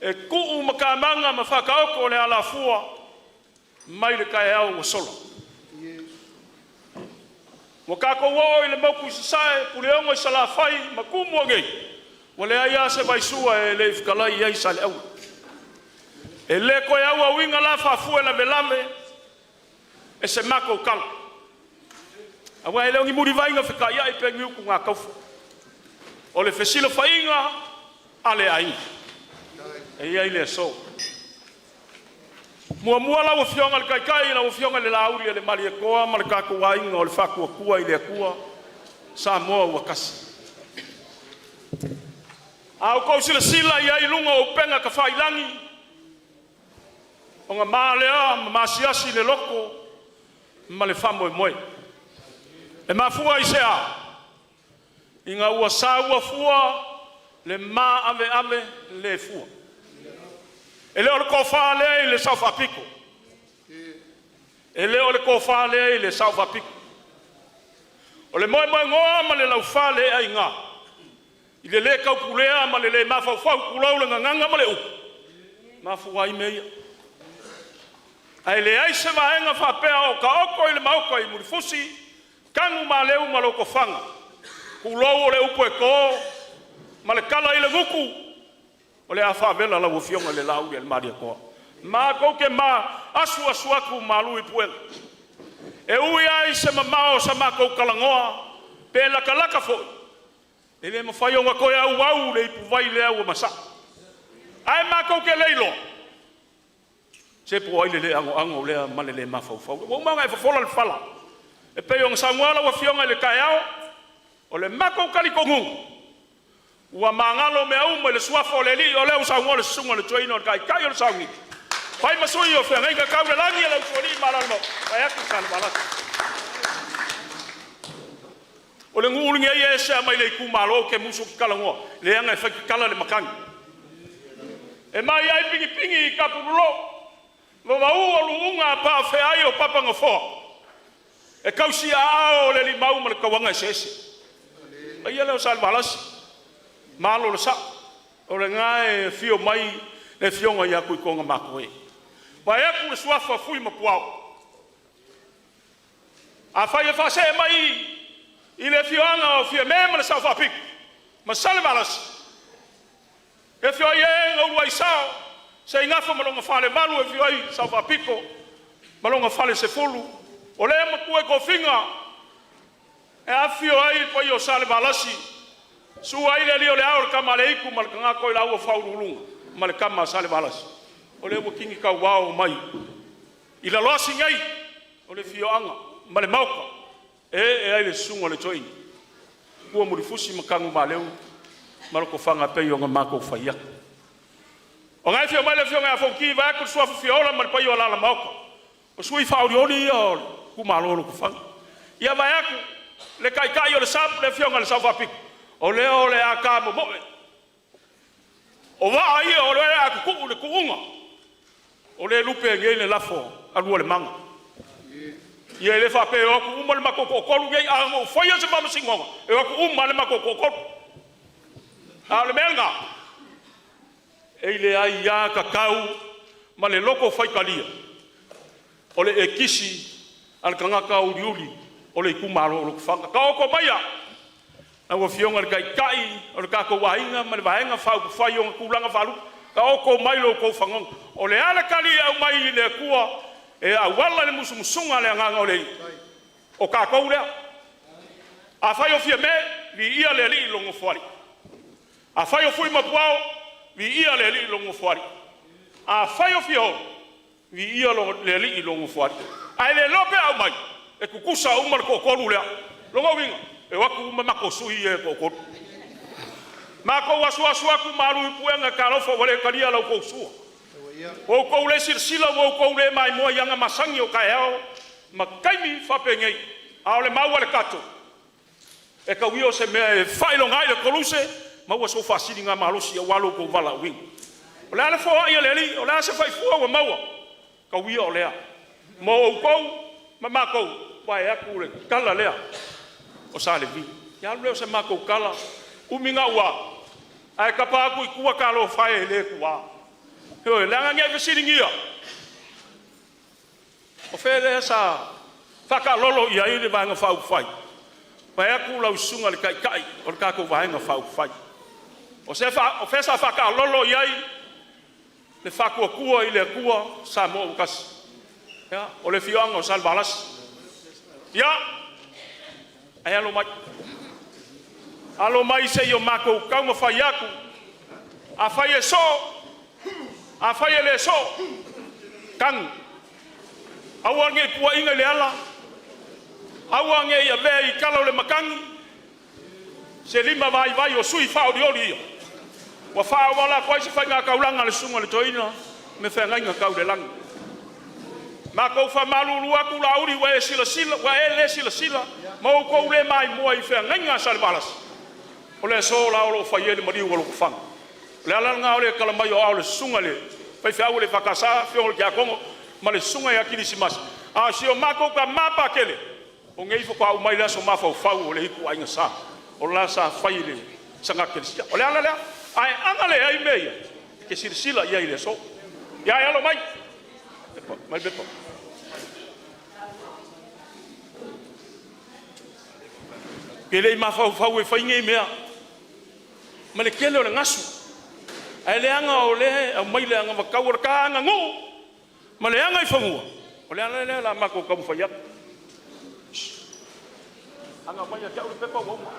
e tuu matamaga ma faataoto le alafua mai le taeao ua sola. Ua tatou oo i le motu i Sasae, Puleono i Salafai ma Tumua nei, ua leai lava se vaisua e le i fetalai i ai Saleaula. E le toe auauina la faafue lavelave e se matou tala, aua e le o ni mulivai na fetaiai pe ni utugataufa, o le fesilafaiga a le aiga e i ai le aso. Muamua lau Afioga i le Taitai, lau Afioga i le Lauli a le Malietoa ma le tatou Aiga o le Faatuatua i le Atua Samoa ua Tasi. A outou silasila i ai i luga o upega tafailagi, ona ma lea ma masiasi le loto ma le faamoemoe. E mafua i se a? Ina ua saua fua le maaveave le fua. E le o le tofa lea i le Sao Faapito, e le o le tofa lea i le Sao Faapito, o le moemoenoa ma le laufaleaiga i le le taupulea ma le le mafaufau, tulou le gagana ma le upu, e mafua ai mea ia. Ae leai se vaega faapea o taoto i le Maota i Mulifusi, Tanumaleu ma Lotofaga, tulou o le upu e to ma le tala i le gutu, o le a faavela lau Afioga i le Lauli a le Malietoa. Matou te ma asuasu atu malu i puega, e ui lava i se mamao o sa matou talanoa pe latalata foi, e le mafai ona toe auau le ipuvai lea ua masaa. Ae matou te le iloa, se po o ai le le anoano lea ma le le mafaufau. Ua uma ona e fofola le fala e pei ona saunoa lau Afioga i le taeao. O le matou talitonuga, ua magalo mea uma i le suafa o le Alii, o lea ua saunoa le susuga i le toeaina o le taitai o le sauniga, fai ma sui o feagaiga tau i le lagi a le usoalii malietoa, vaeatu Salevalasi. O le nuu lenei e ese lava mai le itumalo, ou te musu ou te talanoa, leaga e faitatala le matagi. E mai ai pigipigi i tapululou, vavau o luuga a paofeai o papagafoa, e tausiaao o le limau ma le tauaga eseese. Paia lea o Salevalasi, ma alo o le Sao, o lena e afio mai le afioga ia Tuitogamatoe. Vaeatu le suafa Fui ma Puao, afai e faasee mai i le afioaga o Fiame ma le Sao Faapito ma Salevalasi, e afio ai ee na uluai sao, Seigafa ma lona falemalu, e afio ai Sao Faapito ma lona falesefulu, o le matua i tofiga e afifio ai le paia o Salevalasi, susu ai le alii o le ao, le tama a le Aitu ma le tagata o laua Faauluuluga ma le tama a Salevalasi, o lea ua tini tauao mai i Laloasi nei o le afioaga ma le maota e ee ai le susuga i le Toeaina Puamulifusi ma Tanumaleu ma Lotofaga e pei ona matou fai atu. O lena e afio mai le afioga ia Fonoti vaeatu le suafa Fiaola ma le paia o alaala ma maota, o sui faaolioli ia o le itumalo o Lotofaga. Ia vaeatu le taitai o le SUBS le afioga i le Sao Faapito, o lea o le a ta momoe. O vaa ia o lea o le a tutuu i le tuuga, o lea e lupe ai nei le lafo a lualemaga. Ia e le faapea e o atu uma le matou toatolu nei, ae na ou faia se faamasinoga e o atu uma lava le matou toatolu. A o le mea lena, e i le aiatatau ma le loto faitalia o le e kisi a le tagata auliuli o le itumalo o Lotofaga. Taoto maia lau Afioga i le Taitai o le tatou aiga ma le Vaega Faaupufai i ona tulaga faalupe, taoto mai lo outou fanoga. O le a le tali e aumai i le Atua e auala i le musumusuga a le Agaga o le Alii, o tatou lea. Afai o Fiame, viia le Alii i Lona Nofoalii. Afai o Fui ma Puao, viia le Alii i lona Nofoalii. Afai o Fiaola, viia le Alii i lona Nofoalii. Ae le iloa pe a aumai, e tutusa uma le toatolu lea. Lona uiga, e o atu uma matou sui ia e toatolu. Matou asuasu atu malu i puega, talofa ua le talia la outou sua. Ua outou le silasila ua outou le maimoa i aga masani o taeao ma taimi faapenei. A o le mau a le tato, e tau ia o se mea e faailoga ai le koluse, maua sou faasiligamalosi aua lo outou valaauina. O le a le foai a le Alii, o le a se faifua ua maua, tau ia o lea mo outou ma matou, vaeatu le tala lea o Sa Levi. Ia alu lea o se matou tala, umi ga'u a ae tapa atu i tua talofa e, e le tuua. Ioe, leaga ne i fesiligia o fea lea sa faataalolo i ai le Vaega Faaupufai, vaeatu lau susuga i le Taitai o le tatou Vaega Faaupufai. O fea sa faataalolo i ai le Faatuatua i le Atua Samoa ua Tasi? Ia, o le afioaga o Salevalasi. Ia, ae alo mai, alo mai se i o matou taumafai atu. Afai e soo, afai e le soo, tanu. Aua ne i puaina i le ala, aua ne i avea i tala o le matagi se limavaivai o sui faaolioli ia ua faaauala atu ai se faigataulaga a le susuga i le toeaina ma feagaiga tau i le lagi. Matou faamalulu atu Laauli ua e silasila, ua e le silasila ma outou le maimoa i feagaiga a Salevalasi, o le aso la o lo o fai ai le maliu o Lotofaga. O le ala lena o le tala mai o ao o le susuga i le faifeau o le EFKS, afioga i le Tiakono ma le susuga ia Kerisimasi, a o si o matou tama Pakele, o nei faatoa ou mai le aso mafaufau o le ituaiga sa, o la sa fai i le saga kerisia. O le ala lea, ae ana leai mea ia, e te silasila i ai i le aso. Ia ae alo mai, mai le pepa. E le i mafaufau e fai nei mea ma le tele o le gasu, ae leaga o lea e aumai le anavatau o le ta aganuu ma le agaifanua, o le ala lea o le a matou taumafai atu. Aga mai ia te au le pepa ua uma.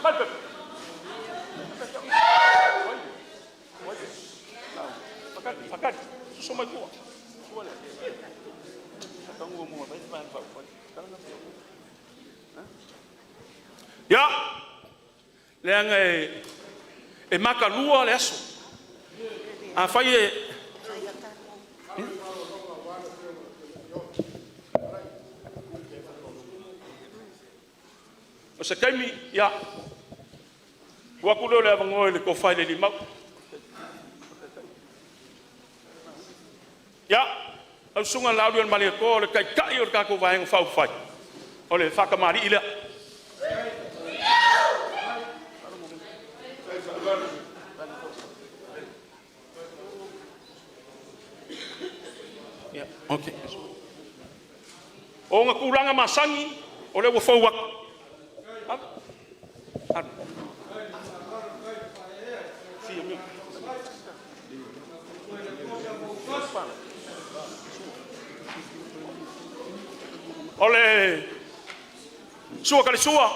Mai le pepa. Faatali, susu mai tua. Ia, leaga e matalua le aso. Afai e o se taimi, ia, tuu atu lea o le avanoa i le tofa i le alii Mau. Lau Susuga Laaulialemalietoa, o le Taitai o le tatou Vaega Faaupufai, o le faatamalii lea. Ok. O ona tulaga masani o lea ua fou atu. O le sua talisua,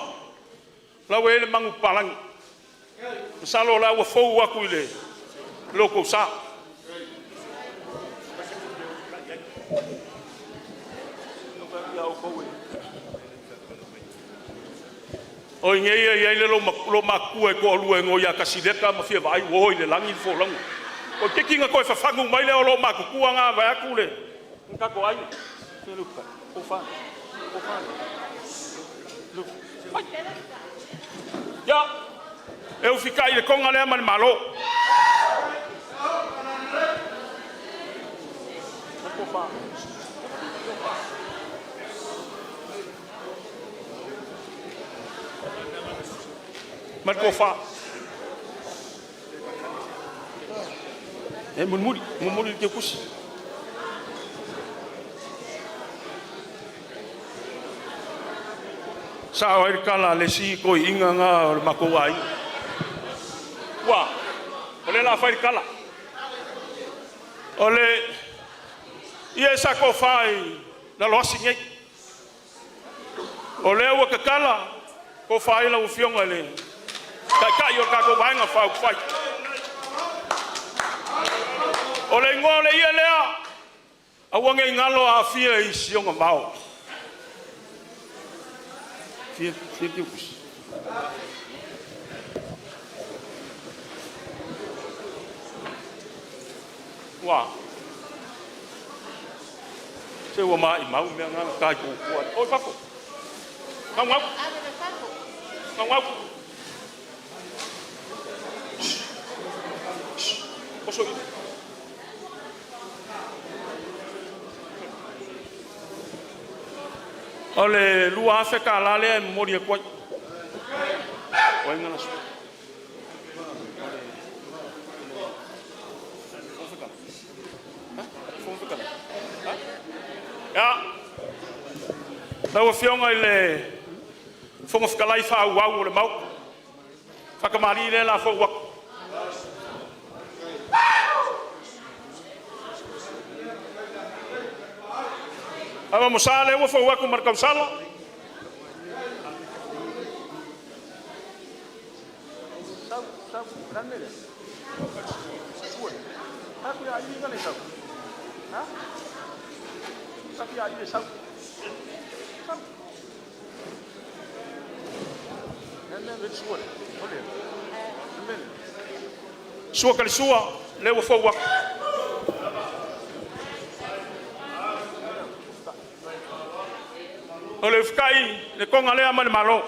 o la ua i ai le manupapalagi, masalo o la ua fou atu i le lo outou sa. O i inei e i ai le loomatutua e toalua e igoa ia Tasileta ma Fiavaai ua o i le lagi le folauga. Toeitiiti ona toe fafagu mai lea o loomatutua na vaeatu le tatou aiga. Ia, e ufitai i le toga lea ma le Malo. Ma le tofa. E mulimuli, mulimuli le teutusi. Sao ai le tala a le isi toeaina na o le matou aiga. Ua, o lea o le a fai le tala. O le ia sa tofa i Laloasi nei, o lea ua tatala tofa ai lau Afioga i le Taitai o le tatou Vaega Faaupufai. O le igoa o le ie lea, aua ne i galo Afia i si ona vao. Fia, fia Tiutusi. Ua, se ua maumau mea na na ta i tua. Oi fafo, naunau, naunau. Oso i. O le $2,000 lea e momoli atu ai. O ai na sua? Ia, lau Afioga i le Fofoga Fetalai faaauau o le Maota, faatamalii lea o le a fou atu. Alamagosa lea ua fou atu ma le tausala. Sua talisua, lea ua fou atu. O le ufitai le toga lea ma le Malo.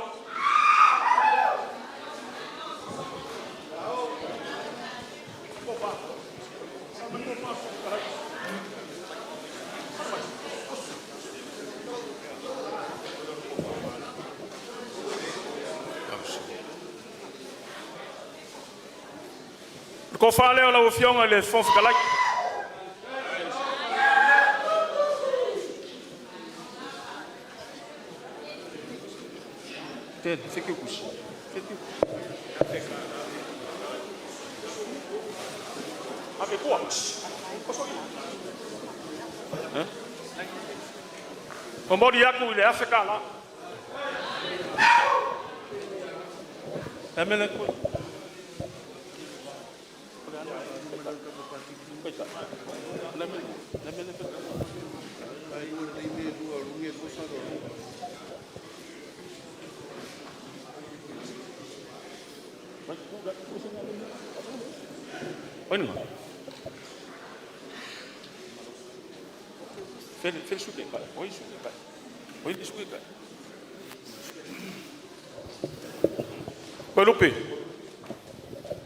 Le tofa lea o lau Afioga i le Fofoga Fetalai. Momoli atu i le $1,000. Toelupe,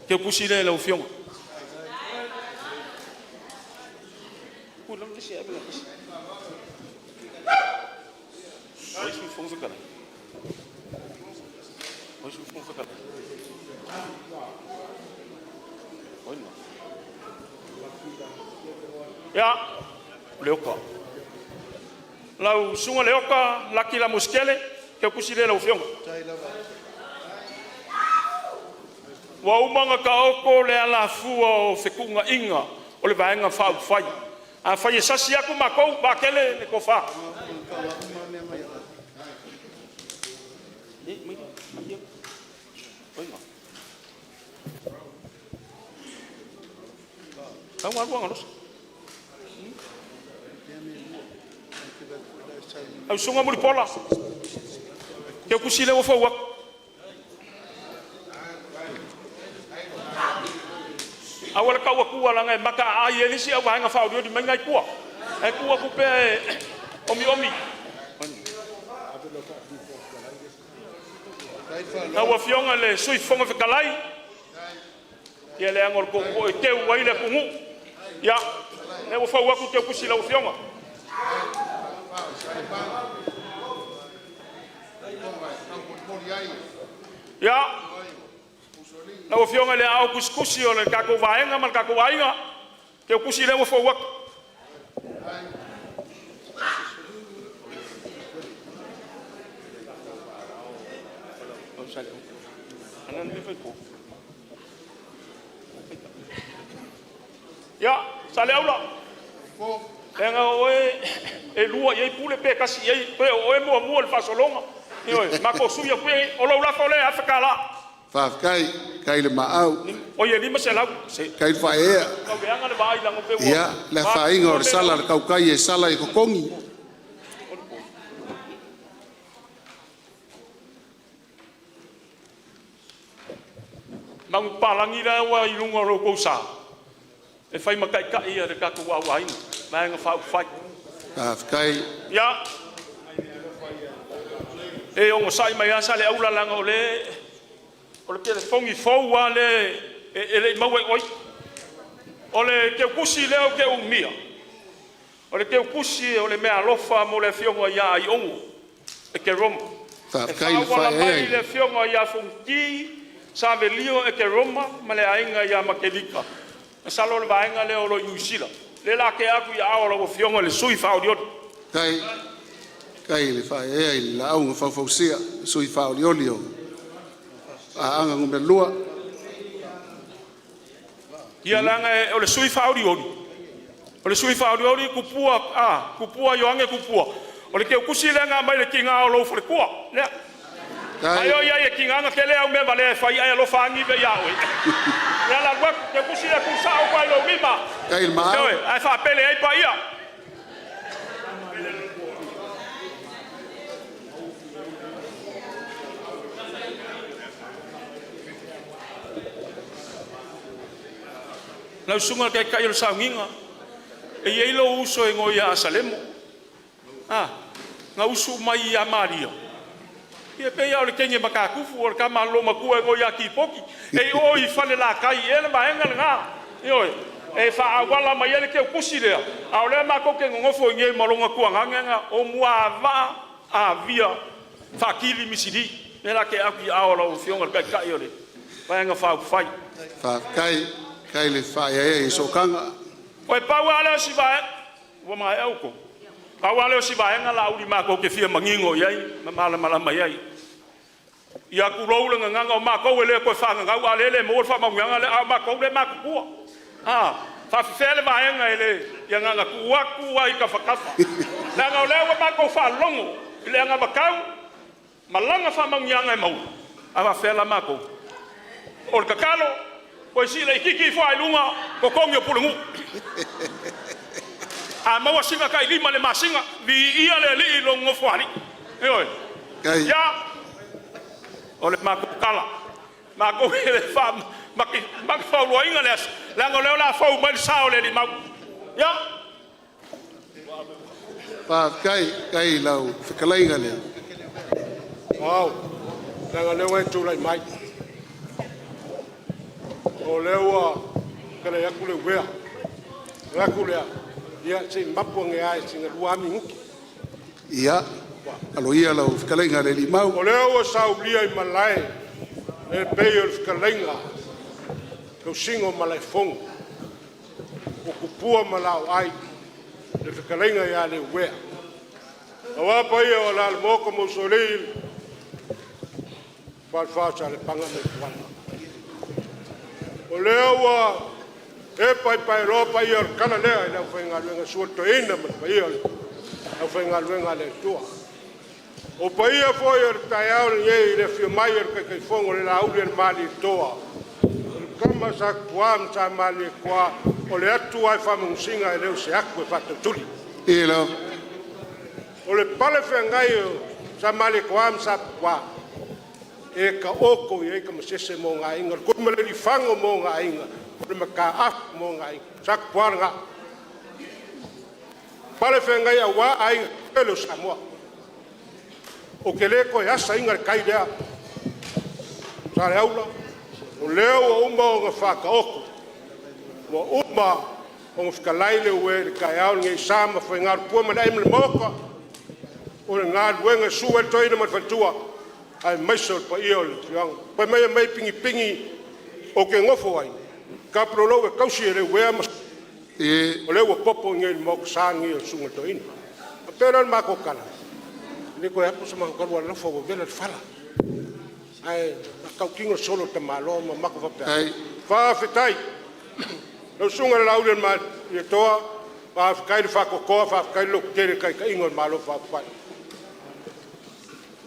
teutusi lea i lau Afioga. Ia, Leoka. Lau Susuga Leoka Laki Lamositele, teutusi lea lau Afioga. Ua uma ona taoto le alafua o fetuunaiga o le Vaega Faaupufai. Afai e sasi atu matou, vaatele le tofa. Lau Susuga Mulipola, Teutusi lea ua fou atu. Aua le tau atua leaga e mataaai ai le isi auvaega faaolioli mai na e i tua. Ae tuu atu pea e omiomi. Lau Afioga i le Sui Fofoga Fetalai, ia leaga o le tootoo e teu ai le atunuu. Ia, lea ua fou atu le teutusi i lau Afioga. Ia, lau Afioga i le Aao Tusitusi o le tatou Vaega ma le tatou aiga, teutusi lea ua fou atu. Ia, Saleaula, leaga o oe e lua i ai pule pe tasi i ai, pe o oe e muamua i le faasologa. Ioe, matou sui atu ia, o lou lafo lea e $1,000. Faafetai, faafetai le maau, Oi e 500. Se faafetai le faaeaea. tau leaga le vaai leaga pei ua Ia, le afaina o le mea sala a le tautai e sala i totogi. Manupapalagi la ua i luga o lo outou sa e fai ma taitai o le tatou aiga Vaega Faaupufai. Faafetai. Ia, e onosai mai lava Saleaula leaga o le o le telefoni fou lava lea e le i maua e oi. O le teutusi lea ou te umia, o le teutusi o le meaalofa mo le afioga ia Aiono Ekeroma. E Faafetai le faaauala faaeaea mai i i le afioga ia Fonoti Savelio Ekeroma ma le aiga ia Matelita. Masalo o le vaega lea o lo o i Niu Sila. Lea o le a tea atu i aao o lau afioga i le sui faaolioli. Faafetai, faafetai le faaeaea i le lauga faufausia a le sui faaolioli o Aana Alofi 2. Ia leaga o le sui faaolioli, o le sui faaolioli Tupua Tupua Ioane Tupua, o le teutusi lea na aumai i le tiga o lou faletua. Lea. A Faafetai. o i ai e tiga ona tele au mea valea e fai ae alofa ane ia oe. Lea o le a alu atu, teutusi lea e tuusao atu lava i lou lima. Faafetai le maau. Ioe, ae faapele ai paia. Lau susuga i le taitai o le sauniga, e i ai lou uso e igoa ia Asalemo, a, na usu mai ia Maria, ia pei lava o le teine matutufu, o le tama a le loomatua e igoa ia Tipoti. E i o i Falelatai ea le vaega lena. Ioe, e faaauala mai ai le teutusi lea, a o lea matou te nonofo i inei ma lona tuagaga lena o Muavaa Avia Faatili Misili. Lea o le a tea atu i aao o lau Afioga i le Taitai o le Vaega Faaupufai. Faafetai, faafetai le faaeaea i sootaga. Toe pau lava lea o si vaega, ua maea outou? Pau lava lea o si vaega Laauli matou te fia manino i ai ma malamalama i ai. Ia tulou le gagana, o matou e le toe faagagau, a o lea e le maua le faamanuiaga lea, a o matou lea e matutua. A faapefea le vaega e le… ia na ona tuu atu lava i tafatafa, leaga o lea ua matou faalogo i le anavatau ma lana faamanuiaga e maua, a faapefea la matou? O le tatalo, toe sii laitiiti ifo lava i luga totogi o pulenuu. A maua sina tai $5 i le masina, viia le Alii i lona nofoalii. Ioe. Faafetai. Ia, o le matou tala, matou te le faamatafauloaina le aso, leaga o lea o le a fou mai le sa o le alii Mauu. Ia. Faafetai, faafetai i lau fetalaiga i le Loau, leaga o lea ua e tulai mai, o lea ua fetalai atu le uea, ona alu atu lea, ia se i mapu ane lava i sina 2 lava minute. Ia, Alo ia lau fetalaiga i le Maota. O lea ua saulia i malae e pei o le fetalaiga, tausiga o Malaefono ma Tupua ma Laoai le fetalaiga ia Leuea. Aua paia o Alaalamaota ma Usoalii, Falefa o Salepaga ma Ituala. O lea ua epa i paeloa paia o le tala lea i le aufaigaluega, Susu o le Toeaina ma le paia o le aufaigaluega a le Atua. O paia foi o le taeao lenei i le afio mai o le Taitaifono le Lauli a le Malietoa, o le tama a Sa Tupua ma Sa Malietoa, o le atu lava e faamanusina e le o se atu e faatautuli. O le palefeagai o Sa Malietoa ma Sa Tupua, e taoto i ai tamasese ma ona aiga, o le Tuimalealiifano ma ona aiga, o le Mataafu ma ona aiga. Sa Tupua lena, palefeagai aua aiga tetele o Samoa. Ou te le toe asaina le tai lea, Saleaula, o lea ua uma ona faataoto, ua uma ona fetalai Leuea i le taeao lenei, sa ma faiga, o le pua ma le ai ma le maota, o le galuega e susu ai le toeaina ma le faletua aemaise o le paia o le afioaga. Fai mai aumai pinipigi ou te nofo ai, tapulou e tausi e Leuea ma o lea ua popo i inei i le Maota Sa lenei o le Susuga i le Toeaina. Ona faapea lea o le matou tala, e le toe alu se matou tala aua lofa ua vela le fala, ae tautino le solo a le tamaloa ma matou faapea atu, faafetai. Lau Susuga i le Laauli ma le Malietoa, faafetai le faatoatoa faafetai le lototele i le taitaiga o le Malo Faaupufai.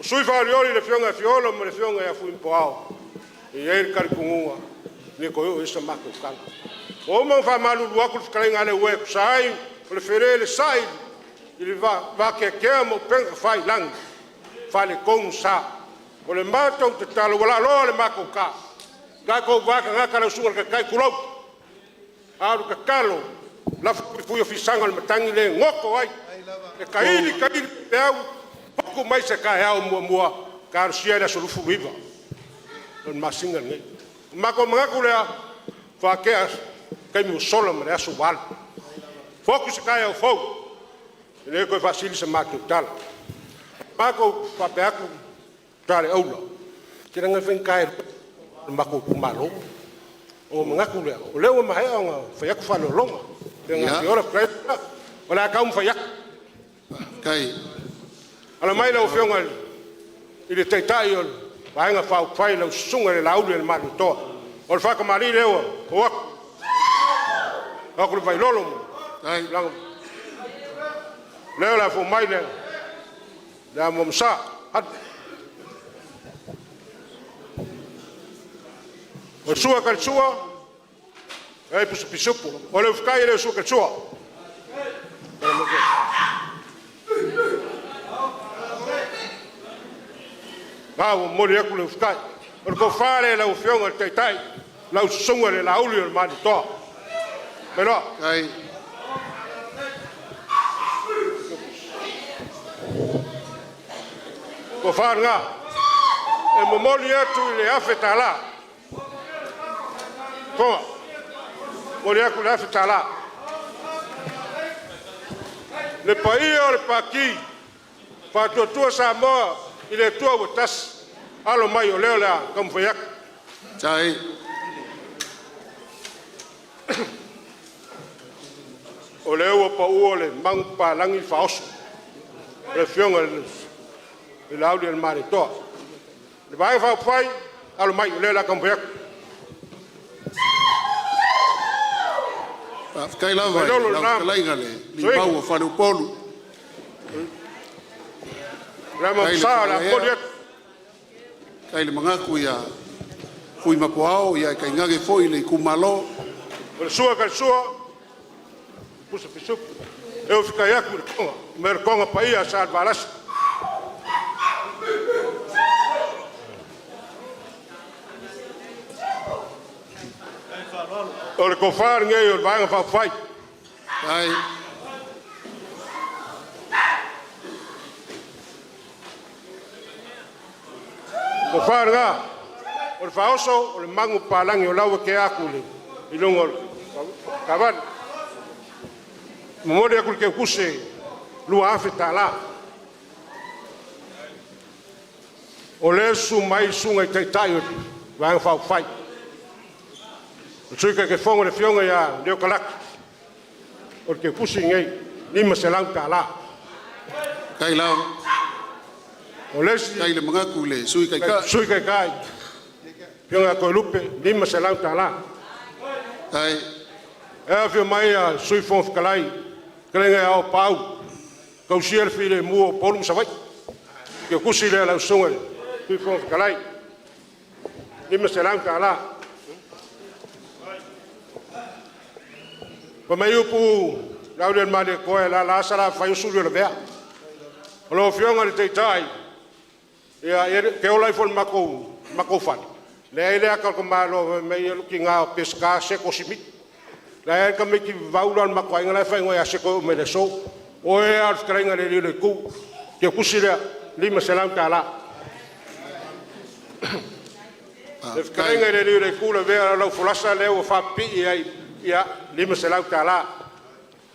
O sui faaolioli le Afioga ia Fiaola ma le Afioga ia Fuimapuaao, e i ai le talitonuga e le toe oo i ai sa matou tala. Ua uma ona faamalulu atu le fetalaiga a Leuea e tusa ai o le felelesai i le vateatea ma upega tafailagi, faaletonu le sa. O le matou tatalo ua laaloa le matou ta, tatou va tagata lau susuga i le Taitai tulou, a o le tatalo lafo puipui o fisaga o le matagi lea e goto ai, e taili taili le peau motu mai se taeao o muamua talosia le aso 29 o le masina lenei. Ona matou manatu lea, faatea taimi ua sola ma le aso ua alu, fotu se taeao fou e le toe faasili se matou tala. Matou faapea atu Saleaula, ou te iloa e faigata e le matou itumalo. Ona ou manatu lea, o lea ua maea ona fai atu faaaloaloga. O le a taumafai atu. Alaala mai lau Afioga i le Taitai o le Vaega Faaupufai lau Susuga i le Laauli o le Malietoa, o le faatamalii lea ua oo atu, o atu le Vailolo ma lea o le a fou mai le amuamusa. O le sua a sua, e pisapisupu, o le ufitai e le o sua. A ua momoli atu le ufitai. O le tofa lea i lau Afioga i le Taitai, lau Susuga i le Laauli o le Malietoa. Mai loa. Tofa lena e momoli atu i le $1000, momoli atu le $1000. Le paia o le Pati Faatuatua Samoa i le Atua Samoa ua Tasi, alo mai o lea o le a taumafai atu. O lea ua pau le manupapalagi faaoso o le Afioga i le Laaulialemalietoa. Le Vaega Faaupufai, alo mai o lea o le a taumafai atu. Faafetai lava i Vailolo lau lena fetalaiga i le Soina. Limau o Faleupolu. Le Faafetai le amomua o le a momoli faaaloalo, atu. faafetai le manatu ia Fuimapuaao, ae tainane foi le itumalo. O le sua e talisua, pusa pisupo. E ufitai atu i le toga, ma le toga paia a Salevalasi. O le tofa lenei o le Vaega Faaupufai. O le tofa lena, o le faaoso o le manupapalagi o la ua tea atu i luga o le taavale. Momoli atu i le teutusi $2000. O lea e susu mai susuga i Taitai o Vaega Faaupufai, le Sui Taitaifono le Afioga ia Leo Kalaki, o le keukusi lenei, $500. O le isi Faafetai le manatu i le Sui Taitai. Sui Taitai, Afioga ia Toelupe, $500. E afifio mai le Sui Fofoga Fetalai, fetalaiga ia Aopau, tausia le filemu o Upolu ma Savaii. O le keukusi lea a lau Susuga i le Sui Fofoga Fetalai, $500. Fai mai upu Laaulialemalietoa, e lala Salafai usu Lavea. O lau Afioga i le Taitai, ia e te ola ifo i le matou fale, leai le ata o le tamaloa fai mai lou tina o Peseta Seko Simito. La e i ai le tamaititi vavau la o le matou aiga la e faaigoa ia Seko e oo mai le aso. O oe lava o le fetalaiga i le Alii o le Itu. O le keukusi lea, $500. Le fetalaiga i le Alii o le Itu Lavea o lau folasa lea ua faapipii ai, ia, e $500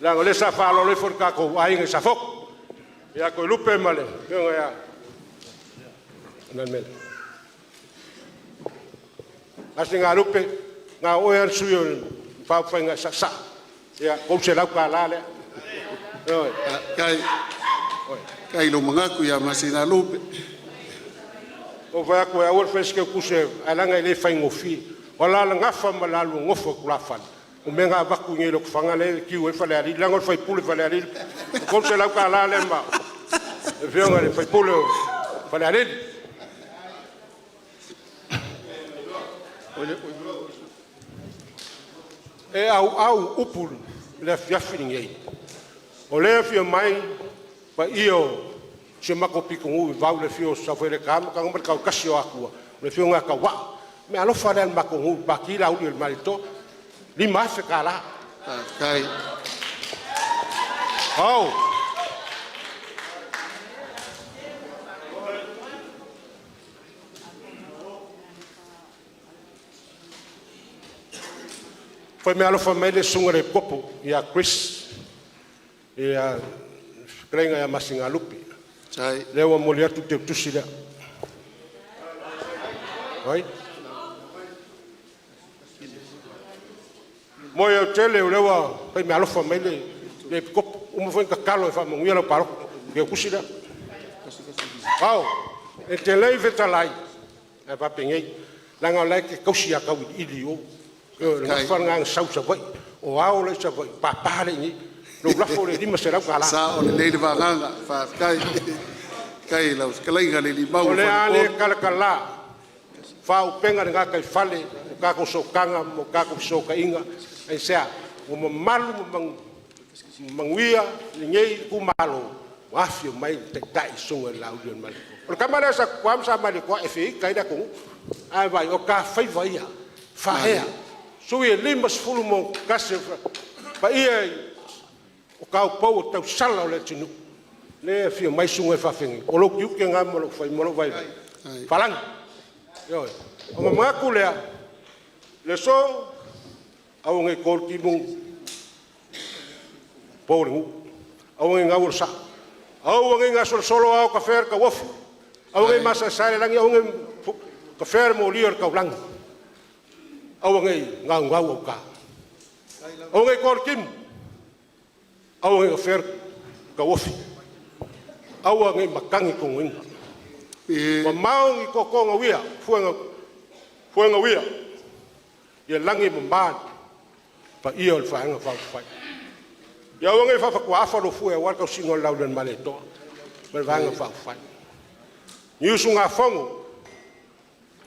leaga o lea sa faaaloalo ifo le tatou aiga i Safotu ia Toelupe ma le afioga ia Asigalupe, na o oe lava le sui o le Faaupufaiga e saasaa. Ia, $300 lea. Ioe. Faafetai i lou manatu ia Masinalupe. Ua ou fai atu aua le faia se keukusi ae leaga e le faigofie. O le la gafa ma le la nofo a tulafale, o mea na avatu i inei i Lotofaga lea e tiu ai Falealili, leaga o le sui usufono o Falealili. O le $300 lea ma le afioga i le sui usufono o Falealili. E auau upu i le afiafi lenei, o lea e afio mai paia o si o matou pitonuu i Vavau i le afio o Safoeleta'a ma Tanumaletautasi o Atua le afioga ia Tauaa. O meaalofa lea a le matou nuu i le Pati Laaulialemalietoa, $5,000. Ao. Fai meaalofa mai le susuga i le Epikopo ia Chris i le fetalaiga ia Masinalupe, lea ua momoli atu le teutusi lea. Oi? Moe autele o lea ua fai meaalofa mai le Epikopo, ua uma foi ona tatalo e faamanuia lau palota i le teutusi lea. Ao, e te le i fetalai, ae faapenei, leaga o la e te tausi ia Tauiliili i o. Ioe, o le gafa lena na sau i Savaii, o ao la e i Savaii, papa la e i inei. Lou lafo lea e $500. Sao lelei le vagaga, faafetai. Faafetai i lau fetalaiga Lealimau O o le a le Faleupolu. talatala faaupega i le gataifale o tatou sootaga ma tatou fesootaiga. Aisea? Ua mamalu ma manuia lenei itumalo ua afio mai le Taitai le Susuga i le Laaulialemalietoa. O le tama lea sa Tupua ma Sa Malietoa e feita ai le atunuu, ae vaai o ta faiva ia faaea, sui e 51 paia o taupou o tausala o le atunuu lea e afio mai susuga i faafeagaiga. O lou tiute lena ma lou faiva ma lou vaivai, palagi. Ioe. Ona manatu lea, Leso aua nei to le timuga, po le nuu, aua nei gau le saa, aua nei gasolosolo ao tafea le tauofo, aua nei masaesae le lagi aua nei tafea le molia o le taulagi, aua nei gaugau auta, aua nei to le timu, aua nei afea le tauofi, aua nei matagi tonuina, mamao ni tootooga uia, fuega uia, ia lagi e mama le paia o le Vaega Faaupufai. Ia aua nei faafatuaafa lou fue aua le tausiga o le Laaulialemalietoa ma le Vaega Faaupufai. Ni usugafono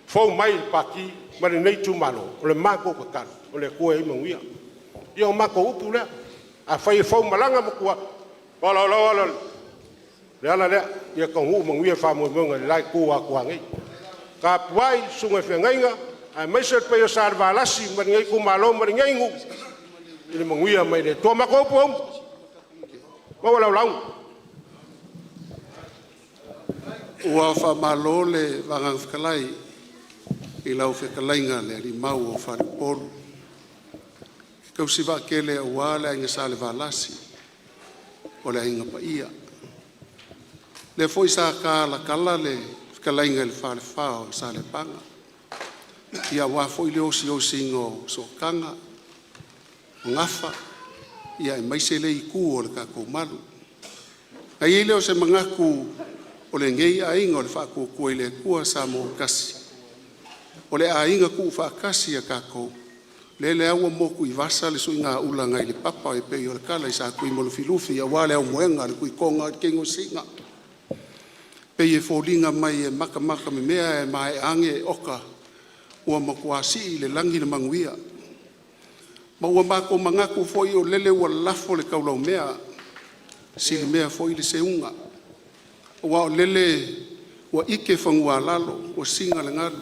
fou mai i le Pati ma lenei itumalo, o le matou tatalo, o le Atua ia i ai manuia. Ia o matou upu lea, afai e fou malaga ma tua, o le ala lea, ia taunuu manuia faamoemoega i le la itu o Atua nei. Tapuai susuga i feagaiga aemaise le paia o Salevalasi ma lenei itumalo ma lenei nuu i le manuia mai le Atua. O matou upu ua uma, maua lau lauga. Ua faamalo le vagaga fetalai i lau fetalaiga Lealimau o Faleupolu, tausi vaatele aua le aiga Salevalasi o le Aiga Paia. O lea foi sa ta talatala le fetalaiga i le Falefa o Saleapaga. Ia aua foi le osiosiina o sootaga o gafa ia aemaise lea itu o le tatou malu. Na i ai lea o se manatu o lenei aiga o le Faatuatua i le Atua Samoa ua Tasi, o le aiga tuufaatasi a tatou, lele a ua motu i vasa le suigaula nai le papa e pei o le tala i Sa Tuimalealiifano aua le aumoega a le Tuitoga a le Teinosina. E pei e foliga mai e matamatamea ae maea ane oka ua matua sii i le lagi le manuia. Ma ua matou manatu foi o lele ua lafo le taulaumea, silimea foi le seuga, aua o lele ua ike fanua-a-lalo ua sina le galu.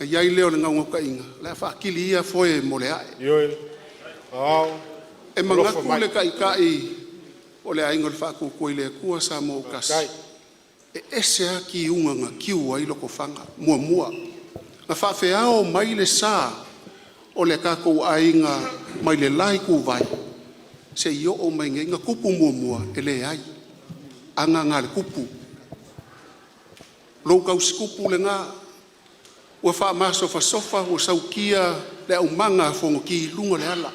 Na i ai lea o le naunautaiga o le a faatili ia foe mo le ae. Ioe, Aoao E alofa manatu mai. le Taitai o le Aiga o le Faatuatua i le Atua Samoa ua Tasi, Faafetai. e ese lava tiuga na tiu ai Lotofaga. Muamua, na faafeao mai le sa o le tatou aiga mai le la ituvai seia oo mai i inei. Na tupu muamua? E leai. Aga na a le tupu, lou tausitupu lena ua faamasofasofa ua sautia le aumaga a fonoti i luga o le ala.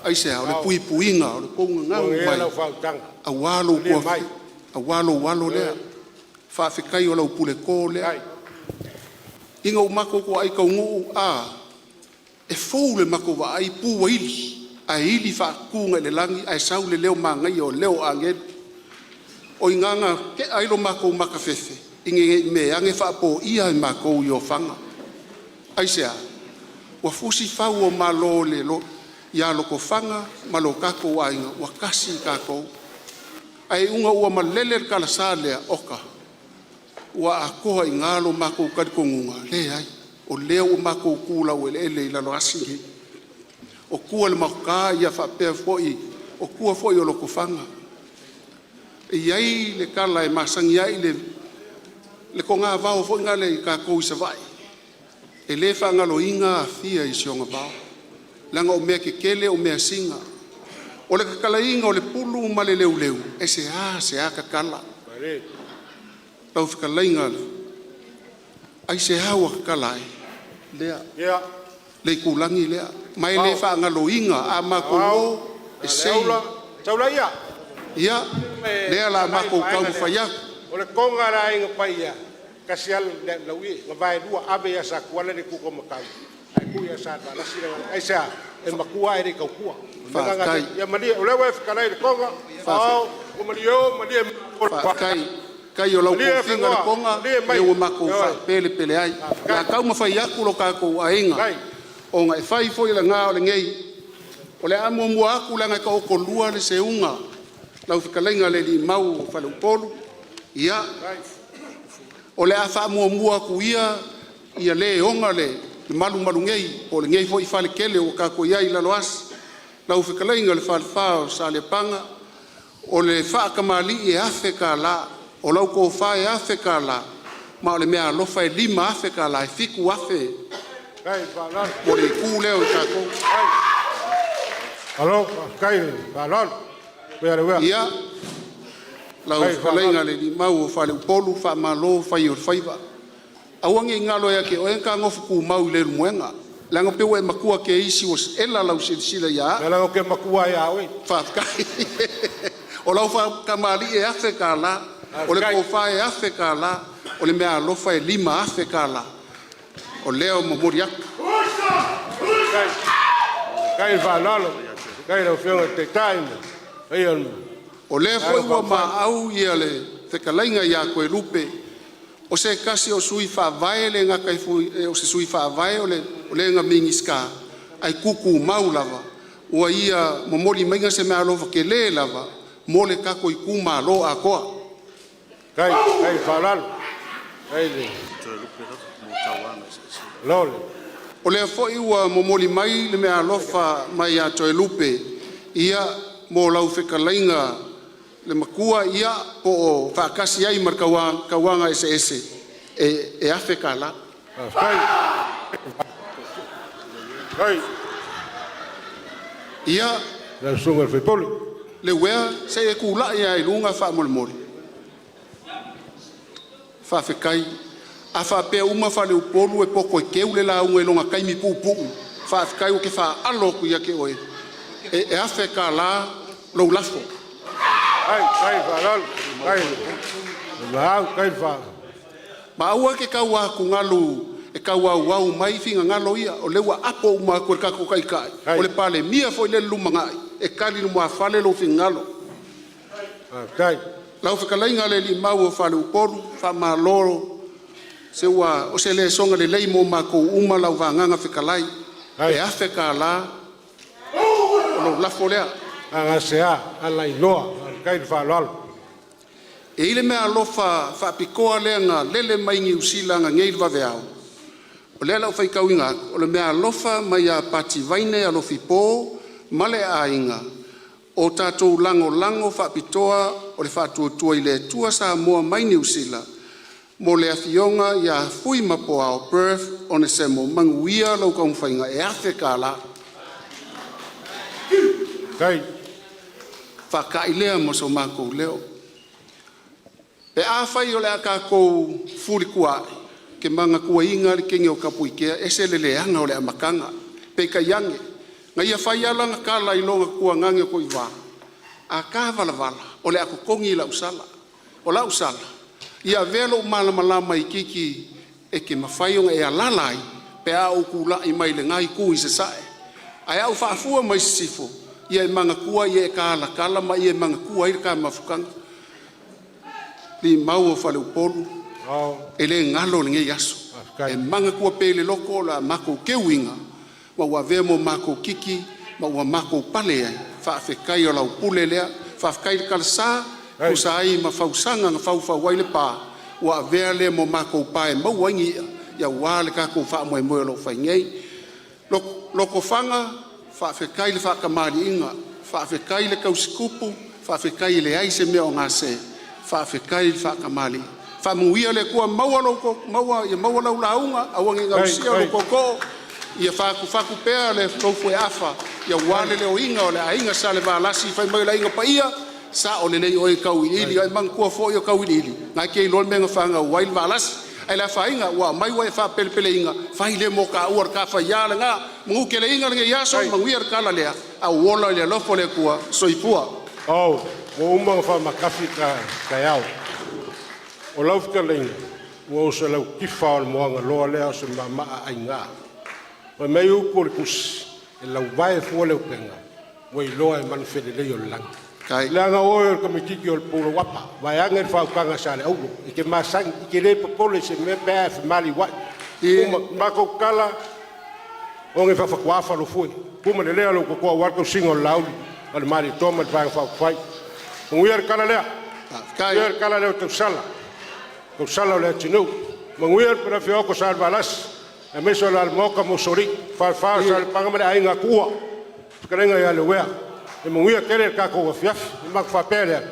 Aisea? O le Aoao puipuiga o le tou Ua gagau i ai mai lau faautaga. aua lou Malie mai. aua lou alo lea. Ioe. Faafetai o lau puleto lea. Faafetai. Ina ua matou toai taunuu, a, e fou i le matou vaai pu ua ili, ae ili faatu agai le lagi ae sau le leo manaia o leo o agelu. O i ina na tea ai lo matou matafefe ina ne i meaane faapoia i matou i ofaga. Aisea? Ua fusi fau o Malo ia Lotofaga ma lo tatou aiga ua tasi i tatou. Ae ina ua malele le talasa lea, oka, ua atoa i ina lo matou talitonuga, leai, o lea ua matou tu laueleele i Laloasi nei, o tua i le maota ia faapea foi, o tua foi o Lotofaga. E i ai le tala e masani ai le togavao foi lea a tatou i Savaii, e le faagaloina Afia i si ona vao, leaga o mea tetele o measina. O le tatalaina o le pulu ma le leuleu, e seasea tatala. Malie. Lau fetalaiga, aisea ua tatala ai? Lea, Ia. le itulagi lea, ma e le Aoao. faagaloina. A matou Aoao o e sei Saleaula, taula ia. ia, lea o le a Agai le matou vaega lea. taumafai atu. O le Toga a le Aiga Paia, e tasi lava le lauie, na vaelua, ave ia Satuala le tutoatamatai ae tuu ia Salevalasi le… Aisea? E matua ae le i tautua. O le agaga Faafetai. lea, ia malie o lea ua e fetalai i le Toga, Aoao ua malieo malie Faafetai. Faafetai o lau malie tofiga Fanoa, Letoga, malie lea Maia. ua matou Ioe. faapelepele ai. O le a Faafetai. taumafai atu lo tatou aiga Faafetai. ona e fai foi lena o lenei. O le a muamua atu leaga e taotolua le seuga, lau fetalaiga Aleliimau o Faleupolu. Ia, o le a faamuamua atu ia ia le ona le malumalu nei po o lenei foi fale tele ua tatou i ai i Laloasi, lau fetalaiga i le Falefa o Saleapaga, o le faatamalii e $1,000, o lau tofa e $1,000, ma o le meaalofa e $5,000, e $7,000 Faafetai le faaaloalo. mo le itu lea o tatou. Malo faafetai le faaaloalo manuia le uea. Ia, lau Faafetai le fetalaiga faaaloalo. Aleliimau o Faleupolu, faamalo fai o le faiva. Aua ne i galo ia te oe ona ta nofo tumau i Leulumoega, leaga pei ua e matua teisi ua ela lau silasila ia au. Leaga ou te matua lava ia oe. Faafetai. O lau faatamalii e $1,000, o le Faafetai. tofa e $1,000, o le meaalofa e $5,000. O lea ua momoli atu. Faafetai le faaaloalo. Faafetai i lau Afioga i le Taitai ma le paia o le O lea Vaega foi ua Faaupufai. maau le fetalaiga ia Toelupe, o se tasi o sui faavae e le gata foi o se sui faavae o le na Minisita ae tutumau lava, ua ia momoli maia se meaalofa tele lava mo le tatou itumalo atoa. Faafetai le faaaloalo. Faafetai le lole. O lea foi ua momoli mai le meaalofa mai ia Toelupe, ia mo lau fetalaiga le Matua ia po o faatasi ai ma le Tauana Eseese e $1,000. Faafetai. Faafetai Ia, lau Susuga i le sui usufono. Leuea, se i e tulai lava i luga faamolemole. Faafetai. A faapea uma faleupolu e poto e teu le lauga i lona taimi puupuu, faafetai ou te faaalo atu ia te oe e $1,000 lou lafo. Ma aua e te tau atugalu e tau auau mai finagalo ia, o lea ua apo uma atu e le tatou Taitai, o le Palemia foi lea i le lumanai e tali i lumafale lou finagalo. Lau fetalaiga i le Matua o Faleupolu, faamalo, se ua o se lesona lelei mo matou uma lau vagaga fetalai, e $1,000 o lou lafo lea. A gasea a lailoa faafetai le faaaloalo. E i ai le meaalofa faapitoa lea na lele mai Niu Sila ananei le vaveao, o lea o le a ou faitauina atu, o le meaalofa mai ia Pati Vaine Alofi Paul ma le Aiga, o tatou lagolago faapitoa o le Faatuatua i le Atua Samoa mai Niu Sila mo le Afioga ia Fuimapuao Irv Onesemo. Manuia lau taumafaiga e $1,000. Faata'i lea ma so matou leo. Pe afai o le a tatou fefulituaai, ou te manatuaina le teine o Tapuitema, e ese le leaga o le amataga, peitai ane, na ia fai lava lana tala i lona tuagage o Toivā, a ta valavala o le a totogi lau sala. O lau sala, ia avea lou malamalama itiiti e te mafai ona e alaala ai pe a ou tulai mai le na itu i sasae. Ae a ou faafua mai sisifo, ia e manatua e talatala ma ia manatua ai le ta mafutaga. Limau o faleupolu, e le galo lenei aso, e manatua pea i le loto la matou teuina ma ua avea ma o matou tiki ma ua matou pale ai. Faafetai o lau pule lea, faafetai i le talasa e tusa ai ma fausaga na faufau ai le pa, ua avea lea ma o matou pa e maua ai ni i'a aua le tatou faamoemoe o lo o fai nei. Lotofaga, faafetai le faatamaliiga, faafetai le tausitupu, faafetai e leai se mea o gase, faafetai le faatamalii. Faamanuia le Atua, ia maua lau lauga, aua ne i gausia lou tootoo, ia fatufatu pea lou fueafa aua le leoina o le aiga Salevalasi fai mai o le Aiga Paia, sao lelei oe Tauiliili. Ia e manatua foi o Tauiliili na e te iloa le mea na fanau ai le Valasi, ae le afaina ua aumai ua e faapelepeleina, fai lea mo taua o le ta faia lena. Manuteleina lenei aso, manuia le tala lea, ae ou ola i le alofa o le Atua. Soifua. Ua uma ona faamatafi le taeao. O lau fetalaiga, ua o se lautifa o le moagaloa lea, o se maamaa aina. Fai mai upu o le tusi, e lauvae fua le upega ua iloa e manufelelei o le lagi. Leaga o oe o le tamaititi o le pulou-apa vaeane le faautaga a Saleaula, e te masani e te le popole i se mea pe a e femalioai. Ua matou tatala oge faafatuafa lou fue, tumalelea lou toto aua le tausiga o le Laauli ma le Malietoa ma le Vaega Faaupufai. Manuia le tala lea, manuia le tala lea o tausala, tausala o le atunuu. Manuia le penefeoto Salevalasi aemaise o le alamoota ma Usoalii, Falefa o Saleapaga ma le Aiga Tuua, fetalaiga ia Leuea. Ia manuia tele le tatou afiafi. Ona matou faapea lea,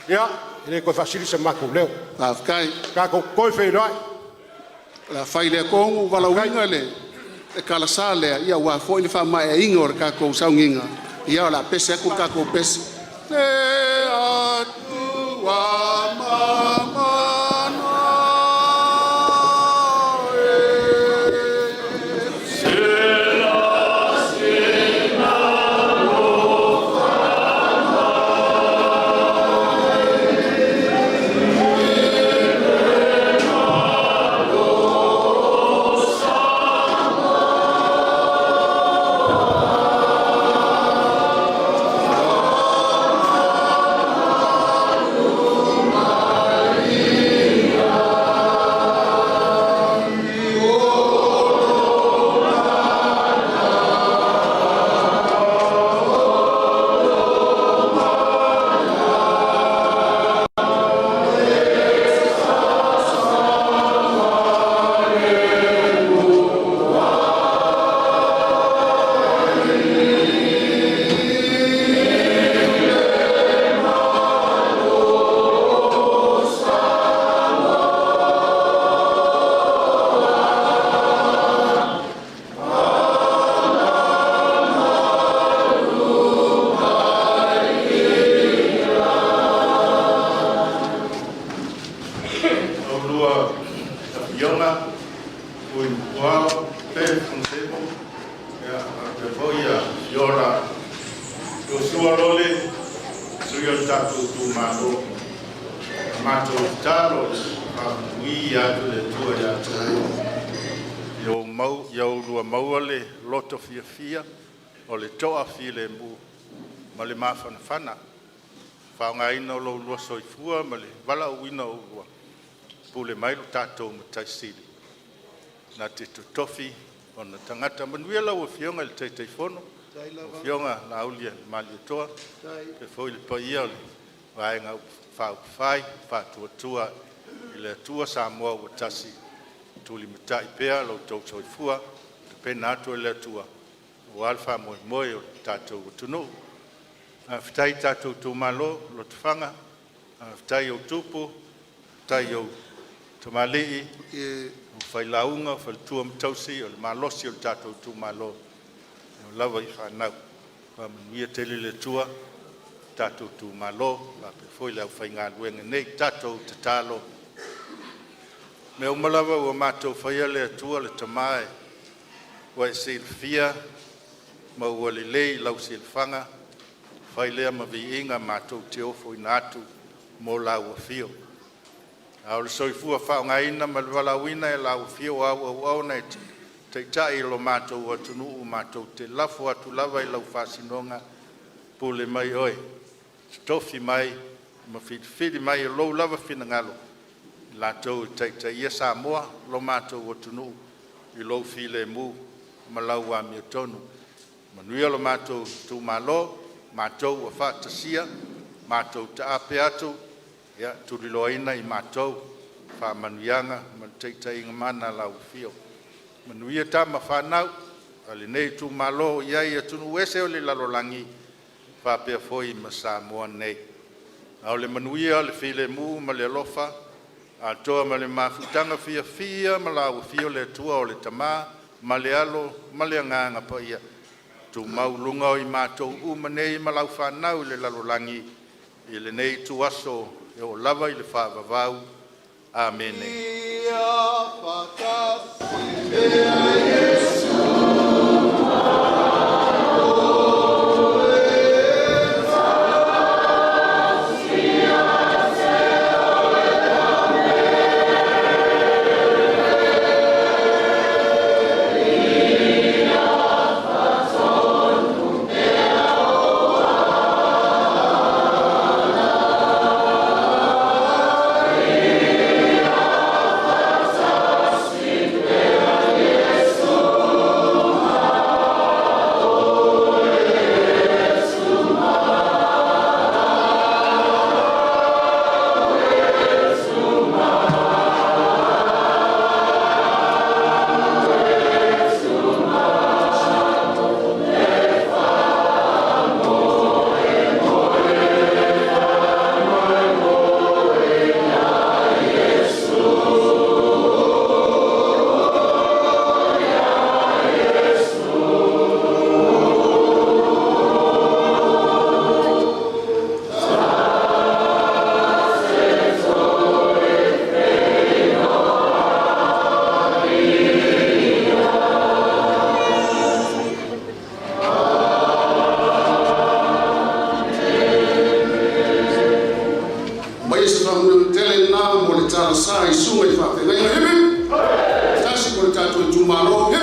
ia e le toe faasili se matou leo. Faafetai. Tatou toe feiloai. O le a fai lea tonu valaauina le tala sa lea aua foi le faamaeaina o le tatou sauniga. Ia o le a pese atu le tatou pese. Le Atua mamana e, Lua Afioga Fui Puao Pele Fongemo, ia faapea foi ia Fiola Iosua Lole, sui o le tatou itumalo. Matou tatalo faamanuia atu le Atua ia te outou, ia oulua maua le loto fiafia o le toafilemu ma le mafanafana, faaaogaina lo oulua soifua ma le valaauina o oulua, e pule mai lo tatou Matai Sili na te totofi ona tagata. Manuia lau Afioga i le Taitaifono, lau Afioga Laaulialemalietoa, faapea foi le paia o le Vaega Faaupufai Faatuatua i le Atua Samoa ua Tasi, tulimatai pea lo outou soifua ua tapena atu e le Atua aua le faamoemoe o le tatou atunuu. Faafetai i le tatou itumalo o Lotofaga, faafetai i ou tupu, faafetai i ou tamalii, ou failauga, faletua ma tausi, o le malosi o le tatou itumalo e oo lava i fanau. Faamanuia tele le Atua i le tatou itumalo faapea foi le aufaigaluega nei. Tatou tatalo. O mea uma lava ua matou faia, le Atua le Tama ua e silafia ma ua lelei i lau silafaga, fai lea ma viiga matou te ofoina atu mo lau afio. A o le soifua faaaogaina ma le valaauina e lau afio o au auauna e taitai lo matou atunuu, matou te lafo atu lava i lau faasinoga, pule mai oe, totofi mai ma filifili mai e lou lava finagalo i latou e taitaia Samoa lo matou atunuu i lou filemu ma lau amiotonu. Manuia lo matou itumalo, matou ua faatasia, matou taape atu, ia tuliloaina i matou e faamanuiaga ma le taitaiga mana a lau Afio. Manuia tama fanau a lenei itumalo o i ai i atunuu ese o le lalolagi faapea foi ma Samoa nei. A o le manuia le filemu ma le alofa atoa ma le mafutaga fiafia ma lau Afio le Atua o le Tama ma le Alo ma le Agaga Paia, tumau i luga o i matou uma nei ma lau fanau i le lalolagi i lenei ituaso e oo lava i le faavavau. Amene. Maia se faamanuiaga tele lena mo le talasa i susuga i faafeagaiga. Hip hip. Tasi mo le tatou itumalo.